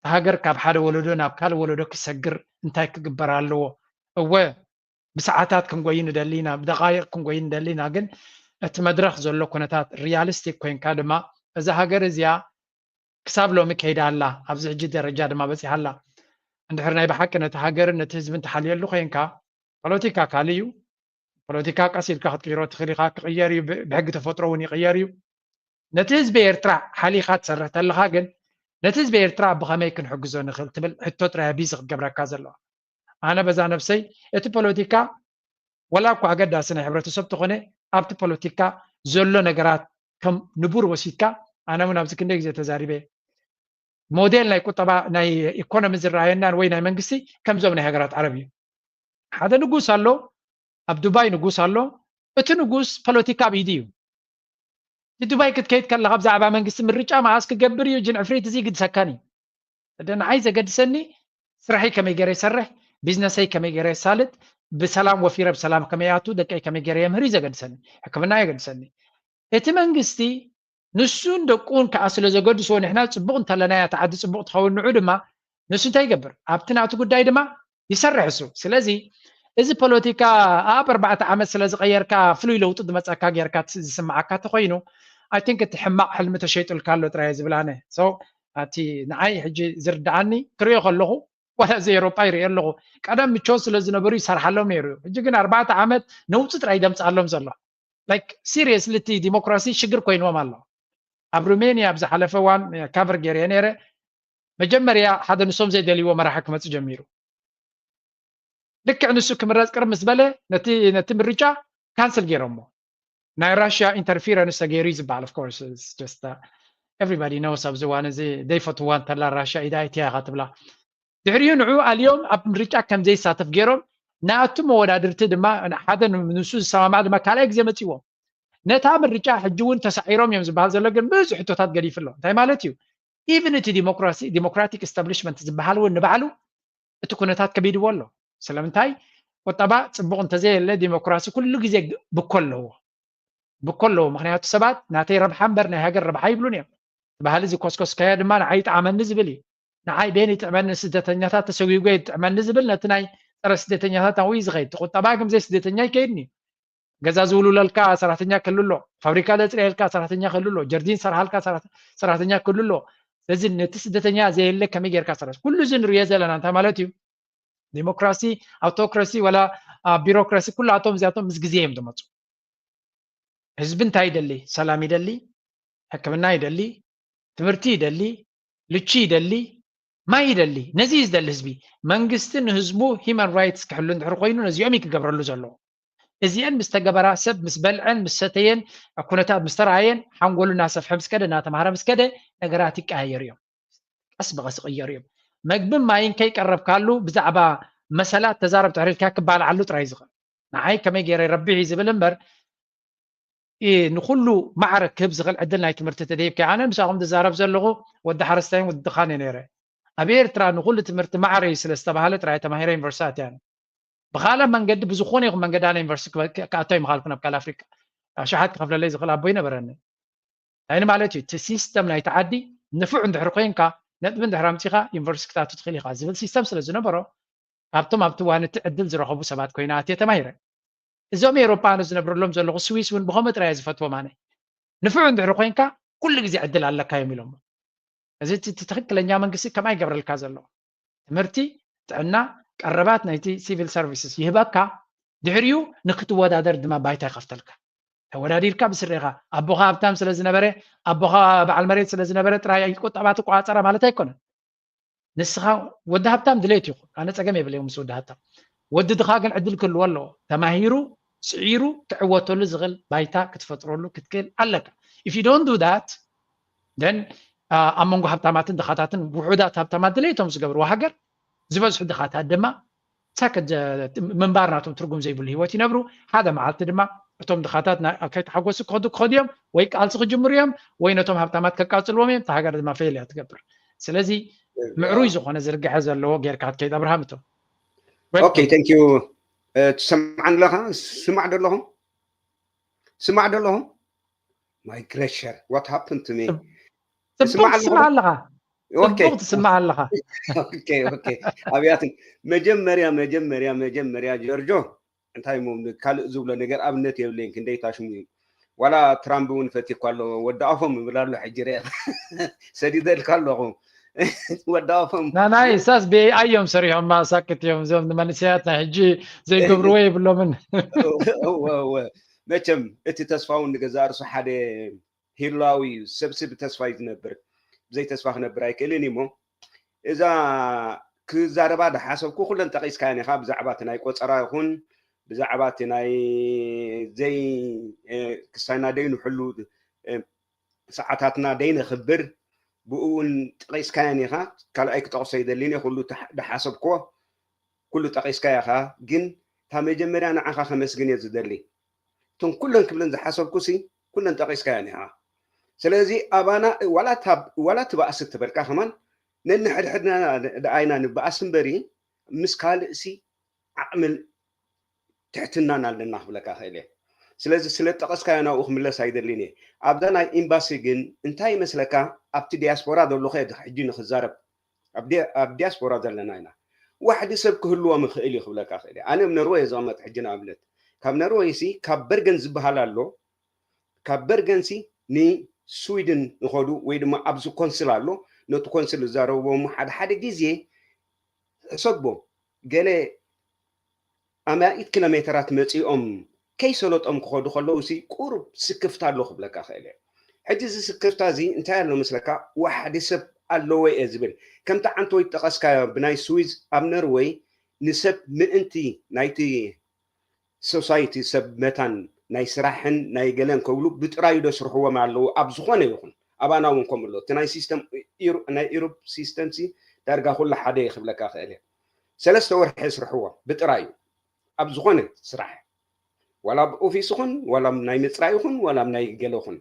ሃገር ካብ ሓደ ወለዶ ናብ ካልእ ወለዶ ክሰግር እንታይ ክግበር ኣለዎ? እወ ብሰዓታት ክንጎይ ንደሊ ኢና፣ ብደቃይቕ ክንጎይ ንደሊ ኢና። ግን እቲ መድረኽ ዘሎ ኩነታት ሪያሊስቲክ ኮይንካ ድማ እዛ ሃገር እዚኣ ክሳብ ሎሚ ከይዳ ኣላ፣ ኣብዚ ሕጂ ደረጃ ድማ በፂሓ ኣላ። እንድሕር ናይ ብሓቂ ነቲ ሃገርን ነቲ ህዝብን ትሓልየሉ ኮይንካ ፖለቲካ ካልእ እዩ። ፖለቲካ ቀስ ኢልካ ክትቅይሮ ትኽእል ኢኻ፣ ክቕየር እዩ፣ ብሕጊ ተፈጥሮ እውን ይቕየር እዩ። ነቲ ህዝቢ ኤርትራ ሓሊኻ ትሰርሕ ተለኻ ግን ነቲ ህዝቢ ኤርትራ ብኸመይ ክንሕግዞ ንኽእል ትብል ሕቶ ጥራይ ቢዚ ክትገብረካ ዘለዋ። ኣነ በዛ ነብሰይ እቲ ፖለቲካ ወላ እኳ ኣገዳሲ ናይ ሕብረተሰብ ተኾነ ኣብቲ ፖለቲካ ዘሎ ነገራት ከም ንቡር ወሲድካ ኣነ እውን ኣብዚ ክንደይ ግዜ ተዛሪበ ሞዴል ናይ ቁጠባ ናይ ኢኮኖሚ ዝረኣየናን ወይ ናይ መንግስቲ ከምዞም ናይ ሃገራት ዓረብ እዩ። ሓደ ንጉስ ኣሎ፣ ኣብ ዱባይ ንጉስ ኣሎ። እቲ ንጉስ ፖለቲካ ኣብ ኢዱ እዩ። ንዱባይ ክትከይድ ከለካ ብዛዕባ መንግስቲ ምርጫ መዓስ ክገብር እዩ ጅን ዕፍሪት እዚ ይግድሰካን እዩ። ንዓይ ዘገድሰኒ ስራሐይ ከመይ ገይረ ይሰርሕ፣ ቢዝነሰይ ከመይ ገይረ የሳልጥ፣ ብሰላም ወፊረ ብሰላም ከመይ ኣቱ፣ ደቀይ ከመይ ገይረ የምህር እዩ ዘገድሰኒ። ሕክምና የገድሰኒ። እቲ መንግስቲ ንሱን ደቁን ከዓ ስለ ዘገድስዎ ንሕና ፅቡቅ እንተለናያ እቲ ዓዲ ፅቡቅ ትኸውን ንዑ ድማ ንሱ እንታይ ይገብር ኣብቲ ናቱ ጉዳይ ድማ ይሰርሕ እሱ። ስለዚ እዚ ፖለቲካ ኣብ ኣርባዕተ ዓመት ስለ ዝቀየርካ ፍሉይ ለውጢ ዝመፀካ ጌርካ ዝስምዓካ ተኮይኑ ኣይ ቲንክ እቲ ሕማቅ ሕልሚ ተሸይጡልካ ኣሎ ጥራይ ዝብላነ። እቲ ንዓይ ሕጂ ዝርድኣኒ ክሪኦ ከለኩ ዋላ እዚ ኤሮጳ ይርኢ ኣለኹ ቀደም ምቾት ስለ ዝነበሩ ይሰርሓሎም ነይሩ እዩ። ሕጂ ግን ኣርባዕተ ዓመት ነውፂ ጥራይ ይደምፅኣሎም ዘሎ። ላይክ ሲሪየስሊ እቲ ዲሞክራሲ ሽግር ኮይንዎም ኣሎ። ኣብ ሩሜንያ ኣብ ዝሓለፈ እዋን ካቨር ገይረ ነይረ። መጀመርያ ሓደ ንሶም ዘይደልይዎ መራሒ ክመፅእ ጀሚሩ። ልክዕ ንሱ ክምረፅ ቅርብ ምስ በለ ነቲ ነቲ ምርጫ ካንስል ገይሮሞ። ናይ ራሽያ ኢንተርፊረንስ ተገይሩ እዩ ዝበሃል። Of course just everybody knows ኣብዚ እዋን እዚ ዘይፈትዋ እንተላ ራሽያ ኢዳ ኣይትያ ኢኻ ትብላ። ድሕሪኡ ንዑ ኣልዮም ኣብ ምርጫ ከም ዘይሳተፍ ገይሮም ናቱ መወዳድርቲ ድማ ሓደ ንሱ ዝሰማማዕ ድማ ካልኣይ ግዜ መፅዎም። ነታ ምርጫ ሕጂ እውን ተሳዒሮም እዮም ዝበሃል ዘሎ ግን ብዙሕ ሕቶታት ገዲፉ ኣሎ። እንታይ ማለት እዩ? ኢቭን እቲ ዲሞክራሲ ዲሞክራቲክ ኤስታብሊሽመንት ዝበሃል እውን ንባዕሉ እቲ ኩነታት ከቢድዎ ኣሎ። ስለምንታይ? ቁጠባ ፅቡቅ እንተዘየለ ዲሞክራሲ ኩሉ ግዜ ብኮ ኣለዎ ብኮ ኣለዎ። ምክንያቱ ሰባት ናተይ ረብሓ እምበር ናይ ሃገር ረብሓ ይብሉን እዮም። ባህሊ ዝኮስኮስካዮ ድማ ንዓይ ይጥዓመኒ ዝብል እዩ። ንዓይ ቤን ይጥዕመኒ ስደተኛታት ተሰጉጎ ይጥዕመኒ ዝብል ነቲ ናይ ፀረ ስደተኛታት ኣብኡ እዩ ዝኸይድ። ቁጠባ ግን ብዘይ ስደተኛ ይከይድን እዩ። ገዛ ዝውልለልካ ሰራሕተኛ ክህሉ ኣሎ፣ ፋብሪካ ዘፅርየልካ ሰራሕተኛ ክህሉ ኣሎ፣ ጀርዲን ዝሰርሓልካ ሰራሕተኛ ክህሉ ኣሎ። ስለዚ ነቲ ስደተኛ ዘየለ ከመይ ጌርካ ሰራሽ ኩሉ እዚ ንሪኦ ዘለና እንታይ ማለት እዩ? ዲሞክራሲ፣ ኣውቶክራሲ ወላ ቢሮክራሲ ኩላቶም እዚኣቶም ምስ ግዜ እዮም ዝመፁ። ህዝቢ እንታይ ይደሊ? ሰላም ይደሊ፣ ሕክምና ይደሊ፣ ትምህርቲ ይደሊ፣ ልቺ ይደሊ፣ ማይ ይደሊ። ነዚ እዩ ዝደሊ ህዝቢ። መንግስቲ ንህዝቡ ሂማን ራይትስ ክሕሉ እንድሕር ኮይኑ ነዚኦም እዩ ክገብረሉ ዘለዎ። እዚአን ምስ ተገበራ ሰብ ምስ በልዐን ምስ ሰተየን ኩነታት ምስ ተረኣየን ሓንጎሉ እናሰፍሐ ምስ ከደ እናተምሃረ ምስ ከደ ነገራት ይቀያየሩ እዮም። ቀስ ብቐስ ይቕየሩ እዮም። መግብን ማይን ከይቀረብካሉ ብዛዕባ መሰላት ተዛረብ ትሕሪልካ ክባልዓሉ ጥራይ ዝኽእል። ንዓይ ከመይ ገይረ ረቢሕ እዩ ዝብል እምበር፣ እ፣ ንኹሉ ማዕረ ክህብ ዝኽእል ዕድል ናይ ትምህርቲ ተደይብካ። ኣነ ምሳኹም ዝዛረብ ዘለኹ ወዲ ሓረስታይን ወዲ ድኻን እየ ነይረ። ኣብ ኤርትራ ንኹሉ ትምህርቲ ማዕረ እዩ ስለ ዝተባህለ ጥራይ ተማሂረ ዩኒቨርሲታት እያ። ብኻልእ መንገዲ ብዝኾነ ይኹን መንገዲ ኣነ ዩኒቨርሲቲ ክበ-፣ ክኣቱ ኣይምኻልኩ ናብ ካልእ ኣፍሪቃ። ኣሽሓት ክኸፍለለይ ዝኽእል ኣቦ ይነበረኒ። እንታይ ማለት እዩ? እቲ ሲስተም ናይቲ ዓዲ ንፉዕ እንድሕር ኮይንካ፣ ነጥቢ እንድሕር ኣምጺኻ፣ ዩኒቨርሲቲ ክትኣቱ ትኽእል ኢኻ ዝብል ሲስተም ስለ ዝነበሮ፣ ካብቶም ኣብቲ እዋን እቲ ዕድል ዝረኸቡ ሰባት ኮይነ ኣትየ ተማሂረ። እዞም ኤውሮጳውያን ዝነብረሎም ዘለኹ ስዊስ እውን ብኸምኡ ጥራይ እየ ዝፈትዎም ኣነ። ንፉዕ እንድሕር ኮይንካ፣ ኩሉ ግዜ ዕድል ኣለካ እዮም ኢሎሞ። እዚ እቲ፣ እቲ ትኽክለኛ መንግስቲ ከምኣ ይገብረልካ ዘሎ። ትምህርቲ፣ ጥዕና፣ ቀረባት ናይቲ ሲቪል ሰርቪስስ ይህበካ፣ ድሕሪኡ ንክትወዳደር ድማ ባይታ ይኸፍተልካ። ተወዳዲርካ ብስሬኻ፣ ኣቦኻ ሃብታም ስለ ዝነበረ፣ ኣቦኻ በዓል መሬት ስለ ዝነበረ ጥራይ ቁጠባ ትቆጻጸራ ማለት ኣይኮነን። ንስኻ ወዲ ሃብታም ድሌት ይኹን፣ ኣነ ጸገም የብለይ ምስ ወዲ ሃብታም። ወዲ ድኻ ግን ዕድል ክህልዎ ኣለዎ። ተማሂሩ፣ ስዒሩ፣ ክዕወተሉ ዝኽእል ባይታ ክትፈጥረሉ ክትክእል ኣለካ። If you don't do that, then፣ አ፣ ኣብ መንጎ ሃብታማትን ድኻታትን ውሑዳት ሃብታማት ድሌቶም ዝገብርዎ ሃገር፣ ዝበዝሑ ድኻታት ድማ ሳክት ዘ-፣ ምንባር ናቶም ትርጉም ዘይብሉ ህይወት ይነብሩ። ሓደ መዓልቲ ድማ እቶም ድኻታት ና-፣ ከይተሓጎሱ ክኸዱ፣ ክኸዱ እዮም፣ ወይ ቃልሲ ክጅምሩ እዮም፣ ወይ ነቶም ሃብታማት ከቃጽልዎም እዮም። እታ ሃገር ድማ ፌል እያ ትገብር። ስለዚ ምዕሩይ ዝኾነ ዝርግሐ ዘለዎ ጌርካ ክትከይድ ኣብርሃም እቶ። ኦኬ፣ thank you። እ፣ ትሰምዓኒ ኣለኻ? ስማዕ ዶ ኣለኹም? ስማዕ ዶ ኣለኹም? My gracious, what happened to me? ጽብ-፣ ጽቡቕ ትስማዕ ኣለኻ? ትስማዕ ኣለኻ። ኦኬ። ጽቡቕ ትስማዕ ኣለኻ። ኦኬ፣ ኦኬ። ኣብያትን መጀመርያ፣ መጀመርያ፣ መጀመርያ ጆርጆ፣ እንታይ እሞ ካልእ ዝብሎ ነገር ኣብነት የብለይን፣ ክንደይ ታሽሙ እዩ። ዋላ ትራምፕ እውን ፈትዩ እኮ ኣሎ፣ ወዲ ኣፎም ይብል ኣሎ፣ ሕጂ ርኤ። ሰዲደልካ ኣለኹ። ወዲ ኣፎም። ናናይ እሳስ ብኤኣይ እዮም ሰሪሖማ፣ ሳክት እዮም። እዞም ንመንእሰያት ናይ ሕጂ ዘይገብርዎ የብሎምን። እወ፣ እወ። መቸም እቲ ተስፋ እውን ንገዛእ ርእሱ ሓደ ህላዊ እዩ። ሰብሲ ብተስፋ እዩ ዝነብር። ብዘይ ተስፋ ክነብር ኣይክእልን እዩ። እሞ እዛ ክዛረባ ዝሓሰብኩ ኩለን ጠቒስካየን ኢኻ። ብዛዕባ እቲ ናይ ቆጸራ ይኹን፣ ብዛዕባ እቲ ናይ ዘይ-፣ እ፣ ክሳይና ደይንሕሉ፣ እ፣ ሰዓታትና ደይነኽብር፣ ብኡ እውን ጠቒስካየን ኢኻ። ካልኣይ ክጠቕሶ ይደሊን እየ፣ ኩሉ ተሕ-፣ ዝሓሰብክዎ ኩሉ ጠቒስካዮ ኢኻ። ግን እታ መጀመርያ ንዓኻ ከመስግን እየ ዝደሊ። እቶም ኩለን ክብለን ዝሓሰብኩሲ ኩለን ጠቒስካየን ኢኻ። ስለዚ ኣባና ዋላ እታ፣ ዋላ እቲ ባእሲ እትበልካ ከማን ነንሕድሕድና ደኣ ኢና ንበኣስ እምበሪ፣ ምስ ካልእሲ ዓቕምን ትሕትናን ኣለና ክብለካ እኽእል እየ። ስለዚ ስለ ዝጠቐስካዮ ናብኡ ክምለስ ኣይደልን እየ። ኣብዛ ናይ ኤምባሲ ግን እንታይ ይመስለካ፣ ኣብቲ ዲያስፖራ ዘሎ ከ ሕጂ ንክዛረብ፣ ኣብ ዲ-፣ ኣብ ዲያስፖራ ዘለና ኢና። ዋሕዲ ሰብ ክህልዎም ይኽእል እዩ ክብለካ እኽእል እየ። ኣነ ኣብ ነርወይ እየ ዝቕመጥ ሕጂ ንኣብነት። ካብ ነርወይ ሲ ካብ በርገን ዝበሃል ኣሎ፣ ካብ በርገንሲ ንስዊድን ንኸዱ ወይ ድማ ኣብዚ ኮንስል ኣሎ፣ ነቲ ኮንስል ዝዛረብዎ እሞ ሓደ ሓደ ግዜ ሕሰቦ፣ ገለ ኣማኢት ኪሎ ሜተራት መጺኦም ከይሰለጦም ክኸዱ ከለዉ ሲ ቁሩብ ስክፍታ ኣሎ ክብለካ ክእል እየ። ሕጂ እዚ ስክፍታ እዚ እንታይ ኣሎ መስለካ? ዋሕዲ ሰብ ኣለዎ እየ ዝብል። ከምቲ ዓንተወይ ዝጠቐስካዮ ብናይ ስዊዝ ኣብ ነርወይ ንሰብ ምእንቲ ናይቲ ሶሳይቲ ሰብ መታን ናይ ስራሕን ናይ ገለን ከብሉ ብጥራዩ ዶ ስርሕዎም ኣለዉ ኣብ ዝኾነ ይኹን። ኣባና እውን ከምኡ ኣሎ። እቲ ናይ ሲስተም ኢሩ-፣ ናይ ኢሮፕ ሲስተም ሲ ዳርጋ ኩሉ ሓደ እዩ ክብለካ ክእል እየ። ሰለስተ ወርሒ ስርሕዎ ብጥራዩ ኣብ ዝኾነ ስራሕ። ዋላ ኣብ ኦፊስ ይኹን፣ ዋላ ኣብ ናይ ምጽራይ ይኹን፣ ዋላ ኣብ ናይ ገለ ይኹን።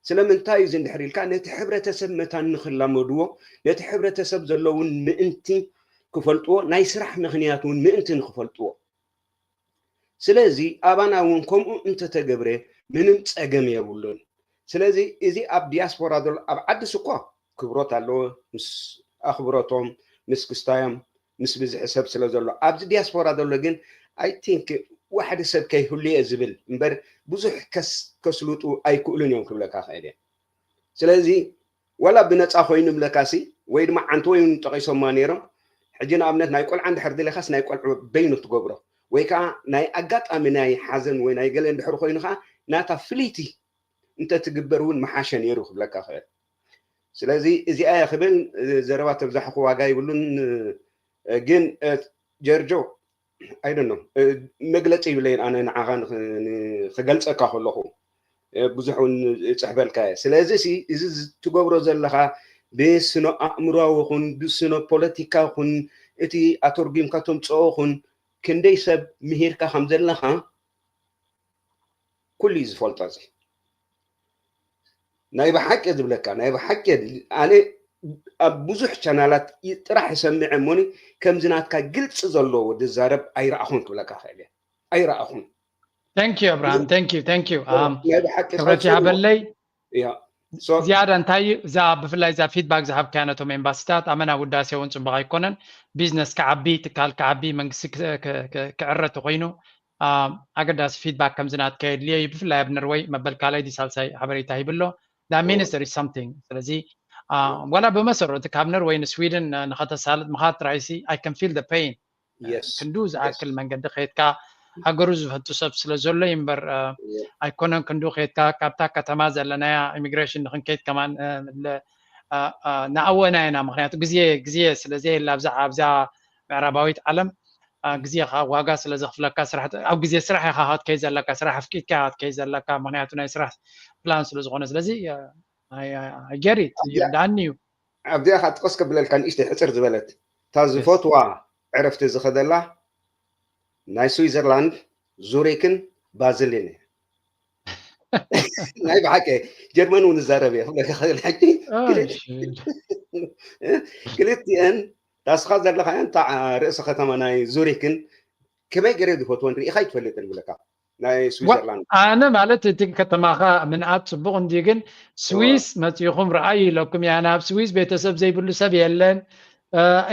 ስለምንታይ እዚ እንድሕር ኢልካ ነቲ ሕብረተሰብ መታን ንኽላመድዎ፣ ነቲ ሕብረተሰብ ዘለውን ምእንቲ ክፈልጥዎ፣ ናይ ስራሕ ምኽንያት እውን ምእንቲ ንኽፈልጥዎ። ስለዚ ኣባና እውን ከምኡ እንተተገብረ ምንም ጸገም የብሉን። ስለዚ እዚ ኣብ ዲያስፖራ ዘሎ፣ ኣብ ዓድስ እኮ ክብሮት ኣለዎ፣ ምስ ኣኽብሮቶም፣ ምስ ክስታዮም፣ ምስ ብዝሒ ሰብ ስለ ዘሎ። ኣብዚ ዲያስፖራ ዘሎ ግን፣ I think፣ ዋሕዲ ሰብ ከይህሉ እየ ዝብል እምበር፣ ብዙሕ ከስ-፣ ከስልጡ ኣይክእሉን እዮም ክብለካ ክእል እየ። ስለዚ ዋላ ብነጻ ኮይኑ ምለካሲ፣ ወይ ድማ ዓንተወይ እውን ጠቒሶማ ነይሮም። ሕጂ ንኣብነት ናይ ቆልዓ እንድሕር ደሊኻስ ናይ ቆልዑ በይኑ ትገብሮ፣ ወይ ከኣ ናይ ኣጋጣሚ ናይ ሓዘን ወይ ናይ ገለ እንድሕር ኮይኑ ከኣ ናታ ፍልይቲ እንተትግበር እውን ምሓሸ ነይሩ ክብለካ ክእል። ስለዚ እዚኣ እየ ክብል፣ ዘረባ ተብዛሕኹ ዋጋ ይብሉን። ግን ጀርጆ፣ I don't know፣ መግለጺ ይብለይን ኣነ ንዓኻ ንኽ-፣ ንኽገልጸካ ከለኹ፣ ብዙሕ እውን እጽሕፈልካ እየ። ስለዚ ሲ፣ እዚ ትገብሮ ዘለኻ ብስነ ኣእምሮዊ ኹን ብስነ ፖለቲካ ኹን እቲ ኣተርጉምካ ተምፅኦ ኹን ክንደይ ሰብ ምሂርካ ከም ዘለኻ ኩሉ እዩ ዝፈልጦ። እዚ ናይ ብሓቂ ዝብለካ ናይ ብሓቂ ኣነ ኣብ ብዙሕ ቻናላት ጥራሕ ይሰምዕ እሞኒ ከምዚ ናትካ ግልፂ ዘለዎ ዝዛረብ ኣይረኣኹን ክብለካ ክእል እየ። ኣይረኣኹን። Thank you Abraham, thank you, thank you. ናይ ብሓቂ ክብረት ይሃበለይ። ያ ዝያዳ እንታይ እዩ እዛ ብፍላይ እዛ ፊድባክ ዝሃብካያ ነቶም ኤምባሲታት ኣመና ውዳሴ እውን ፅቡቅ ኣይኮነን። ቢዝነስ ክዓቢ፣ ትካል ክዓቢ፣ መንግስቲ ክዕረ ተኮይኑ ኣገዳሲ ፊድባክ ከምዚ ናትካ የድልዮ እዩ። ብፍላይ ኣብ ነርወይ መበል ካልኣይ ድዩ ሳልሳይ ሓበሬታ ሂብሎ። That means there is something። ስለዚ ዋላ ብመሰረቱ ካብ ነርወይ ንስዊድን ንኸተሳልጥ ምኻድ ጥራይሲ I can feel the pain። ክንዱ ዝኣክል መንገዲ ከይድካ ሃገሩ ዝፈቱ ሰብ ስለ ዘሎ እዩ እምበር ኣይኮነን። ክንዱ ከይድካ ካብታ ከተማ ዘለናያ ኢሚግሬሽን ንክንከይድ ከማን ንኣወና ኢና። ምክንያቱ ግዜ ግዜ ስለ ዘየላ ኣብዛ ኣብዛ ምዕራባዊት ዓለም ግዜኻ ዋጋ ስለ ዘኽፍለካ ስራሕ ኣብ ግዜ ስራሕ ኢኻ ክትከይድ ዘለካ፣ ስራሕ ኣፍቂድካ ኢኻ ክትከይድ ዘለካ። ምክንያቱ ናይ ስራሕ ፕላን ስለ ዝኾነ ስለዚ I get it፣ ይርዳኣኒ እዩ። ኣብዚኣ ከዓ ጥቕስ ከብለልካ ንእሽተይ ሕፅር ዝበለት እታ ዝፈትዋ ዕረፍቲ ዝኸደላ ናይ ስዊዘርላንድ ዙሪክን ባዝልን እያ። ናይ ብሓቂ ጀርመን እውን ዝዛረብ እየ ክብለካ ክእል ሕጂ ክልቲአን ዳስኻ ዘለኻያን እታ ርእሲ ከተማ ናይ ዙሪክን ከመይ ገይረ ዝፈትወን ርኢኻ ኣይትፈልጥን ብለካ ናይ ስዊዘርላንድ ኣነ ማለት እቲ ከተማኻ ምንኣት ፅቡቅ እንዲ ግን ስዊስ መፂኹም ረኣዩ ኢለኩም እያ ናብ ስዊስ ቤተሰብ ዘይብሉ ሰብ የለን።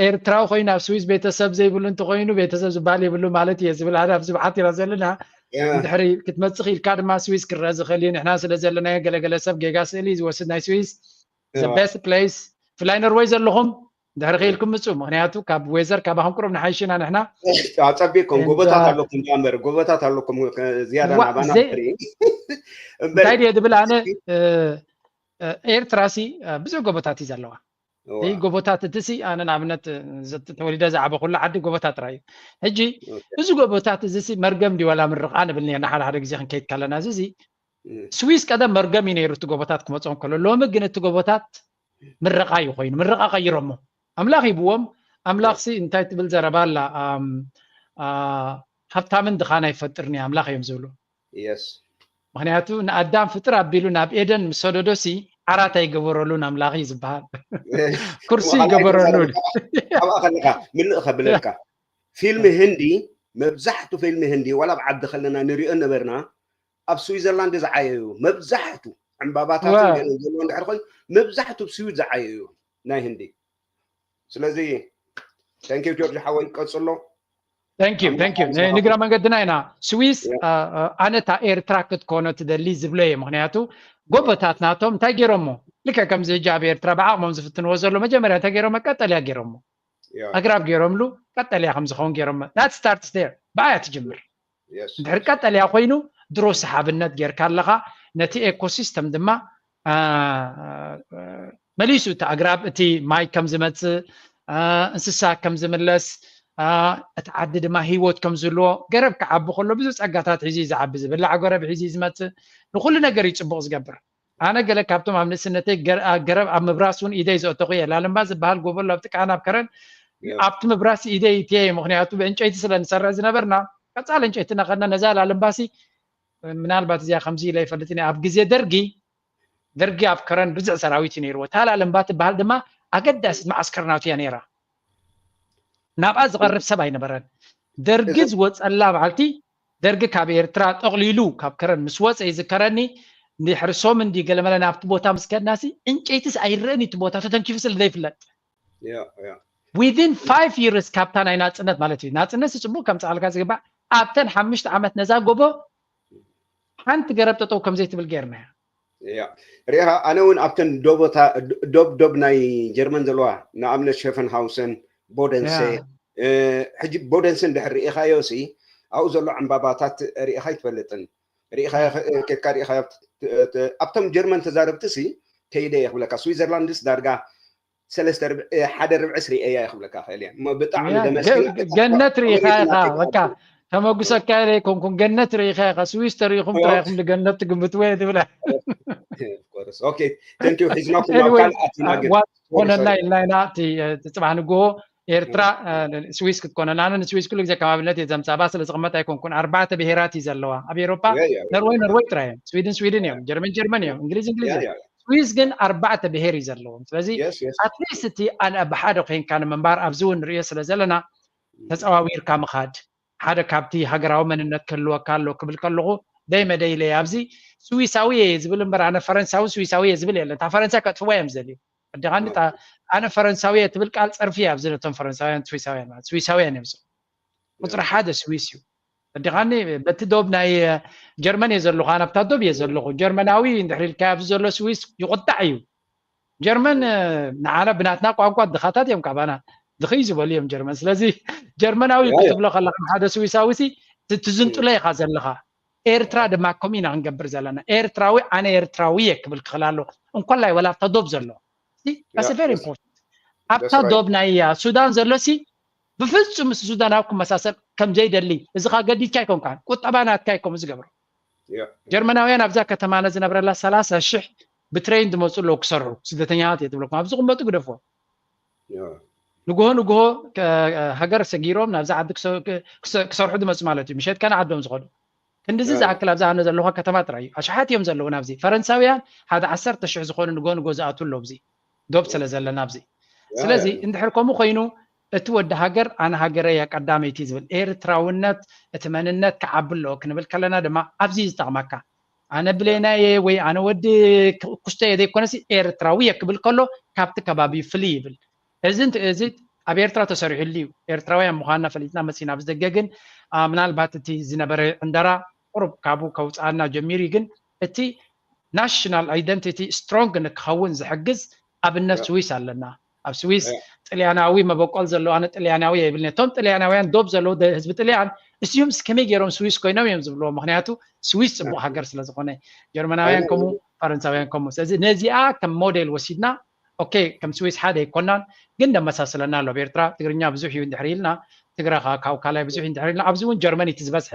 ኤርትራዊ ኮይኑ ኣብ ስዊስ ቤተሰብ ዘይብሉ እንተኮይኑ ቤተሰብ ዝበሃል የብሉ ማለት እየ ዝብል ሓደ ኣብዚ ብሓቲራ ዘለና ድሕሪ ክትመፅእ ኢልካ ድማ ስዊስ ክረአ ዝኽእል እዩ። ንሕና ስለ ዘለናዮ ገለገለ ሰብ ጌጋ ስእሊ ዝወስድ ናይ ስዊስ best place ብፍላይ ኖርወይ ዘለኹም ድሕሪ ክኢልኩም ምፁ። ምክንያቱ ካብ ዌዘር ካባኹም ቁሩብ ንሓይሽ ኢና ንሕና። ፀቢቅኩም ጎቦታት ኣለኩም እምበር ጎቦታት ኣለኩም ዝያዳ ናባና እንታይ ድየ ዝብል ኣነ ኤርትራ ሲ ብዙሕ ጎቦታት እዩ ዘለዋ። ይህ ጎቦታት እቲ ሲ ኣነ ንኣብነት ተወሊደ ዝዓበኹሉ ዓዲ ጎቦታት ጥራይ እዩ። ሕጂ እዚ ጎቦታት እዚ ሲ መርገም ድዩ ዋላ ምርቓ ንብል ነርና ሓደ ሓደ ግዜ ክንከይድ ከለና እዚ ሲ ስዊስ ቀደም መርገም እዩ ነይሩ እቲ ጎቦታት ክመፅኦ እንከሎ። ሎሚ ግን እቲ ጎቦታት ምርቓ እዩ ኮይኑ። ምርቓ ቀይሮሞ። ኣምላኽ ሂብዎም። ኣምላኽ ሲ እንታይ ትብል ዘረባ ኣላ? ሃብታምን ድኻን ኣይፈጥርን እዩ ኣምላኽ እዮም ዝብሉ። ምክንያቱ ንኣዳም ፍጥር ኣቢሉ ናብ ኤደን ምስ ሰደዶ ሲ ዓራት ኣይገበረሉን ኣምላኽ እዩ ዝበሃል። ኩርሲ ይገበረሉ። ኣብኣ ከለካ ምልእ ከብለልካ ፊልሚ ህንዲ መብዛሕቱ ፊልሚ ህንዲ ዋላ ኣብ ዓዲ ከለና ንሪኦ ነበርና ኣብ ስዊዘርላንድ ዝዓየዩ መብዛሕቱ ዕምባባታትን ገለን ዘለዎ እንድሕር ኮይኑ መብዛሕቱ ስዊድ ዝዓየዩ ናይ ህንዲ። ስለዚ thank you ጆርጅ ሓወይ ቀጽሎ። ንግረ መንገድና ኢና ስዊስ ኣነታ ኤርትራ ክትኮኖ ትደሊ ዝብሎ እየ። ምክንያቱ ጎቦታት ናቶም እንታይ ገይሮሞ ልክዕ ከምዚ ህጂ ኣብ ኤርትራ ብዓቕሞም ዝፍትንዎ ዘሎ መጀመርያ እንታይ ገይሮሞ ቀጠልያ ገይሮሞ ኣግራብ ገይሮምሉ ቀጠልያ ከምዝኸውን ገይሮሞ that starts there ብኣያ ትጅምር። እንድሕር ቀጠልያ ኮይኑ ድሮ ሰሓብነት ጌርካ ኣለኻ። ነቲ ኤኮሲስተም ድማ መሊሱ እቲ ኣግራብ እቲ ማይ ከም ዝመፅእ እንስሳ ከም ዝምለስ እቲ ዓዲ ድማ ህይወት ከም ዝህልዎ ገረብ ክዓቢ ከሎ ብዙ ፀጋታት ሒዙ እዩ ዝዓቢ። ዝብላዕ ገረብ ሒዙ እዩ ዝመፅእ። ንኩሉ ነገር እዩ ፅቡቕ ዝገብር። ኣነ ገለ ካብቶም ኣብ ንእስነተይ ገረብ ኣብ ምብራስ እውን ኢደይ ዘእተኹ እየ። ላልምባ ዝበሃል ጎቦ ኣሎ ኣብ ጥቃና ኣብ ከረን ኣብቲ ምብራስ ኢደይ እትየ። ምክንያቱ ብዕንጨይቲ ስለ ንሰርሕ ዝነበርና ቀፃሊ ዕንጨይቲ እናኸድና ነዛ ላልምባሲ ምናልባት እዚኣ ከምዚ ኢለ ይፈልጥን እየ። ኣብ ግዜ ደርጊ ደርጊ ኣብ ከረን ብዙሕ ሰራዊት እዩ ነይርዎ። እታ ላልምባ ትበሃል ድማ ኣገዳሲት መዓስከር ናቱ እያ ነይራ። ናብኣ ዝቐርብ ሰብ ኣይነበረን። ደርጊ ዝወፀላ በዓልቲ ደርጊ ካብ ኤርትራ ጠቕሊሉ ካብ ከረን ምስ ወፀ ይዝከረኒ። ድሕሪ ሶም እንዲ ገለመለ ናብቲ ቦታ ምስ ከድናሲ ዕንጨይትስ ኣይረእን እቲ ቦታ ተተንኪፉ ስለ ዘይፍለጥ within five years ካብታ ናይ ናፅነት ማለት እዩ ናፅነት ስፅቡቅ ከምፅኣልካ ዝግባእ ኣብተን ሓሙሽተ ዓመት ነዛ ጎቦ ሓንቲ ገረብ ጠጠው ከምዘይትብል ገይርናያ። ሪኢኻ ኣነ እውን ኣብተን ዶብ ዶብ ናይ ጀርመን ዘለዋ ንኣብነት ሸፈንሃውሰን ቦደንሰ ሕጂ ቦደንሰን ድሕር ሪኢኻዮ ሲ ኣብኡ ዘሎ ዕምባባታት ሪኢኻ ኣይትፈልጥን። ሪኢኻ ኬድካ ሪኢኻ ኣብቶም ጀርመን ተዛረብቲ ሲ ከይደ እየ ክብለካ ስዊዘርላንድስ ዳርጋ ሰለስተ ርብዒ ሓደ ርብዒ ስሪኤያ ይኽብለካ ክእል እየ እሞ ብጣዕሚ ደመስ ገነት ርኢኻ ኢኻ በቃ ተመጉሰካ ኢለ ኣይኮንኩን ገነት ርኢኻ ኢኻ ስዊስ ተሪኢኹም ጥራይ ኢኹም ንገነት ትግምትዎ እየ ትብለ ኦኬ ተንኪዩ ሒዝናኩም ናብ ካልእ ኣቲና ግን ኮነና ኢልና ኢና። እቲ ጽባሕ ንግሆ ኤርትራ ስዊስ ክትኮነና፣ ኣነ ንስዊስ ኩሉ ግዜ ከም ኣብነት እየ ዘምጻባ ስለ ዝቕመጥ ኣይኮንኩን። ኣርባዕተ ብሄራት እዩ ዘለዋ ኣብ ኤሮፓ። ኖርወይ ኖርወይ ጥራይ እዮም፣ ስዊድን ስዊድን እዮም፣ ጀርመን ጀርመን እዮም፣ እንግሊዝ እንግሊዝ እዮም። ስዊስ ግን ኣርባዕተ ብሄር እዩ ዘለዎም። ስለዚ ኣትሊስት እቲ ኣነ ብሓደ ኮይንካ ንምንባር ኣብዚ እውን ንሪኦ ስለ ዘለና ተፀዋዊርካ ምኻድ ሓደ ካብቲ ሃገራዊ መንነት ክህልወካ ኣሎ ክብል ከለኹ ደይ መደይለይ ኣብዚ ስዊሳዊ እየ ዝብል እምበር ኣነ ፈረንሳዊ ስዊሳዊ እየ ዝብል የለን። እታ ፈረንሳ ከጥፍዋ እዮም ዝደልዩ። ኣዲኻኒ ኣነ ፈረንሳዊ እየ ትብል ቃል ፀርፊ እያ ኣብዚ ነቶም ፈረንሳውያን ስዊሳውያን ማለት ስዊሳውያን እዮም። ቁፅሪ ሓደ ስዊስ እዩ። ኣዲኻኒ በቲ ዶብ ናይ ጀርመን እየ ዘለኹ ኣነ ኣብታ ዶብ እየ ዘለኹ። ጀርመናዊ እንድሕር ኢልካ ኣብዚ ዘሎ ስዊስ ይቁጣዕ እዩ። ጀርመን ንዓና ብናትና ቋንቋ ድኻታት እዮም ካባና ድኽይ ዝበሉ እዮም ጀርመን። ስለዚ ጀርመናዊ ክትብሎ ከለካ ሓደ ስዊሳዊ ሲ ትዝንጥሎ ኢኻ ዘለኻ። ኤርትራ ድማ ከምኡ ኢና ክንገብር ዘለና። ኤርትራዊ ኣነ ኤርትራዊ እየ ክብል ክኽእል ኣሎ እንኮላይ ወላ ኣብታ ዶብ ዘሎ very important ኣብታ ዶብ ናይ ሱዳን ዘሎ ሲ ብፍጹም ምስ ሱዳናዊ ክመሳሰል ከም ዘይደሊ እዚ ካ ገዲድካ ኣይኮንካን ቁጠባ ናትካ ኣይኮም ዝገብሮ። ጀርመናውያን ኣብዛ ከተማና ዝነብረላ ሰላሳ ሽሕ ብትሬን ዝመፁ ኣለዉ ክሰርሑ ስደተኛታት እየ ትብለኩም ኣብዚ ቅመጡ ግደፎ። ንግሆ ንግሆ ሃገር ሰጊሮም ናብዛ ዓዲ ክሰርሑ ዝመፁ ማለት እዩ ምሸት ከነ ዓዶም ዝኸዱ ክንድዚ ዝኣክል ኣብዛ ኣነ ዘለኹ ከተማ ጥራይ እዩ ኣሽሓት እዮም ዘለዉ ናብዚ ፈረንሳውያን ሓደ ዓሰርተ ሽሕ ዝኾኑ ንግሆ ንግሆ ዝኣቱ ኣለዉ ኣብዚ ዶብ ስለ ዘለና ኣብዚ ስለዚ እንድሕር ከምኡ ኮይኑ እቲ ወዲ ሃገር ኣነ ሃገረይ እያ ቀዳመይቲ ዝብል ኤርትራውነት እቲ መንነት ክዓቢ ኣለዎ ክንብል ከለና ድማ ኣብዚ እዩ ዝጠቕመካ። ኣነ ብሌናየ ወይ ኣነ ወዲ ኩስተ እየ ዘይኮነሲ ኤርትራዊ እየ ክብል ከሎ ካብቲ ከባቢ ፍልይ ይብል። እዚ እዚ ኣብ ኤርትራ ተሰሪሑሉ እዩ። ኤርትራውያን ምዃንና ፈሊጥና መፂና ኣብዚ ደገ ግን ምናልባት እቲ ዝነበረ ዕንደራ ቁሩብ ካብኡ ከውፅኣና ጀሚሩ እዩ። ግን እቲ ናሽናል ኣይደንቲቲ ስትሮንግ ንክኸውን ዝሕግዝ ኣብነት ስዊስ ኣለና። ኣብ ስዊስ ጥልያናዊ መበቆል ዘለዎ ኣነ ጥልያናዊ የብልኒ። እቶም ጥልያናውያን ዶብ ዘለዉ ህዝቢ ጥልያን እስዩምስ ከመይ ገይሮም ስዊስ ኮይኖም እዮም ዝብልዎ። ምክንያቱ ስዊስ ፅቡቅ ሃገር ስለ ዝኾነ ጀርመናውያን ከምኡ ፈረንሳውያን ከምኡ። ስለዚ ነዚኣ ከም ሞዴል ወሲድና ኦኬ ከም ስዊስ ሓደ ኣይኮናን ግን ነመሳስለና ኣሎ። ኣብ ኤርትራ ትግርኛ ብዙሕ እዩ እንድሕር ኢልና ትግረ ካብኡ ካልኣይ ብዙሕ እዩ እንድሕር ኢልና ኣብዚ እውን ጀርመን እቲ ዝበዝሐ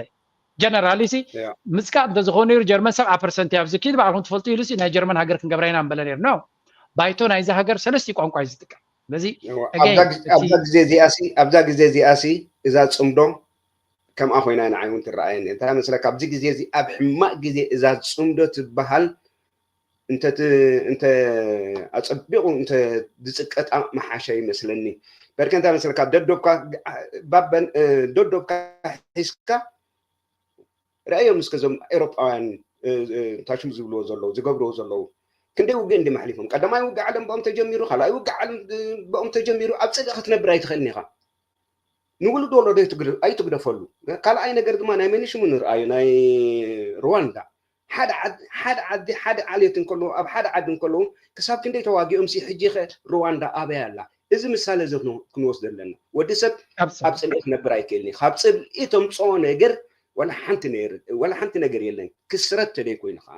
ጀነራሊ ሲ ምፅቃጥ እንተዝኸውን ነይሩ ጀርመን ሰብዓ ፐርሰንት እያ ኣብዚ ኪድ ባዕልኩም ትፈልጡ ኢሉ ሲ ናይ ጀርመን ሃገር ክንገብራ ኢና ምበለ ነይሩ ነው። ባይቶ ናይዚ ሃገር ሰለስቲ ቋንቋ እዩ ዝጥቀም። ስለዚ ኣብዛ ግዜ እዚኣ ሲ እዛ ፅምዶ ከምኣ ኮይና ንዓይ እውን ትረኣየኒ እንታይ መስለካ ኣብዚ ግዜ እዚ ኣብ ሕማቅ ግዜ እዛ ፅምዶ ትበሃል እንተ ኣፀቢቁ እንተ ዝፅቀጣ መሓሸ ይመስለኒ። በርከ እንታይ መስለካ ደዶብካ ባበን ደዶብካ ሒዝካ ረኣዮም እስከ እዞም ኤሮጳውያን ታሽም ዝብልዎ ዘለዉ ዝገብርዎ ዘለዉ ክንደይ ውግእ እንዲ ማሕሊፎም ቀዳማይ ውግእ ዓለም ብኦም ተጀሚሩ ካልኣይ ውግእ ዓለም ብኦም ተጀሚሩ ኣብ ፅልኢ ክትነብር ኣይትኽእልን ኢኻ። ንውሉድ ወለዶ ኣይትግደፈሉ። ካልኣይ ነገር ድማ ናይ መኒሽሙ ንርኣዩ ናይ ሩዋንዳ ሓደ ዓዲ ሓደ ዓሌት እንከለዉ ኣብ ሓደ ዓዲ እንከለዉ ክሳብ ክንደይ ተዋጊኦም ሲ ሕጂ ኸ ሩዋንዳ ኣበይ ኣላ? እዚ ምሳሌ እዚ ክንወስዶ ኣለና። ወዲ ሰብ ኣብ ፅልኢ ክነብር ኣይክእልን እዩ። ካብ ፅልኢ ተምፅኦ ነገር ወላ ሓንቲ ነገር የለን። ክስረት ተደይ ኮይኑ ከዓ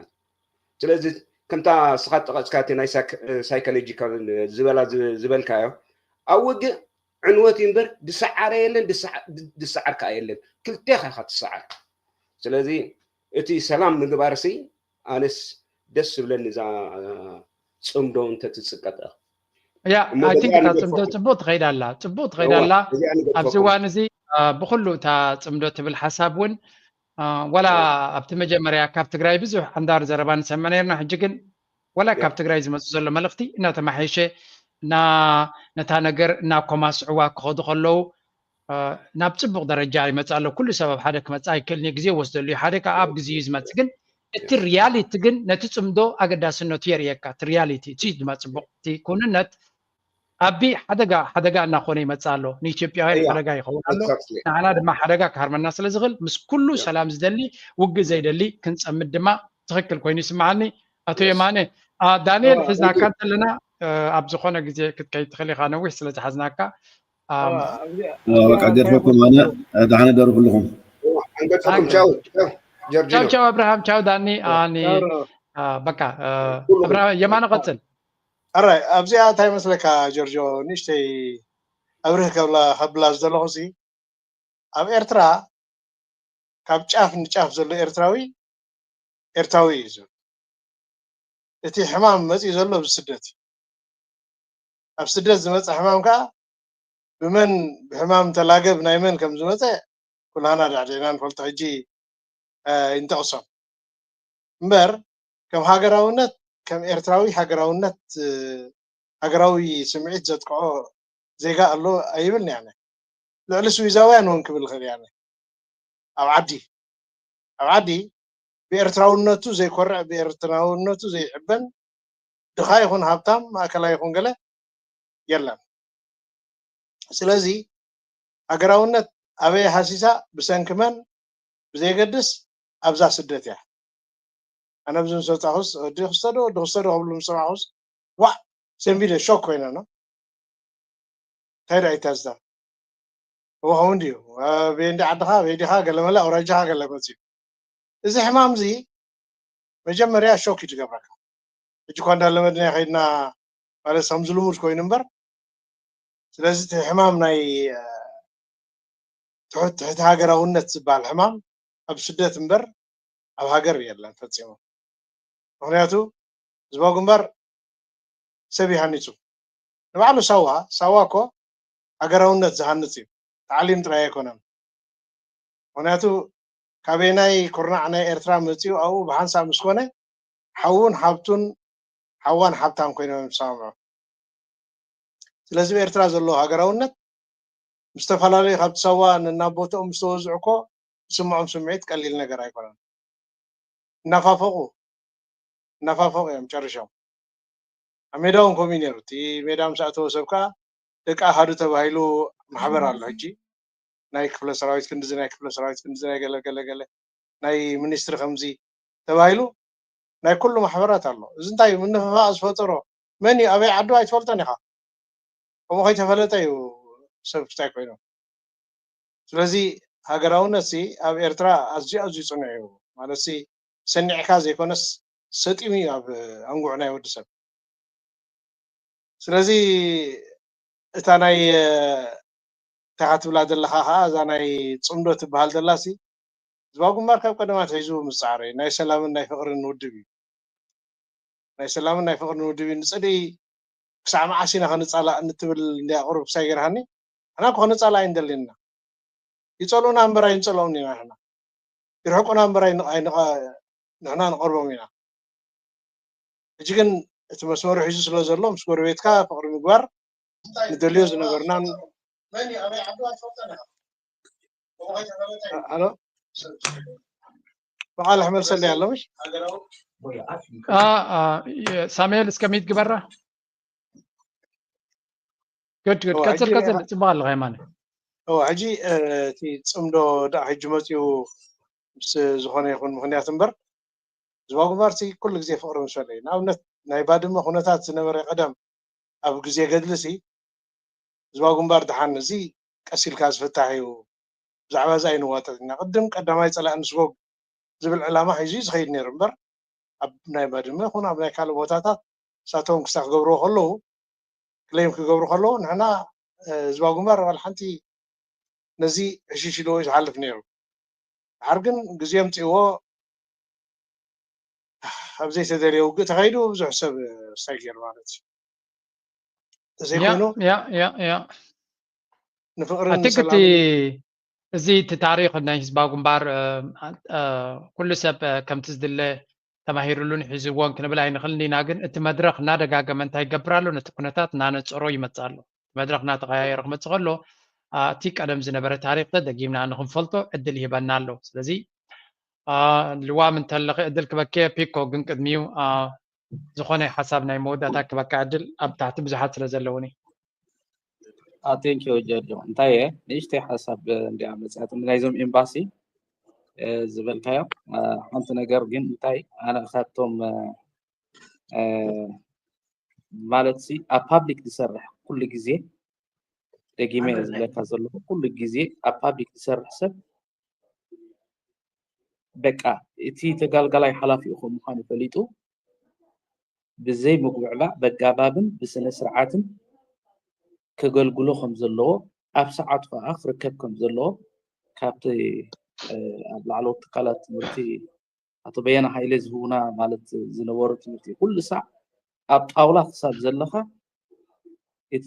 ስለዚ ከምታ ስኻ ጠቐፅካ እቲ ናይ ሳይኮሎጂካል ዝበላ ዝበልካዮ ኣብ ውግእ ዕንወት እዩ እምበር ድሰዓረ የለን ድሰዓር ከዓ የለን ክልቴኻ ኢኻ ትሰዓር። ስለዚ እቲ ሰላም ምግባር ሲ ኣነስ ደስ ዝብለኒ እዛ ፅምዶ እንተትፅቀጠ ያ ኣይ ቲንክ እታ ፅምዶ ፅቡቅ ትኸይድ ኣላ ፅቡቅ ትኸይድ ኣላ ኣብዚ እዋን እዚ ብኩሉ እታ ፅምዶ ትብል ሓሳብ እውን ዋላ ኣብቲ መጀመርያ ካብ ትግራይ ብዙሕ ኣንዳር ዘረባ ንሰምዕ ነርና ሕጂ ግን ዋላ ካብ ትግራይ ዝመፁ ዘሎ መልእክቲ እናተማሓየሸ እና ነታ ነገር እናኮማስዕዋ ክኸዱ ከለዉ ናብ ፅቡቅ ደረጃ ይመፅእ ኣሎ። ኩሉ ሰብ ኣብ ሓደ ክመፅእ ኣይክእልን እዩ፣ ግዜ ይወስደሉ እዩ። ሓደ ከዓ ኣብ ግዜ እዩ ዝመፅእ። ግን እቲ ሪያሊቲ ግን ነቲ ፅምዶ ኣገዳስነቱ የርእየካ። እቲ ሪያሊቲ እቲ ድማ ፅቡቅ እቲ ኩንነት ኣቢ ሓደጋ ሓደጋ እናኾነ ይመፅእ ኣሎ። ንኢትዮጵያውያን ሓደጋ ይኸውን ኣሎ፣ ንዓና ድማ ሓደጋ ክሃርመና ስለ ዝኽእል ምስ ኩሉ ሰላም ዝደሊ ውግእ ዘይደሊ ክንፀምድ ድማ ትኽክል ኮይኑ ይስምዓኒ። ኣቶ የማነ ዳንኤል ሒዝናካ እንተለና ኣብ ዝኾነ ግዜ ክትከይድ ትኽእል ኢኻ፣ ነዊሕ ስለ ዝሓዝናካ። በቃ ገድፈኩም ኣነ ደሓነ ደሩ ኩልኹም። ቻው ቻው ኣብርሃም ቻው ዳኒ ኣኒ በቃ የማነ ቀፅል። ኣራይ ኣብዚኣ እንታይ መስለካ ጆርጆ ንእሽተይ ኣብርህ ከብላ ከብላ ዝደለኹ ሲ ኣብ ኤርትራ ካብ ጫፍ ንጫፍ ዘሎ ኤርትራዊ ኤርትራዊ እዩ ዝብል። እቲ ሕማም መፂኡ ዘሎ ኣብዚ ስደት እዩ። ኣብ ስደት ዝመፀ ሕማም ከዓ ብመን ብሕማም ተላገብ ናይ መን ከም ዝመፀ ኩላና ዳዕዲዕና ንፈልጦ። ሕጂ ይንጠቕሶም እምበር ከም ሃገራውነት ከም ኤርትራዊ ሃገራውነት ሃገራዊ ስምዒት ዘጥቅዖ ዜጋ ኣሎ ኣይብልን። ያነ ልዕሊ ስዊዛውያን እውን ክብል ይኽእል። ያነ ኣብ ዓዲ ኣብ ዓዲ ብኤርትራውነቱ ዘይኮርዕ ብኤርትራውነቱ ዘይዕበን ድኻ ይኹን ሃብታም ማእከላይ ይኹን ገለ የለን። ስለዚ ሃገራውነት ኣበይ ሃሲሳ ብሰንኪ መን ብዘየገድስ ኣብዛ ስደት እያ። ኣነ ኣብዚ ምስ ወፃኹስ ወዲ ክስተ ዶ ወዲ ክስተ ዶ ክብሉ ምስ ሰማዕኹስ ዋዕ ሰንቢደ ሾክ ኮይነ ነው። እንታይ ደኣ ይታዝታ እዎ ከምኡ እንድዩ። ቤንዲ ዓድኻ ቤዲኻ ገለመለ ኣውራጃኻ ገለ መፅዩ። እዚ ሕማም እዚ መጀመርያ ሾክ እዩ ትገብረካ። ሕጂ እኳ እንዳለመድና ከይድና ማለት ከምዚ ልሙድ ኮይኑ እምበር ስለዚ እቲ ሕማም ናይ ትሕቲ ሃገራውነት ዝበሃል ሕማም ኣብ ስደት እምበር ኣብ ሃገር የለን ፈፂሙ። ምክንያቱ ህዝባዊ ግንባር ሰብ ይሃኒፁ ንባዕሉ ሳዋ ሳዋ እኮ ሃገራውነት ዝሃንፅ እዩ። ተዓሊም ጥራይ ኣይኮነን። ምክንያቱ ካበይ ናይ ኩርናዕ ናይ ኤርትራ መፅኡ ኣብኡ ብሓንሳብ ምስ ኮነ ሓውን ሓብቱን ሓዋን ሓብታን ኮይኖም ይሰማምዑ። ስለዚ ብኤርትራ ዘሎ ሃገራውነት ምስ ዝተፈላለዩ ካብቲ ሳዋ ነናብ ቦትኦም ምስ ተወዝዑ እኮ ዝስምዖም ስምዒት ቀሊል ነገር ኣይኮነን። እናፋፈቑ እናፋፈቑ እዮም ጨሪሾም። ኣብ ሜዳ እውን ከምኡ እዩ ነይሩ። እቲ ሜዳ ምስ ኣተወ ሰብ ከዓ ደቂ ኣሃዱ ተባሂሉ ማሕበር ኣሎ ሕጂ ናይ ክፍለ ሰራዊት ክንድዚ ናይ ክፍለ ሰራዊት ክንድዚ ናይ ገለ ገለ ገለ ናይ ሚኒስትሪ ከምዚ ተባሂሉ ናይ ኩሉ ማሕበራት ኣሎ። እዚ እንታይ እዩ ምንፍፋቕ ዝፈጠሮ? መን እዩ ኣበይ ዓዱ ኣይትፈልጦን ኢኻ። ከምኡ ከይተፈለጠ እዩ ሰብ ክስታይ ኮይኑ። ስለዚ ሃገራውነት ሲ ኣብ ኤርትራ ኣዝዩ ኣዝዩ ፅኑዕ እዩ ማለት ሲ ሰኒዕካ ዘይኮነስ ሰጢሙ እዩ ኣብ ኣንጉዕ ናይ ወዲ ሰብ። ስለዚ እታ ናይ እንታይ ትብላ ዘለኻ ከዓ እዛ ናይ ፅምዶ ትበሃል ዘላ ሲ ህዝባዊ ግንባር ካብ ቀደማት ሒዙ ምፅዓር እዩ። ናይ ሰላምን ናይ ፍቅርን ውድብ እዩ። ናይ ሰላምን ናይ ፍቅርን ውድብ እዩ። ንፅልኢ ክሳዕ መዓስ ኢና ክንፃላእ እንትብል እንድያ ቁሩብ ክሳይ ገርሃኒ። ንሕና እኮ ክንፃላእ ኣይንደልን ኢና። ይፀልኡና እምበር ኣይንፀልኦም ኢና ንሕና። ይርሕቁና እምበር ኣይንቐ- ኣይንቐ- ንሕና ንቐርቦም ኢና። ሕጂ ግን እቲ መስመሩ ሒዙ ስለ ዘሎ ምስ ጎረቤትካ ፍቅሪ ምግባር ንደልዮ ዝነበርናን ኣሎ በቃ ልሕመልሰለይ ኣሎ ምሽ ሳሙኤል እስከ ሚት ግበራ ግድ ግድ ቀፅል ቀፅል ፅቡቅ ኣለካ የማነ ሕጂ እቲ ፅምዶ ዳ ሕጂ መፅኡ ምስ ዝኾነ ይኹን ምክንያት እምበር ህዝባዊ ግንባር ኩሉ ግዜ ፍቅሪ ምስ ፈለዩ ንኣብነት ናይ ባድመ ኩነታት ዝነበረ ቀደም ኣብ ግዜ ገድሊ ሲ ህዝባዊ ግንባር ደሓን እዚ ቀስ ኢልካ ዝፍታሕ እዩ ብዛዕባ እዚ ኣይንዋጠጥ ኢና ቅድም ቀዳማይ ፀላእ ንስጎግ ዝብል ዕላማ ሒዙ እዩ ዝኸይድ ነይሩ እምበር ኣብ ናይ ባድመ ይኹን ኣብ ናይ ካልእ ቦታታት እሳቶም ክሳ ክገብርዎ ከለዉ ክሌም ክገብሩ ከለዉ ንሕና ህዝባዊ ግንባር ዋላ ሓንቲ ነዚ ዕሽሽ ኢልዎ እዩ ዝሓልፍ ነይሩ ድሓር ግን ግዜ ኣምፅእዎ ኣብ ዘይተደልየ ውግእ ተኸይዱ ብዙሕ ሰብ ስታይ ገይሩ ማለት እዩ ተዘይኮይኑ ንፍቅርን እቲ እዚ እቲ ታሪክ ናይ ህዝባዊ ግንባር ኩሉ ሰብ ከምቲ ዝድለ ተማሂሩሉን ሒዝዎን ክንብል ኣይንኽእል ኢና ግን እቲ መድረክ እናደጋገመ እንታይ ይገብር ኣሎ ነቲ ኩነታት እናነፀሮ ይመፅእ ኣሎ መድረክ እናተቀያየረ ክመፅእ ከሎ እቲ ቀደም ዝነበረ ታሪክ ደጊምና ንክንፈልጦ ዕድል ይህበና ኣሎ ስለዚ ልዋም እንተለኺ ዕድል ክበኪ ፒኮ ግን ቅድሚኡ ዝኾነ ሓሳብ ናይ መወዳእታ ክበካ ዕድል ኣብ ታሕቲ ብዙሓት ስለ ዘለውኒ thank you ጀርጆ እንታይ እየ ንእሽተይ ሓሳብ እንዲያ መፅያት ናይዞም ኤምባሲ ዝበልካዮ ሓንቲ ነገር ግን እንታይ ኣነ ካብቶም ማለት ሲ ኣብ ፓብሊክ ዝሰርሕ ኩሉ ግዜ ደጊመ ዝብለካ ዘለኹ ኩሉ ግዜ ኣብ ፓብሊክ ዝሰርሕ ሰብ በቃ እቲ ተጋልጋላይ ሓላፊኡ ከም ምዃኑ ፈሊጡ ብዘይ ምጉብዕባዕ በጋባብን ብስነ ስርዓትን ከገልግሎ ከም ዘለዎ ኣብ ሰዓቱ ከዓ ክርከብ ከም ዘለዎ ካብቲ ኣብ ላዕለዎት ትካላት ትምህርቲ ኣቶ በየነ ሃይለ ዝህቡና ማለት ዝነበሩ ትምህርቲ ኩሉ ሳዕ ኣብ ጣውላ ክሳብ ዘለካ እቲ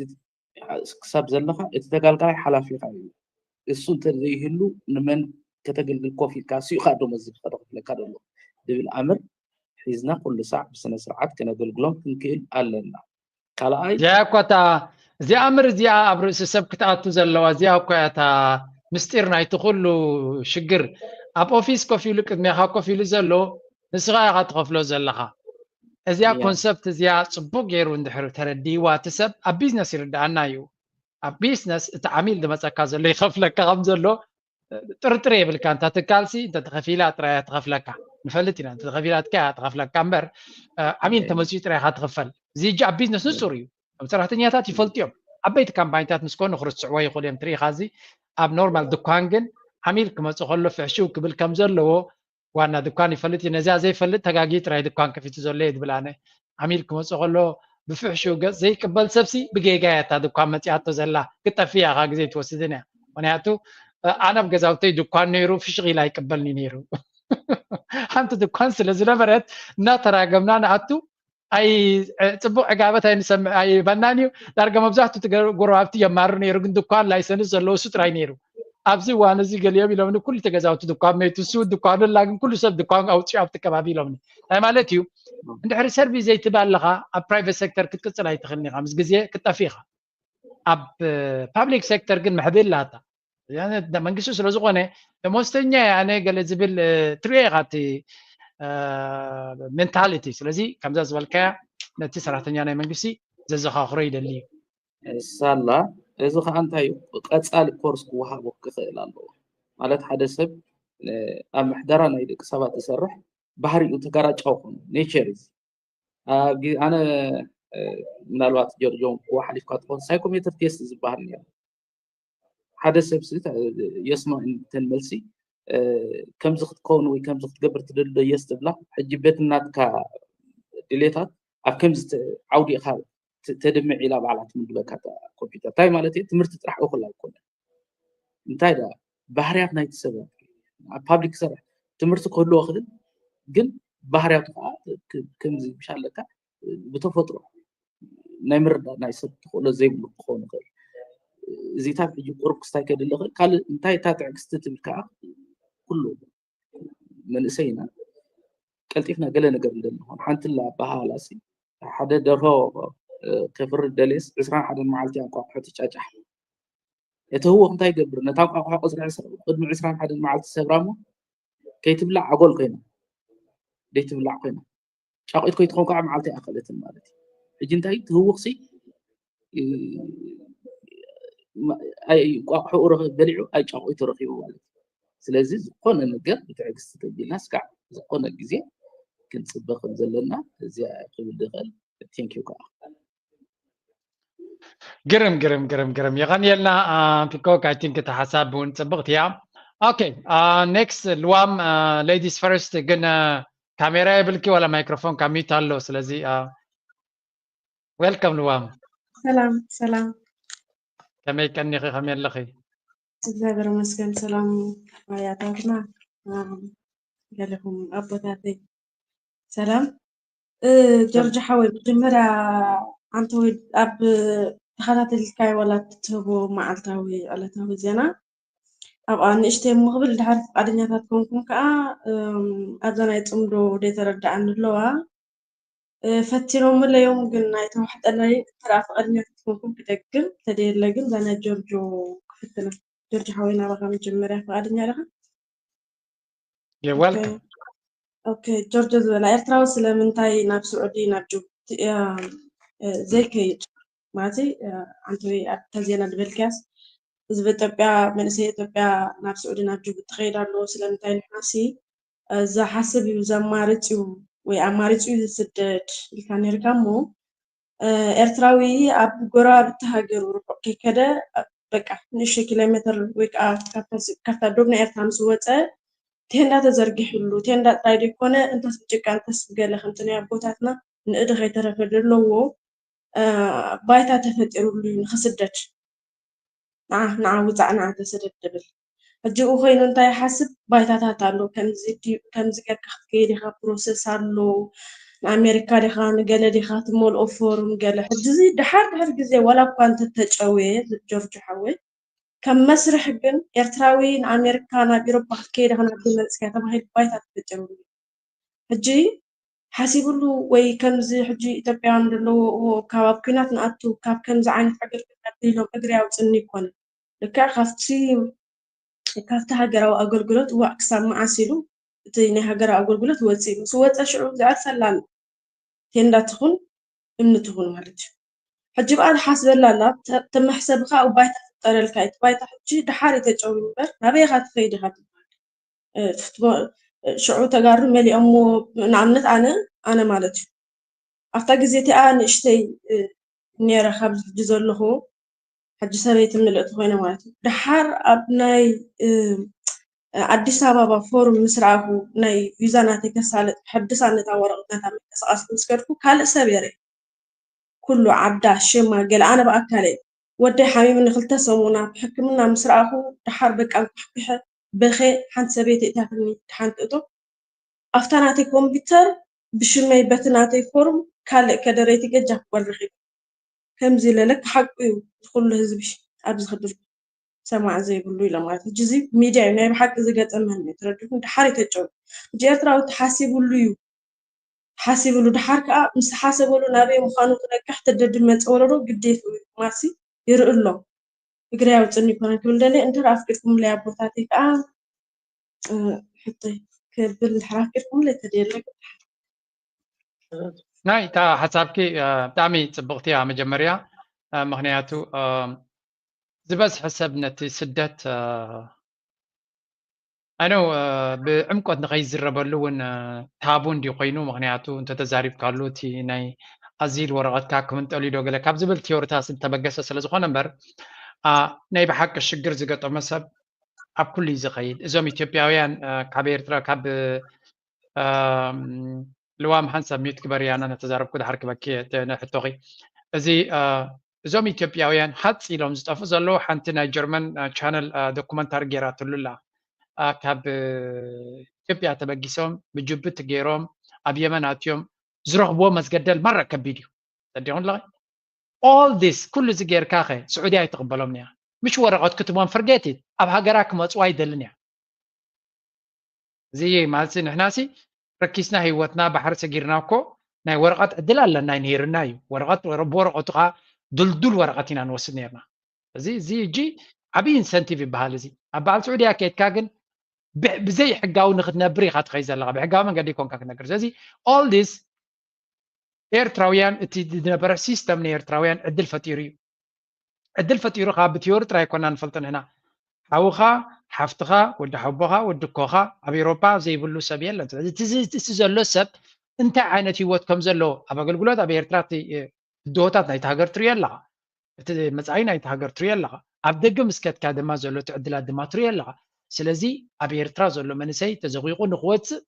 ክሳብ ዘለኻ እቲ ተጋልጋላይ ሓላፊኻ እዩ። እሱ እንተዘይህሉ ንመን ከተገልግል ኮፍ ኢልካ እሱ ኢኻ ደሞዝ ዝኸፍለካ ዘሎ ዝብል ኣምር ሒዝና ኩሉ ሳዕ ብስነ ስርዓት ከነገልግሎም ክንክእል ኣለና። ካልኣይ እዚኣ እኳ እታ እዚኣ ኣምር እዚኣ ኣብ ርእሲ ሰብ ክትኣቱ ዘለዋ እዚኣ እኳ እያ እታ ምስጢር ናይቲ ኩሉ ሽግር። ኣብ ኦፊስ ኮፍ ኢሉ ቅድሜኻ ኮፍ ኢሉ ዘሎ ንስኻ ኢኻ ትኸፍሎ ዘለኻ። እዚኣ እያ። ኮንሰፕት እዚኣ ጽቡቅ ገይሩ እንድሕር ተረዲእዋ እቲ ሰብ ኣብ ቢዝነስ ይርድኣና እዩ። ኣብ ቢዝነስ እቲ ዓሚል ዝመጸካ ዘሎ ይኸፍለካ ከም ዘሎ ጥርጥር የብልካ። እንታ ትካልሲ እንተ ተኸፊላ ጥራይ እያ ትኸፍለካ። ንፈልጥ ኢና እንተ ተኸፊላ ትካ እያ ትኸፍለካ እምበር እ፣ ዓሚል እያ። ተመፅኡ ጥራይ ኢኻ ትኽፈል። እዚ እጂ ኣብ ቢዝነስ ንጹር እዩ። ከም ሰራሕተኛታት ይፈልጡ እዮም። ዓበይቲ ካምፓኒታት ምስ ኮኑ ክርስዕዎ ይኽእሉ እዮም። ትርኢ ኻዚ ኣብ ኖርማል ድኳን ግን ዓሚል ክመፅእ ከሎ ፍሕሽው ክብል ከም ዘለዎ ዋና ድኳን ይፈልጥ እዩ። ነዚኣ ዘይፈልጥ ተጋጊ ጥራይ ድኳን ከፊቱ ዘሎ እየ ዝብል ኣነ። ዓሚል ክመፅእ ከሎ ብፍሕሽው ገፅ ዘይቅበል ሰብሲ ብጌጋ እያ እታ ድኳን መፂኣቶ ዘላ። ክጠፍእ እያ፣ ካብ ግዜ ትወስድን እያ። ምክንያቱ እ፣ ኣነ ኣብ ገዛውተይ ድኳን ነይሩ ፍሽቕ ኢላ ኣይቅበልኒ ነይሩ። ሓንቲ ድኳን ስለ ዝነበረት እናተራገምና ንኣቱ ኣይ እ፣ ጽቡቕ ዕጋበት ኣይንሰምዕ ኣይበናን እዩ። ዳርጋ መብዛሕቱ እቲ ገ- ጎረባብቲ የማርር ነይሩ፣ ግን ድኳን ላይሰንስ ዘለዎ እሱ ጥራይ ነይሩ። ኣብዚ እዋን እዚ ገሊኦም ኢሎምኒ ኩሉ እቲ ገዛውቲ ድኳን መይቱ፣ እሱ ድኳኑ ኣላ፣ ግን ኩሉ ሰብ ድኳን ኣውፅኡ ኣብቲ ከባቢ ኢሎምኒ። እንታይ ማለት እዩ? እንድሕሪ ሰርቪስ ዘይትህብ ኣለኻ ኣብ ፕራይቬት ሴክተር ክትቅፅል ኣይትኽእልን ኢኻ፣ ምስ ግዜ ክትጠፍእ ኢኻ። ኣብ ፓብሊክ ሴክተር ግን መሕብል ኣላታ። ያነ ደ- መንግስቲ ስለ ዝኾነ ደሞዝተኛ እየ ኣነ ገለ ዝብል እ፣ ትሪኦ ኢኻ እቲ እ፣ ሜንታሊቲ። ስለዚ ከምዛ ዝበልካያ ነቲ ሰራሕተኛ ናይ መንግስቲ ዘዘኻኽሮ ይደሊ እዩ። ሳላ እዚ ከዓ እንታይ እዩ? ቀፃሊ ኮርስ ክወሃቦ ክኽእል ኣለዎ። ማለት ሓደ ሰብ እ፣ ኣብ ምሕደራ ናይ ደቂ ሰባት ዝሰርሕ ባህሪኡ ተጋራጫዊ ኮይኑ ኔቸር እዚ ኣብ ግ- ኣነ እ፣ ምናልባት ጆርጆ ክዋ ሓሊፍካ ትኾን ሳይኮሜትር ቴስት ዝበሃል ነይሩ። ሓደ ሰብ ሲ የስማ እንተን መልሲ እ፣ ከምዚ ክትከውን ወይ ከምዚ ክትገብር ትደሊ ዶ የስ ትብላ። ሕጂ ቤት ናትካ ድሌታት ኣብ ከምዚ ተ- ዓውዲ ኢኻ ተ- ተድምዕ ኢላ ባዕላ ትምድበካ እታ ኮምፒውተር። እንታይ ማለት እዩ? ትምህርቲ ጥራሕ እኹል ኣይኮነን። እንታይ ዳ ባህርያት ናይቲ ሰብ ኣብ ፓብሊክ ክሰርሕ ትምህርቲ ክህልዎ ክእል፣ ግን ባህርያቱ ከዓ ክ- ከምዚ ምሽ ኣለካ ብተፈጥሮ ናይ ምርዳእ ናይ ሰብ ተኽእሎ ዘይብሉ ክኸውን ይኽእል። እዚታት ሕጂ ቁሩብ ክስታይ ከድሊ ይኽእል። ካልእ እንታይ እታ ትዕግስቲ ትብል ከዓ ኩሉ መንእሰይ ኢና፣ ቀልጢፍና ገለ ነገር እንደሊ ንኾን። ሓንቲ ላ ኣበሃህላ ሲ ሓደ ደርሆ እ፣ ከፍሪ ደልየስ ዕስራን ሓደን መዓልቲ ኣንቋቑሖ ትጫጫሕ። እቲ ህወኽ እንታይ ይገብር? ነታ ኣንቋቑሖ ቅፅሪ ዕስራ- ቅድሚ ዕስራን ሓደን መዓልቲ ሰብራ እሞ ከይትብላዕ ኣጎል ኮይና ደይትብላዕ ኮይና ጫቑት ኮይትኾን ከዓ መዓልቲ ኣይኣኸለትን ማለት እዩ። ሕጂ እንታይ እዩ? እቲ ህወኽ ሲ እ፣ ማ- ኣይ እንቋቑሖኡ ረኺ- በሊዑ ኣይ ጫቑቱ ረኺቡ ማለት እዩ። ስለዚ ዝኾነ ነገር ብትዕግስቲ ተቢልና ስካዕ ዝኾነ ግዜ ክንፅበ ከም ዘለና እዚኣ ክብል ዝኽእል። ቴንኪዩ ከዓ ግርም ግርም ግርም ግርም የቐንየልና አ፣ ፒኮክ። ኣይ ቲንክ እቲ ሓሳብ እውን ፅብቕቲ እያ። ኦኬ፣ ኔክስት ልዋም፣ ሌዲስ ፈርስት። ግን አ፣ ካሜራ የብልኪ ዋላ ማይክሮፎን ካብ ሚት ኣሎ። ስለዚ ዌልካም ልዋም። ሰላም ሰላም። ከመይ ቀኒኺ? ከመይ ኣለኺ? እግዚኣብሔር ይመስገን። ሰላም ኣያታትና፣ አ፣ ገለኹም ኣቦታተይ ሰላም። እ፣ ጆርጆ ሓወይ፣ መጀመርያ ኣንተ ወይ ኣብ ተኸታተልካዮ ዋላ እትህቦ መዓልታዊ ዕለታዊ ዜና ኣብኣ ንእሽተይ እሞ ክብል፣ ድሓር ፍቓደኛታት ኮንኩም ከዓ እም፣ ኣብዛ ናይ ጽምዶ ደይተረድኣኒ ኣለዋ። እ፣ ፈቲኖምለዮም ግን ኣይተዋሕጠለይ። እንተ ደኣ ፍቓደኛታት ኮንኩም ክደግም፣ እንተደየለ ግን እዛ ናይ ጆርጆ ክፍትና። ጆርጆ ሓወይ ናባኻ መጀመርያ ፍቓደኛ ዲኻ? You're welcome። ኦኬ፣ ጆርጆ ዝበላ ኤርትራዊ ስለምንታይ ናብ ስዑዲ ናብ ጅቡቲ እያ፣ እ፣ ዘይከይድ ማለት እ፣ ኣንቲ ወይ ኣብታ ዜና ዝበልክያስ ህዝቢ ኢትዮጵያ መንእሰይ ኢትዮጵያ ናብ ስዑዲ ናብ ጅቡቲ ከይድ ኣለዎ ስለምንታይ ንሕናሲ እ፣ ዝሓስብ እዩ ዘማርፅ እዩ ወይ ኣማሪፁ እዩ ዝስደድ ኢልካ ነርካ እሞ እ፣ ኤርትራዊ ኣብ ጎረባብቲ ሃገሩ ርሑቕ ከይከደ እ፣ በቃ ንእሽተይ ኪሎ ሜትር ወይ ከዓ ካብታ ስ- ካብታ ዶብ ናይ ኤርትራ ምስ ወፀ ቴንዳ ተዘርጊሕሉ፣ ቴንዳ ጥራይ ዘይኮነ እንተስ ብጭቃ እንተስ ብገለ ከምቲ ናይ ኣቦታትና ንእዲ ከይተረፈ ዘለዎ እ፣ ባይታ ተፈጢሩሉ እዩ ንክስደድ። ንዓ ንዓ ውፃእ ንዓ ተሰደድ ድብል። ሕጂ ኡ ኮይኑ እንታይ ይሓስብ? ባይታታት ኣሎ፣ ከምዚ ድዩ- ከምዚ ጌርካ ክትከይድ ኢኻ፣ ፕሮሰስ ኣሎ፣ ንኣሜሪካ ዲኻ ንገለ ዲኻ ትመልኦ ፎርም ገለ። ሕጂ እዚ ድሓር ድሕር ግዜ ዋላ እኳ እንተተጨወየ ጆርጆ ሓወይ፣ ከም መስርሕ ግን ኤርትራዊ ንኣሜሪካ ናብ ኢሮፓ ክትከይድ ኢኻ ናብ መጽካ ተባሂሉ ባይታ ተፈጢሩሉ። ሕጂ ሓሲብሉ ወይ ከምዚ ሕጂ ኢትዮጵያውያን ዘለውዎ ካብ ኣብ ኲናት ንኣቱ ካብ ከምዚ ዓይነት ዕግርግር ኣቢሎም እግሪ ኣውፅኒ ይኮነ ልክዕ ካብቲ ካብቲ ሃገራዊ ኣገልግሎት ዋእ ክሳብ መዓስ ኢሉ እቲ ናይ ሃገራዊ ኣገልግሎት ወፂኡ ምስ ወፀ ሽዑ ዘዕርፈላ ኣሎ ቴንዳ ትኹን እምኒ ትኹን ማለት እዩ። ሕጂ በኣ ዝሓስበላ ኣላ ተመሕሰብኻ ኣብ ባይታ ፍጠረልካ እዩ። እቲ ባይታ ሕጂ ድሓር እዩ ተጨውዩ እምበር ናበይ ኢኻ ትኸይድ ኢኻ ትበሃል። ሽዑ ተጋሩ መሊኦምዎ ንኣብነት ኣነ ኣነ ማለት እዩ ኣብታ ግዜ እቲኣ ንእሽተይ ነረ ካብዚ ሕጂ ዘለኹ ሕጂ ሰበይቲ ምልእቲ ኮይነ ማለት እዩ። ድሓር ኣብ ናይ ኣዲስ ኣበባ ፎርም ምስ ረኣኹ ናይ ቪዛ ናተይ ከሳልጥ ሕድሳ ነታ ወረቐት ናታ ምንቅስቃስ ምስ ከድኩ ካልእ ሰብ የርኢ ኩሉ ዓዳ ሽማ ገለ ኣነ ብኣካለ ወደይ ሓሚሙኒ ክልተ ሰሙና ብሕክምና ምስ ረኣኹ ድሓር በቃ ኳሕኩሐ በኸ ሓንቲ ሰበይቲ እታትኒ ድሓንቲ እቶ ኣብታ ናተይ ኮምፒተር ብሽመይ በቲ ናተይ ፎርም ካልእ ከደረይቲ ገጃ ክወርኺ ከምዚ ኢለ ለካ ሓቁ እዩ ዝኩሉ ህዝቢ ኣብዚ ክድር ሰማዕ ዘይብሉ ኢለ ማለት ሕጂ እዚ ሚድያ እዩ ናይ ብሓቂ ዝገጠመኒ እዩ ተረዲኹም ድሓር ይተጨው ሕጂ ኤርትራዊ ተሓሲብሉ እዩ ሓሲብሉ ድሓር ከዓ ምስ ሓሰበሉ ናበይ ምዃኑ ክነቅሕ ተደድብ መፀ ወለዶ ግዴት ማሲ ይርኢ ኣሎ እግሪ ኣውፅኒ ይኮነ ክብል ደለ እንድር ኣፍቂድኩምለይ ኣቦታተይ ከዓ ሕቶይ ክብል ድሓር ኣፍቂድኩምለይ ተደለ ናይ እታ ሓሳብኪ ብጣዕሚ ፅብቕቲ እያ መጀመርያ ምክንያቱ ዝበዝሐ ሰብ ነቲ ስደት ኣነ ብዕምቆት ንኸይዝረበሉ እውን ታቡ እንዲ ኮይኑ ምክንያቱ እንተተዛሪብካሉ እቲ ናይ ኣዚል ወረቐትካ ክምንጠሉ ዶ ገለ ካብ ዝብል ቲዮሪታት ዝተበገሰ ስለ ዝኾነ እምበር ናይ ብሓቂ ሽግር ዝገጠመ ሰብ ኣብ ኩሉ እዩ ዝኸይድ እዞም ኢትዮጵያውያን ካብ ኤርትራ ካብ ልዋም ሓንሳብ ሚዩት ግበሪ ኣነ ነተዛረብኩ ድሓር ክበኪ ንሕቶኺ እዚ እዞም ኢትዮጵያውያን ሃፅ ኢሎም ዝጠፍኡ ዘለዉ ሓንቲ ናይ ጀርመን ቻነል ዶኩመንታሪ ገይራትሉ ኣላ ካብ ኢትዮጵያ ተበጊሶም ብጅብቲ ገይሮም ኣብ የመን ኣትዮም ዝረኽብዎ መስገደል ማራ ከቢድ እዩ ጸዲቑ ኣለኸ all this ኩሉ እዚ ጌርካ ኸ ስዑዲ ኣይትቕበሎም እያ ምሽ ወረቐት ክትቦም ፍርጌት ኣብ ሃገራ ክመፅዋ ኣይደልን እያ እዚ ማለት ንሕናሲ ረኪስና ህይወትና ባሕሪ ሰጊርና እኮ ናይ ወረቐት ዕድል ኣለና ነይርና እዩ ወረቐት ብወረቐቱ ከዓ ድልዱል ወረቐት ኢና ንወስድ ነርና እዚ እዚ እጂ ዓብዪ ኢንሰንቲቭ ይበሃል እዚ ኣብ በዓል ስዑድያ ከድካ ግን ብዘይ ሕጋዊ ንክትነብር ኢካ ትኸይ ዘለካ ብሕጋዊ መንገዲ ይኮንካ ክትነግር ስለዚ all this ኤርትራውያን እቲ ዝነበረ ሲስተም ንኤርትራውያን ዕድል ፈጢሩ እዩ ዕድል ፈጢሩ ካብ ብቲዮሪ ጥራይ ኮና ንፈልጦ ንሕና ሓውኻ ሓፍትኻ ወዲ ሓቦኻ ወዲ ኮኻ ኣብ ኤሮፓ ዘይብሉ ሰብ የለን ስለዚ እቲ ዘሎ ሰብ እንታይ ዓይነት ህይወት ከም ዘሎ ኣብ ኣገልግሎት ኣብ ኤርትራ ህድሆታት ናይቲ ሃገር ትሪኦ ኣለኻ እቲ መፃኢ ናይቲ ሃገር ትሪኦ ኣለኻ ኣብ ደገ ምስ ከድካ ድማ ዘሎ እቲ ዕድላት ድማ ትሪኦ ኣለኻ ስለዚ ኣብ ኤርትራ ዘሎ መንእሰይ ተዘቂቁ ንክወፅእ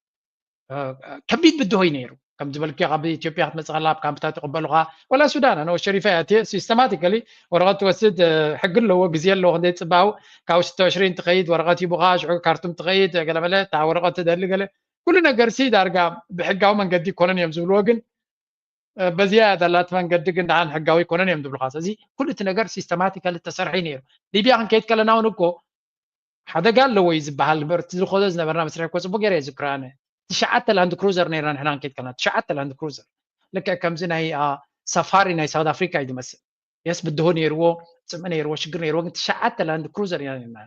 ከቢድ ብድሆ እዩ ነይሩ ከም ዝበልክዮ ካብ ኢትዮጵያ ክትመፅእ ከላ ኣብ ካምፕታት ይቕበሉኻ ወላ ሱዳን ኣነ ሸሪፋ እያ እትየ ሲስተማቲካሊ ወረቐት ትወስድ ሕጊ ኣለዎ ግዜ ኣለዎ ክንደይ ፅባው ካብ ሽቶ ሽሪን ትኸይድ ወረቐት ሂቡኻ ሽዑ ካርቱም ትኸይድ ገለመለ እታ ወረቐት ትደሊ ገለ ኩሉ ነገር ሲ ዳርጋ ብሕጋዊ መንገዲ ይኮነን እዮም ዝብልዎ ግን በዚያ ያዳላት መንገዲ ግን ደሓን ሕጋዊ ይኮነን እዮም ዝብሉኻ ስለዚ ኩሉ እቲ ነገር ሲስተማቲካሊ ተሰርሐ ነይሩ ሊብያ ክንከይድ ከለና እውን እኮ ሓደጋ ኣለዎ እዩ ዝበሃል እምበር እቲ ዝኮዶ ዝነበርና መስርሒ እኮ ፅቡቅ ገይረ ይዝክሮ ኣነ ትሽዓተ ላንድ ክሩዘር ነይርና ንሕና ክንከይድ ከለና ትሽዓተ ላንድ ክሩዘር ልክዕ ከምዚ ናይ ሳፋሪ ናይ ሳውት ኣፍሪካ እዩ ዝመስል የስ ብድሆ ነይርዎ ፅምኢ ነይርዎ ሽግር ነይርዎ ግን ትሽዓተ ላንድ ክሩዘር ኢና ነርና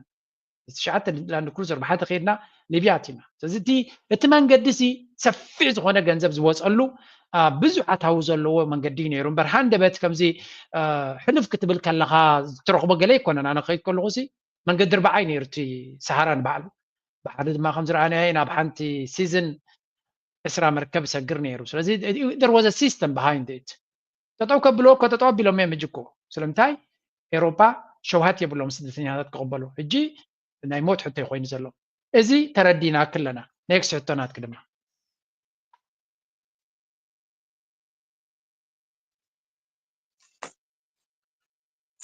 ትሽዓተ ላንድ ክሩዘር ብሓደ ከይድና ሊብያ ኣቲና ስለዚ እቲ እቲ መንገዲ ሲ ሰፊሕ ዝኾነ ገንዘብ ዝወፀሉ ብዙሕ ኣታዊ ዘለዎ መንገዲ እዩ ነይሩ እምበር ሃንደበት ከምዚ ሕልፍ ክትብል ከለካ ትረኽቦ ገለ ይኮነን ኣነ ከይድ ከለኹ ሲ መንገዲ ርባዓ እዩ ነይሩ እቲ ሰሃራ ንባዕሉ ብሓደ ድማ ከም ዝረኣናዮ ናብ ሓንቲ ሲዝን ዕስራ መርከብ ይሰግር ነይሩ ስለዚ there was a system behind it ጠጠው ከብሎ እኮ ጠጠው ኣቢሎም እዮም ሕጂ እኮ ስለምንታይ ኤሮፓ ሸውሃት የብሎም ስደተኛታት ክቕበሉ ሕጂ ናይ ሞት ሕቶ ኮይኑ ዘሎ እዚ ተረዲና ክለና ኔክስት ሕቶ ናትክ ድማ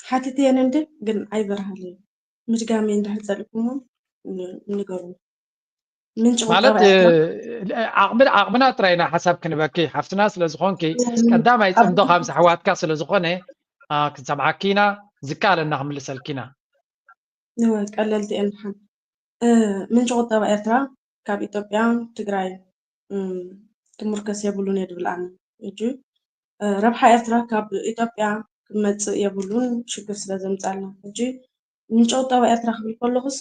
ሓቲተየን እንደ ግን ኣይበርሃለይ ምድጋመይ እንዳህፀልኩሞ ንገሩ ምንጪ ማለት ቁጠባ ኤርትራ ዓቕሚ ዓቕምና ጥራይ ኢና ሓሳብ ክንበኪ ሓፍትና ስለ ዝኾንኪ ቀዳማይ ጽምዶ ካብ ኣሕዋትካ ስለ ዝኾነ ክንሰምዓኪ ኢና። ዝከኣለና ክምልሰልኪ ኢና። እወ ቀለልቲ እየን። ሓን ምንጪ ቁጠባ ኤርትራ ካብ ኢትዮጵያ ትግራይ ትምርኮስ የብሉን እየ ድብል ኣነ። ሕጂ ረብሓ ኤርትራ ካብ ኢትዮጵያ ክመፅእ የብሉን ሽግር ስለ ዘምፃልና። ሕጂ ምንጪ ቁጠባ ኤርትራ ክብል ከለኹስ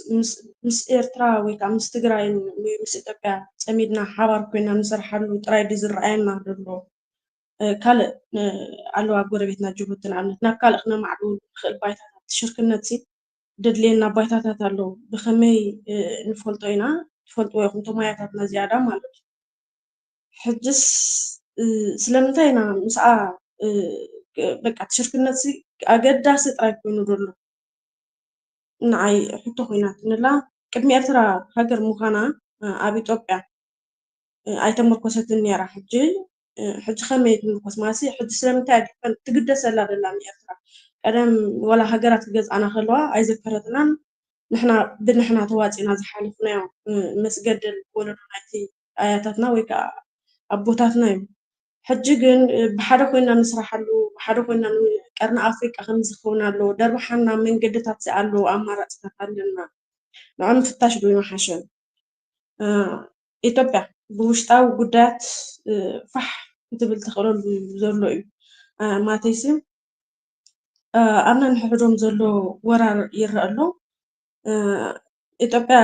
ምስ ኤርትራ ወይ ከዓ ምስ ትግራይ ወይ ምስ ኢትዮጵያ ፀሚድና ሓባር ኮይና ንሰርሓሉ ጥራይ ድዩ ዝረኣየና ዘሎ? ካልእ ኣለዋ ጎረቤትና ጅቡቲ ንኣብነት ናብ ካልእ ክነማዕብሉ ንኽእል ባይታታት ትሽርክነት ሲ ደድልየና ባይታታት ኣለዉ። ብኸመይ ንፈልጦ ኢና? ትፈልጥዎ ኢኹም እቶም ሞያታትና ዝያዳ ማለት እዩ። ሕጅስ ስለምንታይ ኢና ምስኣ በቃ ትሽርክነት ሲ ኣገዳሲ ጥራይ ኮይኑ ዘሎ? ንዓይ ሕቶ ኮይናትንላ። ቅድሚ ኤርትራ ሃገር ምዃና ኣብ ኢትዮጵያ ኣይተመርኮሰትን ነይራ። ሕጂ ሕጂ ከመይ ትምርኮስ ማለት ሕጂ ስለምንታይ ትግደሰላ ደላ ንኤርትራ? ቀደም ወላ ሃገራት ክገዝኣና ከለዋ ኣይዘከረትናን። ንሕና ብንሕና ተዋፂና ዝሓለፍናዮ መስገደል ወለዶ ናይቲ ኣያታትና ወይ ከዓ ኣቦታትና እዩ። ሕጂ ግን ብሓደ ኮይና ንስራሓሉ፣ ብሓደ ኮይና ቀርኒ ኣፍሪቃ ከምዚ ክኸውን ኣለዎ፣ ደርብሓና መንገድታት ኣለዎ፣ ኣማራፅታት ኣለና። ንዖ ምፍታሽ ዶ ይመሓሸን? ኢትዮጵያ ብውሽጣዊ ጉዳያት ፋሕ ክትብል ትኽእለሉ ዘሎ እዩ። ማተይሲ ኣብ ነንሕድሕዶም ዘሎ ወራር ይረአ ኣሎ። ኢትዮጵያ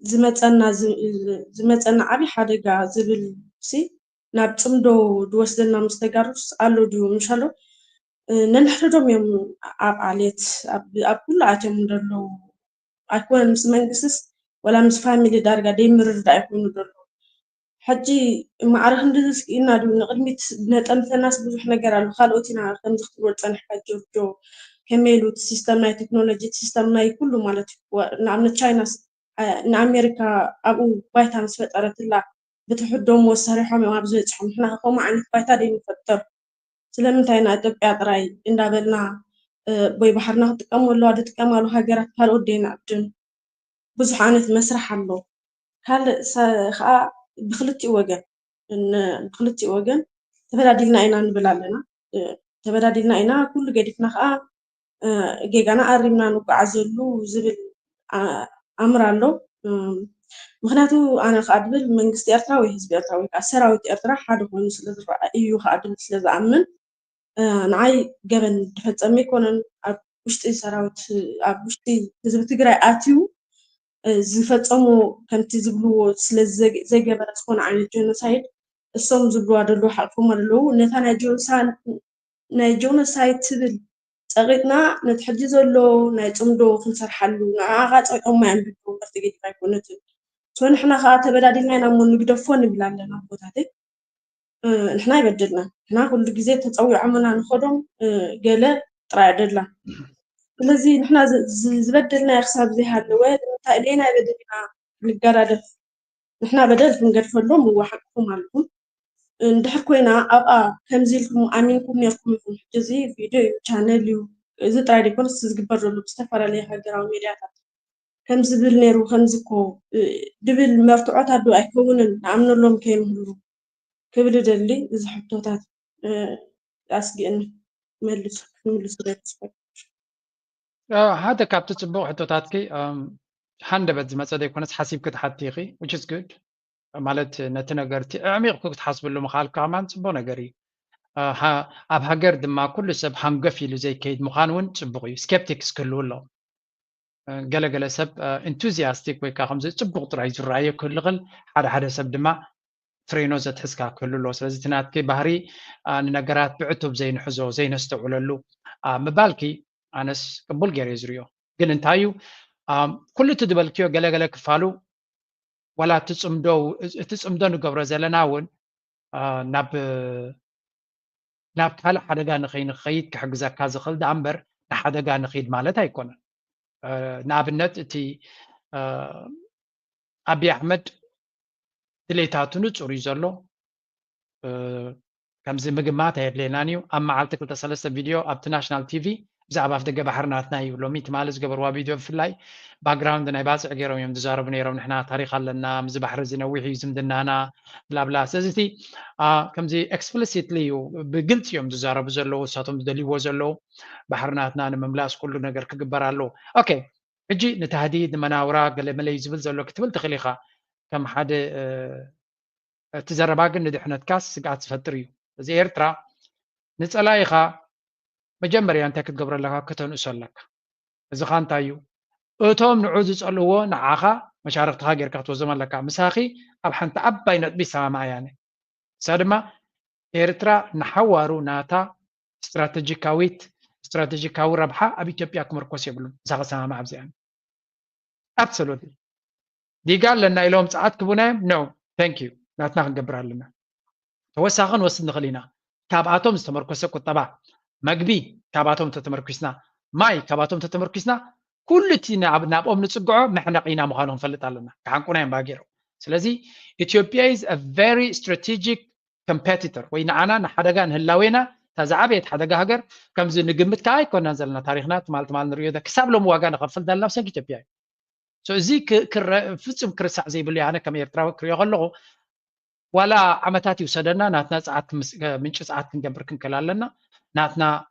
ዝመፀና ዝመፀና ዓብዪ ሓደጋ ዝብል ሲ ናብ ፅምዶ ዝወስደና ምስ ተጋሩስ ኣሎ ድዩ? ምሻሎ ነንሕድሕዶም እዮም ኣብ ዓሌት ኣብ ኩሉ ኣትዮም እንደለዉ ኣይኮነን ምስ መንግስትስ ወላ ምስ ፋሚሊ ዳርጋ ደይምርድዳእ ኣይኮይኑ ዘሎ። ሕጂ ማዕረ ክንድዚ ስኢልና ድዩ ንቕድሚት ነጠንፈናስ ብዙሕ ነገር ኣሎ። ካልኦት ኢና ከምዚ ክትብሎ ዝፀናሕካ ጆርጆ ከመይ ኢሉ እቲ ሲስተም ናይ ቴክኖሎጂ እቲ ሲስተም ናይ ኩሉ ማለት እዩ። ንኣብነት ቻይናስ ንኣሜሪካ ኣብኡ ባይታ ምስ ፈጠረትላ ብትሕዶሞ ሰሪሖም እዮም ኣብ ዝበፅሖም። ንሕና ከምኡ ዓይነት ባይታ ደይንፈጥር። ስለምንታይ ኢና ኢትዮጵያ ጥራይ እንዳበልና ወይ ባሕርና ክጥቀሙ ኣለዋ ዝጥቀማሉ ሃገራት ካልኦት ደይንዕድም? ብዙሕ ዓይነት መስርሕ ኣሎ። ካልእ ከዓ ብክልቲኡ ወገን ብክልቲኡ ወገን ተበዳዲልና ኢና ንብል ኣለና። ተበዳዲልና ኢና ኩሉ ገዲፍና ከዓ ጌጋና ኣሪምና ንጓዓዘሉ ዝብል ኣምር ኣሎ። ምክንያቱ ኣነ ከዓ ድብል መንግስቲ ኤርትራ ወይ ህዝቢ ኤርትራ ወይ ከዓ ሰራዊት ኤርትራ ሓደ ኮይኑ ስለዝረኣ እዩ ከዓ ድብል ስለዝኣምን ንዓይ ገበን ዝፈጸመ ኣይኮነን። ኣብ ውሽጢ ሰራዊት ኣብ ውሽጢ ህዝቢ ትግራይ ኣትዩ ዝፈጸሞ ከምቲ ዝብልዎ ስለ ዘይገበረ ዝኾነ ዓይነት ጀኖሳይድ እሶም ዝብልዋ ደለዉ ሓቅፎማ ደለዉ ነታ ናይ ጀኖሳይድ ትብል ጸቂጥና ነቲ ሕጂ ዘሎ ናይ ጽምዶ ክንሰርሓሉ ንዓኻ ጸቂጦማ እዮም ዝብሉ እምበር ተገዲፋ ኣይኮነትን። ሶ ንሕና ከዓ ተበዳዲልና ኢና እሞ ንግደፎ ንብል ኣለና ኣቦታተይ። ንሕና ኣይበደልና። ንሕና ኩሉ ግዜ ተፀዊዖምና ንኸዶም ገለ ጥራይ ኣይደላ። ስለዚ ንሕና ዝበደልናዮ ክሳብ ዘይሃለወ ንምንታይ ደይናይ በደል ኢና ንጋዳደፍ? ንሕና በደል ክንገድፈሎም እወ ሓቅኹም ኣለኹም። እንድሕር ኮይና ኣብኣ ከምዚ ኢልኩም ኣሚንኩም ነርኩም ኢኹም። ሕጂ እዚ ቪድዮ እዩ፣ ቻነል እዩ። እዚ ጥራይ ደይኮነስ ዝግበር ዘሎ ብዝተፈላለየ ሃገራዊ ሚድያታት ከም ዝብል ነይሩ ከምዚ እኮ ድብል መርትዖታት ዶ ኣይከውንን ንኣምነሎም ከይንህሉ ክብል ደሊ እዚ ሕቶታት ኣስጊእኒ መልሱ ክትምልሱ ደሊ ዝፈ ሓደ ካብቲ ፅቡቅ ሕቶታትኪ ሃንደበት ዝመፀ ዘይኮነስ ሓሲብኪ ትሓቲ ኢኺ which is good ማለት ነቲ ነገር እቲ ኣዕሚቕኩ ክትሓስብሉ ምኽኣል ከማን ፅቡቅ ነገር እዩ። ኣብ ሃገር ድማ ኩሉ ሰብ ሃንገፍ ኢሉ ዘይከይድ ምዃን እውን ፅቡቅ እዩ። ስኬፕቲክስ ክህልው ኣለዎም። ገለገለ ሰብ ኢንቱዚያስቲክ ወይ ከዓ ከምዚ ፅቡቅ ጥራይ ዝረኣዮ ክህልኽል ሓደ ሓደ ሰብ ድማ ፍሬኖ ዘትሕዝካ ክህሉ ኣለዎ። ስለዚ እቲ ናትኪ ባህሪ ንነገራት ብዕቱብ ዘይንሕዞ ዘይነስተውዕለሉ ምባልኪ ኣነስ ቅቡል ገይረ ዝርዮ። ግን እንታይ እዩ ኩሉ እቲ ዝበልክዮ ገለገለ ክፋሉ ዋላ እቲ ፅምዶ እቲ ፅምዶ ንገብሮ ዘለና እውን ናብ ናብ ካልእ ሓደጋ ንኸይንኸይድ ክሕግዘካ ዝኽእል ደኣ እምበር ንሓደጋ ንኽይድ ማለት ኣይኮነን። ንኣብነት እቲ ኣብይ ኣሕመድ ድሌታቱ ንፁር እዩ ዘሎ። ከምዚ ምግማት ኣየድልየናን እዩ። ኣብ መዓልቲ ክልተ ሰለስተ ቪድዮ ኣብቲ ናሽናል ቲቪ ብዛዕባ ኣፍ ደገ ባሕሪ ናትና እዩ። ሎሚ ትማሊ ዝገበርዋ ቪድዮ ብፍላይ ባክግራውንድ ናይ ባፅዕ ገይሮም እዮም ዝዛረቡ ነይሮም። ንሕና ታሪኽ ኣለና፣ ምዚ ባሕሪ እዚ ነዊሕ እዩ ዝምድናና፣ ብላብላ። ስለዚ እቲ ከምዚ ኤክስፕሊሲትሊ እዩ፣ ብግልፂ እዮም ዝዛረቡ ዘለዉ። እሳቶም ዝደልይዎ ዘለዉ ባሕሪ ናትና ንምምላስ ኩሉ ነገር ክግበር ኣለዎ። ኦኬ፣ ሕጂ ንታህዲድ ንመናውራ ገለ መለ እዩ ዝብል ዘሎ ክትብል ትኽእል ኢኻ። ከም ሓደ እቲ ዘረባ ግን ንድሕነትካስ ስግኣት ዝፈጥር እዩ። እዚ ኤርትራ ንጸላኢኻ መጀመርያ እንታይ ክትገብሮ ኣለካ? ከተንእሶ ኣለካ። እዚኻ እንታይ እዩ? እቶም ንዑ ዝጸልእዎ ንዓኻ መሻርክትኻ ጌርካ ክትወስዶም ኣለካ። ምሳኺ ኣብ ሓንቲ ዓባይ ነጥቢ ይሰማማዕ እየ ኣነ። እሳ ድማ ኤርትራ ንሓዋሩ ናታ ስትራተጂካዊት ስትራተጂካዊ ረብሓ ኣብ ኢትዮጵያ ክምርኮስ የብሉን። ምሳኺ ሰማማዕ ኣብዚኣ። ኣብሶሉትሊ ዲጋ ኣለና ኢሎም ጸዓት ክቡና እዮም። ኖ፣ ታንክ ዩ፣ ናትና ክንገብር ኣለና። ተወሳኺ ክንወስድ ንኽእል ኢና። ካብኣቶም ዝተመርኮሰ ቁጠባ፣ መግቢ ካብኣቶም ተተመርኪስና፣ ማይ ካብኣቶም ተተመርኪስና፣ ኩሉ እቲ ናብ ናብኦም ንጽግዖ መሕነቒና ምዃኑ ክንፈልጥ ኣለና። ክሓንቁና እዮም ባጊሮም። ስለዚ ኢትዮጵያ is a very strategic competitor ወይ ንዓና ንሓደጋ ንህላዌና እታ ዝዓበየት ሓደጋ ሃገር ከምዚ ንግምት ከዓ ኣይኮናን ዘለና። ታሪኽና ትማል ትማል ንሪኦ ደ-፣ ክሳብ ሎም ዋጋ ንኸፍል ዘለና ብሰንኪ ኢትዮጵያ እዩ። So እዚ ክ-፣ ክረ-፣ ፍጹም ክርሳዕ ዘይብሉ ኣነ ከም ኤርትራዊ ክሪኦ ከለኹ ዋላ ዓመታት ይውሰደና ናትና ጸዓት ክምስ-፣ ምንጪ ጸዓት ክንገብር ክንክእል ኣለና። ናትና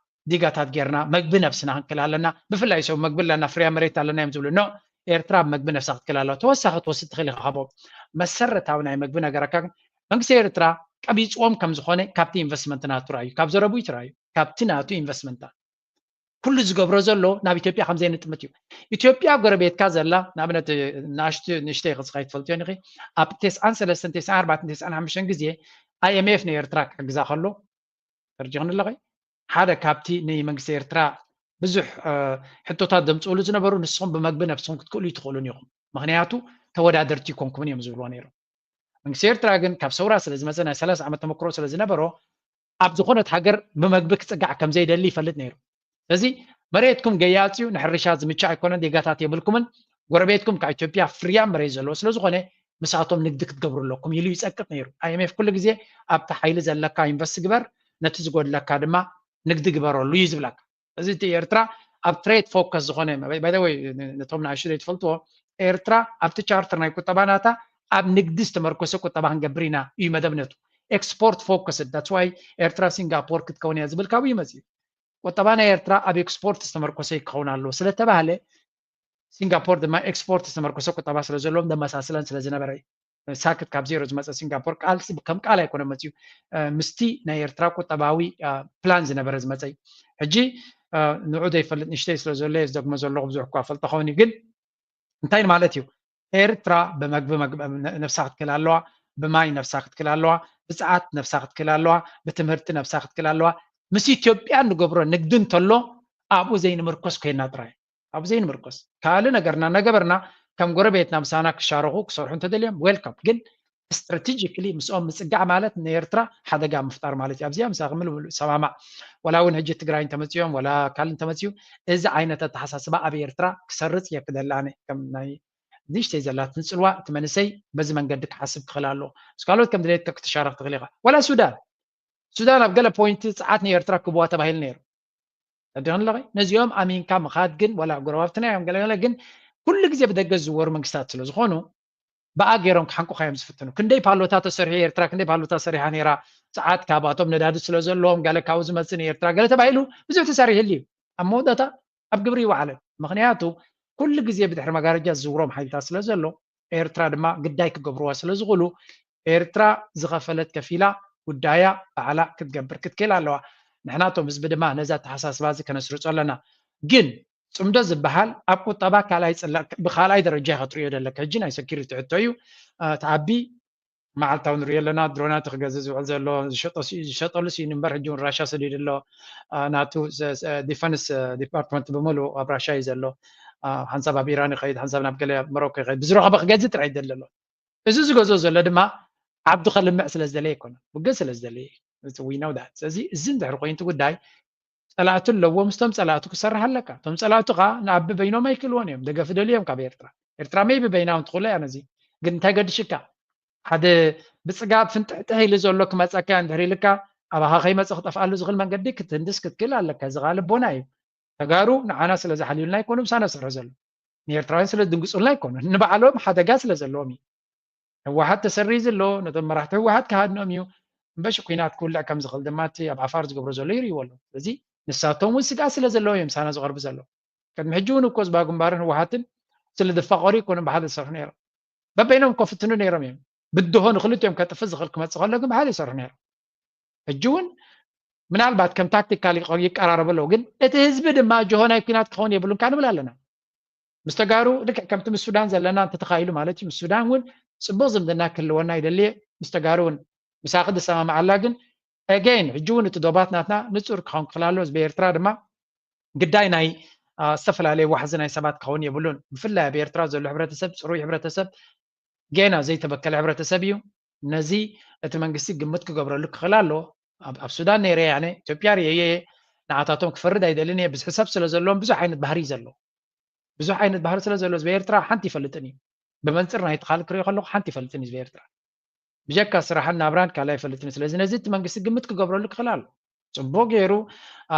ዲጋታት ጌርና መግቢ ነብስና ክንክእል ኣለና። ብፍላይ ሰብ መግቢ ኣለና፣ ፍርያ መሬት ኣለና እዮም ዝብሉ። ኖ፣ ኤርትራ መግቢ ነብሳ ክትክእል ኣለዋ። ተወሳኺ ትወስድ ትኽእል ኢኻ ካብኦም። መሰረታዊ ናይ መግቢ ነገራካ ግን መንግስቲ ኤርትራ ቀቢጽዎም ከም ዝኾነ ካብቲ ኢንቨስትመንት ናቱ ራእዩ፣ ካብ ዘረቡ ይትራእዩ፣ ካብቲ ናቱ ኢንቨስትመንታ ኩሉ ዝገብሮ ዘሎ ናብ ኢትዮጵያ ከም ዘይንጥምት እዩ። ኢትዮጵያ ጎረቤትካ ዘላ ንኣብነት ንኣሽቱ ንእሽተይ ቅርጽ ከይትፈልጥዮ ንኺ ኣብ ተስዓን ሰለስተን ተስዓን ኣርባዕተን ተስዓን ሓሙሽተን ግዜ ኣይኤምኤፍ ንኤርትራ ክሕግዛ ከሎ ፈርጂ ክንለኸ ሓደ ካብቲ ንመንግስቲ ኤርትራ ብዙሕ ሕቶታት ዘምፅእሉ ዝነበሩ ንስኹም ብመግቢ ነብስኹም ክትክእሉ ይትኽእሉን ኢኹም፣ ምክንያቱ ተወዳደርቲ ይኮንኩምን እዮም ዝብልዎ ነይሮም። መንግስቲ ኤርትራ ግን ካብ ሰውራ ስለ ዝመፀ ናይ ሰላሳ ዓመት ተመክሮ ስለ ዝነበሮ ኣብ ዝኾነት ሃገር ብመግቢ ክፅጋዕ ከም ዘይደሊ ይፈልጥ ነይሩ። ስለዚ መሬትኩም ገያፂ እዩ፣ ንሕርሻ ዝምቹ ኣይኮነን፣ ዴጋታት የብልኩምን፣ ጎረቤትኩም ካብ ኢትዮጵያ ፍርያም መሬት ዘለዎ ስለ ዝኾነ ምሳቶም ንግዲ ክትገብሩ ኣለኩም ኢሉ ይፀቅጥ ነይሩ። ኣይኤምኤፍ ኩሉ ግዜ ኣብቲ ሓይሊ ዘለካ ኢንቨስት ግበር፣ ነቲ ዝጎድለካ ድማ ንግዲ ግበረሉ እዩ ዝብለካ። እዚ እቲ ኤርትራ ኣብ ትሬድ ፎከስ ዝኾነ ባይ ወይ ነቶም ንኣሽቱ ዘይትፈልጥዎ ኤርትራ ኣብቲ ቻርተር ናይ ቁጠባ ናታ ኣብ ንግዲ ዝተመርኮሰ ቁጠባ ክንገብር ኢና እዩ መደብነቱ። ኤክስፖርት ፎከስ that's why ኤርትራ ሲንጋፖር ክትከውን እያ ዝብል ካብኡ ይመፅእ እዩ። ቁጠባ ናይ ኤርትራ ኣብ ኤክስፖርት ዝተመርኮሰ ይከውን ኣለዎ ስለተባህለ ሲንጋፖር ድማ ኤክስፖርት ዝተመርኮሰ ቁጠባ ስለ ዘለዎም ዘመሳስለን ስለ ዝነበረ እዩ። ሳክት ካብ ዜሮ ዝመፀ ሲንጋፖር ቃል ከም ቃል ኣይኮነ መፅዩ ምስቲ ናይ ኤርትራ ቁጠባዊ ፕላን ዝነበረ ዝመፀ እዩ። ሕጂ ንዑ ዘይፈልጥ ንሽተይ ስለ ዘሎ እየ ዝደግሞ ዘለኹ ብዙሕ እኳ ፈልጦ ኸውን እዩ ግን እንታይ ማለት እዩ? ኤርትራ ብመግቢ ነፍሳ ክትክል ኣለዋ፣ ብማይ ነፍሳ ክትክል ኣለዋ፣ ብፀዓት ነፍሳ ክትክል ኣለዋ፣ ብትምህርቲ ነፍሳ ክትክል ኣለዋ። ምስ ኢትዮጵያ ንገብሮ ንግዲ እንተሎ ኣብኡ ዘይንምርኮስ ኮይና ጥራይ ኣብኡ ዘይንምርኮስ ካልእ ነገርና እናገበርና ከም ጎረቤትና ምሳና ክሻረኹ ክሰርሑ እንተደልዮም ዌልካም ግን ስትራቴጂክሊ ምስኦም ምፅጋዕ ማለት ንኤርትራ ሓደጋ ምፍጣር ማለት እዩ። ኣብዚኣ ምሳኺ ምሉእ ምሉእ ሰማማዕ። ዋላ እውን ሕጂ ትግራይ እንተመፅኦም ዋላ ካልእ እንተመፅኡ እዚ ዓይነት ኣተሓሳስባ ኣብ ኤርትራ ክሰርፅ እየ ክደሊ ኣነ ከም ናይ ንእሽተይ ዘላትኒ ፅልዋ እቲ መንእሰይ በዚ መንገዲ ክሓስብ ክኽእል ኣለዎ። ምስ ካልኦት ከም ድሌትካ ክትሻረኽ ትኽእል ኢኻ። ዋላ ሱዳን ሱዳን ኣብ ገለ ፖይንት ፀዓት ንኤርትራ ክብዋ ተባሂሉ ነይሩ። ተደንለኸ ነዚኦም ኣሚንካ ምኻድ ግን ዋላ ጎረባብትና እዮም ገለገለ ግን ኩሉ ግዜ ብደገ ዝዝወሩ መንግስታት ስለ ዝኾኑ ብኣ ገይሮም ክሓንቁኻ እዮም ዝፍትኑ። ክንደይ ፓሎታ ተሰሪሑ ኤርትራ ክንደይ ፓሎታ ሰሪሓ ነይራ። ፀዓት ካብኣቶም ነዳዲ ስለ ዘለዎም ገለ ካብኡ ዝመፅእ ንኤርትራ ገለ ተባሂሉ ብዙሕ ተሰሪሕሉ እዩ። ኣብ መወዳእታ ኣብ ግብሪ ይወዓለን። ምክንያቱ ኩሉ ግዜ ብድሕሪ መጋረጃ ዝዝውሮም ሓይልታት ስለ ዘሎ ኤርትራ ድማ ግዳይ ክገብርዋ ስለ ዝኽእሉ ኤርትራ ዝኸፈለት ከፊላ ጉዳያ ባዕላ ክትገብር ክትክእል ኣለዋ። ንሕና እቶም ህዝቢ ድማ ነዚ ኣተሓሳስባ እዚ ከነስርጾ ኣለና። ግን ጽምዶ ዝበሃል ኣብ ቁጠባ ካልኣይ ጽላ ብኻልኣይ ደረጃ ኢኻ ትርእዮ ዘለካ። ሕጂ ናይ ሰኪሪቲ ሕቶ እዩ። እቲ ዓቢ መዓልታዊ ንሪኦ ኣለና። ድሮናት ክገዝእ ዝውዕል ዘሎ ዝሸጠሉ ስኢኑ እምበር ሕጂ እውን ራሻ ሰዲዱ ኣሎ። ናቱ ዲፈንስ ዲፓርትመንት ብምሉእ ኣብ ራሻ እዩ ዘሎ። ሓንሳብ ኣብ ኢራን ይኸይድ፣ ሓንሳብ ናብ ገለ ሞሮኮ ይኸይድ። ብዝረኸቦ ክገዝእ ጥራይ ይደሊ ኣሎ። እዚ ዝገዝኦ ዘሎ ድማ ዓዱ ከልምዕ ስለ ዝደለየ ኣይኮነን፣ ውግእ ስለ ዝደለየ። We know that። ስለዚ እዚ እንድሕር ኮይኑ እቲ ጉዳይ ፀላእቲ ኣለዎ፣ ምስቶም ፀላእቱ ክሰርሕ ኣለካ። እቶም ፀላእቱ ከዓ ንኣቢ በይኖም ኣይክእልዎን እዮም፣ ደገፍ ይደልዩ እዮም ካብ ኤርትራ። ኤርትራ ሜይቢ በይናውን ትኽእሎ እያ ነዚ። ግን እንታይ ገድሽካ? ሓደ ብፅጋብ ፍንጥሕጥሕ ኢሉ ዘሎ ክመፀካ እንድሕር ኢልካ ኣባኻ ከይመፀ ክጠፍኣሉ ዝኽእል መንገዲ ክትህንድስ ክትክእል ኣለካ። እዚ ከዓ ልቦና እዩ። ተጋሩ ንዓና ስለ ዝሓልዩልና ኣይኮኑ ምሳና ዝሰርሑ ዘሎ፣ ንኤርትራውያን ስለ ዝድንግጹልና ኣይኮኑ፣ ንባዕሎም ሓደጋ ስለ ዘለዎም እዩ። ህወሓት ተሰሪዙ ኣሎ፣ ነቶም መራሕቲ ህወሓት ክሃድኖም እዩ። እምበሺ ኩናት ክውልዕ ከም ዝኽእል ድማ እቲ ኣብ ዓፋር ዝገብሮ ዘሎ ይርእይዎ ኣለዉ። ስለዚ ንሳቶም እውን ስግኣት ስለ ዘለዎም እዮም ምሳና ዝቐርቡ ዘለዉ። ቅድሚ ሕጂ እውን እኮ ህዝባዊ ግንባርን ህወሓትን ስለ ዝፋቐሩ ኣይኮኑን ብሓደ ዝሰርሑ ነይሮም። በበይኖም እኮ ፍትኑ ነይሮም እዮም። ብድሆ ንክልቲኦም ከጥፍእ ዝኽእል ክመጽእ ከሎ ግን ብሓደ ይሰርሑ ነይሮም። ሕጂ እውን ምናልባት ከም ታክቲካል ይቀራረቡ ኣለዉ፣ ግን እቲ ህዝቢ ድማ ጅሆ ናይ ኩናት ክኸውን የብሉን ከኣ ንብል ኣለና። ምስ ተጋሩ ልክዕ ከምቲ ምስ ሱዳን ዘለና እንተተኻኢሉ ማለት እዩ። ምስ ሱዳን እውን ጽቡቕ ዝምድና ክህልወና ይደሊ እየ። ምስ ተጋሩ እውን ምሳኺ ዝሰማማዓላ ግን ኣገይን ሕጂ እውን እቲ ዶባት ናትና ንጹር ክኸውን ክኽእል ኣለዎ። ህዝቢ ኤርትራ ድማ ግዳይ ናይ አ፣ ዝተፈላለየ ዋሕዚ ናይ ሰባት ክኸውን የብሉን። ብፍላይ ኣብ ኤርትራ ዘሎ ሕብረተሰብ ጽሩይ ሕብረተሰብ፣ ጌና ዘይተበከለ ሕብረተሰብ እዩ። ነዚ እቲ መንግስቲ ግምት ክገብረሉ ክኽእል ኣለዎ። ኣብ ኣብ ሱዳን ነይረ እየ ኣነ፣ ኢትዮጵያ ርእየ እየ። ንዓታቶም ክፈርድ ኣይደልን እየ። ብዝሒ ሰብ ስለ ዘለዎም ብዙሕ ዓይነት ባህሪ እዩ ዘለዎ። ብዙሕ ዓይነት ባህሪ ስለ ዘሎ ህዝቢ ኤርትራ ሓንቲ ይፈልጥን እዩ። ብመንጽር ናይቲ ካልእ ክሪኦ ከለኹ ሓንቲ ይፈልጥን እዩ ህዝቢ ኤርትራ። ብጀካ ስራሕን ናብራን ካልእ ኣይፈልጥን እዩ። ስለዚ ነዚ እቲ መንግስቲ ግምት ክገብረሉ ክኽእል ኣለዎ። ጽቡቕ ገይሩ አ፣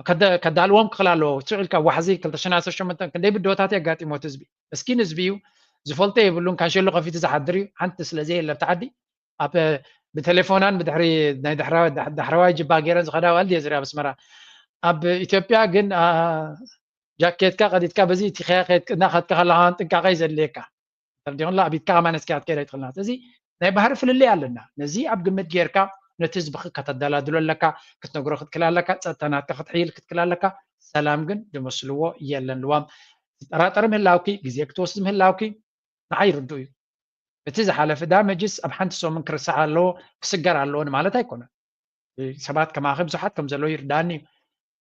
ከደ- ከዳልዎም ክኽእል ኣለዎ። ስቕ ኢልካ ዋሕዚ ክልተ ሽሕን ዓሰርተ ሸሞንተን ክንደይ ብድሆታት የጋጢሞ እቲ ህዝቢ። ምስኪን ህዝቢ እዩ። ዝፈልጦ የብሉን። ካንሸሎ ከፊቱ ዝሓድር እዩ። ሓንቲ ስለ ዘየለ ኣብቲ ዓዲ ኣብ ብቴሌፎናን ብድሕሪ ናይ ዳሕራ- ዳሕ- ዳሕረዋይ ጅባ ገይረን ዝኸዳ ኣዋልድ እየ ዝርኢ ኣብ ኣስመራ። ኣብ ኢትዮጵያ ግን አ፣ ጃኬትካ ቀዲድካ በዚ እቲ ኸያ ከይድ- እናኸድካ ከለኻ ጥንቃቐ እዩ ዘድልየካ። ተረዲኹም? ኣብ ኢድካ ከማን እስኪ ክትከይድ ኣይትኽእልና። ስለዚ ናይ ባህሪ ፍልልይ ኣለና። ነዚ ኣብ ግምት ጌርካ ነቲ ህዝብኺ ከተደላድሎ ኣለካ፣ ክትነግሮ ክትክእል ኣለካ፣ ጸጥታ ናትካ ክትሕይል ክትክእል ኣለካ። ሰላም ግን ዝመስልዎ የለን። ልዋም ትጠራጠሪ ምህላውኪ፣ ግዜ ክትወስድ ምህላውኪ ንዓይ ይርድኡ እዩ። እቲ ዝሓለፈ ዳመጅስ ኣብ ሓንቲ ሰሙን ክርሳዕ ኣለዎ፣ ክስገር ኣለዎ ንማለት ኣይኮነን። ሰባት ከማኺ ብዙሓት ከም ዘለዉ ይርዳኒ እዩ።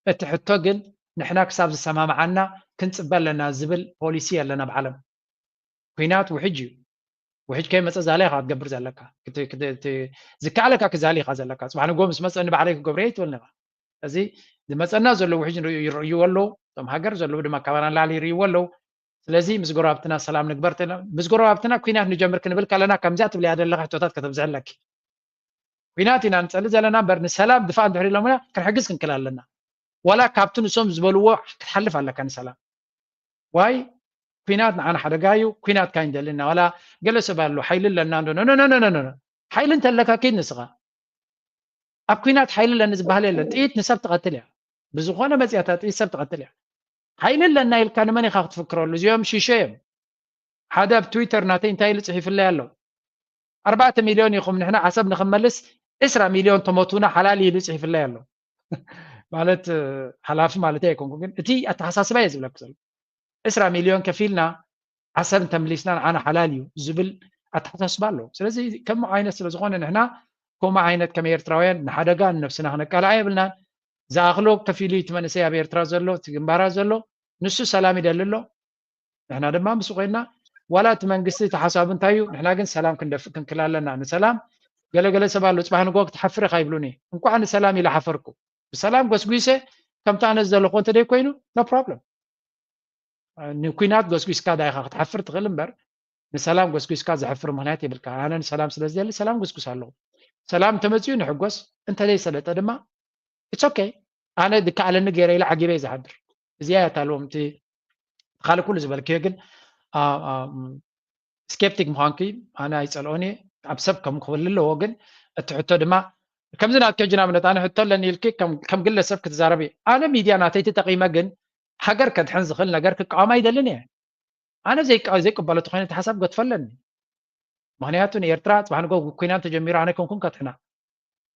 እቲ ሕቶ ግን ንሕና ክሳብ ዝሰማምዓና ክንጽበ ኣለና ዝብል ፖሊሲ የለን ኣብ ዓለም። ኩናት ውሕጅ እዩ። ውሕጅ ከይመጸ ዛሊ ኢኻ ክትገብር ዘለካ። ክት- ክት- ክት- ዝከኣለካ ክዛሊ ኢኻ ዘለካ። ጽባሕ ንግሆ ምስ መጸ ንባዕለይ ክገብሮ እየ ኣይትበልኒ ኢኻ። ስለዚ ዝመጸና ዘሎ ውሕጅ ንርእዩ ይርእይዎ ኣለዉ። እቶም ሃገር ዘለዉ ድማ ካባና ንላዕሊ ይርእይዎ ኣለዉ። ስለዚ ምስ ጎረባብትና ሰላም ንግበር ተና- ምስ ጎረባብትና ኩናት ንጀምር ክንብል ከለና ከምዚኣ ትብልያ ዘለኻ ሕቶታት ከተብዝሐለኪ። ኩናት ኢና ንጸሊ ዘለና እምበር ንሰላም ድፋእ እንድሕር ኢሎምና ክንሕግዝ ክንክእል ኣለና። ዋላ ካብቲ ንሶም ዝበልዎ ክትሓልፍ ኣለካ ንሰላም። ዋይ ኩናት ንዓና ሓደጋ እዩ፣ ኩናት ካይንደልና ዋላ ገለ ሰብ ኣሎ ሓይሊ ኣለና እንዶ ኖ ኖ ኖ ኖ ኖ ሓይሊ እንተለካ ኪድ ንስኻ ኣብ ኩናት ሓይሊ ኣለኒ ዝበሃል የለን። ጥይት ንሰብ ትቐትል እያ። ብዝኾነ መጽያታ ጥይት ሰብ ትቐትል እያ። ሓይሊ ኣለና ኢልካ ንመን ኢኻ ክትፍክረሉ? እዚኦም ሽሾ እዮም። ሓደ ኣብ ትዊተር ናተይ እንታይ ኢሉ ጽሒፍለይ ኣሎ? ኣርባዕተ ሚልዮን ኢኹም ንሕና ዓሰብ ንኽንመልስ ዕስራ ሚልዮን ተሞቱና ሓላል ኢሉ ጽሒፍለይ ኣሎ። ማለት ሓላፊ ማለት ኣይኮንኩ፣ ግን እቲ ኣተሓሳስባ እየ ዝብለክ ዘሎ። ዕስራ ሚልዮን ከፊልና ዓሰብ እንተምሊስና ንዓና ሓላል እዩ ዝብል ኣተሓሳስባ ኣለዎ። ስለዚ ከምኡ ዓይነት ስለ ዝኾነ ንሕና ከምኡ ዓይነት ከም ኤርትራውያን ንሓደጋ ንነብስና ክነቃልዓ የብልናን። ዝኣኽሎ ከፊሉ እቲ መንእሰይ ኣብ ኤርትራ ዘሎ እቲ ግንባራት ዘሎ ንሱ ሰላም ይደሊ ኣሎ። ንሕና ድማ ምስ ኮይና ዋላ እቲ መንግስቲ እቲ ሓሳቡ እንታይ እዩ ንሕና ግን ሰላም ክንደፍእ ክንክል ኣለና። ንሰላም ገለገለ ሰብ ኣሎ ጽባሕ ንጎ ክትሓፍር ኢኻ ይብሉኒ። እንኳዕ ንሰላም ኢለ ሓፈርኩ። ብሰላም ጎስጒሰ ከምቲ ኣነ ዝደለኹ እንተደይ ኮይኑ no problem። ንኩናት ጎስጒስካ ዳይኻ ክትሓፍር ትኽእል እምበር ንሰላም ጎስጒስካ ዘሕፍር ምኽንያት የብልካ። ኣነ ንሰላም ስለ ዝደሊ ሰላም ጎስጉስ ኣለኹ። ሰላም እንተመፅኡ ንሕጎስ፣ እንተዘይሰለጠ ድማ it's okay። ኣነ ድከኣለኒ ገይረ ኢለ ዓጊበ እየ ዝሓድር። እዚኣ እያ እታ ሎም እቲ ካልእ ኩሉ ዝበልክዮ ግን ስኬፕቲክ ምዃንኪ ኣነ ኣይጸልኦን እየ። ኣብ ሰብ ከም ክብል ኣለዎ ግን እቲ ሕቶ ድማ ከምዚ ናትከ ጅናብነት ኣነ ሕቶ ኣለኒ ኢልኪ ከም ግለሰብ ክትዛረቢ ኣነ ሚድያ ናተይ ተጠቒመ ግን ሃገር ከድሕን ዝኽእል ነገር ክቃወም ኣይደልን እየ። ኣነ ዘይቅበሎ ተኾይነ እቲ ሓሳብ ገድፎ ኣለኒ። ምኽንያቱ ንኤርትራ ጽባሕ ንጎ ኩናት ተጀሚሩ ኣነ ከምኩም ከድሕና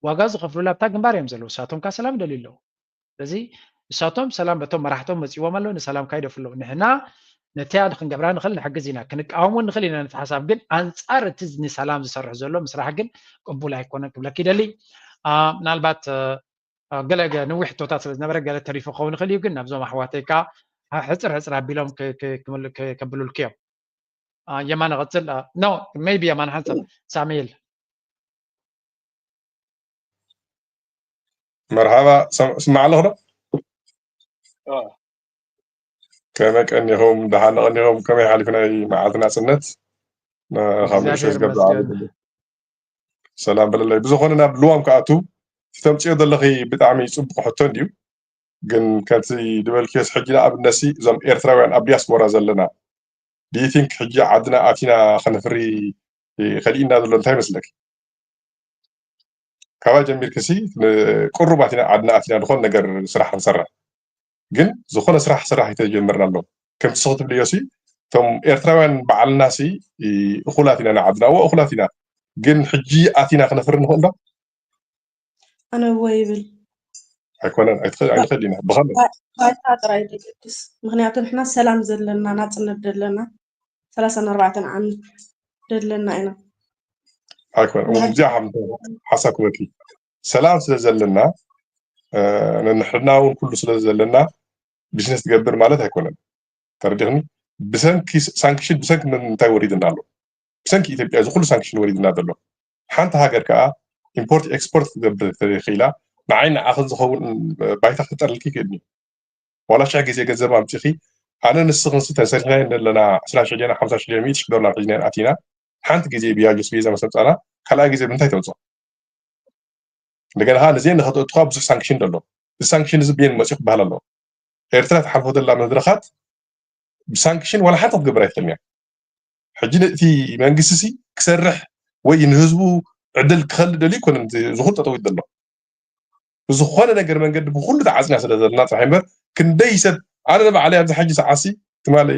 ዋጋ ዝኸፍሉላ ኣብታ ግንባር እዮም ዘለዉ። ንሳቶም ከኣ ሰላም ይደልዩ ኣለዉ። ስለዚ ንሳቶም ሰላም በቶም መራሕቶም መጺዎም ኣለዉ፣ ንሰላም ካይደፉ ኣለዉ። ንሕና ነቲያ ክንገብራ ንኽእል ንሕግዝ ኢና፣ ክንቃወም እውን ንኽእል ኢና ነቲ ሓሳብ፣ ግን ኣንጻር እቲ ንሰላም ዝሰርሕ ዘሎ ምስራሕ ግን ቅቡል ኣይኮነን ክብለኪ ይደሊ። ምናልባት ገለ ነዊሕ ሕቶታት ስለ ዝነበረ ገለ ተሪፉ ክኸውን ይኽእል እዩ፣ ግን ናብዞም ኣሕዋተይ ከኣ ሕጽር ሕጽር ኣቢሎም ከብሉልኪ እዮም። የማነ ቀጽል። ኖ ሜይቢ የማነ ሓንሳብ ሳሙኤል መርሓባ ስማዕ ኣለኹ ዶ? ከመይ ቀኒኹም? ደሓን ቀኒኹም? ከመይ ሓሊፍናይ መዓልቲ ናጽነት? ካብ ንእሽቶ ዝገብር ዓቢ ሰላም በለለይ። ብዝኾነ ናብ ልዋም ክኣቱ እቲ ተምፅዮ ዘለኺ ብጣዕሚ ፅቡቅ ሕቶ እንድዩ። ግን ከምቲ ዝበልክዮስ ሕጂ ንኣብነትሲ እዞም ኤርትራውያን ኣብ ዲያስፖራ ዘለና do you think ሕጂ ዓድና ኣቲና ከነፍሪ ከሊእና ዘሎ እንታይ ይመስለኪ? ካባይ ጀሚርክሲ ቁሩባት ኢና ዓድና ኣቲና ዝኾነ ነገር ስራሕ ንሰርሕ፣ ግን ዝኾነ ስራሕ ስራሕ ይተጀመርና ኣሎ። ከምቲ ስኽ ትብልዮ ሲ እቶም ኤርትራውያን ባዕልና ሲ እኹላት ኢና ንዓድና፣ እዎ እኹላት ኢና፣ ግን ሕጂ ኣቲና ክነፍሪ ንኽእል ዶ? ኣነ እዎ ይብል። ኣይኮነን፣ ኣይንኽእል ኢና። ብኸመይ? ባይታ ጥራይ ደገድስ። ምክንያቱ ንሕና ሰላም ዘለና ናፅነት ዘለና ሰላሳን ኣርባዕተን ዓመት ዘለና ኢና። ኣይኮነ እዚኣ ሓሳብ ክበኪ ሰላም ስለ ዘለና ነንሕድና እውን ኩሉ ስለ ዘለና ቢዝነስ ትገብር ማለት ኣይኮነን። ተረዲኽኒ? ብሰንኪ ሳንክሽን ብሰንኪ ምንታይ ወሪድና ኣሎ? ብሰንኪ ኢትዮጵያ እዚ ኩሉ ሳንክሽን ወሪድና ዘሎ። ሓንቲ ሃገር ከዓ ኢምፖርት ኤክስፖርት ክትገብር ተዘይክኢላ ንዓይ ንዓኽን ዝኸውን ባይታ ክጠርልኪ ይክእል እዩ። ዋላ ሽሕ ግዜ ገንዘብ ኣምፂኺ ኣነ ንስኽንሲ ተሰሪሕናዮ ዘለና ዕስራ ሽሕ ድና ሓምሳ ሽሕ ሚእቲ ሽሕ ዶላር ሒዝናዮ ኣቲና ሓንቲ ግዜ ብያጆስ ቤዛ መሰምፃና ካልኣይ ግዜ ብምንታይ ተውፅኦ? እንደገና ከዓ ነዚአን ንኸተእቱ ከዓ ብዙሕ ሳንክሽን ኣሎ። እዚ ሳንክሽን እዚ ብየን መፂኡ ክበሃል ኣለዎ። ኤርትራ ትሓልፎ ዘላ መድረኻት ብሳንክሽን ዋላ ሓንቲ ክትገብር ኣይትኽእልን እያ። ሕጂ እቲ መንግስቲ ሲ ክሰርሕ ወይ ንህዝቡ ዕድል ክኸል ደልዩ ይኮነን ዝኹል ጠጠዊት ዘሎ ብዝኾነ ነገር መንገዲ ብኩሉ ተዓፅና ስለ ዘለና ጥራሕ እምበር ክንደይ ሰብ ኣነ ንባዕለይ ኣብዚ ሕጂ ሰዓትሲ ትማሊ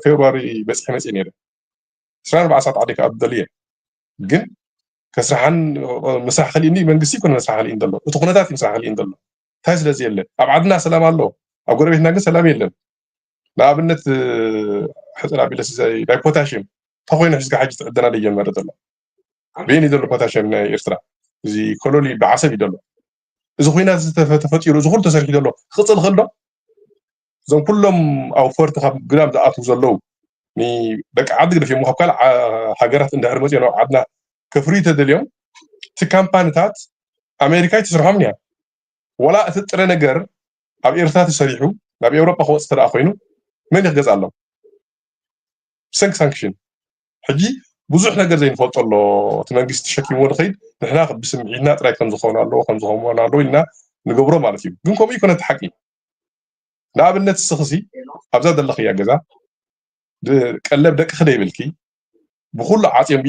ፌብሩዋሪ በፂሐ መፅእ ነይረ ስራ ንባዕ ሰዓት ዓዲ ከኣ ደልየ ግን ከስራሕን ምስራሕ ከሊእኒ መንግስቲ ይኮነ መስራሕ ከሊእን ዘሎ እቲ ኩነታት እዩ ምስራሕ ከሊእን ዘሎ እንታይ ስለዚ የለ ኣብ ዓድና ሰላም ኣሎ ኣብ ጎረቤትና ግን ሰላም የለን ንኣብነት ሕፅር ኣቢለስ ናይ ፖታሽም ተኮይኑ ሕዝካ ሕጂ ትዕደና ደጀመረ ዘሎ በየን እዩ ዘሎ ፖታሽም ናይ ኤርትራ እዚ ኮሎሊ ብዓሰብ እዩ ዘሎ እዚ ኩናት ተፈጢሩ እዚ ኩሉ ተሰሪሑ ዘሎ ክቅፅል ክእል ዶ እዞም ኩሎም ኣብ ፎርቲ ካብ ግዳም ዝኣትዉ ዘለዉ ንደቂ ዓዲ ግደፍ እሞ ካብ ካልእ ሃገራት እንድሕር መፅኦም ናብ ዓድና ከፍርዩ ተደልዮም እቲ ካምፓኒታት ኣሜሪካ ይትስርሖም እያ ዋላ እቲ ጥረ ነገር ኣብ ኤርትራ ተሰሪሑ ናብ ኤውሮጳ ክወፅ ተደኣ ኮይኑ መን ይክገዝኣሎም ብሰንኪ ሳንክሽን ሕጂ ብዙሕ ነገር ዘይንፈልጦ ኣሎ እቲ መንግስቲ ተሸኪምዎ ንኸይድ ንሕና ብስምዒትና ጥራይ ከም ዝኾኑ ኣለዎ ከም ዝኾኑ ኣለዎ ኢልና ንገብሮ ማለት እዩ ግን ከምኡ ይኮነ እቲ ሓቂ ንኣብነት ስኽሲ ኣብዛ ዘለኽያ ገዛ ቀለብ ደቂ ክደ ይብልኪ ብኩሉ ዓፅዮም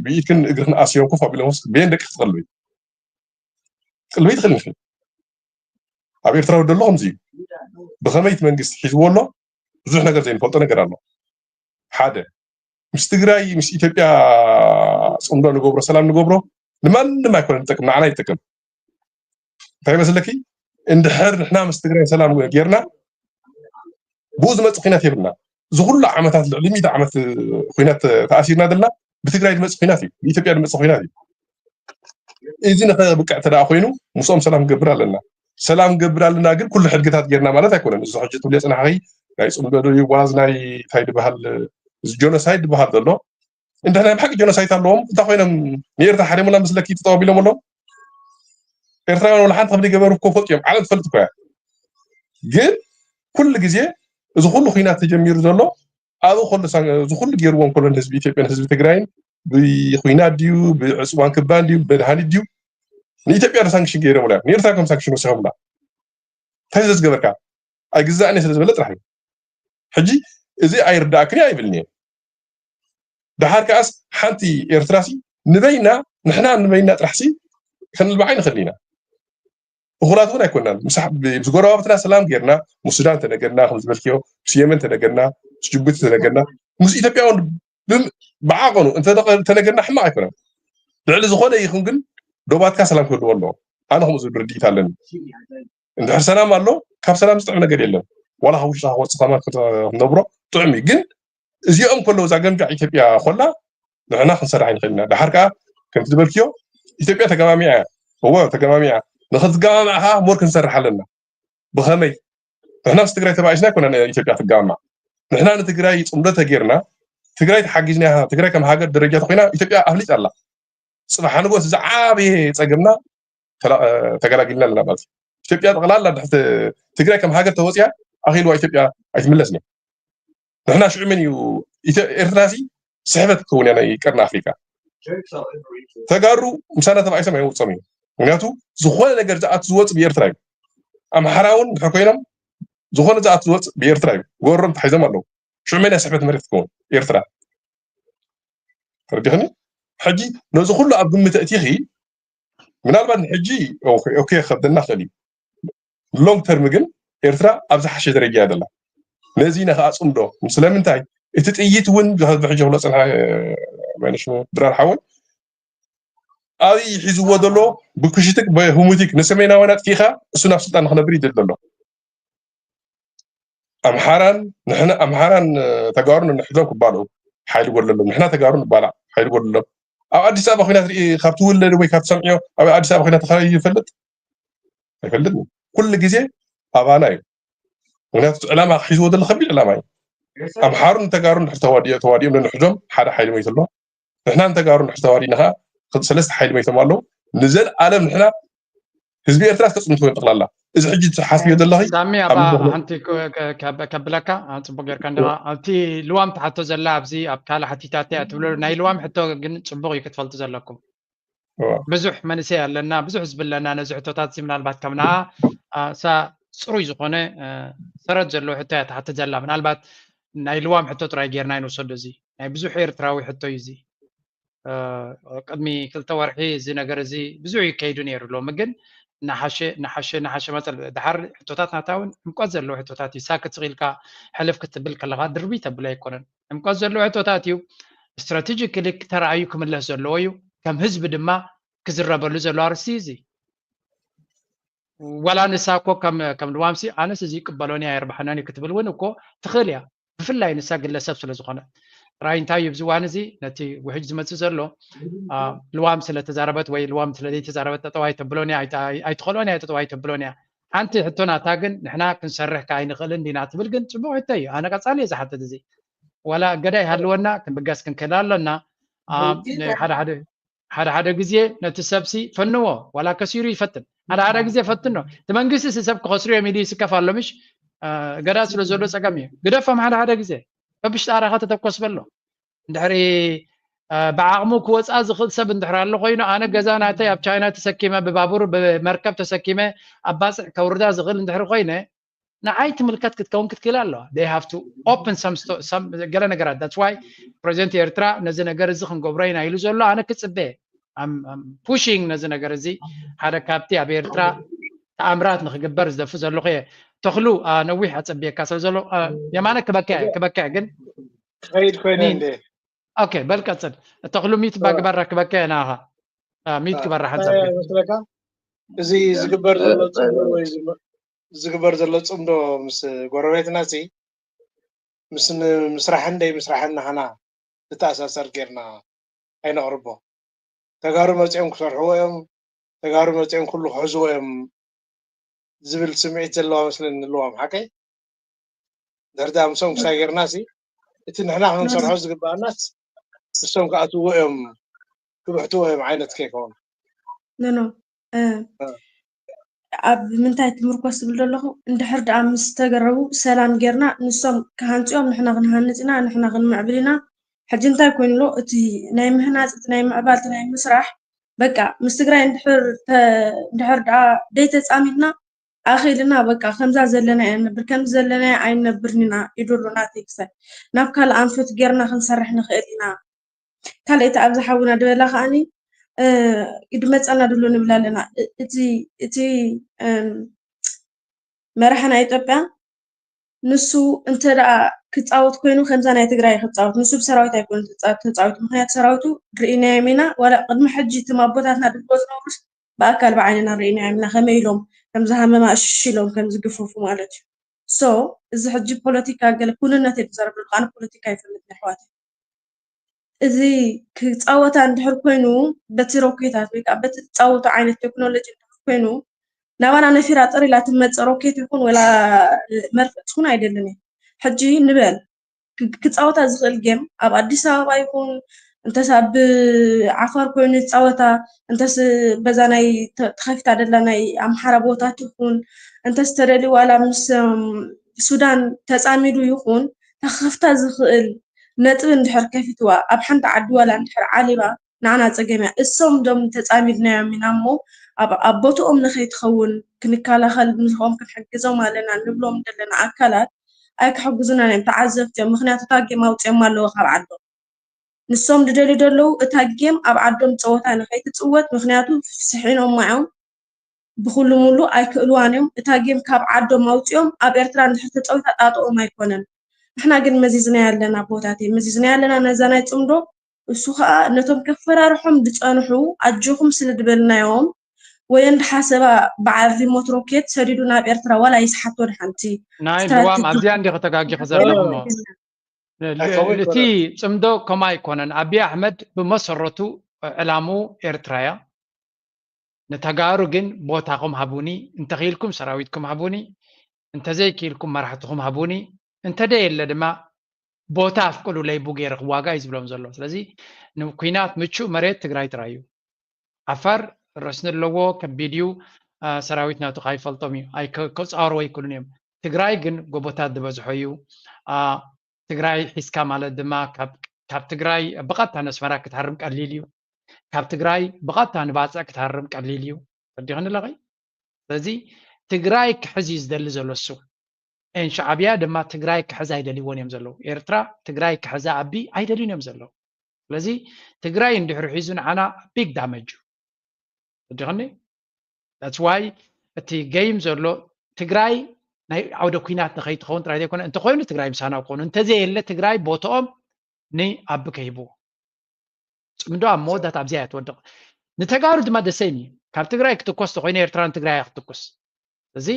ብኢድክን እግርክን ኣስዮም ኮፍ ኣቢሎም ቤን ደቂ ክትቀልቢ ትቅልቢ ትኽእል ኢኺ ኣብ ኤርትራ ዘሎ ከምዚ እዩ ብኸመይ እቲ መንግስቲ ሒዝዎ ኣሎ ብዙሕ ነገር ዘይንፈልጦ ነገር ኣሎ ሓደ ምስ ትግራይ ምስ ኢትዮጵያ ፅምዶ ንገብሮ ሰላም ንገብሮ ንማንም ኣይኮነ ዝጠቅም ንዓና ይጠቅም እንታይ መስለኪ እንድሕር ንሕና ምስ ትግራይ ሰላም ጌርና ብኡ ዝመፅእ ኩናት የብልና እዚ ኩሉ ዓመታት ልዕሊ ሚእቲ ዓመት ኩናት ተኣሲርና ዘለና ብትግራይ ዝመፅእ ኩናት እዩ ብኢትዮጵያ ዝመፅእ ኩናት እዩ እዚ ንኸብቅዕ ተደኣ ኮይኑ ምስኦም ሰላም ክገብር ኣለና ሰላም ክገብር ኣለና ግን ኩሉ ሕድግታት ጌርና ማለት ኣይኮነን እዚ ሕጂ ትብልዮ ፅናሕኺ ናይ ፅምዶ ድዩ ዋዝ ናይ እንታይ ዝበሃል እዚ ጆኖሳይድ ዝበሃል ዘሎ እንተ ናይ ብሓቂ ጆኖሳይድ ኣለዎም እንታይ ኮይኖም ንኤርትራ ሓደሙላ ምስለኪ ተጠባቢሎም ኣለዎም ኤርትራውያን ወላ ሓንቲ ከምዚ ገበሩ እኮ ፈልጡ እዮም ዓለም ትፈልጥ እኮ እያ ግን ኩሉ ግዜ እዚ ኩሉ ኩናት ተጀሚሩ ዘሎ ኣብኡ ከሎ እዚ ኩሉ ገይርዎም ከሎ ንህዝቢ ኢትዮጵያን ህዝቢ ትግራይን ብኩናት ድዩ ብዕፅዋን ክባን ድዩ ብመድሃኒት ድዩ ንኢትዮጵያ ዶ ሳንክሽን ገይሮምላ ንኤርትራ ከም ሳንክሽን ወሲኾምላ እንታይ ስለ ዝገበርካ ኣይግዛእን ስለ ዝበለ ጥራሕ እዩ ሕጂ እዚ ኣይርዳእክን ኣይብልን እየ ድሓር ከኣስ ሓንቲ ኤርትራ ሲ ንበይና ንሕና ንበይና ጥራሕ ሲ ከነልብዓ ይንኽእል ኢና እኹላት እውን ኣይኮናን ምስ ጎረባብትና ሰላም ጌርና ምስ ሱዳን ተነገርና ከም ዝበልክዮ ምስ የመን ተነገርና ምስ ጅቡቲ ተነገርና ምስ ኢትዮጵያ እውን ብዓቐኑ እንተነገርና ሕማቕ ኣይኮነን ልዕሊ ዝኾነ ይኹን ግን ዶባትካ ሰላም ክህልዎ ኣለዎ ኣነ ከምኡ ዝብል ርድኢት ኣለኒ እንድሕር ሰላም ኣሎ ካብ ሰላም ዝጥዕም ነገር የለን ዋላ ካብ ውሽጥካ ክወፅእ ከማን ክንነብሮ ጥዑም እዩ ግን እዚኦም ከለዉ እዛ ገምጃዕ ኢትዮጵያ ኮላ ንሕና ክንሰርሕ ይንኽእል ኢና ድሓር ከዓ ከምቲ ዝበልክዮ ኢትዮጵያ ተገማሚዓ እያ እዎ ተገማሚዓ ንክትገማምዕ ከዓ ሞር ክንሰርሕ ኣለና ብኸመይ ንሕና ምስ ትግራይ ተባኢስና ኣይኮና ኢትዮጵያ ትገማማዕ ንሕና ንትግራይ ፅምዶ ተጌርና ትግራይ ተሓጊዝና ትግራይ ከም ሃገር ደረጃ ተኮይና ኢትዮጵያ ኣፍሊጣ ኣላ ፅባሕ ንጎስ ዝዓበየ ፀገምና ተገላጊልና ኣለና ማለት እዩ ኢትዮጵያ ጠቕላላ ትግራይ ከም ሃገር ተወፅያ ኣኺልዋ ኢትዮጵያ ኣይትምለስን ንሕና ሽዑ መን እዩ ኤርትራ ሲ ስሕበት ክኸውን እያ ናይ ቀርኒ ኣፍሪካ ተጋሩ ምሳና ተባኢሶም ኣይወፅኦም እዩ ምክንያቱ ዝኾነ ነገር ዝኣቱ ዝወፅ ብኤርትራ እዩ ኣምሓራ እውን ድሕር ኮይኖም ዝኾነ ዝኣቱ ዝወፅእ ብኤርትራ እዩ። ጎሮም ተሓይዞም ኣለዉ። ሽዑ መን እያ ስሕበት መሬት ትከውን? ኤርትራ። ተረዲኽኒ? ሕጂ ነዚ ኩሉ ኣብ ግምት ኣእቲኺ ምናልባት ንሕጂ ኦኬ ከብደና ክእል እዩ። ሎንግ ተርም ግን ኤርትራ ኣብ ዝሓሸ ደረጃ እያ ዘላ። ነዚ ኢና ከዓ ፅምዶ። ስለምንታይ እቲ ጥይት እውን ሕጂ ክብሎ ፅንሐ ድራር ሓወይ ኣብይ ሒዝዎ ዘሎ ብክሽትክ ብሁሙቲክ ንሰሜናውያን ኣጥፊእካ እሱ ናብ ስልጣን ንክነብር ይደል ዘሎ። ኣምሓራን ንሕና ኣምሓራን ተጋሩን ንሕዞም ክባልዑ ሓይሊ ጎድለሎም፣ ንሕና ተጋሩ ንባላዕ ሓይሊ ጎድለሎም። ኣብ ኣዲስ ኣበባ ኩናት ርኢ ካብ ትውለድ ወይ ካብ ትሰምዕዮ ኣብ ኣዲስ ኣበባ ኩናት ተኻይዱ ይፈልጥ ኣይፈልጥን። ኩሉ ግዜ ኣባና እዩ። ምክንያቱ ዕላማ ሒዝዎ ዘሎ ከቢድ ዕላማ እዩ። ኣምሓሩን ተጋሩን ድሕር ተዋዲኦ ተዋዲኦም ንሕዞም ሓደ ሓይሊ መይቱ ኣሎ። ንሕና ንተጋሩ ንሕር ተዋዲእና ከዓ ሰለስተ ሓይሊ መይቶም ኣለዉ። ንዘለኣለም ንሕና ህዝቢ ኤርትራ እስከ ፅንቶ ጠቕላላ እዚ ሕጂ ትሓስብዮ ዘለኺ ሳሚ ኣብ ኣባ ምድሪ ሓንቲ ከብለካ ጽቡቅ ጌርካ እንዲኻ ኣብቲ ልዋም ትሓቶ ዘላ ኣብዚ ኣብ ካልእ ሓቲታትያ ትብሎ ናይ ልዋም ሕቶ ግን ጽቡቅ እዩ ክትፈልጡ ዘለኩም ብዙሕ መንእሰይ ኣለና ብዙሕ ህዝቢ ኣለና ነዚ ሕቶታት እዚ ምናልባት ከም ንኣ እሳ ፅሩይ ዝኾነ ሰረት ዘለዎ ሕቶ እያ ትሓትት ዘላ ምናልባት ናይ ልዋም ሕቶ ጥራይ ጌርና ይንወሰዶ እዚ ናይ ብዙሕ ኤርትራዊ ሕቶ እዩ እዚ ቅድሚ ክልተ ወርሒ እዚ ነገር እዚ ብዙሕ ይከይዱ ነይሩ ሎሚ ግን እናሓሸ እናሓሸ እናሓሸ መፀ ድሓር ሕቶታት ናታ እውን ዕምቆት ዘለዎ ሕቶታት እዩ ሳክት ስቕ ኢልካ ሕልፍ ክትብል ከለካ ድርቢ ተብሎ ኣይኮነን ዕምቆት ዘለዎ ሕቶታት እዩ strategically ተራእዩ ክምለስ ዘለዎ እዩ ከም ህዝቢ ድማ ክዝረበሉ ዘሎ ኣርስቲ እዚ ዋላ ንሳ እኮ ከም ከም ልዋምሲ ኣነስ እዚ ይቅበሎን እያ የርብሐናን እዩ ክትብል እውን እኮ ትኽእል እያ ብፍላይ ንሳ ግለሰብ ስለ ዝኾነ ጥራይ እንታይ እዩ ብዝዋን እዚ ነቲ ውሕጅ ዝመፅእ ዘሎ ልዋም ስለ ተዛረበት ወይ ልዋም ስለ ዘይተዛረበት ጠጠዋይ ተብሎን እያ ኣይትኸልኦን እያ ጠጠዋይ ተብሎን እያ ሓንቲ ሕቶ ናታ ግን ንሕና ክንሰርሕ ከ ኣይንኽእልን ዲና ትብል ግን ፅቡቅ ሕቶ እዩ ኣነ ቀፃሊ እየ ዝሓትት እዚ ዋላ እገዳ ይሃልወና ክንብገስ ክንክእል ኣለና ሓደ ሓደ ሓደ ሓደ ግዜ ነቲ ሰብሲ ፈንዎ ዋላ ከሲሩ ይፈትን ሓደ ሓደ ግዜ ፈትኖ እቲ መንግስቲ ሲ ሰብ ክኸስሩ እዮም ኢሉ ይስከፍ ኣሎ ምሽ ገዳ ስለ ዘሎ ፀገም እዩ ግደፎም ሓደ ሓደ ግዜ ከብሽ ጣራኻ ተተኮስ በሎ እንድሕሪ ብዓቕሙ ክወፅኣ ዝኽእል ሰብ እንድሕር ኣሎ ኮይኑ ኣነ ገዛ ናተይ ኣብ ቻይና ተሰኪመ ብባቡር ብመርከብ ተሰኪመ ኣብ ባፅዕ ከውርዳ ዝኽእል እንድሕር ኮይነ ንዓይ ትምልከት ክትከውን ክትክእል ኣለዋ they have to open some ገለ ነገራት that's why ፕሬዚደንት ኤርትራ ነዚ ነገር እዚ ክንገብሮ ኢና ኢሉ ዘሎ ኣነ ክፅበ pushing ነዚ ነገር እዚ ሓደ ካብቲ ኣብ ኤርትራ ተኣምራት ንክግበር ዝደፊ ዘለኹ እየ ተኽሉ ነዊሕ ኣፀብየካ ስለ ዘሎ የማነ ክበክያ ክበክያ ግን ክኸይድ ኮይነ እንደ ኦኬ በል ቀፅል ተኽሉ ሚት ባግባራ ክበክያ ናኻ ሚት ግበራ ሓንሳብ መስለካ እዚ ዝግበር ዘሎ ፅምዶ ወይ ዝም- ዝግበር ዘሎ ፅምዶ ምስ ጎረቤትና ሲ ምስ ን- ምስራሕን ደይ ምስራሕን ናህና ዝተኣሳሰር ጌርና ኣይነቕርቦ ተጋሩ መፂኦም ክሰርሕዎ እዮም ተጋሩ መፂኦም ኩሉ ክሕዝዎ እዮም ዝብል ስምዒት ዘለዋ መስለኒ ኣለዎም ሓቀይ ድሕርዳ ምሶም ክሳይ ጌርና ሲ እቲ ንሕና ክንሰርሖ ዝግባኣናስ ንሶም ክኣትዎ እዮም ክብሕትዎ እዮም ዓይነት ከይከውን ኖ ኖ ኣብ ምንታይ ትምርኮስ ዝብል ዘለኹ እንድሕር ደኣ ምስ ተገረቡ ሰላም ጌርና ንሶም ክሃንፅኦም ንሕና ክንሃንፅ ኢና ንሕና ክንምዕብል ኢና ሕጂ እንታይ ኮይኑ ኣሎ እቲ ናይ ምህናፅ እቲ ናይ ምዕባል እቲ ናይ ምስራሕ በቃ ምስ ትግራይ እንድሕር ደኣ ደይተፃሚድና ኣኺልና በቃ ከምዛ ዘለና እያ ንነብር ከምዚ ዘለና ኣይንነብርን ኢና ኢዱ ኣሎ ናተይ ክሳይ ናብ ካልእ ኣንፈት ጌርና ክንሰርሕ ንኽእል ኢና ካልኣይቲ ኣብዛ ሓውና ድበላ ከዓኒ ኢዱ መፀና ድሎ ንብል ኣለና እቲ እቲ መራሒ ናይ ኢትዮጵያ ንሱ እንተ ደኣ ክፃወት ኮይኑ ከምዛ ናይ ትግራይ ክፃወት ንሱ ብሰራዊት ኣይኮነ ተፃዊቱ ምክንያቱ ሰራዊቱ ርኢናዮም ኢና ዋላ ቅድሚ ሕጂ እቶም ኣቦታትና ድብሎ ዝነብሩስ ብኣካል ብዓይንና ርኢናዮም ኢና ከመይ ኢሎም ከምዝሃመማ እሽሽ ኢሎም ከምዝግፈፉ ማለት እዩ so እዚ ሕጂ ፖለቲካ ገለ ኩንነት እየ ዝዛረብ ዘለኩ ኣነ ፖለቲካ ይፈልጥ ናይ ኣሕዋተይ እዚ ክፃወታ እንድሕር ኮይኑ በቲ ሮኬታት ወይ ከዓ በቲ ዝፃወቱ ዓይነት ቴክኖሎጂ እንድሕር ኮይኑ ናባና ነፊራ ጥር ኢላ ትመፀ ሮኬት ይኹን ወላ መርፍእ ትኹን ኣይደልን እየ ሕጂ ንበል ክፃወታ ዝኽእል ጌም ኣብ ኣዲስ ኣበባ ይኹን እንተስ ኣብ ዓፋር ኮይኑ ዝፃወታ እንተስ በዛ ናይ ተኸፊታ ደላ ናይ ኣምሓራ ቦታት ይኹን እንተስ ተደልዩ ዋላ ምስ ሱዳን ተፃሚዱ ይኹን ተኸፍታ ዝኽእል ነጥቢ እንድሕር ከፊትዋ ኣብ ሓንቲ ዓዲ ዋላ እንድሕር ዓሊባ ንዓና ፀገም እያ እሶም ዶም ተፃሚድናዮም ኢና እሞ ኣብ ቦትኦም ንኸይትኸውን ክንከላኸል ንስኦም ክንሕግዞም ኣለና ንብሎም ዘለና ኣካላት ኣይክሕግዙናን እዮም፣ ተዓዘብቲ እዮም። ምኽንያቱ እታ ጌም ኣውፂኦም ኣለዎ ካብ ዓዶም። ንሶም ዝደልዩ ዘለዉ እታ ጌም ኣብ ዓዶም ፀወታ ንኸይትፅወት፣ ምኽንያቱ ስሒኖማ እዮም። ብኹሉ ሙሉ ኣይክእልዋን እዮም። እታ ጌም ካብ ዓዶም ኣውፂኦም ኣብ ኤርትራ እንድሕር ተፃዊታ ጣጥኦም ኣይኮነን። ንሕና ግን መዚዝናያ ኣለና ኣቦታተይ፣ መዚዝናያ ኣለና ነዛ ናይ ፅምዶ። እሱ ከዓ ነቶም ከፈራርሖም ዝፀንሑ ኣጆኹም ስለ ዝበልናዮም ወይ እንድሓሰባ በዓል ሪሞት ሮኬት ሰዲዱ ናብ ኤርትራ ዋላ ይስሓቶ ድሓንቲ ናይ ልዋም ኣብዚኣ እንዲ ከተጋጊ ከዘለኹሞ እቲ ፅምዶ ከምኡ ኣይኮነን። ኣብይ ኣሕመድ ብመሰረቱ ዕላምኡ ኤርትራ እያ። ንተጋሩ ግን ቦታኹም ሃቡኒ፣ እንተኽኢልኩም ሰራዊትኩም ሃቡኒ፣ እንተዘይክኢልኩም መራሕትኹም ሃቡኒ፣ እንተደየለ ድማ ቦታ ኣፍቅዱለይ ብኡ ገይረ ክዋጋእ እዩ ዝብሎም ዘሎ። ስለዚ ንኩናት ምቹእ መሬት ትግራይ ጥራይ እዩ። ዓፋር ረስኒ ኣለዎ፣ ከቢድ እዩ። ሰራዊት ናቱ ካይፈልጦም እዩ፣ ኣይከፃወርዎ ኣይክእሉን እዮም። ትግራይ ግን ጎቦታት ዝበዝሖ እዩ። ትግራይ ሒዝካ ማለት ድማ ካብ ትግራይ ብቐጥታ ነስመራ ክትሃርም ቀሊል እዩ። ካብ ትግራይ ብቐጥታ ንባፅዕ ክትሃርም ቀሊል እዩ። ተረዲኽኒ ኣለኺ? ስለዚ ትግራይ ክሕዝ እዩ ዝደሊ ዘሎ እሱ። ኤን ሻዕብያ ድማ ትግራይ ክሕዝ ኣይደልይዎን እዮም ዘለዉ። ኤርትራ ትግራይ ክሕዛ ኣቢ ኣይደልዩን እዮም ዘለዉ። ስለዚ ትግራይ እንድሕር ሒዙ ንዓና ቢግ ዳመጅ እዩ። ተረዲኽኒ? That's why እቲ ገይም ዘሎ ትግራይ ናይ ዓውደ ኩናት ንኸይትኸውን ጥራይ ዘይኮነ እንተኮይኑ ትግራይ ምሳና ክኾኑ እንተዘየለ ትግራይ ቦትኦም ንኣቢ ከሂብዎ። ፅምዶ ኣብ መወዳት ኣብዚኣ እያ ትወድቕ። ንተጋሩ ድማ ደሰይም እዩ። ካብ ትግራይ ክትኮስ ተኮይነ ኤርትራ ንትግራይ እያ ክትኩስ። እዚ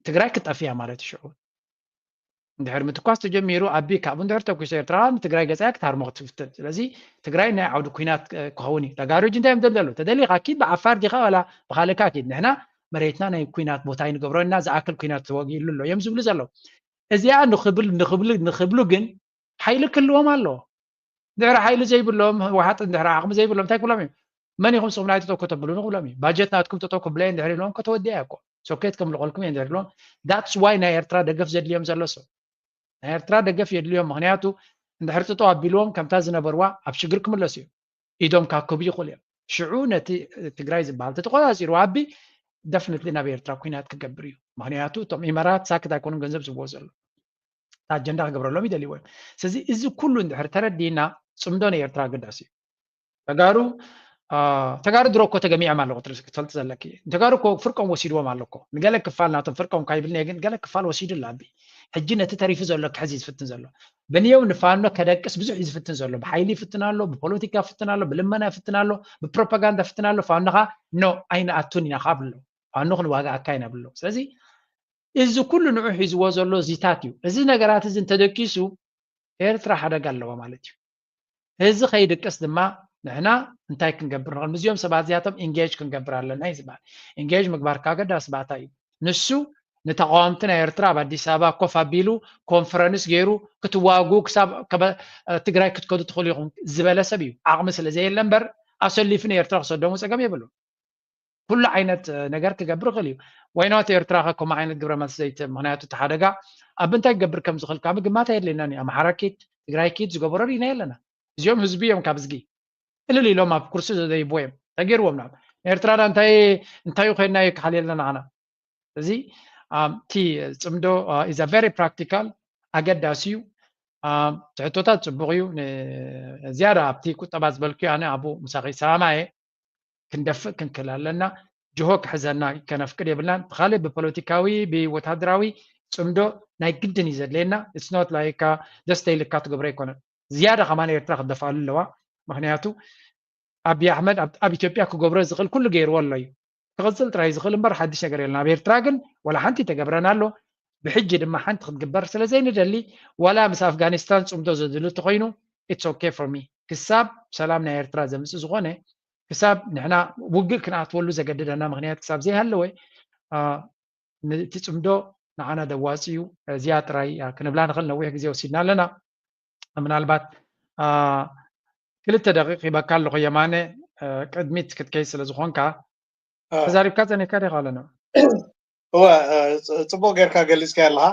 ትግራይ ክጠፍያ ማለት እዩ። ሽዑ እንድሕር ምትኳስ ተጀሚሩ ኣቢ ካብኡ እንድሕር ተኩሶ ኤርትራ ንትግራይ ገፃያ ክትሃርሞ ክትፍትን። ስለዚ ትግራይ ናይ ዓውዲ ኩናት ክኸውን እዩ። ተጋሩ ሕጂ እንታይ እዮም ደለሉ? ተደሊኻ ኪድ ብዓፋር ዲኻ ዋላ ብኻልእካ ኪድ፣ ንሕና መሬትና ናይ ኩናት ቦታ ይንገብሮ እና ዝኣክል ኩናት ተወጊሉ ኣሎ እዮም ዝብሉ ዘለዉ። እዚኣ ንኽብል ንኽብሉ ንኽብሉ ግን ሓይሊ ክህልዎም ኣለዎ። ድሕሪ ሓይሊ ዘይብሎም ህወሓት እንድሕሪ ዓቕሚ ዘይብሎም እንታይ ክብሎም እዮም? መን ኢኹም ስኹም ናይ ተተኮ ተብሉ ንኽብሎም እዩ። ባጀት ናትኩም ተተኮ ብለየ እንድሕር ኢልዎም ከተወዲያ እኮ ሶኬት ከምልቆልኩም እየ እንድሕር ኢልዎም። That's why ናይ ኤርትራ ደገፍ ዘድልዮም ዘሎ ሰብ ናይ ኤርትራ ደገፍ የድልዮም። ምክንያቱ እንድሕር ጥጠው ኣቢልዎም ከምታ ዝነበርዋ ኣብ ሽግር ክምለሱ እዮም። ኢዶም ካክቡ ይኽእሉ እዮም። ሽዑ ነቲ ትግራይ ዝበሃል ተተቆፃፂሩ ኣቢ ደፍነትሊ ናብ ኤርትራ ኩናት ክገብር እዩ። ምክንያቱ እቶም ኢመራት ሳክት ኣይኮኑን ገንዘብ ዝብዎ ዘሎ ኣጀንዳ ክገብረሎም ይደልይዎ እዮም። ስለዚ እዚ ኩሉ እንድሕር ተረዲና ፅምዶ ንኤርትራ ኣገዳሲ እዩ። ተጋሩ ተጋሩ ድሮ እኮ ተገሚዖም ኣለዎ ክትፈልጥ ዘለኪ። ተጋሩ እኮ ፍርቆም ወሲድዎም ኣሎ እኮ። ንገለ ክፋል ናቶም ፍርቆም ካይብልኒ ግን ገለ ክፋል ወሲዱ ኣሎ ኣቢ። ሕጂ ነቲ ተሪፉ ዘሎ ክሕዝ እዩ ዝፍትን ዘሎ። በንየው ንፋኖ ከደቅስ ብዙሕ እዩ ዝፍትን ዘሎ። ብሓይሊ ይፍትን ኣሎ፣ ብፖለቲካ ይፍትን ኣሎ፣ ብልመና ይፍትን ኣሎ፣ ብፕሮፓጋንዳ ይፍትን ኣሎ። ፋኖ ኸዓ ኖ ኣይንኣቱን ኢና ካብ ኣሎ ፋኖ ክንዋጋኣካ ኢና ብሎ። ስለዚ እዚ ኩሉ ንዑ ሒዝዎ ዘሎ ዚታት እዩ። እዚ ነገራት እዚ እንተደቂሱ ኤርትራ ሓደጋ ኣለዋ ማለት እዩ። እዚ ከይድቅስ ድማ ንሕና እንታይ ክንገብር ንኽእል? ምስዚኦም ሰባት እዚኣቶም ኢንጌጅ ክንገብር ኣለና እዩ ዝበሃል። ኢንጌጅ ምግባር ከዓ ኣገዳሲ ባእታ እዩ። ንሱ ንተቃወምቲ ናይ ኤርትራ ኣብ ኣዲስ ኣበባ ኮፍ ኣቢሉ ኮንፈረንስ ገይሩ ክትዋጉ ክሳብ ትግራይ ክትከዱ ትኽእሉ ኢኹም ዝበለ ሰብ እዩ። ዓቕሚ ስለ ዘየለ እምበር ኣሰሊፉ ንኤርትራ ክሰዶም ፀገም የብሉን። ኩሉ ዓይነት ነገር ክገብር ይኽእል እዩ። ዋይናት ኤርትራ ከ ከምኡ ዓይነት ግብረ መልሲ ዘይትህብ? ምክንያቱ እቲ ሓደጋ ኣብ እንታይ ክገብር ከም ዝኽእል ካብ ምግማት ኣየድልየናን እዩ። ኣምሓራ ኪድ ትግራይ ኪድ ዝገበሮ ርኢና የለና። እዚኦም ህዝቢ እዮም ካብ ዝጊ እልል ኢሎም ኣብ ኩርሲ ዘደይብዎ እዮም ተገይርዎም ናብ ኤርትራ ዳ እንታይ እንታይ ኮይና ይከሓል የለና ዓና እዚ እቲ ፅምዶ is a very practical ኣገዳሲ እዩ። ትሕቶታት ፅቡቅ እዩ። ዝያዳ ኣብቲ ቁጠባ ዝበልኩ ኣነ ኣብኡ ምሳኺ ሰማማየ ክንደፍእ ክንክእል ኣለና። ጅሆ ክሕዘና ከነፍቅድ የብልናን። ብካልእ ብፖለቲካዊ ብወታደራዊ ፅምዶ ናይ ግድን እዩ ዘድልየና። It's not like ደስተ ኢልካ ትገብሮ ኣይኮነን። ዝያዳ ከማን ኤርትራ ክትደፍኣሉ ኣለዋ። ምክንያቱ ኣብይ ኣሕመድ ኣብ ኢትዮጵያ ክገብሮ ዝኽእል ኩሉ ገይርዎ ኣሎ እዩ። ክቕፅል ጥራይ ዝኽእል እምበር ሓድሽ ነገር የለን። ኣብ ኤርትራ ግን ዋላ ሓንቲ ተገብረን ኣሎ። ብሕጂ ድማ ሓንቲ ክትግበር ስለ ዘይንደሊ ዋላ ምስ ኣፍጋኒስታን ፅምዶ ዘድሊ እንተኮይኑ it's okay for me። ክሳብ ሰላም ናይ ኤርትራ ዘምፅእ ዝኾነ ክሳብ ንሕና ውግእ ክንኣትወሉ ዘገድደና ምክንያት ክሳብ ዘይሃለወ እቲ ፅምዶ ንዓና ደዋፂ እዩ። እዚኣ ጥራይ ክንብላ ንኽእል። ነዊሕ ግዜ ወሲድና ኣለና። ምናልባት ክልተ ደቂቕ ሂበካ ኣለኹ የማነ፣ ቅድሚት ክትከይድ ስለ ዝኾንካ ተዛሪብካ ጸኒሕካ ዲኻ ኣለና? እወ፣ ጽቡቕ ጌርካ ገሊጽካ ኣለኻ።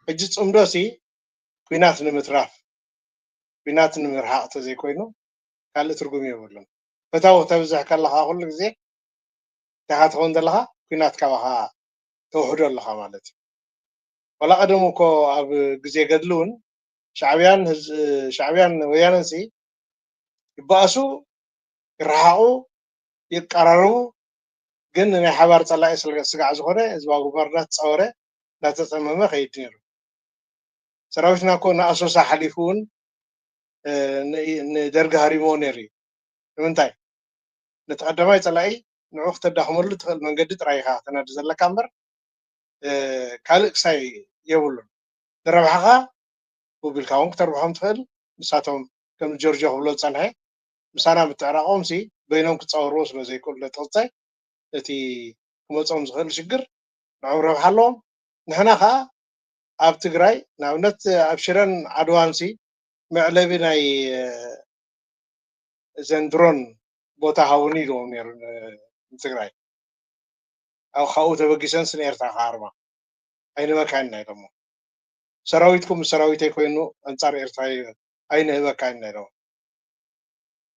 ሕጂ ጽምዶ ሲ ኲናት ንምትራፍ ኲናት ንምርሓቕ ተዘይኮይኑ ካልእ ትርጉም የብሉን። ፈታዊ ተብዝሕ ከለኻ ኩሉ ግዜ እንታይ ኢኻ ትኸውን ዘለኻ? ኲናት ካባኻ ተውሕዶ ኣለኻ ማለት እዩ። ዋላ ቀደም እኮ ኣብ ግዜ ገድሊ እውን ሻዕብያን ህዝ- ሻዕብያን ወያነን ሲ ይበኣሱ፣ ይረሓቑ፣ ይቀራረቡ፣ ግን ናይ ሓባር ጸላኢ ስለ- ስጋዕ ዝኾነ ህዝባዊ ግንባር እናተጻወረ እናተጸመመ ከይድ ነይሩ። ሰራዊትና እኮ ንኣሶሳ ሓሊፉ እውን ንደርጊ ሃሪምዎ ነይሩ እዩ። ንምንታይ? ነቲ ቀዳማይ ጸላኢ ንዑ ክተዳኽመሉ ትኽእል መንገዲ ጥራይ ኢኻ ክተናዲ ዘለካ እምበር ካልእ ክሳይ የብሉን። ንረብሓኻ ውቢልካ እውን ክተርብሖም ትኽእል። ንሳቶም ከም ጆርጆ ክብሎ ዝጸንሐ ምሳና ምትዕራቖም ሲ በይኖም ክጻወርዎ ስለ ዘይክእሉ ነቲ ቅጻይ እቲ ክመጾም ዝኽእል ሽግር ንዖም ረብሓ ኣለዎም። ንሕና ኸኣ ኣብ ትግራይ ንኣብነት ኣብ ሽረን ዓድዋን ሲ መዕለቢ ናይ እዘን ድሮን ቦታ ሃቡኒ ኢልዎም ነይሩ ንትግራይ። ኣብ ካብኡ ተበጊሰን ስን ኤርትራ ክሃርማ ኣይንበካን ኢና ኢሎሞ። ሰራዊትኩም ምስ ሰራዊተይ ኮይኑ ኣንጻር ኤርትራ ኣይንህበካን ኢና ኢሎሞ።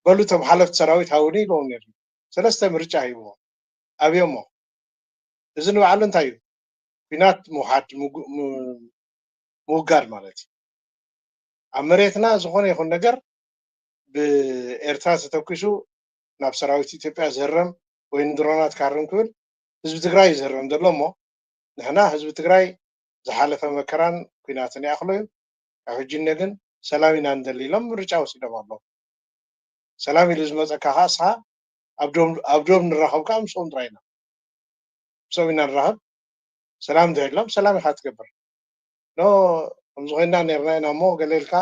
በሉ እቶም ሓለፍቲ ሰራዊት ሃቡኒ ኢልዎም ነይሩ። ሰለስተ ምርጫ ሂብዎም ኣብዮሞ። እዚ ንባዕሉ እንታይ እዩ? ኲናት ምውሓድ ምውጋድ ማለት እዩ። ኣብ መሬትና ዝኾነ ይኹን ነገር ብኤርትራ ተተኪሱ ናብ ሰራዊት ኢትዮጵያ ዝህረም ወይ ንድሮናት ካርም ክብል ህዝቢ ትግራይ እዩ ዝህረም ዘሎ እሞ ንሕና ህዝቢ ትግራይ ዝሓለፈ መከራን ኲናትን ይኣኽሎ እዩ። ካብ ሕጂ እነ ግን ሰላም ኢና ንደሊ ኢሎም ምርጫ ወሲዶም ኣለዉ። ሰላም ኢሉ ዝመፀካ ከዓ እስኻ ኣብ ዶብ ንራኸብ ከዓ ምስኦም ጥራይ ኢና። ምስኦም ኢና ንራኸብ። ሰላም እንድሕር ኢሎም ሰላም ኢኻ ትገብር። ኖ ከምዚ ኮይና ነርና ኢና እሞ ገለ ኢልካ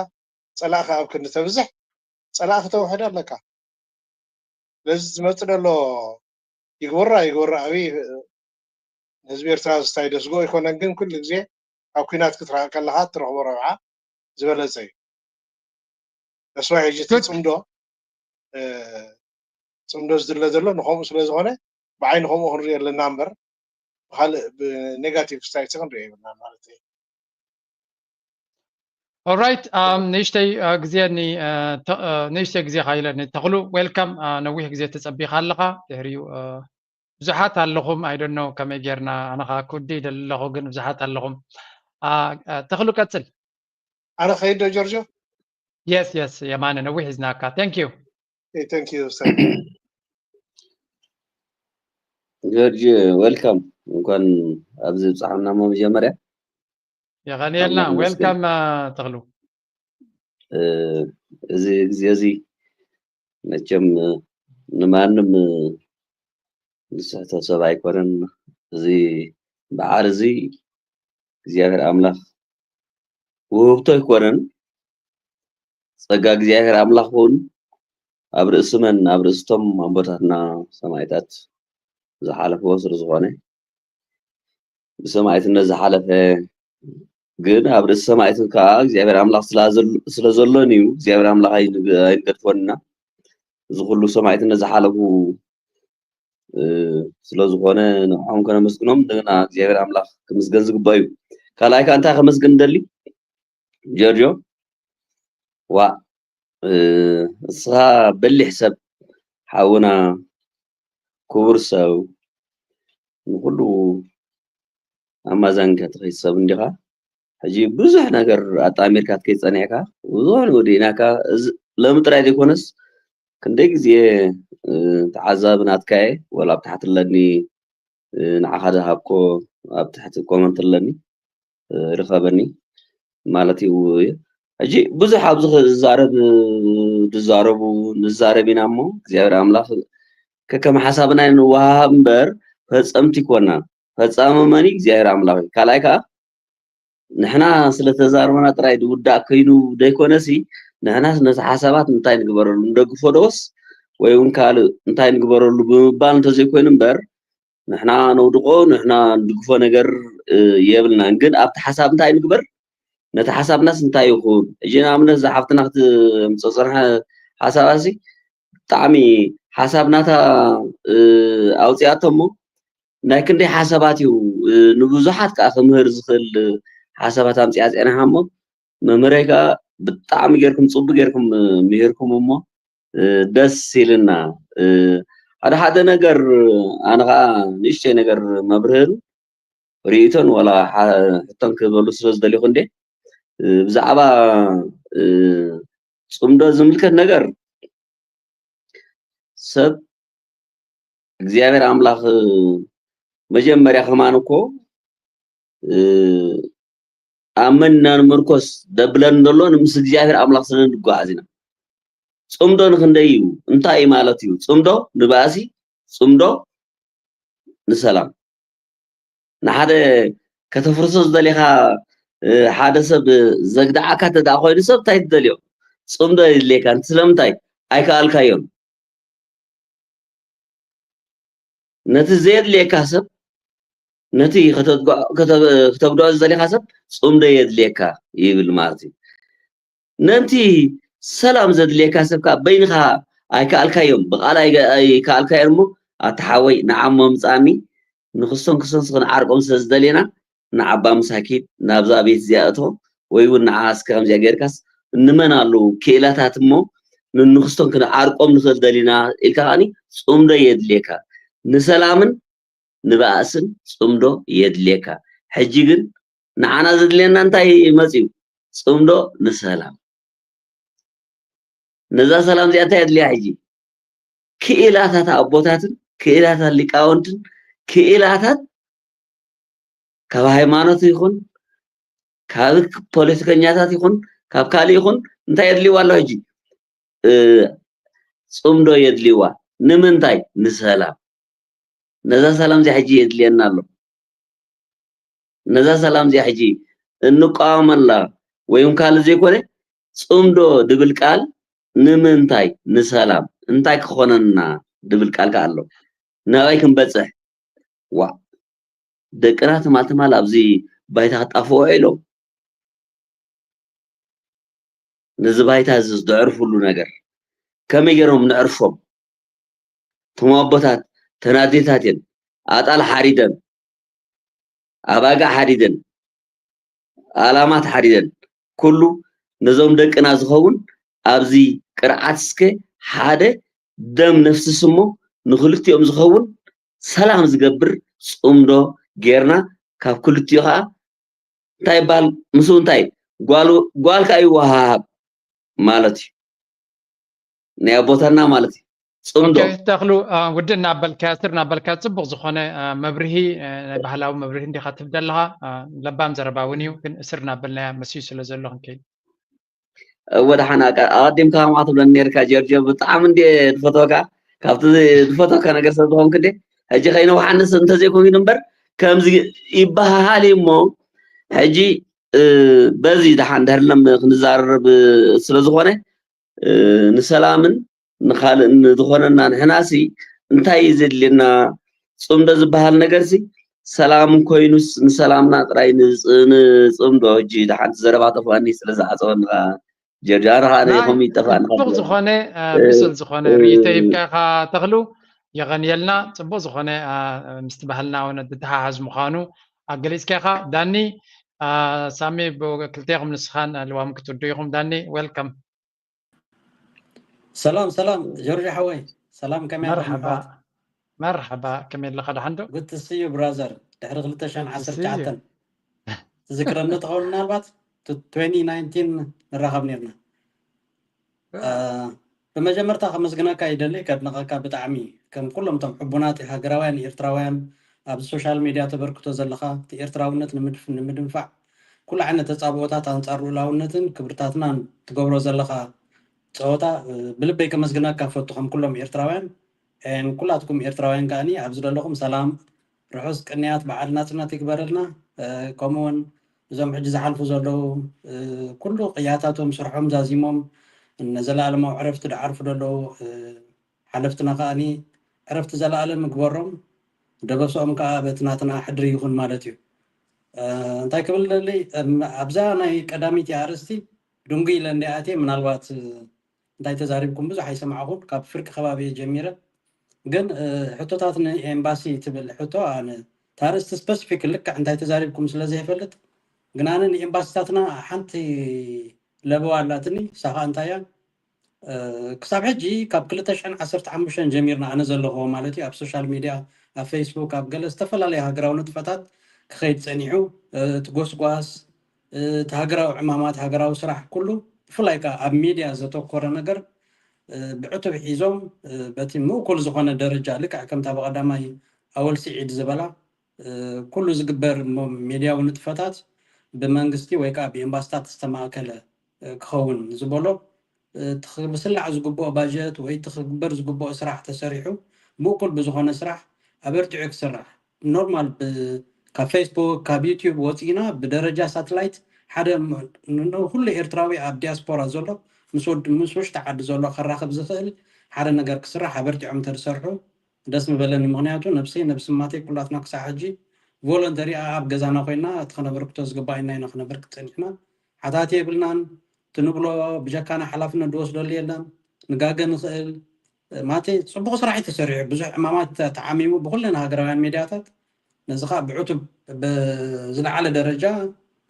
ፀላእካ ኣብ ክንዲ ተብዝሕ ፀላእክ ተውሕድ ኣለካ። ስለዚ ዝመፅእ ዘሎ ይግበራ ይግበራ ኣብይ ንህዝቢ ኤርትራ ዝታይ ደስጎ ኣይኮነን ግን ኩሉ ግዜ ካብ ኩናት ክትረኣ ከለካ እትረክቦ ረብሓ ዝበለፀ እዩ። ተስፋ ሕጂ እቲ ፅምዶ ፅምዶ ዝድለ ዘሎ ንከምኡ ስለ ዝኾነ ብዓይኒ ከምኡ ክንሪኦ ኣለና እምበር ብካልእ ብኔጋቲቭ ስታይል ክንሪኦ የብልና ማለት እዩ። ኦራይት ንእሽተይ ግዜ ንእሽተይ ግዜ ካይለኒ ተኽሉ ዌልካም። ነዊሕ ግዜ ተፀቢኻ ኣለኻ ድሕሪኡ ብዙሓት ኣለኹም ኣይደኖ ከመይ ጌርና ኣነ ከዓ ክውዲ ይደሊ ኣለኹ ግን ብዙሓት ኣለኹም። ተኽሉ ቀፅል። ኣነ ከይዶ ጆርጆ። የስ የስ የማነ ነዊሕ ሒዝናካ። Thank you። Thank you። ጆርጅ ዌልካም እንኳን ኣብዚ ብፅሓና ሞ መጀመርያ የቐንየልና። ዌልካም ተኽሉ። እዚ ግዜ እዚ መቸም ንማንም ዝስሕቶ ሰብ ኣይኮነን። እዚ በዓል እዚ እግዚኣብሔር ኣምላኽ ውህብቶ ኣይኮነን። ጸጋ እግዚኣብሔር ኣምላኽ እውን ኣብ ርእሲ መን? ኣብ ርእስቶም ኣቦታትና ሰማዕታት ዝሓለፍዎ ስለ ዝኾነ ብሰማዕትነት ዝሓለፈ ግን ኣብ ርእሲ ሰማዕትን ከዓ እግዚኣብሔር ኣምላኽ ስለ ዘሎን እዩ። እግዚኣብሔር ኣምላኽ ኣይንገድፎንና። እዚ ኩሉ ሰማዕትነት ዝሓለፉ ስለ ዝኾነ ንዕኦም ከነመስግኖም እንደገና እግዚኣብሔር ኣምላኽ ክምስገን ዝግባእ እዩ። ካልኣይ ከዓ እንታይ ከመስግን ደሊ ጆርጆ ዋ እስኻ በሊሕ ሰብ ሓውና ክቡር ሰብ ንኩሉ ኣማዛንካ ትኸይድ ሰብ እንዲኻ። ሕጂ ብዙሕ ነገር ኣጣሚርካ ትከይድ ጸኒሕካ ብዙሕ ንወዲእናካ ሎሚ ጥራይ ዘይኮነስ ክንደይ ግዜ ተዓዛቢ ናትካ እየ ወላ ኣብ ታሕቲ ኣለኒ ንዓኻ ዝሃብኮ ኣብ ትሕቲ ኮመንት ኣለኒ ርኸበኒ ማለት እዩ። ሕጂ ብዙሕ ኣብዚ ዝዛረብ ዝዛረቡ ንዛረብ ኢና እሞ እግዚኣብሔር ኣምላኽ ከከም ሓሳብና ንወሃሃብ እምበር ፈፀምቲ ይኮና። ፈፃሚ መን እዩ? እግዚኣብሔር ኣምላኽ እዩ። ካልኣይ ከዓ ንሕና ስለተዛርበና ጥራይ ዝውዳእ ከይኑ ዘይኮነሲ ንሕናስ ነቲ ሓሳባት እንታይ ንግበረሉ ንደግፎ ዶስ ወይ እውን ካልእ እንታይ ንግበረሉ ብምባል እንተዘይኮይኑ እምበር ንሕና ነውድቆ ንሕና ንድግፎ ነገር የብልናን። ግን ኣብቲ ሓሳብ እንታይ ንግበር ነቲ ሓሳብናስ እንታይ ይኹን? ሕጂ ንኣብነት እዛ ሓፍትና ክትምፅኦ ዝፀንሐ ሓሳባሲ ብጣዕሚ ሓሳብ ናታ ኣውፂኣቶ እሞ ናይ ክንደይ ሓሳባት እዩ ንብዙሓት ከዓ ክምህር ዝኽእል ሓሳባት ኣምፂኣ ፅዕንሓ እሞ መምህረይ ከዓ ብጣዕሚ ጌርኩም ፅቡቅ ጌርኩም ምሂርኩም እሞ ደስ ኢልና ሓደ ሓደ ነገር ኣነ ከዓ ንእሽተይ ነገር መብርህን ርእይቶን ዋላ ሓ- ሕቶን ክህበሉ ስለ ዝደልኹ እንዴ ብዛዕባ እ፣ ጽምዶ ዝምልከት ነገር ሰብ እግዚኣብሔር ኣምላኽ መጀመርያ ከማን እኮ እ፣ ኣብ መን ኢና ንምርኮስ ደብለን ዘሎ ንምስ እግዚኣብሔር ኣምላኽ ስለ ንጓዓዝ ኢና። ጽምዶ ንክንደይ እዩ? እንታይ እዩ ማለት እዩ? ጽምዶ ንባእሲ፣ ጽምዶ ንሰላም። ንሓደ ከተፍርሶ ዝደሊኻ እ፣ ሓደ ሰብ ዘግድዓካ እንተ ደኣ ኮይኑ ሰብ እንታይ ትደልዮ? ጽምዶ የድልየካ። ስለምንታይ ኣይከኣልካዮን? ነቲ ዘየድልየካ ሰብ ነቲ ከተግድዖ ዝደሊኻ ሰብ ጽምዶ የድልየካ ይብል ማለት እዩ። ነንቲ ሰላም ዘድልየካ ሰብ ከዓ በይንኻ ኣይከኣልካዮም ብቃል ኣይከኣልካዮም እሞ ኣተሓወይ ንዓሞ ምፃኒ ንክስቶን ክስቶንስ ክንዓርቆም ስለ ዝደልየና ንዓባ ምሳኪድ ናብዛ ቤት እዚኣ እቶ ወይ እውን ንዓ እስከ ከምዚኣ ጌርካስ እንመን ኣለዉ ክእላታት እሞ ንንክስቶን ክንዓርቆም ንኽእል ደሊና ኢልካ ከዓኒ ፅምዶ የድልየካ ንሰላምን ንባእስን ፅምዶ የድልየካ ሕጂ ግን ንዓና ዘድልየና እንታይ መፅዩ ፅምዶ ንሰላም ነዛ ሰላም እዚኣ እንታይ የድልያ ሕጂ ክእላታት ኣቦታትን ክእላታት ሊቃውንትን ክእላታት ካብ ሃይማኖት ይኹን ካብ ፖለቲከኛታት ይኹን ካብ ካልእ ይኹን እንታይ የድልይዋ ኣሎ ሕጂ እ፣ ጽምዶ የድልይዋ ንምንታይ ንሰላም ነዛ ሰላም እዚኣ ሕጂ የድልየና ኣሎ ነዛ ሰላም እዚኣ ሕጂ እንቃወመላ ወይ እውን ካልእ ዘይኮነ ጽምዶ ድብል ቃል ንምንታይ ንሰላም እንታይ ክኾነና ድብል ቃል ከ ኣሎ ናባይ ክንበፅሕ ዋ ደቅና ትማል ትማል ኣብዚ ባይታ ክጣፍኦ ኢሎም ነዚ ባይታ እዚ ዘዕርፍሉ ነገር ከመይ ገይሮም ነዕርፎም እቶም ኣቦታት ተናዴታት እዮም ኣጣል ሓሪደን ኣባጋ ሓሪደን ኣላማት ሓሪደን ኩሉ ነዞም ደቅና ዝኸውን ኣብዚ ቅርዓት እስከ ሓደ ደም ነፍስስ እሞ ንክልቲኦም ዝኸውን ሰላም ዝገብር ፅምዶ ጌርና ካብ ክልቲኡ ከዓ እንታይ ይበሃል ምስኡ እንታይ ጓል ጓል ከዓ ይወሃሃብ ማለት እዩ ናይ ኣቦታና ማለት እዩ ፅምዶ ተኽሉ ውድእ እናበልካ ስር እናበልካ ፅቡቅ ዝኮነ መብርሂ ናይ ባህላዊ መብርሂ እንዲካ ትህብ ዘለካ ለባም ዘረባ እውን እዩ ግን ስር እናበልናያ መስዩ ስለ ዘሎ ክንከይድ እወ ደሓን ኣቀዲምካ ከምኣ ትብለኒ ነርካ ጀርጆ ብጣዕሚ እንደ ዝፈትወካ ካብቲ ዝፈትወካ ነገር ሰብ ዝኮንክ እንደ ሕጂ ከይነውሓንስ እንተዘይኮይኑ እምበር ከምዚ ይበሃሃል እዩ እሞ ሕጂ በዚ ደሓን ድሕርለም ክንዛረብ ስለዝኮነ ንሰላምን ንካልእ ዝኮነና ንሕናሲ እንታይ እዩ ዘድልየና ፅምዶ ዝበሃል ነገርሲ ሰላም ኮይኑስ ንሰላምና ጥራይ ንፅምዶ ሕጂ ደሓንቲ ዘረባ ተፍኣኒ ስለዝዓፀወኒ ከዓ ጀርጃ ንካ ነይኹም ይጠፋእኒ ፅቡቅ ዝኮነ ብስል ዝኮነ ርእይቶ ይብካ ኢካ ተክሉ የቀንየልና ፅቡቅ ዝኮነ ምስቲ ባህልና ውን ዝተሓሓዝ ምኳኑ ኣገሊፅካ ኢካ ዳኒ ሳሚ ክልቴኩም ንስኻን ልዋም ክትውዱ ኢኹም ዳኒ welcome ሰላም ሰላም ጆርጅ ሓወይ ሰላም ከመይ መርሓባ መርሓባ ከመይ ኣለኻ ደሓን ዶ good to see you brother ድሕሪ ክልተ ሽሕን ዓሰርተ ትሽዓተን ትዝክረኒ ትኸውን ምናልባት twenty nineteen ንራኸብ ነርና ብመጀመርታ ከመስግነካ ይደሊ ከድንቐካ ብጣዕሚ ከም ኩሎም እቶም ሕቡናት ሃገራውያን ኤርትራውያን ኣብዚ ሶሻል ሚድያ ተበርክቶ ዘለኻ እቲ ኤርትራውነት ንምድንፋዕ ኩሉ ዓይነት ተፃብኦታት ኣንፃር ልኡላውነትን ክብርታትናን ትገብሮ ዘለኻ ፀወታ ብልበይ ከመስግነካ ፈቱ ከም ኩሎም ኤርትራውያን ኩላትኩም ኤርትራውያን ከዓኒ ኣብዚ ዘለኹም ሰላም ርሑስ ቅንያት በዓል ናፅነት ይግበረልና ከምኡውን እዞም ሕጂ ዝሓልፉ ዘለዉ ኩሉ ቅያታቶም ስርሖም ዛዚሞም ንዘለኣለማዊ ዕረፍቲ ድዓርፉ ዘለዉ ሓለፍትና ከዓኒ ዕረፍቲ ዘለኣለም ምግበሮም ደበሶኦም ከዓ በቲ ናትና ሕድሪ ይኹን ማለት እዩ እንታይ ክብል ደሊ ኣብዛ ናይ ቀዳሚት ኣርእስቲ ድንጉ ኢለ እንዲኣትየ ምናልባት እንታይ ተዛሪብኩም ብዙሕ ኣይሰማዕኹን ካብ ፍርቂ ከባቢ ጀሚረ ግን ሕቶታት ንኤምባሲ ትብል ሕቶ ኣነ ታርእስቲ ስፐሲፊክ ልክዕ እንታይ ተዛሪብኩም ስለ ዘይፈልጥ ግን ኣነ ንኤምባሲታትና ሓንቲ ለበዋ ኣላትኒ ሳኻ እንታያ ክሳብ ሕጂ ካብ ክልተ ሽሕን ዓሰርተ ሓሙሽተን ጀሚርና፣ ኣነ ዘለኹዎ ማለት እዩ፣ ኣብ ሶሻል ሚድያ፣ ኣብ ፌስቡክ፣ ኣብ ገለ ዝተፈላለዩ ሃገራዊ ንጥፈታት ክኸይድ ጸኒሑ። እቲ ጎስጓስ፣ እቲ ሃገራዊ ዕማማት፣ ሃገራዊ ስራሕ ኩሉ፣ ብፍላይ ከኣ ኣብ ሚድያ ዘተኮረ ነገር ብዕቱብ ሒዞም፣ በቲ ምእኩል ዝኾነ ደረጃ፣ ልክዕ ከምታ ብቐዳማይ ኣወል ስዒድ ዝበላ፣ ኩሉ ዝግበር ሚድያዊ ንጥፈታት ብመንግስቲ ወይ ከዓ ብኤምባስታት ዝተማእከለ ክኸውን ዝበሎ፣ እቲ ክስላዕ ዝግብኦ ባጀት ወይ እቲ ክግበር ዝግብኦ ስራሕ ተሰሪሑ፣ ምእኩል ብዝኾነ ስራሕ ኣበርቲዑ ክስራሕ፣ ኖርማል፣ ካብ ፌስቡክ፣ ካብ ዩቲዩብ ወፂእና ብደረጃ ሳትላይት ሓደ ኩሉ ኤርትራዊ ኣብ ዲያስፖራ ዘሎ ምስ ውሽጢ ዓዲ ዘሎ ከራኽብ ዝኽእል ሓደ ነገር ክስራሕ ኣበርቲዖም እንተዝሰርሑ ደስ ምበለኒ። ምኽንያቱ ነብሰይ፣ ነብሲ ማተይ፣ ኩላትና ክሳዕ ሕጂ ቮለንተሪ ኣብ ገዛና ኮይና እቲ ክነበርክቶ ዝግባኣና ኢና ክነበርክት ጸኒሕና። ሓታት የብልናን። ትንብሎ ብጀካና ሓላፍነት ዝወስደሉ የለን። ንጋገ ንኽእል። ማተይ፣ ጽቡቕ ስራሕ እዩ ተሰሪሑ። ብዙሕ ዕማማት ተዓሚሙ ብኩለን ሃገራውያን ሚድያታት። ነዚ ኸኣ ብዕቱብ ብዝለዓለ ደረጃ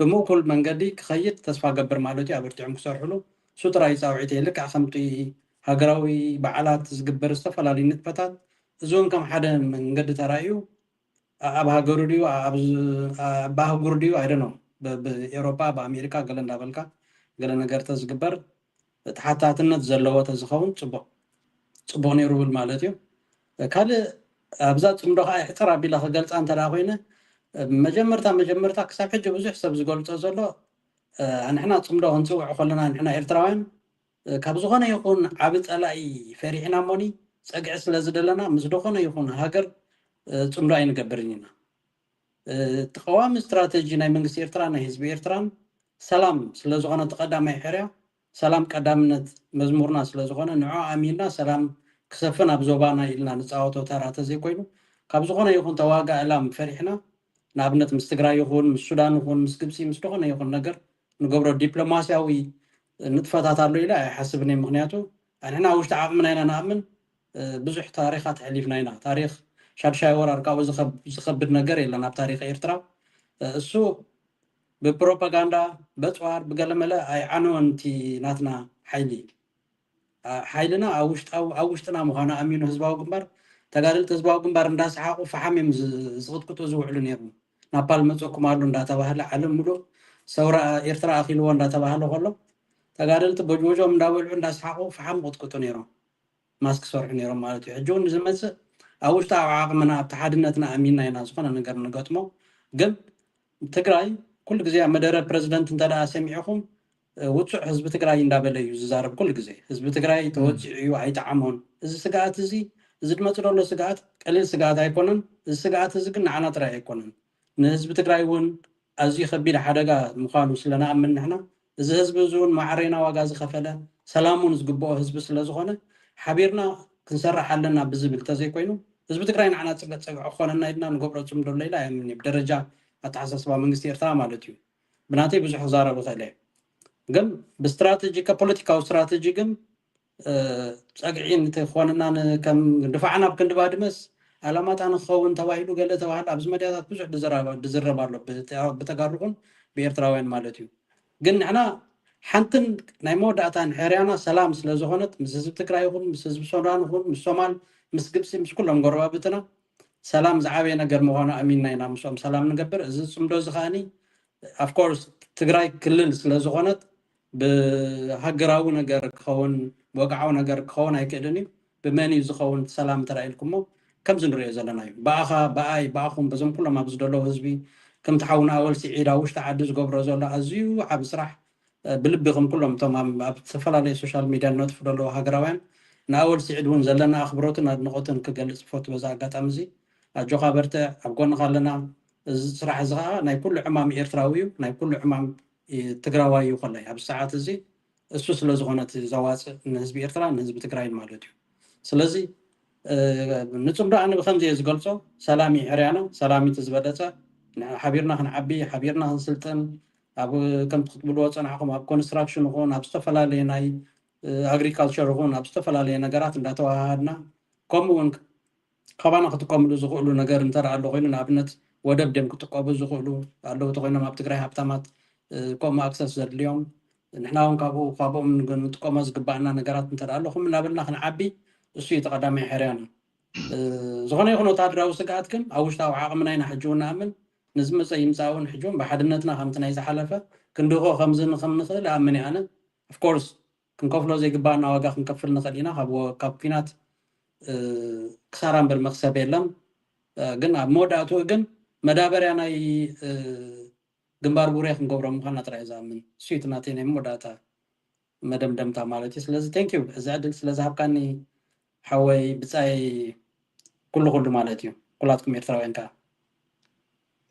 ብምእኩል መንገዲ ክኸይድ ተስፋ ገብር ማለት እዩ። ኣበርቲዖም ክሰርሕሉ እሱ ጥራይ ጻውዒት እየ። ልክዕ ከምቲ ሃገራዊ በዓላት ዝግበር ዝተፈላለዩ ንጥፈታት፣ እዚ እውን ከም ሓደ መንገዲ ተራእዩ፣ ኣብ ሃገሩ ድዩ፣ ኣብ ኣህጉር ድዩ፣ ኣይደኖ፣ ብኤሮፓ፣ ብኣሜሪካ ገለ እንዳበልካ ገለ ነገር ተዝግበር ተሓታትነት ዘለዎ ተዝኸውን ጽቡቕ፣ ጽቡቕ ነይሩ ብል ማለት እዩ። ካልእ ኣብዛ ጽምዶ ከዓ ይሕፅር ኣቢለ ክገልፃ እንተ ኮይነ፣ መጀመርታ መጀመርታ ክሳብ ሕጂ ብዙሕ ሰብ ዝገልፆ ዘሎ፣ ንሕና ጽምዶ ክንፅውዕ ከለና ንሕና ኤርትራውያን ካብ ዝኾነ ይኹን ዓቢ ፀላኢ ፈሪሕና እሞኒ ፀግዒ ስለ ዝደለና ምስ ዝኾነ ይኹን ሃገር ጽምዶ ኣይንገብርን ኢና። እቲ ቀዋሚ ስትራተጂ ናይ መንግስቲ ኤርትራ ናይ ህዝቢ ኤርትራን ሰላም ስለ ዝኾነ እቲ ቀዳማይ ሕርያ ሰላም ቀዳምነት መዝሙርና ስለ ዝኾነ ንዑ ኣሚንና ሰላም ክሰፍን ኣብ ዞባና ኢልና ንፃወቶ ተራ ተዘይኮይኑ ካብ ዝኾነ ይኹን ተዋጋ ዕላም ፈሪሕና ንኣብነት ምስ ትግራይ ይኹን ምስ ሱዳን ይኹን ምስ ግብፂ ምስ ዝኾነ ይኹን ነገር ንገብሮ ዲፕሎማስያዊ ንጥፈታት ኣሎ ኢለ ኣይሓስብን እየ። ምክንያቱ ኣንሕና ኣብ ውሽጢ ዓቕምና ኢና ንኣምን። ብዙሕ ታሪኻት ኣሕሊፍና ኢና። ታሪኽ ሻድሻይ ወራር ካብኡ ዝኸብድ ነገር የለን ኣብ ታሪኽ ኤርትራ። እሱ ብፕሮፓጋንዳ በፅዋር ብገለመለ ኣይዓነወን እቲ ናትና ሓይሊ። ሓይልና ኣብ ውሽጥና ምዃኑ ኣሚኑ ህዝባዊ ግንባር፣ ተጋደልቲ ህዝባዊ ግንባር እንዳሰሓቑ ፈሓም እዮም ዝቕጥቅጡ ዝውዕሉ ነይሮም። ናፓል መፀኩም ኣሎ እንዳተባህለ ዓለም ሙሉእ ሰውራ ኤርትራ ኣኺልዎ እንዳተባህለ ከሎ ተጋደልቲ ቦጅቦጆም እንዳበልዑ እንዳሰሓቑ ፈሓም ቅጥቅጡ ነይሮም። ማስክ ክሰርሑ ነይሮም ማለት እዩ። ሕጂ እውን ዝመፅእ ኣብ ውሽጢ ኣብ ዓቕምና ኣብቲ ሓድነትና ኣሚንና ኢና ዝኾነ ነገር ንገጥሞ። ግን ትግራይ ኩሉ ግዜ ኣብ መደረ ፕረዚደንት እንተ ደኣ ሰሚዕኹም ውፁዕ ህዝቢ ትግራይ እንዳበለ እዩ ዝዛረብ። ኩሉ ግዜ ህዝቢ ትግራይ ተወፂዑ እዩ ኣይጠዓሞን። እዚ ስግኣት እዚ እዚ ድመፅ ዘሎ ስግኣት ቀሊል ስግኣት ኣይኮነን። እዚ ስግኣት እዚ ግን ንዓና ጥራይ ኣይኮነን፣ ንህዝቢ ትግራይ እውን ኣዝዩ ከቢድ ሓደጋ ምዃኑ ስለ ንኣምን ንሕና እዚ ህዝቢ እዚ እውን ማዕረና ዋጋ ዝኸፈለ ሰላም እውን ዝግብኦ ህዝቢ ስለ ዝኾነ ሓቢርና ክንሰርሕ ኣለና ብዝብል ተዘይኮይኑ ህዝቢ ትግራይ ንዓና ፅግዕ ፀግዕ ክኾነና ኢልና ንገብሮ ፅምዶ ኣሎ ኢለ ኣይኣምን እየ። ብደረጃ ኣተሓሳስባ መንግስቲ ኤርትራ ማለት እዩ። ብናተይ ብዙሕ ክዛረብ ይኽእል እየ። ግን ብስትራተጂ ከፖለቲካዊ ስትራተጂ ግን ፀግዒ እንተይኮነና ከም ድፋዕ ናብ ክንዲ ባድመስ ኣላማጣ ንክኸውን ተባሂሉ ገለ ተባህለ ኣብዚ መድያታት ብዙሕ ዝዝረብ ኣሎ ብተጋሩ ኹን ብኤርትራውያን ማለት እዩ። ግን ንሕና ሓንትን ናይ መወዳእታን ሕርያና ሰላም ስለ ዝኾነት ምስ ህዝቢ ትግራይ ይኹን ምስ ህዝቢ ሶዳን ይኹን ምስ ሶማል ምስ ግብፂ ምስ ኩሎም ጎረባብትና ሰላም ዝዓበየ ነገር ምዃኑ ኣሚንና ኢና ምስኦም ሰላም ንገብር። እዚ ፅምዶ እዚ ከዓኒ ኣፍኮርስ ትግራይ ክልል ስለ ዝኾነት ብሃገራዊ ነገር ክኸውን ብወግዓዊ ነገር ክኸውን ኣይክእልን እዩ። ብመን እዩ ዝኸውን ሰላም እንተ ኢልኩሞ ከምዚ ንሪኦ ዘለና እዩ። ብኣኻ ብኣይ ብኣኹም በዞም ኩሎም ኣብዚ ዘለዉ ህዝቢ ከምቲ ሓውና ኣወል ስዒድ ኣብ ውሽጢ ዓዲ ዝገብሮ ዘሎ ኣዝዩ ዓቢ ስራሕ ብልቢ ከም ኩሎም እቶም ኣብ ዝተፈላለዩ ሶሻል ሚድያ ንነጥፉ ዘለዉ ሃገራውያን ንኣወል ስዒድ እውን ዘለና ኣኽብሮትን ኣድንቖትን ክገልፅ ይፈቱ በዚ ኣጋጣሚ እዚ። ኣጆኻ በርትዕ፣ ኣብ ጎንኻ ኣለና። እዚ ስራሕ እዚ ከዓ ናይ ኩሉ ዕማም ኤርትራዊ እዩ፣ ናይ ኩሉ ዕማም ትግራዋይ እዩ። ኮላይ ኣብዚ ሰዓት እዚ እሱ ስለ ዝኾነ እቲ ዘዋፅእ ንህዝቢ ኤርትራ ንህዝቢ ትግራይን ማለት እዩ። ስለዚ ንፅምዶ ኣነ ብከምዚ እየ ዝገልፆ፣ ሰላም እዩ ሕርያና፣ ሰላም እቲ ዝበለፀ። ሓቢርና ክንዓቢ፣ ሓቢርና ክንስልጥን፣ ኣብ ከምቲ ክትብልዎ ፀናሕኩም ኣብ ኮንስትራክሽን ይኹን ኣብ ዝተፈላለየ ናይ ኣግሪካልቸር ይኹን ኣብ ዝተፈላለየ ነገራት እንዳተዋሃሃድና ከምኡ እውን ካባና ክጥቀምሉ ዝኽእሉ ነገር እንተ ኣሎ ኮይኑ ንኣብነት ወደብ ድዮም ክጥቀቡ ዝኽእሉ ኣለዉ ተኮይኖም ኣብ ትግራይ ሃብታማት ከምኡ ኣክሰስ ዘድልዮም ንሕና እውን ካብኡ ካብኦም ንግ- ንጥቀሞ ዝግባኣና ነገራት እንተ ደኣ ኣሎ ከም እናበልና ክንዓቢ እሱ እዩ እቲ ቀዳማይ ሕርያና። እ፣ ዝኾነ ይኹን ወታደራዊ ስግኣት ግን ኣብ ውሽጣዊ ዓቕምና ኢና ሕጂ እውን ንኣምን። ንዝመፀ ይምፃእ እውን ሕጂ እውን ብሓድነትና ከምቲ ናይ ዝሓለፈ ክንድሆ ከምዚ ከም ንኽእል እኣምን እየ ኣነ። ኦፍኮርስ ክንከፍሎ ዘይግባኣና ዋጋ ክንከፍል ንኽእል ኢና። ካብ ወ- ካብ ኲናት እ፣ ክሳራ እምበር መክሰብ የለን። እ፣ ግን ኣብ መወዳእትኡ ግን መዳበርያ ናይ እ፣ ግንባር ቡሬ ክንገብሮ ምዃንና ጥራይ እየ ዝኣምን። እሱ እዩ እቲ ናተይ ናይ መወዳእታ መደምደምታ ማለት እዩ። ስለዚ ቴንክ ዩ እዚ ዕድል ስለ ዝሃብካኒ ሓወይ ብጻይ ኩሉ ኩሉ ማለት እዩ። ኩላትኩም ኤርትራውያን ከኣ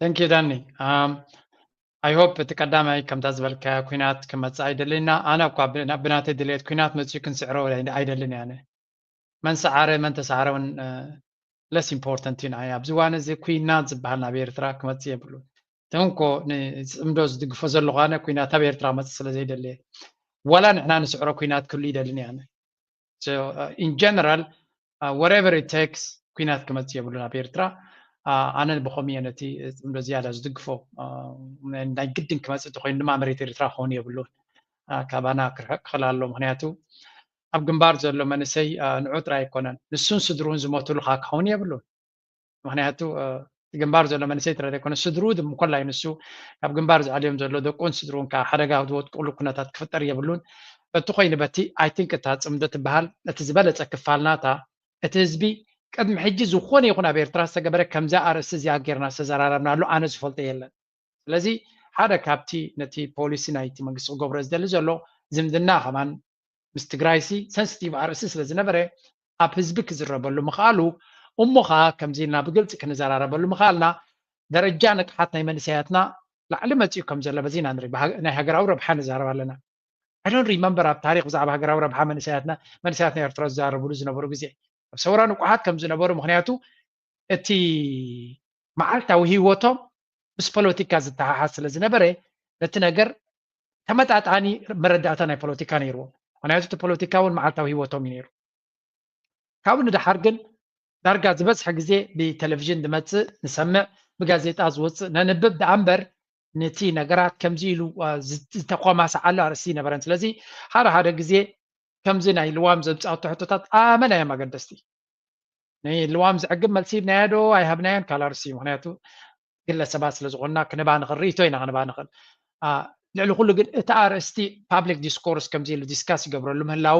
Thank you ዳኒ። Um, I hope እቲ ቀዳማይ ከምታ ዝበልካያ ኲናት ክመጽእ ኣይደልን ኢና። ኣነ እኳ ብና- ብናተይ ድሌት ኲናት መጽኡ ክንስዕሮ ኣይደልን እየ ኣነ። መን ሰዓረ መን ተሰዓረ እውን less important እዩ ንዓይ። ኣብዚ እዋን እዚ ኲናት ዝበሃል ናብ ኤርትራ ክመጽእ የብሉን። ተንኮ ንፅምዶ ዝድግፎ ዘለኹ ኣነ ኲናት ኣብ ኤርትራ ክመጽእ ስለ ዘይደሊ እየ። ዋላ ንሕና ንስዕሮ ኲናት ክህሉ ይደልን እየ ኣነ። So, uh, in general, uh, whatever it takes, ኲናት ክመጽእ የብሉን ኣብ ኤርትራ። Uh, ኣነ ብኸምኡ እየ ነቲ ጽምዶ ዝያዳ ዝድግፎ። Uh፣ ናይ ግድን ክመጽእ እንተኾይኑ ድማ መሬት ኤርትራ ክኸውን የብሉን። Uh፣ ካባና ክርሕቕ ክኽእል ኣሎ። ምኽንያቱ ኣብ ግንባር ዘሎ መንእሰይ፣ uh፣ ንዑ ጥራይ ኣይኮነን፣ ንሱን ስድሩን ዝሞትሉ ከዓ ክኸውን የብሉን። ምኽንያቱ፣ uh፣ እቲ ግንባር ዘሎ መንእሰይ ጥራይ ኣይኮነ፣ ስድሩ ድም-፣ ኮላይ ንሱ ካብ ግንባር ዝዓልዮም ዘሎ ደቁን ስድሩን ከዓ ሓደጋ ዝወድቅሉ ኩነታት ክፍጠር የብሉን። በቲ ኮይኑ በቲ፣ I think፣ እታ ጽምዶ ትበሃል እቲ ዝበለጸ ክፋል ናታ፣ እቲ ህዝቢ ቅድሚ ሕጂ ዝኾነ ይኹን ኣብ ኤርትራ ዝተገበረ ከምዚ ኣርእስቲ እዚኣ ጌርና ዝተዘራረብናሉ ኣነ ዝፈልጦ የለን። ስለዚ ሓደ ካብቲ ነቲ ፖሊሲ ናይቲ መንግስቲ ክገብሮ ዝደሊ ዘሎ ዝምድና ከማን ምስ ትግራይሲ ሰንስቲቭ ኣርእስቲ ስለ ዝነበረ ኣብ ህዝቢ ክዝረበሉ ምኽኣሉ፣ እሞ ኸዓ ከምዚ ኢልና ብግልፂ ክንዘራረበሉ ምኽኣልና ደረጃ ንቕሓት ናይ መንእሰያትና ላዕሊ መፂኡ ከም ዘሎ በዚ ኢና ንርኢ። ብሃ-፣ ናይ ሃገራዊ ረብሓ ንዛረብ ኣለና። I don't remember ኣብ ታሪክ ብዛዕባ ሃገራዊ ረብሓ መንእሰያትና መንእሰያትና ኤርትራ ዝዛረብሉ ዝነበሩ ግዜ ኣብ ሰውራ ንቁሓት ከም ዝነበሩ፣ ምኽንያቱ እቲ መዓልታዊ ህይወቶም ምስ ፖለቲካ ዝተሓሓዝ ስለ ዝነበረ ነቲ ነገር ተመጣጣኒ መረዳእታ ናይ ፖለቲካ ነይርዎም። ምኽንያቱ እቲ ፖለቲካ እውን መዓልታዊ ህይወቶም እዩ ነይሩ። ካብኡ ንደሓር ግን ዳርጋ ዝበዝሐ ግዜ ብቴሌቪዥን ዝመፅእ ንሰምዕ፣ ብጋዜጣ ዝወፅእ ነንብብ ደኣ እምበር ነቲ ነገራት ከምዚ ኢሉ፣ አ፣ ዝ-፣ ዝተኮማሰዓሉ ኣርእስቲ ይነበረን። ስለዚ ሓደ ሓደ ግዜ ከምዚ ናይ ልዋም ዘምፃእቶ ሕቶታት ኣመና እዮም ኣገደስቲ። ናይ ልዋም ዘዕግብ መልሲ ሂብናዮ ዶ ኣይሃብናዮን ካልእ ኣርእስቲ እዩ። ምኽንያቱ ግለሰባት ስለ ዝኾንና ክንባ ንኽእል፣ ርእይቶ ኢና ክንባ ንኽእል። አ፣ ልዕሊ ኩሉ ግን እቲ ኣርእስቲ ፓብሊክ ዲስኮርስ ከምዚ ኢሉ ዲስካስ ይገብረሉ ምህላው፣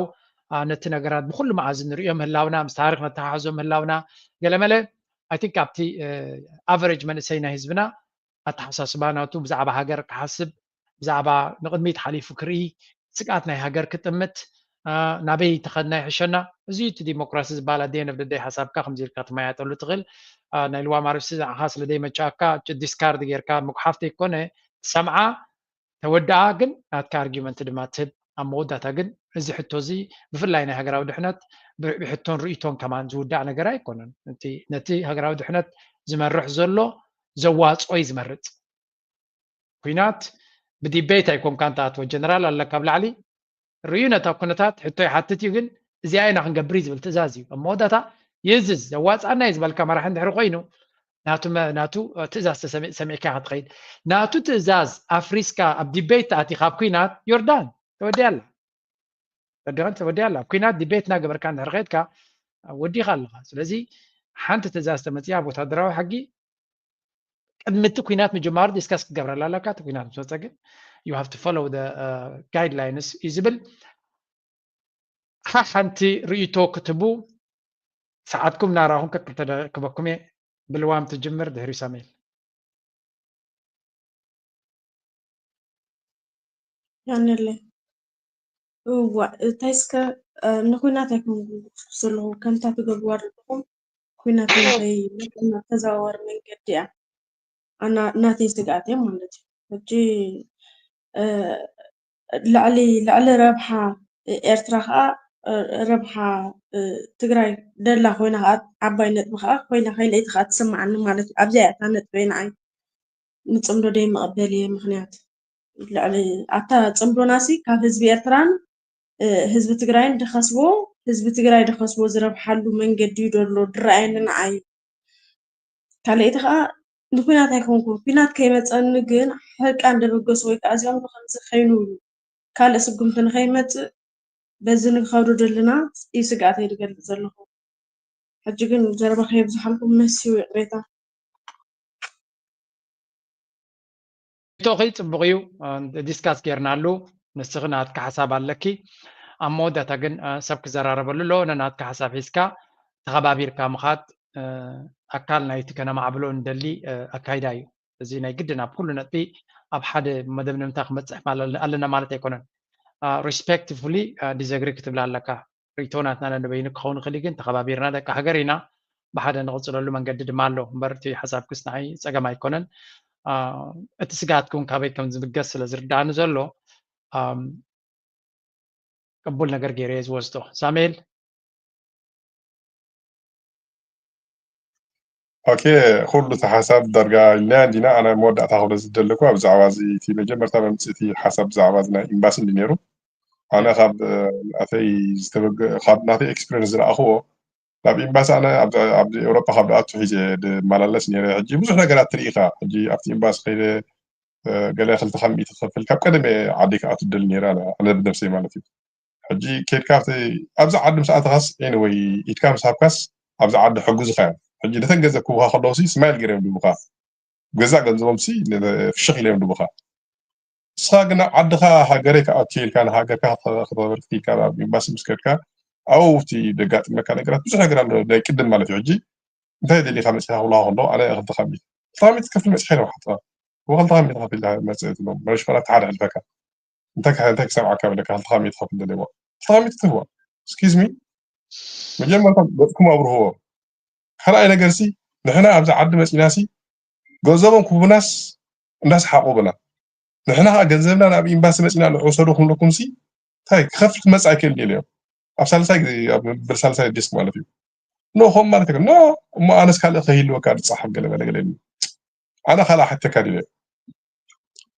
አ፣ ነቲ ነገራት ብኩሉ መኣዝን ንርእዮ ምህላውና፣ ምስ ታሪክ ነተሓሕዞ ምህላውና፣ ገለመለ፣ I think፣ ኣብቲ፣ እ፣ ኣቨሬጅ መንእሰይ ናይ ህዝብና ኣተሓሳስባ ናቱ ብዛዕባ ሃገር ክሓስብ፣ ብዛዕባ ንቕድሚት ሓሊፉ ክርኢ፣ ስግኣት ናይ ሃገር ክጥምት፣ አ፣ ናበይ ተኸድና ይሕሸና? እዚ እቲ ዲሞክራሲ ዝበሃል ኣደየ ነብደደይ ሓሳብካ ከምዚ ኢልካ ትመያጠሉ ትኽእል። አ፣ ናይ ልዋም ኣርእስቲ ንዓኻ ስለ ዘይመቸኣካ ዲስካርድ ጌርካ ምጉሓፍ ዘይኮነ ትሰምዓ፣ ተወድኣ ግን ናትካ ኣርጊመንት ድማ ትህብ። ኣብ መወዳእታ ግን እዚ ሕቶ እዚ ብፍላይ ናይ ሃገራዊ ድሕነት ብ-፣ ብሕቶን ርእይቶን ከማን ዝውዳእ ነገር ኣይኮነን። እቲ ነቲ ሃገራዊ ድሕነት ዝመርሕ ዘሎ ዘዋፅኦ እዩ ዝመርፅ። ኲናት ብዲቤት ኣይኮንካን ትኣትዎ። ጀነራል ኣለካ ኣብ ላዕሊ ርእዩ ነታ ኩነታት ሕቶ ይሓትት እዩ፣ ግን እዚኣ ኢና ክንገብር እዩ ዝብል ትእዛዝ እዩ። ኣብ መወዳእታ ይእዝዝ። ዘዋፅኣና እዩ ዝበልካ መራሒ እንድሕሪ ኮይኑ ናቱ መ-፣ ናቱ ትእዛዝ ተሰሚ-፣ ሰሚዕካ ክትኸይድ፣ ናቱ ትእዛዝ ኣፍሪስካ ኣብ ዲቤት ኣቲኻ ኣብ ኲናት you're done፣ ተወዲኣ ኣላ። ተወዲኣ፣ ተወዲኣ ኣላ። ኣብ ኲናት ዲቤት እናገበርካ እንድሕሪ ከድካ ወዲኻ ኣለኻ። ስለዚ ሓንቲ ትእዛዝ ተመፅያ ኣብ ወታደራዊ ሕጊ ቅድሚ እቲ ኲናት ምጅማሩ ዲስካስ ክትገብረላ ኣለካ። እቲ ኲናት ምስ መፀ ግን you have to follow the, uh, guidelines እዩ ዝብል። ሓንቲ ርእይቶ ክትህቡ ሰዓትኩም እናረኣኹም ከክልተ ክበኩም እየ። ብልዋም ትጅምር፣ ድሕሪ ሳሙኤል። ያነለ እዋ፣ እንታይ እስከ፣ እ፣ ንኹናት ኣይኮንኩ ዘለኹ፣ ከምታ ትገብርዋ ዘለኹም ኩናት ናይ መጠን ተዘዋዋሪ መንገዲ እያ። ኣና-፣ ናተይ ስግኣት እያ ማለት እዩ። ሕጂ፣ እ፣ ልዕሊ፣ ልዕሊ ረብሓ ኤርትራ ኸኣ፣ እ፣ ረብሓ፣ እ፣ ትግራይ ደላ ኮይና ኸኣ፣ ዓባይ ነጥቢ ኸኣ ኮይና፣ ከይለይቲ ኸኣ ትስምዓኒ ማለት እዩ። ኣብዚኣ እያ እታ ነጥበይ ንዓይ። ንጽምዶ ደይምቕበል እየ። ምኽንያት ልዕሊ፣ ኣታ ጽምዶናሲ ካብ ህዝቢ ኤርትራን፣ እ፣ ህዝቢ ትግራይን ድኸስቦ፣ ህዝቢ ትግራይ ድኸስቦ ዝረብሓሉ መንገዲ እዩ ደሎ ድረኣየኒ ንዓይ። ካልኣይቲ ኸኣ ንኲናት ኣይኮንኩን፣ ኲናት ከይመጸኒ ግን ሕርቃን ደበገሱ ወይ ከኣ እዚኦም ዶ ከምዚ ከይንብሉ፣ ካልእ ስጉምቲ ንኸይመጽእ በዚ ንክኸዱ ደልና እዩ ስግኣተይ ዝገልጽ ዘለኹ። ሕጂ ግን ዘረባ ከየብዝሓልኩም መስዩ ይቕሬታ። ቶኺ ጽቡቕ እዩ። ዲስካስ ጌርናሉ። ንስኺ ናትካ ሓሳብ ኣለኪ። ኣብ መወዳእታ ግን ሰብ ክዘራረበሉ ኣሎ። ነናትካ ሓሳብ ሒዝካ ተኸባቢርካ ምኻድ ኣካል ናይቲ ከነማዕብሎ እንደሊ ኣካይዳ እዩ። እዚ ናይ ግድን ኣብ ኩሉ ነጥቢ ኣብ ሓደ መደምደምታ ክመጽሕ ኣለና ማለት ኣይኮነን። ሪስፔክትፉሊ ዲዘግሪ ክትብል ኣለካ። ርእይቶ ናትና ነንበይኑ ክኸውን ይኽእል እዩ፣ ግን ተኸባቢርና ደቂ ሃገር ኢና። ብሓደ ንቕጽለሉ መንገዲ ድማ ኣሎ እምበር እቲ ሓሳብ ክስ ንዓይ ጸገም ኣይኮነን። እቲ ስግኣት እውን ካበይ ከም ዝብገስ ስለ ዝርዳእኒ ዘሎ ቅቡል ነገር ገይረ እየ ዝወስዶ። ሳሙኤል ኦኬ፣ ኩሉ እቲ ሓሳብ ዳርጋ ኢልና እንዲና። ኣነ መወዳእታ ክብሎ ዝደለኩ ኣብ ዛዕባ እዚ እቲ መጀመርታ መምፅእ እቲ ሓሳብ ብዛዕባ እዚ ናይ ኤምባሲ እንዲ ነይሩ። ኣነ ካብ ኣተይ ዝተበገ ካብ ናተይ ኤክስፒሪንስ ዝረኣኽዎ ናብ ኤምባሲ ኣነ ኣብዚ ኤውሮጳ ካብ ደኣቱ ሒዘ ድመላለስ ነይረ። ሕጂ ብዙሕ ነገራት ትርኢ ኢኻ። ሕጂ ኣብቲ ኤምባሲ ከይደ ገለ ክልተ ካብ ሚእቲ ክኸፍል ካብ ቀደም ዓዲ ክኣቱ ደሊ ነይረ ኣነ ብነብሰይ ማለት እዩ። ሕጂ ኬድካ ኣብቲ ኣብዚ ዓዲ ምስ ኣተኻስ ኤኒወይ ኢድካ ምስ ሃብካስ ኣብዚ ዓዲ ሕጉዝኻ እዮም። ሕጂ ነተን ገንዘብ ክቡኻ ከለዉ ሲ ስማይል ገይሮም ድቡኻ ገዛእ ገንዘቦም ሲ ፍሽኽ ኢሎም ድቡኻ። ንስኻ ግን ኣብ ዓድኻ ሃገረይ ክኣቱ ኢልካ ንሃገርካ ክተበርክት ኢልካ ኣብ ኤምባሲ ምስ ከድካ ኣብኡ እቲ ደጋጥመካ ነገራት ብዙሕ ነገር ኣሎ ናይ ቅድም ማለት እዩ። ሕጂ እንታይ ደሊኻ መፂኻ ክብልኻ ከለዉ ኣነ ክልተ ካብ ሚእቲ ክልተ ካብ ሚእቲ ክከፍል መፂኻ ኢሎም ሓትኻ እሞ ክልተ ካብ ሚእቲ ከፊልካ መፅእ ትብሎም መለሽ ኮና ሓደ ሕልፈካ እንታይ እንታይ ክሰምዓካ ብለካ ክልተ ካብ ሚእቲ ከፍል ደለዎ ክልተ ካብ ሚእቲ ትህቦ። እስኪዝ ሚ መጀመርታ ገፅኩም ኣብርህዎ። ካልኣይ ነገር ሲ ንሕና ኣብዚ ዓዲ መፂና ሲ ገንዘቦም ክቡናስ እንዳሰሓቁ ብና ንሕና ከዓ ገንዘብና ናብ ኤምባሲ መፂና ንዑ ውሰዱ ክንብለኩም ሲ እንታይ ክኸፍል ክመፅእ ኣይክእል ድል እዮም ኣብ ሳልሳይ ግዜ ኣብ መበል ሳልሳይ ዲስክ ማለት እዩ። ኖ ከም ማለት ኖ እሞ ኣነስ ካልእ ከይህልወካ ዝፀሓፍ ገለ መለ ገለ ኣነ ካልእ ሓተካ ድል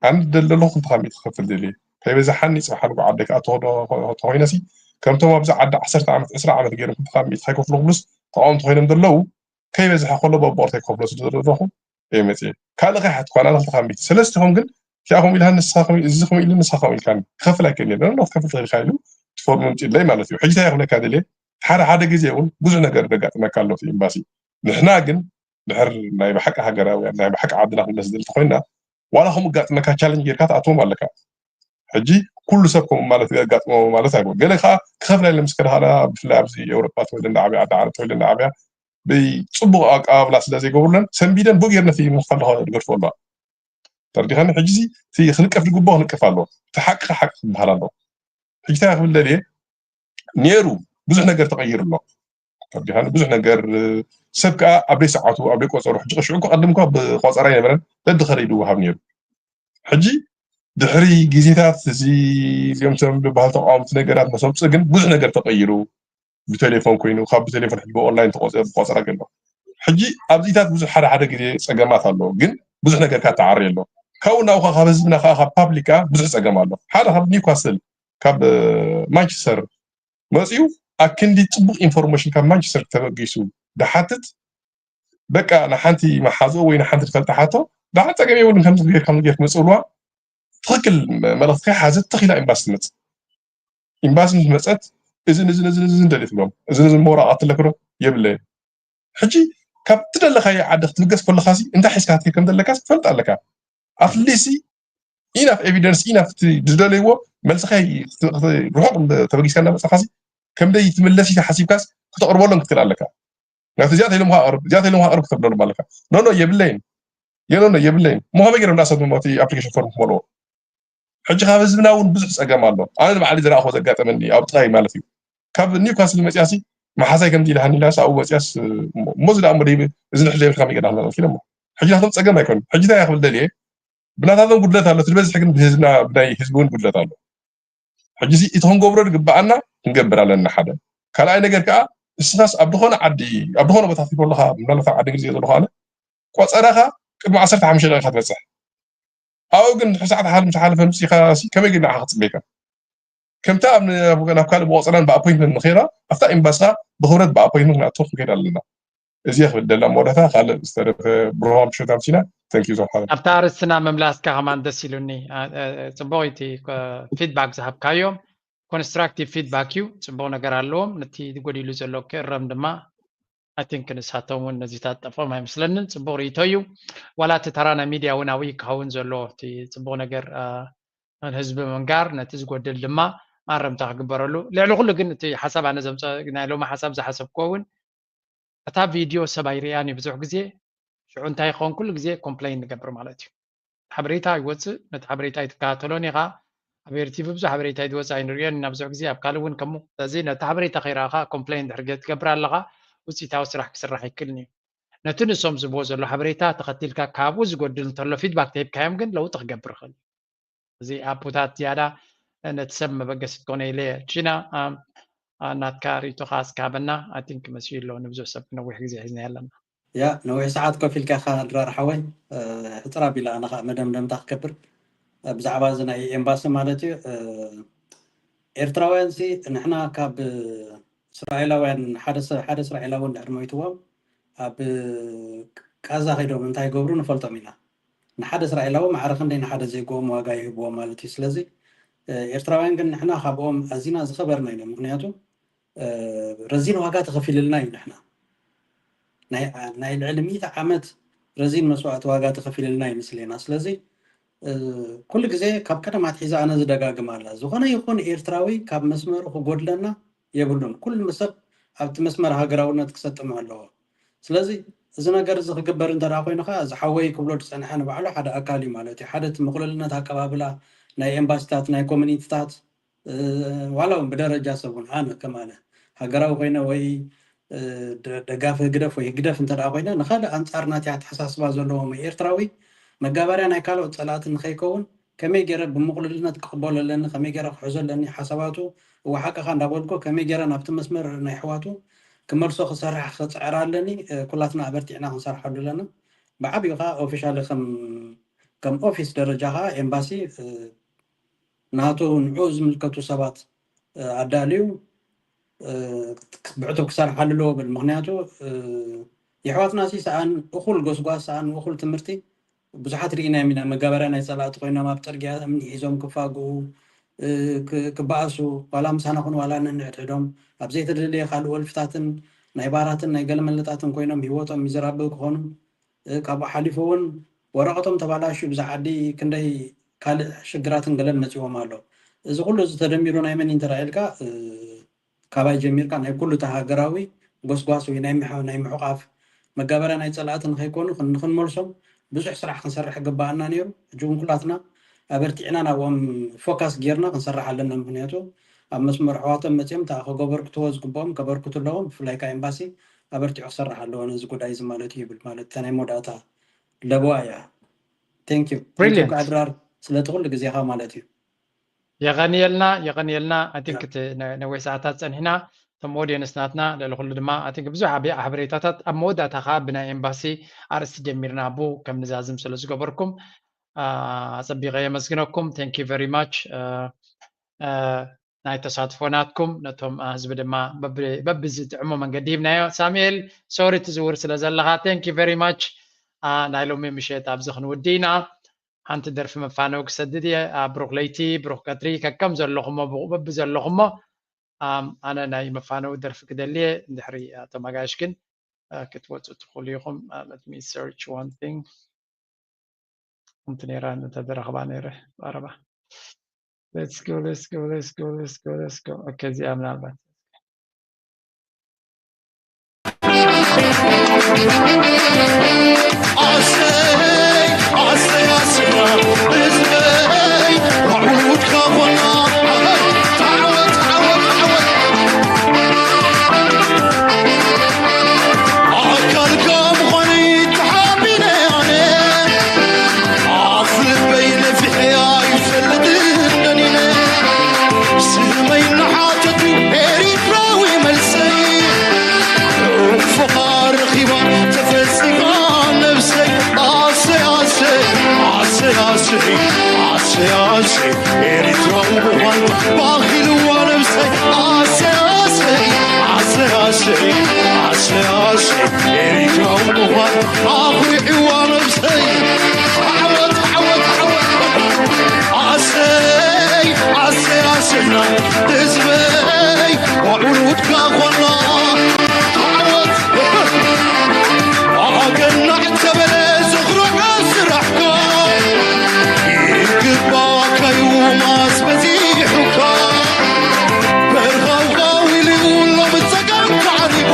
ኣነ ደለሎ ክልተ ካብ ሚእቲ ክኸፍል ደልየ ከይበዛሓኒ ፅባሕ ንጉ ዓደይ ከዓ ተኾይነ ሲ ከምቶም ኣብዚ ዓዲ ዓሰርተ ዓመት ዕስራ ዓመት ገይሮም ክልተ ካብ ሚእቲ ከይከፍሉ ክብሉስ ተቃወምቲ ኮይኖም ዘለዉ ከይበዝሐ ከሎ በቦቕርተይ ክኸፍሎ ስለ ዘለኹ እየ መፅየ ካልእ ከይሓትኳ ኣነ ክልተ ካብ ሚእቲ ሰለስቲኹም ግን እቲኣ ከምኡ ኢልሃኒ ንስኻ ከምኡ እዚ ከምኡ ኢሉ ንስኻ ከምኡ ኢልካኒ ክኸፍል ኣይክእልን እየ ኖ ክከፍል ትኽእል ኢኻ ኢሉ ትፎርም ምምፅእለይ ማለት እዩ ሕጂ እንታይ ክብለካ ደልየ ሓደ ሓደ ግዜ እውን ብዙሕ ነገር ደጋጥመካ ኣሎ እቲ ኤምባሲ ንሕና ግን ድሕር ናይ ብሓቂ ሃገራውያን ናይ ብሓቂ ዓድና ክንመስ ዝደሊ ተኮይንና ዋላ ከምኡ ጋጥመካ ቻለንጅ ጌርካ ትኣትዎም ኣለካ ሕጂ ኩሉ ሰብ ከምኡ ማለት የጋጥሞ ማለት ኣይኮን ገለ ከዓ ክኸፍላ ኢለ ምስ ከድካ ብፍላይ ኣብዚ ኤውሮጳ ተወልደ እንዳዓብያ ዓዲ ዓረብ ተወልደ እንዳዓብያ ብፅቡቅ ኣቀባብላ ስለ ዘይገብሩለን ሰንቢደን ብኡ ጌር ነቲ ምኽፋል ዝገድፎ ኣለዋ ተርዲኻኒ ሕጂ እቲ ክንቀፍ ዝግቦ ክንቀፍ ኣለዎ እቲ ሓቂ ሓቂ ክበሃል ኣለዎ ሕጂ እንታይ ክብል ደልየ ነይሩ ብዙሕ ነገር ተቐይሩ ኣሎ ተርዲኻኒ ብዙሕ ነገር ሰብ ከዓ ኣብ ደይ ሰዓቱ ኣብ ደይ ቆፀሩ ሕጂ ሽዑ እኮ ቀድም እኮ ብቆፀራ ይነበረን ደድኸረ ይድወሃብ ነይሩ ሕጂ ድሕሪ ግዜታት እዚ እዚኦም ሰብ ዝበሃል ተቃወምቲ ነገራት መሰምፅ ግን ብዙሕ ነገር ተቀይሩ ብቴሌፎን ኮይኑ ካብ ብቴሌፎን ሕጂ ብኦንላይን ተቆፀ ብቆፀራ ገሎ ሕጂ ኣብዚታት ብዙሕ ሓደ ሓደ ግዜ ፀገማት ኣሎ ግን ብዙሕ ነገር ካተዓሪ ኣሎ ካብኡ ናብኡ ካብ ህዝብና ከዓ ካብ ፓብሊክ ከዓ ብዙሕ ፀገም ኣሎ ሓደ ካብ ኒውካስል ካብ ማንቸስተር መፅኡ ኣክንዲ ፅቡቅ ኢንፎርሜሽን ካብ ማንቸስተር ተበጊሱ ድሓትት በቃ ንሓንቲ መሓዝኡ ወይ ንሓንቲ ዝፈልጣ ሓቶ ደሓን ፀገም የብሉን ከምዚ ጌር ከምዚ ጌር ክመፅእልዋ ትኽክል መልእኽቲ ከይሓዘት ትኽኢላ ኤምባሲ ትመፅእ ኤምባሲ ምስ መፀት እዝን እዝን እዝን እዝን ደልየ ትብሎም እዝን እዝን መውራቕ ኣትለክዶ የብለይን ሕጂ ካብ ትደለኻዮ ዓዲ ክትብገስ ከለኻሲ እንታይ ሒዝካ ትከድ ከም ዘለካስ ትፈልጥ ኣለካ ኣትሊሲ ኢናፍ ኤቪደንስ ኢናፍ ዝደለይዎ መልስኻ ርሑቕ ተበጊስካ እንዳመፅኻሲ ከምደይ ትምለስ ኢልካ ሓሲብካስ ክተቕርበሎም ክትክእል ኣለካ ናብቲ እዚኣ ተይሎምካ ኣቕርብ እዚኣ ተይሎምካ ኣቕርብ ክተብለሎም ኣለካ ኖኖ የብለይን የኖኖ የብለይን ምዃበ ገይሮም ዳሰብ እቲ ኣፕሊኬሽን ፎርም ክመልዎ ሕጂ ካብ ህዝብና እውን ብዙሕ ፀገም ኣሎ ኣነ ንባዕሊ ዝረኣኽዎ ዘጋጠመኒ ኣብ ጥራይ ማለት እዩ ካብ ኒውካስል መፅያሲ መሓዛይ ከምዚ ኢልሃኒ ኢላስ ኣብኡ መፅያስ እሞ እዚ ደኣ እሞ ደይብ እዚ ንሕር ዘይብልካ መገዳ ክመፀልኪ ኢለሞ ሕጂ ናቶም ፀገም ኣይኮን ሕጂ እንታይ ክብል ደልየ ብናታቶም ጉድለት ኣሎ ትበዝሒ ግን ብህዝብና ብናይ ህዝቢ እውን ጉድለት ኣሎ ሕጂ እዚ እቲ ክንገብሮ ዝግበኣና ክንገብር ኣለና ሓደ ካልኣይ ነገር ከዓ እስኻስ ኣብ ዝኾነ ዓዲ ኣብ ዝኾነ ቦታ ክትቦ ኣለካ ምናልባት ኣብ ዓዲ እንግሊዝ ዘለኹ ኣነ ቆፀራኻ ቅድሚ ዓሰርተ ሓሙሽተ ደቂቃ ትበፅሕ ኣብኡ ግን ድሕሪ ሰዓት ሓደ ምስ ሓለፈ ምፅኢኻ ከመይ ግን ንዓኻ ክፅበየካ ከምታ ናብ ካልእ ብቆፀራን ብኣፖይንትመንት ንኸይራ ኣብታ ኤምባስኻ ብክብረት ብኣፖይንትመንት ክንኣትዎ ክንከይድ ኣለና እዚ ክብል ደላ መወዳእታ ካልእ ዝተረፈ ብሮሃም ሸታብ ሲና። Thank you ዞም ሓበን። ኣብታ ኣርስትና ምምላስካ ከማን ደስ ኢሉኒ። ጽቡቕ እቲ ፊድባክ ዝሃብካዮም ኮንስትራክቲቭ ፊድባክ እዩ። ጽቡቕ ነገር ኣለዎም። ነቲ ጎዲሉ ዘሎ ክእረም ድማ I think ንሳቶም እውን ነዚ ታጠፎም ኣይመስለንን። ጽቡቕ ርእይቶ እዩ። ዋላ እቲ ተራ ናይ ሚድያ እውን ኣብይ ክኸውን ዘሎ እቲ ጽቡቕ ነገር ንህዝቢ ምንጋር፣ ነቲ ዝጎድል ድማ ማረምታ ክግበረሉ። ልዕሊ ኩሉ ግን እቲ ሓሳብ ኣነ ዘምፀ ናይ ሎሚ ሓሳብ ዝሓሰብክዎ እውን እታ ቪድዮ ሰብ ኣይርእያን እዩ ብዙሕ ግዜ። ሽዑ እንታይ ይኸውን? ኩሉ ግዜ ኮምፕሌን ንገብር ማለት እዩ። ሓበሬታ ይወፅእ፣ ነቲ ሓበሬታ ኣይትከታተሎን ኢኻ። ኣብ ኤርቲቪ ብዙሕ ሓበሬታ ይወፅእ ኣይንርእዮን ኢና ብዙሕ ግዜ። ኣብ ካልእ እውን ከምኡ። ስለዚ ነቲ ሓበሬታ ከይረኣኻ ኮምፕሌን ድሕር ገ- ትገብር ኣለኻ፣ ውፅኢታዊ ስራሕ ክስራሕ ኣይክእልን እዩ። ነቲ ንሶም ዝብዎ ዘሎ ሓበሬታ ተኸቲልካ ካብኡ ዝጎድል እንተሎ ፊድባክ ተሂብካዮም ግን ለውጢ ክገብር ይኽእል እዩ። እዚ ኣቦታት ዝያዳ ነቲ ሰብ መበገሲ ትኮነ ኢለ እየ። ቺና ናትካ ርእይቶኻ እስካበና ኣቲንክ መስዩ ኣሎ ንብዙሕ ሰብ ክነዊሕ ግዜ ሒዝና ኣለና። ያ ነዊሕ ሰዓት ኮፍ ኢልካ ኢኻ ድራር ሓወይ። ሕፅር ኣቢለ ኣነ ከዓ መደምደምታ ክገብር ብዛዕባ እዚ ናይ ኤምባሲ ማለት እዩ። ኤርትራውያን ሲ ንሕና ካብ እስራኤላውያን ሓደ ሰብ ሓደ እስራኤላዊ እንድሕር ሞይትዎም ኣብ ቃዛ ከይዶም እንታይ ይገብሩ ንፈልጦም ኢና። ንሓደ እስራኤላዊ ማዕረ ክንደይ ንሓደ ዜግኦም ዋጋ ይህብዎ ማለት እዩ። ስለዚ ኤርትራውያን ግን ንሕና ካብኦም ኣዚና ዝኸበርና ኢና። ምክንያቱ ረዚን ዋጋ ተኸፊልልና እዩ። ንሕና ናይ ልዕሊ ሚእቲ ዓመት ረዚን መስዋእቲ ዋጋ ተኸፊልልና እዩ ምስሌና። ስለዚ ኩሉ ግዜ ካብ ቀደም ኣትሒዛ ኣነ ዝደጋግም ኣላ፣ ዝኾነ ይኹን ኤርትራዊ ካብ መስመሩ ክጎድለና የብሉን። ኩሉ ሰብ ኣብቲ መስመር ሃገራውነት ክሰጥም ኣለዎ። ስለዚ እዚ ነገር እዚ ክግበር እንተ ኮይኑ ከዓ እዚ ሓወይ ክብሎ ዝፀንሐ ንባዕሉ ሓደ ኣካል እዩ ማለት እዩ። ሓደ እቲ ምቕሉልነት ኣቀባብላ ናይ ኤምባሲታት ናይ ኮሚኒቲታት ዋላ እውን ብደረጃ ሰብ እውን ኣነ ከማነ ሃገራዊ ኮይነ ወይ ደጋፊ ህግደፍ ወይ ህግደፍ እንተ ኮይነ ንካልእ ኣንፃር ናቲ ኣተሓሳስባ ዘለዎም ወይ ኤርትራዊ መጋበርያ ናይ ካልኦት ፀላእቲ ንከይከውን ከመይ ገይረ ብምቕሉልነት ክቕበሎ ኣለኒ፣ ከመይ ገይረ ክሕዞ ኣለኒ ሓሳባቱ። እወ ሓቅኻ እንዳበልኩ ከመይ ገይረ ናብቲ መስመር ናይ ኣሕዋቱ ክመልሶ ክሰርሕ ክፅዕር ኣለኒ። ኩላትና ኣበርቲዕና ክንሰርሓሉ ኣለና። ብዓብዩ ከዓ ኦፊሻሊ ከም ኦፊስ ደረጃ ከዓ ኤምባሲ ናቱ ንዑ ዝምልከቱ ሰባት ኣዳልዩ ብዕቱብ ክሰርሓሉ ኣለዎ ብል። ምክንያቱ የሕዋትና ሲ ሰኣን እኩል ጎስጓስ ሰኣን እኩል ትምህርቲ ብዙሓት ርኢናዮም ኢና። መጋበርያ ናይ ፀላእቲ ኮይኖም ኣብ ፅርግያ እምኒ ሒዞም ክፋግኡ ክበኣሱ፣ ዋላ ምሳና ኩን ዋላ ነንሕድሕዶም ኣብ ዘይተደለየ ካልእ ወልፍታትን ናይ ባራትን ናይ ገለመለታትን ኮይኖም ሂወቶም ሚዘራብል ክኾኑ፣ ካብኡ ሓሊፉ እውን ወረቐቶም ተባላሹ ብዛ ዓዲ ክንደይ ካልእ ሽግራትን ገለን መፂዎም ኣሎ። እዚ ኩሉ እዚ ተደሚሩ ናይ መን እንተረኣየልካ ካባይ ጀሚርካ ናይ ኩሉ እቲ ሃገራዊ ጎስጓስ ወይ ናይ ምሕ- ናይ ምሕቋፍ መጋበርያ ናይ ፀላእቲ ንኸይኮኑ ክን- ንክንመልሶም ብዙሕ ስራሕ ክንሰርሕ ይግበኣና ነይሩ። ሕጂ እውን ኩላትና ኣበርቲዕና ናብኦም ፎካስ ጌርና ክንሰርሕ ኣለና። ምክንያቱ ኣብ መስመር ኣሕዋቶም መፅኦም ተኣ ከበርክትዎ ዝግብኦም ከበርክቱ ኣለዎም። ብፍላይ ከዓ ኤምባሲ ኣበርቲዑ ክሰርሕ ኣለዎ ነዚ ጉዳይ እዚ ማለት እዩ ይብል። ማለት እታ ናይ መወዳእታ ለበዋ እያ። Thank you. Thank you ከዓ ድራር ስለቲ ኩሉ ግዜኻ ማለት እዩ። የቐንየልና የቐንየልና። I think እቲ ነ- ነዊሕ ሰዓታት ፀኒሕና እቶም ኦዲየንስ ናትና ልዕሊ ኩሉ ድማ I think ብዙሕ ዓብያ ሓበሬታታት ኣብ መወዳእታ ከዓ ብናይ ኤምባሲ ኣርእስቲ ጀሚርና ብኡ ከም ንዛዝም ስለ ዝገበርኩም ኣፀቢቐ የመስግነኩም። Thank you very much። ናይ ተሳትፎ ናትኩም ነቶም ህዝቢ ድማ በብዝጥዕሞ መንገዲ ሂብናዮ። ሳሙኤል ሶሪ ትዝውር ስለ ዘለኻ thank you very much። ናይ ሎሚ ምሸት ኣብዚ ክንውዲ ኢና። ሓንቲ ደርፊ መፋነዊ ክሰድድ እየ። ብሩኽ ለይቲ ብሩኽ ቀትሪ ከከም ዘለኹሞ ብቑ በቢ ዘለኹሞ ኣነ ናይ መፋነዊ ደርፊ ክደሊ እየ። እንድሕሪ ኣቶም ኣጋይሽ ግን ክትወፁ ትኽእሉ ኢኹም። Let me search one thing። ከምቲ ነይራ እንተዝረኽባ ነይረ ቀረባ። Let's go, let's go, let's go, let's go, let's go. Okay, እዚኣ ምናልባት ኤሪትራዊ ምዃን ኣኹሪዕዋ ነብሰይ። ዓወት፣ ዓወት፣ ዓወት። ኣሰይ፣ ኣሰይ፣ ኣሰና ህዝበይ፣ ዋዕውሉድካ ኾና። ዓወት። ኣገናዕ ተበለ ዘኹርዕ ስራሕካ። ይግባእካ እዩ ማስ በዚሑካ። በርሃውሃው ኢሉ ሎሚ ጸጋም ተዓሪቡ።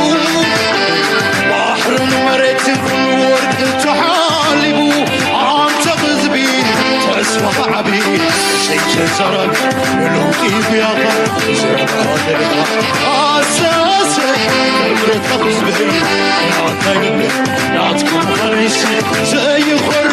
ባሕርን መሬትን ኩሉ ወርቂ ተሓሊቡ። ኣንተ ህዝቢ ተስፋኻ ዓቢ። ዘይተዛረብ ንለውጢ ጉያኻ ዘረባ ደረኻ። ኣሰሰ ክብረታ ህዝቢ ናታይ ልቢ ናትኩም ኸሪሲ ዘይኾነ